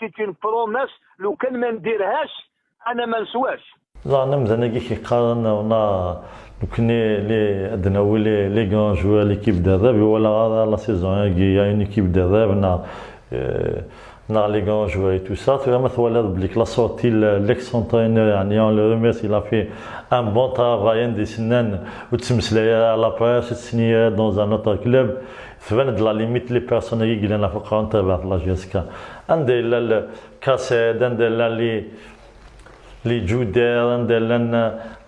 c'est une promesse, lukan ma ndirhac, ana ma nswac. Daɣen amdan-agi k-yeqqaren, on a, nekkni, les, ad d-nawi les, les grands joueurs, l'équipe de rêve, ur walaɣ ara la saison-agi, il y a une équipe de rêve, neɣ, euh, neɣ les grands joueurs et tout ça. Tura ma twalaḍ belli la sortie, l'ex-entraîneur, yeɛni, on le remercie, il a fait un bon travail, anda i s-nnan ur ttmeslay ara à la presse, ur tt-sni ara dans un autre club. Tban-d la limite, les personnes-agi yellan ɣef uqerru n terbaɛt la J S K. Anda yella le Kased, anda yella les, les Djouder, anda llan,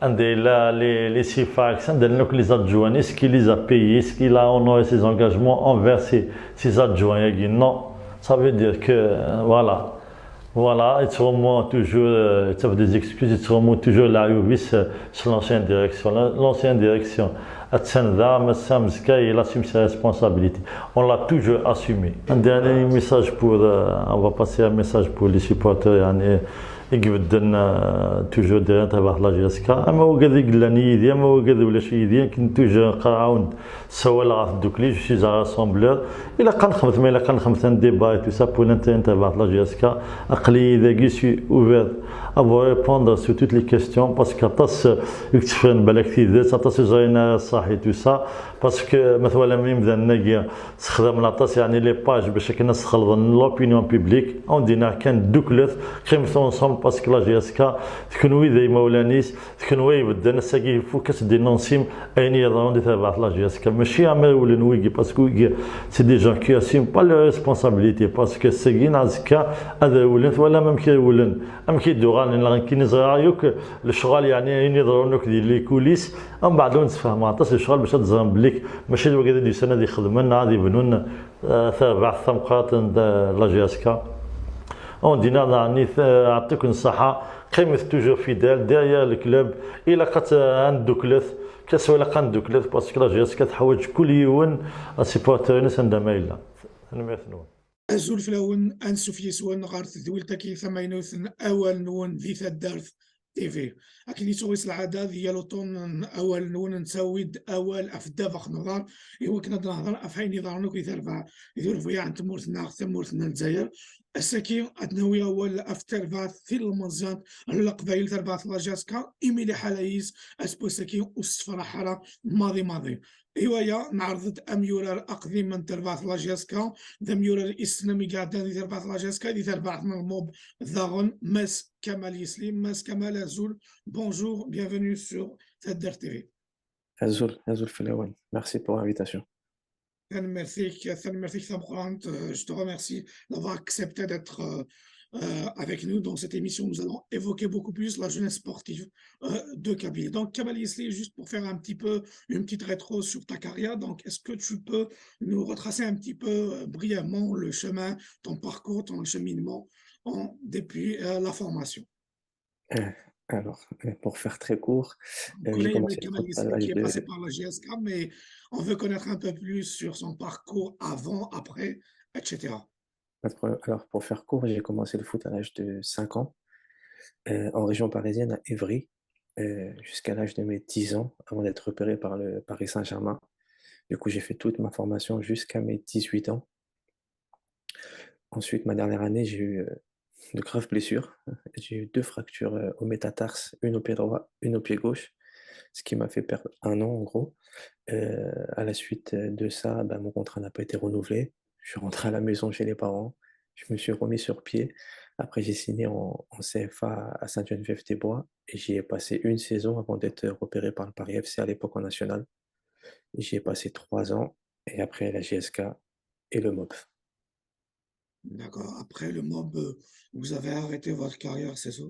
anda yella les, les Sifax, anda llan akk les adjoints, est-ce qu'il les a payés, est-ce qu'il a honoré ses engagements envers ses, ses adjoints-agi? Non. Ça veut dire que, euh, voilà. Voilà, yettɣummu toujours, euh, yettaf des excuses, yettɣummu toujours leɛyub-is, euh, s l'ancienne direction. La, l'ancienne direction, attan da, massa mezka, il assume ses responsabilités. On l'a toujours assumé. Un dernier message pour, euh, on va passer un message pour les supporters, yeɛni, i ibedden, euh, toujours derrière terbaɛt la J S K. Ama wigad i yellan yid-i, ama wigad ulac yid-i, akken toujours qqareɣ-awen-d, ssawaleɣ ɣef tdukli, je suis un rassembleur. Ilaq ad nexmet, ma ilaq ad nexmet un débat et tout ça pour l'intérêt n terbaɛt la J S K. Aql-iyi dagi, je suis ouvert à vous répondre sur toutes les questions, parce que aṭas, euh, i yetteffren balak tidet, aṭas i ẓrin ara ṣṣeḥ et tout ça, parce que ma twalam imdanen-agi, sexdamen aṭas, yeɛni les pages, bac akken ad sxelḍen l'opinion publique. On dit kan dduklet, qqimet ensemble, parce que la J S K, d kenwi d imawlan-is, d kenwi ibedden, ass-agi ifuk ad tdénoncim ayen yeḍran di terbaɛt la J S K. Mačči am rewlen wigi, parce que wigi, c'est des gens qui assument pas leurs responsabilités, parce que ass-agi neɣ azekka ad rewlen, twalam amek rewlen, amek i d-uɣalen, neɣ nekkini ẓriɣ yakk lecɣal, yeɛni ayen yeḍran akk di les coulisses, umbeɛd ur nessefham aṭas lecɣal bac ad ẓren belli mačči d wagi i d-yusan ad ixedmen neɣ ad ibnun, euh, terbaɛt tameqqrant n, euh, la J S K. On dit, neɛni, euh, yeɛṭiken ṣṣeḥḥa, qqimet toujours fidèles derrière le club, ilaq ad, euh, ad nedduklet, kas ilaq ad nedduklet, parce que la J S K teḥwaǧ kul yiwen, asupporter-ines anda ma yella. Tanemmirt-nwen. Azul fell-awen, ansuf yes-wen ɣer tedwilt-agi tamaynut n Awal-nwen di Taddart T V. Akken yettɣis lɛada, di yal uṭṭun n Awal-nwen, nettawi-d awal ɣef ddabex n uḍar, i wakken ad nehḍer ɣef wayen iḍerrun akk di terbaɛt, di urbayeɛ n tmurt-nneɣ, tamurt n Lezzayer. Ass-agi, ad nawi awal ɣef terbaɛt tilmeẓyant n Leqbayel, terbaɛt n la J S K, imi liḥala-is aseggas-agi ur tessefraḥ ara maḍi maḍi. I waya, neɛreḍ-d amyurar aqdim n terbaɛt la J S K, d amyurar issen mi iɛeddan di terbaɛt la J S K, di terbaɛt n lmub daɣen, Mass Kamal Yesli. Mass Kamal, azul, bonjour, bienvenue sur Taddart T V. Azul, azul fell-awen. Merci pour l'invitation. Tanemmirt-ik, tanemmirt-ik tameqqrant. Euh, je te remercie d'avoir accepté d'être, euh, euh, avec nous dans cette émission. Nous allons évoquer beaucoup plus la jeunesse sportive, euh, de Kabylie. Donc, Kamal Yesli, juste pour faire un petit peu une petite rétro sur ta carrière, donc est-ce que tu peux nous retracer un petit peu, euh, brièvement le chemin, ton parcours, ton cheminement en, depuis, euh, la formation? Euh, alors, euh, pour faire très court, euh, j'ai commencé le foot à l'âge de... On connaît Kamal Yesli qui est passé par la J S K, mais on veut connaître un peu plus sur son parcours avant, après, et cetera. Pas de problème. Alors, pour faire court, j'ai commencé le foot à l'âge de cinq ans, euh, en région parisienne, à Évry, euh, jusqu'à l'âge de mes dix ans, avant d'être repéré par le Paris Saint-Germain. Du coup, j'ai fait toute ma formation jusqu'à mes dix-huit ans. Ensuite, ma dernière année, j'ai eu, euh, de graves blessures. J'ai eu deux fractures, euh, au métatarse, une au pied droit, une au pied gauche, ce qui m'a fait perdre un an, en gros. Euh, à la suite de ça, ben, mon contrat n'a pas été renouvelé. Je suis rentré à la maison chez les parents. Je me suis remis sur pied. Après, j'ai signé en, en C F A à Sainte-Geneviève-des-Bois et j'y ai passé une saison avant d'être repéré par le Paris F C à l'époque en national. J'y ai passé trois ans et après la J S K et le MOB. D'accord. Après le MOB, euh, vous avez arrêté votre carrière, c'est ça ?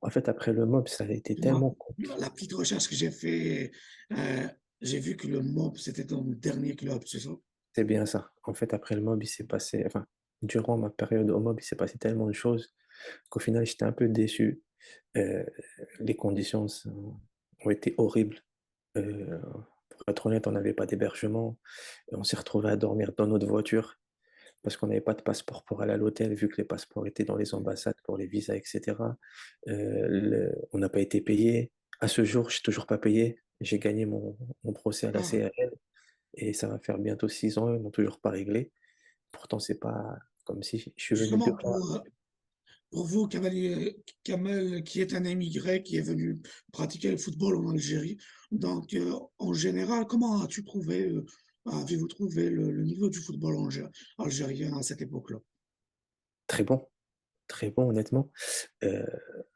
En fait, après le MOB, ça a été tellement compliqué. La petite recherche que j'ai fait, euh, j'ai vu que le MOB, c'était ton dernier club, c'est ça ? C'est bien ça. En fait, après le MOB, il s'est passé, enfin, durant ma période au MOB, il s'est passé tellement de choses qu'au final, j'étais un peu déçu. Euh, les conditions ont été horribles. Euh, pour être honnête, on n'avait pas d'hébergement. On s'est retrouvé à dormir dans notre voiture parce qu'on n'avait pas de passeport pour aller à l'hôtel, vu que les passeports étaient dans les ambassades pour les visas, et cetera. Euh, le- on n'a pas été payé. À ce jour, je suis toujours pas payé. J'ai gagné mon, mon procès à la Ah, C R L et ça va faire bientôt six ans, ils m'ont toujours pas réglé. Pourtant, c'est pas comme si je suis venu justement, deux fois. Pour, euh, pour vous, Kamel, Kamel, qui est un émigré, qui est venu pratiquer le football en Algérie, donc euh, en général, comment as-tu trouvé, euh, avez-vous trouvé le, le niveau du football algé- algérien à cette époque-là? Très bon, très bon, honnêtement. Euh,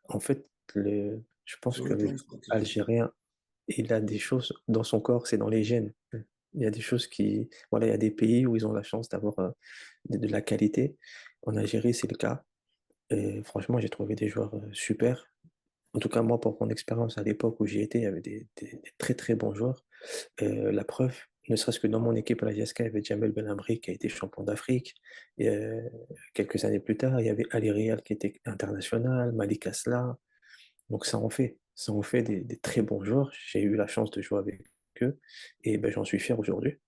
en fait, le, je pense Sur que le le plan joueur sportif. Algérien, il a des choses dans son corps, c'est dans les gènes. Il y a des choses qui, voilà, il y a des pays où ils ont la chance d'avoir euh, de, de la qualité. En Algérie, c'est le cas. Et franchement, j'ai trouvé des joueurs euh, super. En tout cas, moi, pour mon expérience à l'époque où j'y étais, il y avait des, des- des très très bons joueurs. Euh, la preuve, ne serait-ce que dans mon équipe à la J S K, il y avait Jamel Belmri qui a été champion d'Afrique. Et, euh, quelques années plus tard, il y avait Ali Real qui était international, Malik Asla. Donc ça en fait, ça en fait des, des très bons joueurs. J'ai eu la chance de jouer avec eux et ben, j'en suis fier aujourd'hui.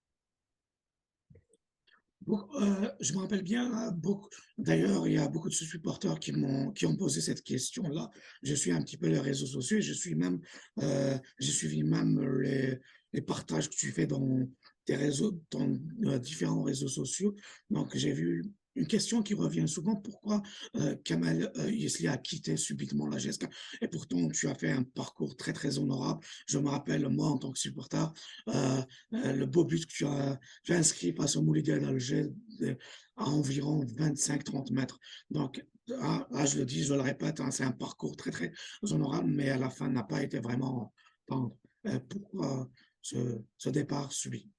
Beaucoup- euh, je me rappelle bien, hein, beaucoup, d'ailleurs, il y a beaucoup de supporters qui m'ont, qui ont posé cette question-là. Je suis un petit peu les réseaux sociaux, je suis même, euh, j'ai suivi même les, les partages que tu fais dans tes réseaux, dans euh, différents réseaux sociaux. Donc, j'ai vu une question qui revient souvent, pourquoi euh, Kamel euh, Yesli a quitté subitement la J S K? Et pourtant, tu as fait un parcours très, très honorable. Je me rappelle, moi, en tant que supporter, euh, euh, le beau but que tu as, tu as inscrit face au Mouloudia d'Alger euh, à environ vingt-cinq trente mètres. Donc, ah, là, je le dis, je le répète, hein, c'est un parcours très, très honorable, mais à la fin, n'a pas été vraiment tendre. Euh, pourquoi ce, ce départ subit,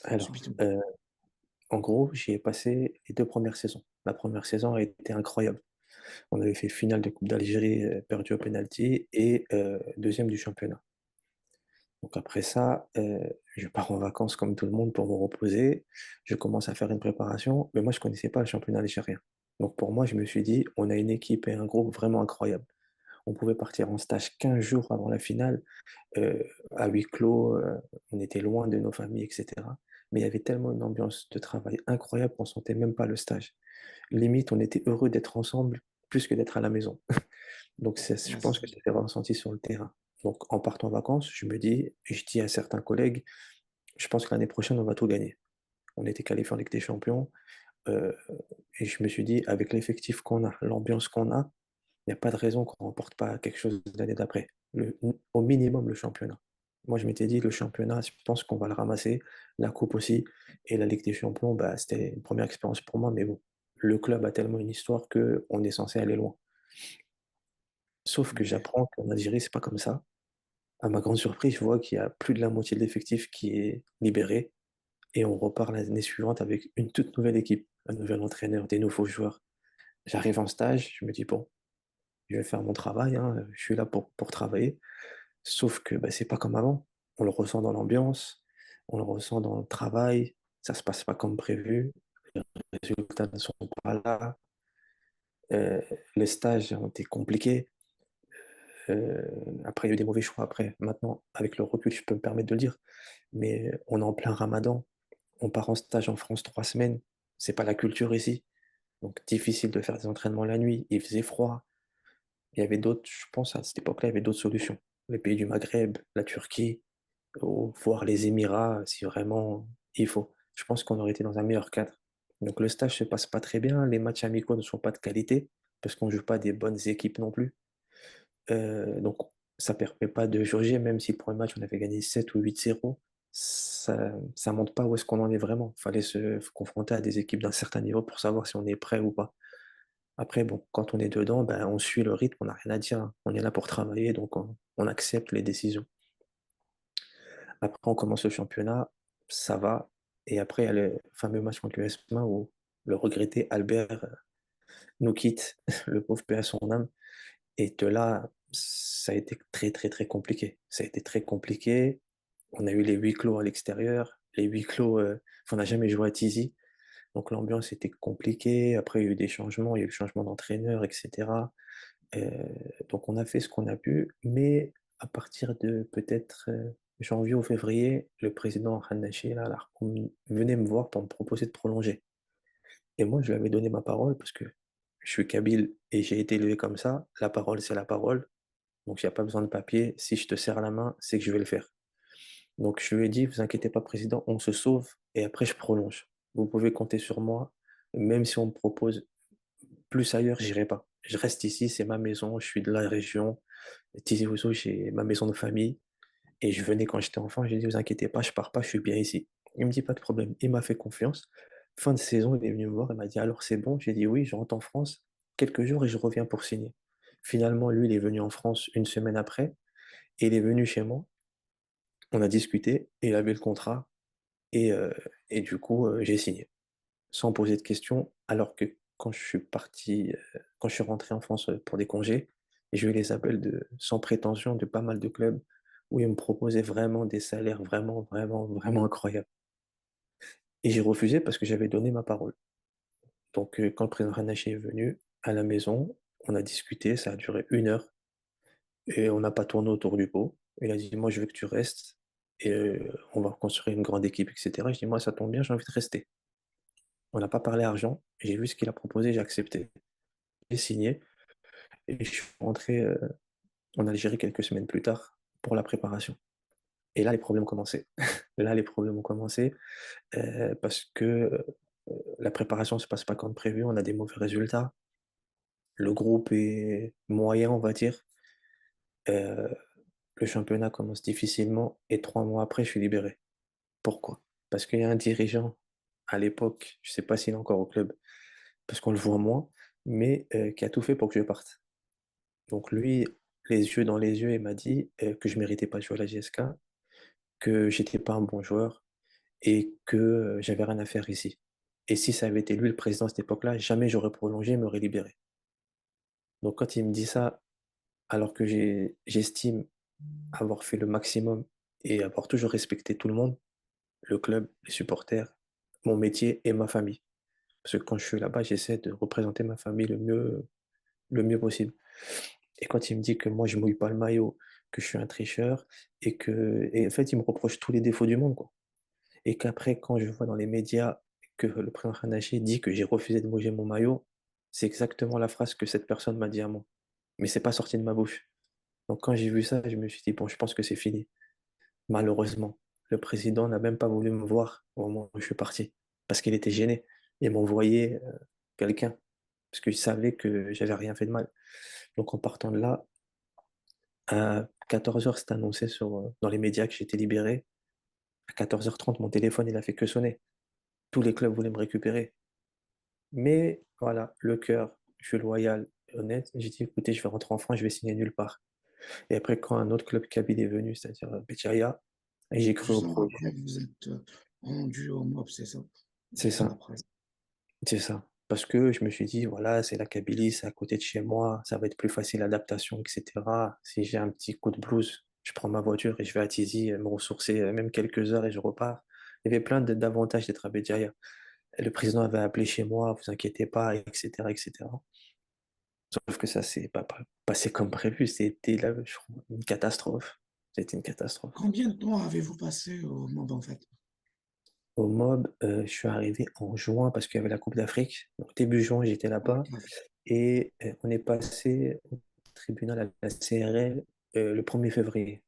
Alors, subitement? Euh, en gros, j'y ai passé les deux premières saisons. La première saison a été incroyable. On avait fait finale de Coupe d'Algérie, euh, perdue au penalty et euh, deuxième du championnat. Donc après ça, euh, je pars en vacances comme tout le monde pour me reposer. Je commence à faire une préparation, mais moi, je connaissais pas le championnat algérien. Donc pour moi, je me suis dit, on a une équipe et un groupe vraiment incroyable. On pouvait partir en stage quinze jours avant la finale, euh, à huis clos, euh, on était loin de nos familles, et cetera. Mais il y avait tellement une ambiance de travail incroyable qu'on sentait même pas le stage. Limite, on était heureux d'être ensemble plus que d'être à la maison. Donc c'est- je pense que c'était ressenti sur le terrain. Donc en partant en vacances, je me dis, je dis à certains collègues, je pense que l'année prochaine, on va tout gagner. On était qualifié en Ligue des Champions. Euh, et je me suis dit, avec l'effectif qu'on a, l'ambiance qu'on a, il n'y a pas de raison qu'on ne remporte pas quelque chose l'année d'après. Le- au minimum le championnat. Moi, je m'étais dit, le championnat, je pense qu'on va le ramasser, la coupe aussi, et la Ligue des Champions, bah, c'était une première expérience pour moi, mais bon, le club a tellement une histoire qu'on est censé aller loin. Sauf que j'apprends qu'en Algérie, c'est pas comme ça. À ma grande surprise, je vois qu'il y a plus de la moitié de l'effectif qui est libéré, et on repart l'année suivante avec une toute nouvelle équipe, un nouvel entraîneur, des nouveaux joueurs. J'arrive en stage, je me dis, bon, je vais faire mon travail, hein, je suis là pour, pour travailler. Sauf que bah, c'est pas comme avant. On le ressent dans l'ambiance, on le ressent dans le travail, ça se passe pas comme prévu, les résultats ne sont pas là. Euh, les stages ont été compliqués. Euh, après, il y a eu des mauvais choix. Après, maintenant, avec le recul, je peux me permettre de le dire. Mais on est en plein ramadan. On part en stage en France trois semaines. C'est pas la culture ici. Donc, difficile de faire des entraînements la nuit. Il faisait froid. Il y avait d'autres, je pense, à cette époque-là, il y avait d'autres solutions. Les pays du Maghreb, la Turquie, ou voir les Émirats, si vraiment il faut. Je pense qu'on aurait été dans un meilleur cadre. Donc, le stage se passe pas très bien. Les matchs amicaux ne sont pas de qualité parce qu'on joue pas des bonnes équipes non plus. Euh, donc, ça permet pas de jauger, même si pour le match, on avait gagné sept ou huit zéro. Ça, ça montre pas où est-ce qu'on en est vraiment. Fallait se confronter à des équipes d'un certain niveau pour savoir si on est prêt ou pas. Après, bon, quand on est dedans, ben, on suit le rythme, on n'a rien à dire, hein. On est là pour travailler, donc on, on accepte les décisions. Après, on commence le championnat, ça va. Et après, il y a le fameux match contre l'U S M A où le regretté Albert euh, nous quitte, le pauvre, paix à son âme. Et de là, ça a été très, très, très compliqué. Ça a été très compliqué. On a eu les huis clos à l'extérieur. les huis clos, euh, enfin, on n'a jamais joué à Tizi. Donc l'ambiance était compliquée. Après, il y a eu des changements, il y a eu le changement d'entraîneur, et cetera. Euh, donc on a fait ce qu'on a pu, mais à partir de peut-être euh, janvier ou février, le président Hanashi là, là, venait me voir pour me proposer de prolonger. Et moi, je lui avais donné ma parole parce que je suis kabyle et j'ai été élevé comme ça. La parole, c'est la parole. Donc, il n'y a pas besoin de papier. Si je te serre la main, c'est que je vais le faire. Donc, je lui ai dit, vous inquiétez pas, président, on se sauve et après, je prolonge. Vous pouvez compter sur moi. Même si on me propose plus ailleurs, j'irai pas. Je reste ici, c'est ma maison, je suis de la région. Tizi Ouzou, j'ai ma maison de famille. Et je venais quand j'étais enfant, j'ai dit, vous inquiétez pas, je pars pas, je suis bien ici. Il me dit, pas de problème. Il m'a fait confiance. Fin de saison, il est venu me voir, il m'a dit, alors c'est bon ? J'ai dit, oui, je rentre en France quelques jours et je reviens pour signer. Finalement, lui, il est venu en France une semaine après et il est venu chez moi. On a discuté et il avait le contrat et, euh, et du coup, euh, j'ai signé sans poser de questions, alors que quand je suis parti, euh, quand je suis rentré en France euh, pour des congés, j'ai eu les appels de sans prétention de pas mal de clubs où ils me proposaient vraiment des salaires vraiment, vraiment, vraiment incroyables. Et j'ai refusé parce que j'avais donné ma parole. Donc, euh, quand le président Hanashi est venu à la maison, on a discuté, ça a duré une heure, et on n'a pas tourné autour du pot. Il a dit, moi, je veux que tu restes, et euh, on va construire une grande équipe, et cetera. Je dis, moi, ça tombe bien, j'ai envie de rester. On n'a pas parlé argent, j'ai vu ce qu'il a proposé, j'ai accepté. J'ai signé, et je suis rentré euh, en Algérie quelques semaines plus tard pour la préparation. Et là, les problèmes ont commencé. Là, les problèmes ont commencé euh, parce que euh, la préparation ne se passe pas comme prévu, on a des mauvais résultats. Le groupe est moyen, on va dire. Euh, le championnat commence difficilement et trois mois après, je suis libéré. Pourquoi ? Parce qu'il y a un dirigeant à l'époque, je ne sais pas s'il est encore au club, parce qu'on le voit moins, mais euh, qui a tout fait pour que je parte. Donc lui, les yeux dans les yeux, il m'a dit euh, que je méritais pas de jouer à la J S K, que j'étais pas un bon joueur et que euh, j'avais rien à faire ici. Et si ça avait été lui le président à cette époque-là, jamais j'aurais prolongé, il m'aurait libéré. Donc quand il me dit ça, alors que j'ai- j'estime avoir fait le maximum et avoir toujours respecté tout le monde, le club, les supporters, mon métier et ma famille. Parce que quand je suis là-bas, j'essaie de représenter ma famille le mieux, le mieux possible. Et quand il me dit que moi, je mouille pas le maillot, que je suis un tricheur, et que, et en fait, il me reproche tous les défauts du monde, quoi. Et qu'après, quand je vois dans les médias que le président Hanashi dit que j'ai refusé de mouiller mon maillot, c'est exactement la phrase que cette personne m'a dit à moi. Mais c'est pas sorti de ma bouche. Donc quand j'ai vu ça, je me suis dit, bon, je pense que c'est fini. Malheureusement, le président n'a même pas voulu me voir au moment où je suis parti, parce qu'il était gêné. Il m'envoyait euh, quelqu'un, parce qu'il savait que j'avais rien fait de mal. Donc en partant de là, à quatorze heures, c'est annoncé sur, euh, dans les médias que j'étais libéré. À quatorze heures trente, mon téléphone, il a fait que sonner. Tous les clubs voulaient me récupérer. Mais voilà, le cœur, je suis loyal, honnête. J'ai dit, écoutez, je vais rentrer en France, je vais signer nulle part. Et après, quand un autre club kabyle est venu, c'est-à-dire euh, Béjaïa, et j'ai cru au Justement, projet. Après, vous êtes euh, rendu au MOB, c'est ça ? C'est ça, Après. c'est ça. Parce que je me suis dit, voilà, c'est la Kabylie, c'est à côté de chez moi, ça va être plus facile l'adaptation, et cetera. Si j'ai un petit coup de blues, je prends ma voiture et je vais à Tizi, euh, me ressourcer, euh, même quelques heures et je repars. Il y avait plein de- d'avantages d'être à Béjaïa. Le président avait appelé chez moi, vous inquiétez pas, et cetera, et cetera. Sauf que ça s'est pas, pas passé comme prévu, c'était là, je crois, une catastrophe. C'était une catastrophe. Combien de temps avez-vous passé au MOB en fait ? Au MOB, euh, je suis arrivé en juin parce qu'il y avait la Coupe d'Afrique. Donc, début juin, j'étais là-bas. Et euh, on est passé au tribunal à la C R L euh, le premier février.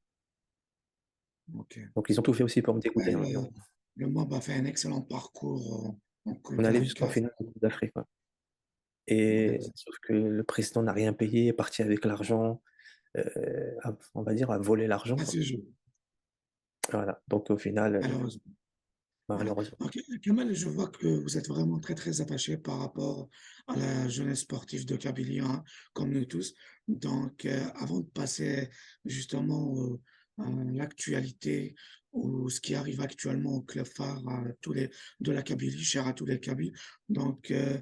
Ok. Donc, ils ont tout fait aussi pour me dégoûter. Et Hein, le, mais on- le MOB a fait un excellent parcours euh, en Coupe on allait d'Afrique. Jusqu'en finale de Coupe d'Afrique. Ouais. Et Exact. Sauf que le président n'a rien payé, est parti avec l'argent, euh, a- on va dire, a volé l'argent. À Quoi. ce jour, Voilà. Donc, au final, euh, malheureusement. Malheureusement. Ok, Kamal, je vois que vous êtes vraiment très, très attaché par rapport à la jeunesse sportive de Kabylie, hein, comme nous tous. Donc, euh, avant de passer justement au- à l'actualité ou ce qui arrive actuellement au club phare à tous les, de la Kabylie, cher à tous les Kabyles. Donc, euh,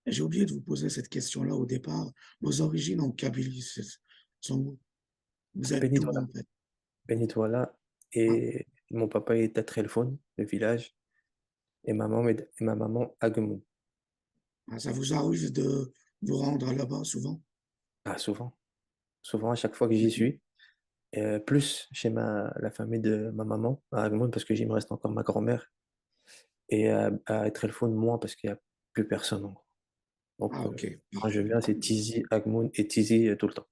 j'ai oublié de vous poser cette question-là au départ. Vos origines en Kabylie, c'est- sont où ? Vous êtes d'où Béni-toi. En fait ? Béni-toi là. Et Mon papa est à Trelfon, le village, et maman, et ma maman à Gmoun. Ah, ça vous arrive de vous rendre là-bas souvent ? Ah, souvent. Souvent, à chaque fois que j'y suis. Euh, plus chez ma, la famille de ma maman, à Agmoun, parce que j'y me reste encore ma grand-mère. Et à, à Trelfon, moins, parce qu'il n'y a plus personne encore. Donc, Ah, euh, ok. quand je viens, c'est Tizi, Agmoun et Tizi euh, tout le temps.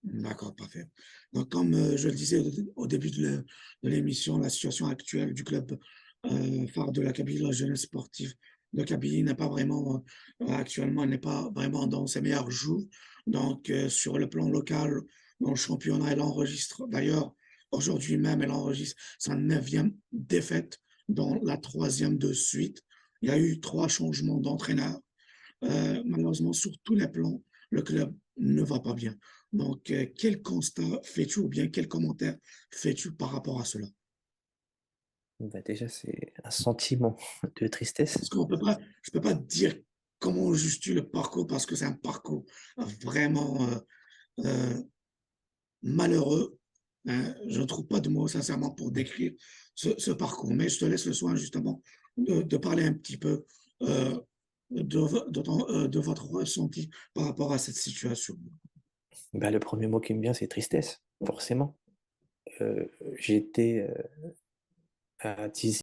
D'accord, parfait. Donc, comme euh, je le disais au, au début de le- de l'émission, la situation actuelle du club euh, phare de la Kabylie, la jeunesse sportive de Kabylie, n'est pas vraiment, euh, actuellement, n'est pas vraiment dans ses meilleurs jours. Donc, euh, sur le plan local, dans le championnat, elle enregistre, d'ailleurs, aujourd'hui même, elle enregistre sa neuvième défaite dans la troisième de suite. Il y a eu trois changements d'entraîneur. Euh, malheureusement, sur tous les plans, le club ne va pas bien. Donc, euh, quel constat fais-tu ou bien quel commentaire fais-tu par rapport à cela ? Bah, déjà, c'est un sentiment de tristesse. Parce qu'on peut pas, je peux pas dire comment juger le parcours parce que c'est un parcours vraiment euh, euh, malheureux. Hein. Je ne trouve pas de mots, sincèrement, pour décrire ce, ce parcours. Mais je te laisse le soin, justement, de, de parler un petit peu euh, de, vo- de ton- euh, de votre ressenti par rapport à cette situation. Bah, le premier mot qui me vient, c'est tristesse, forcément. Euh, j'étais euh, à Tizi,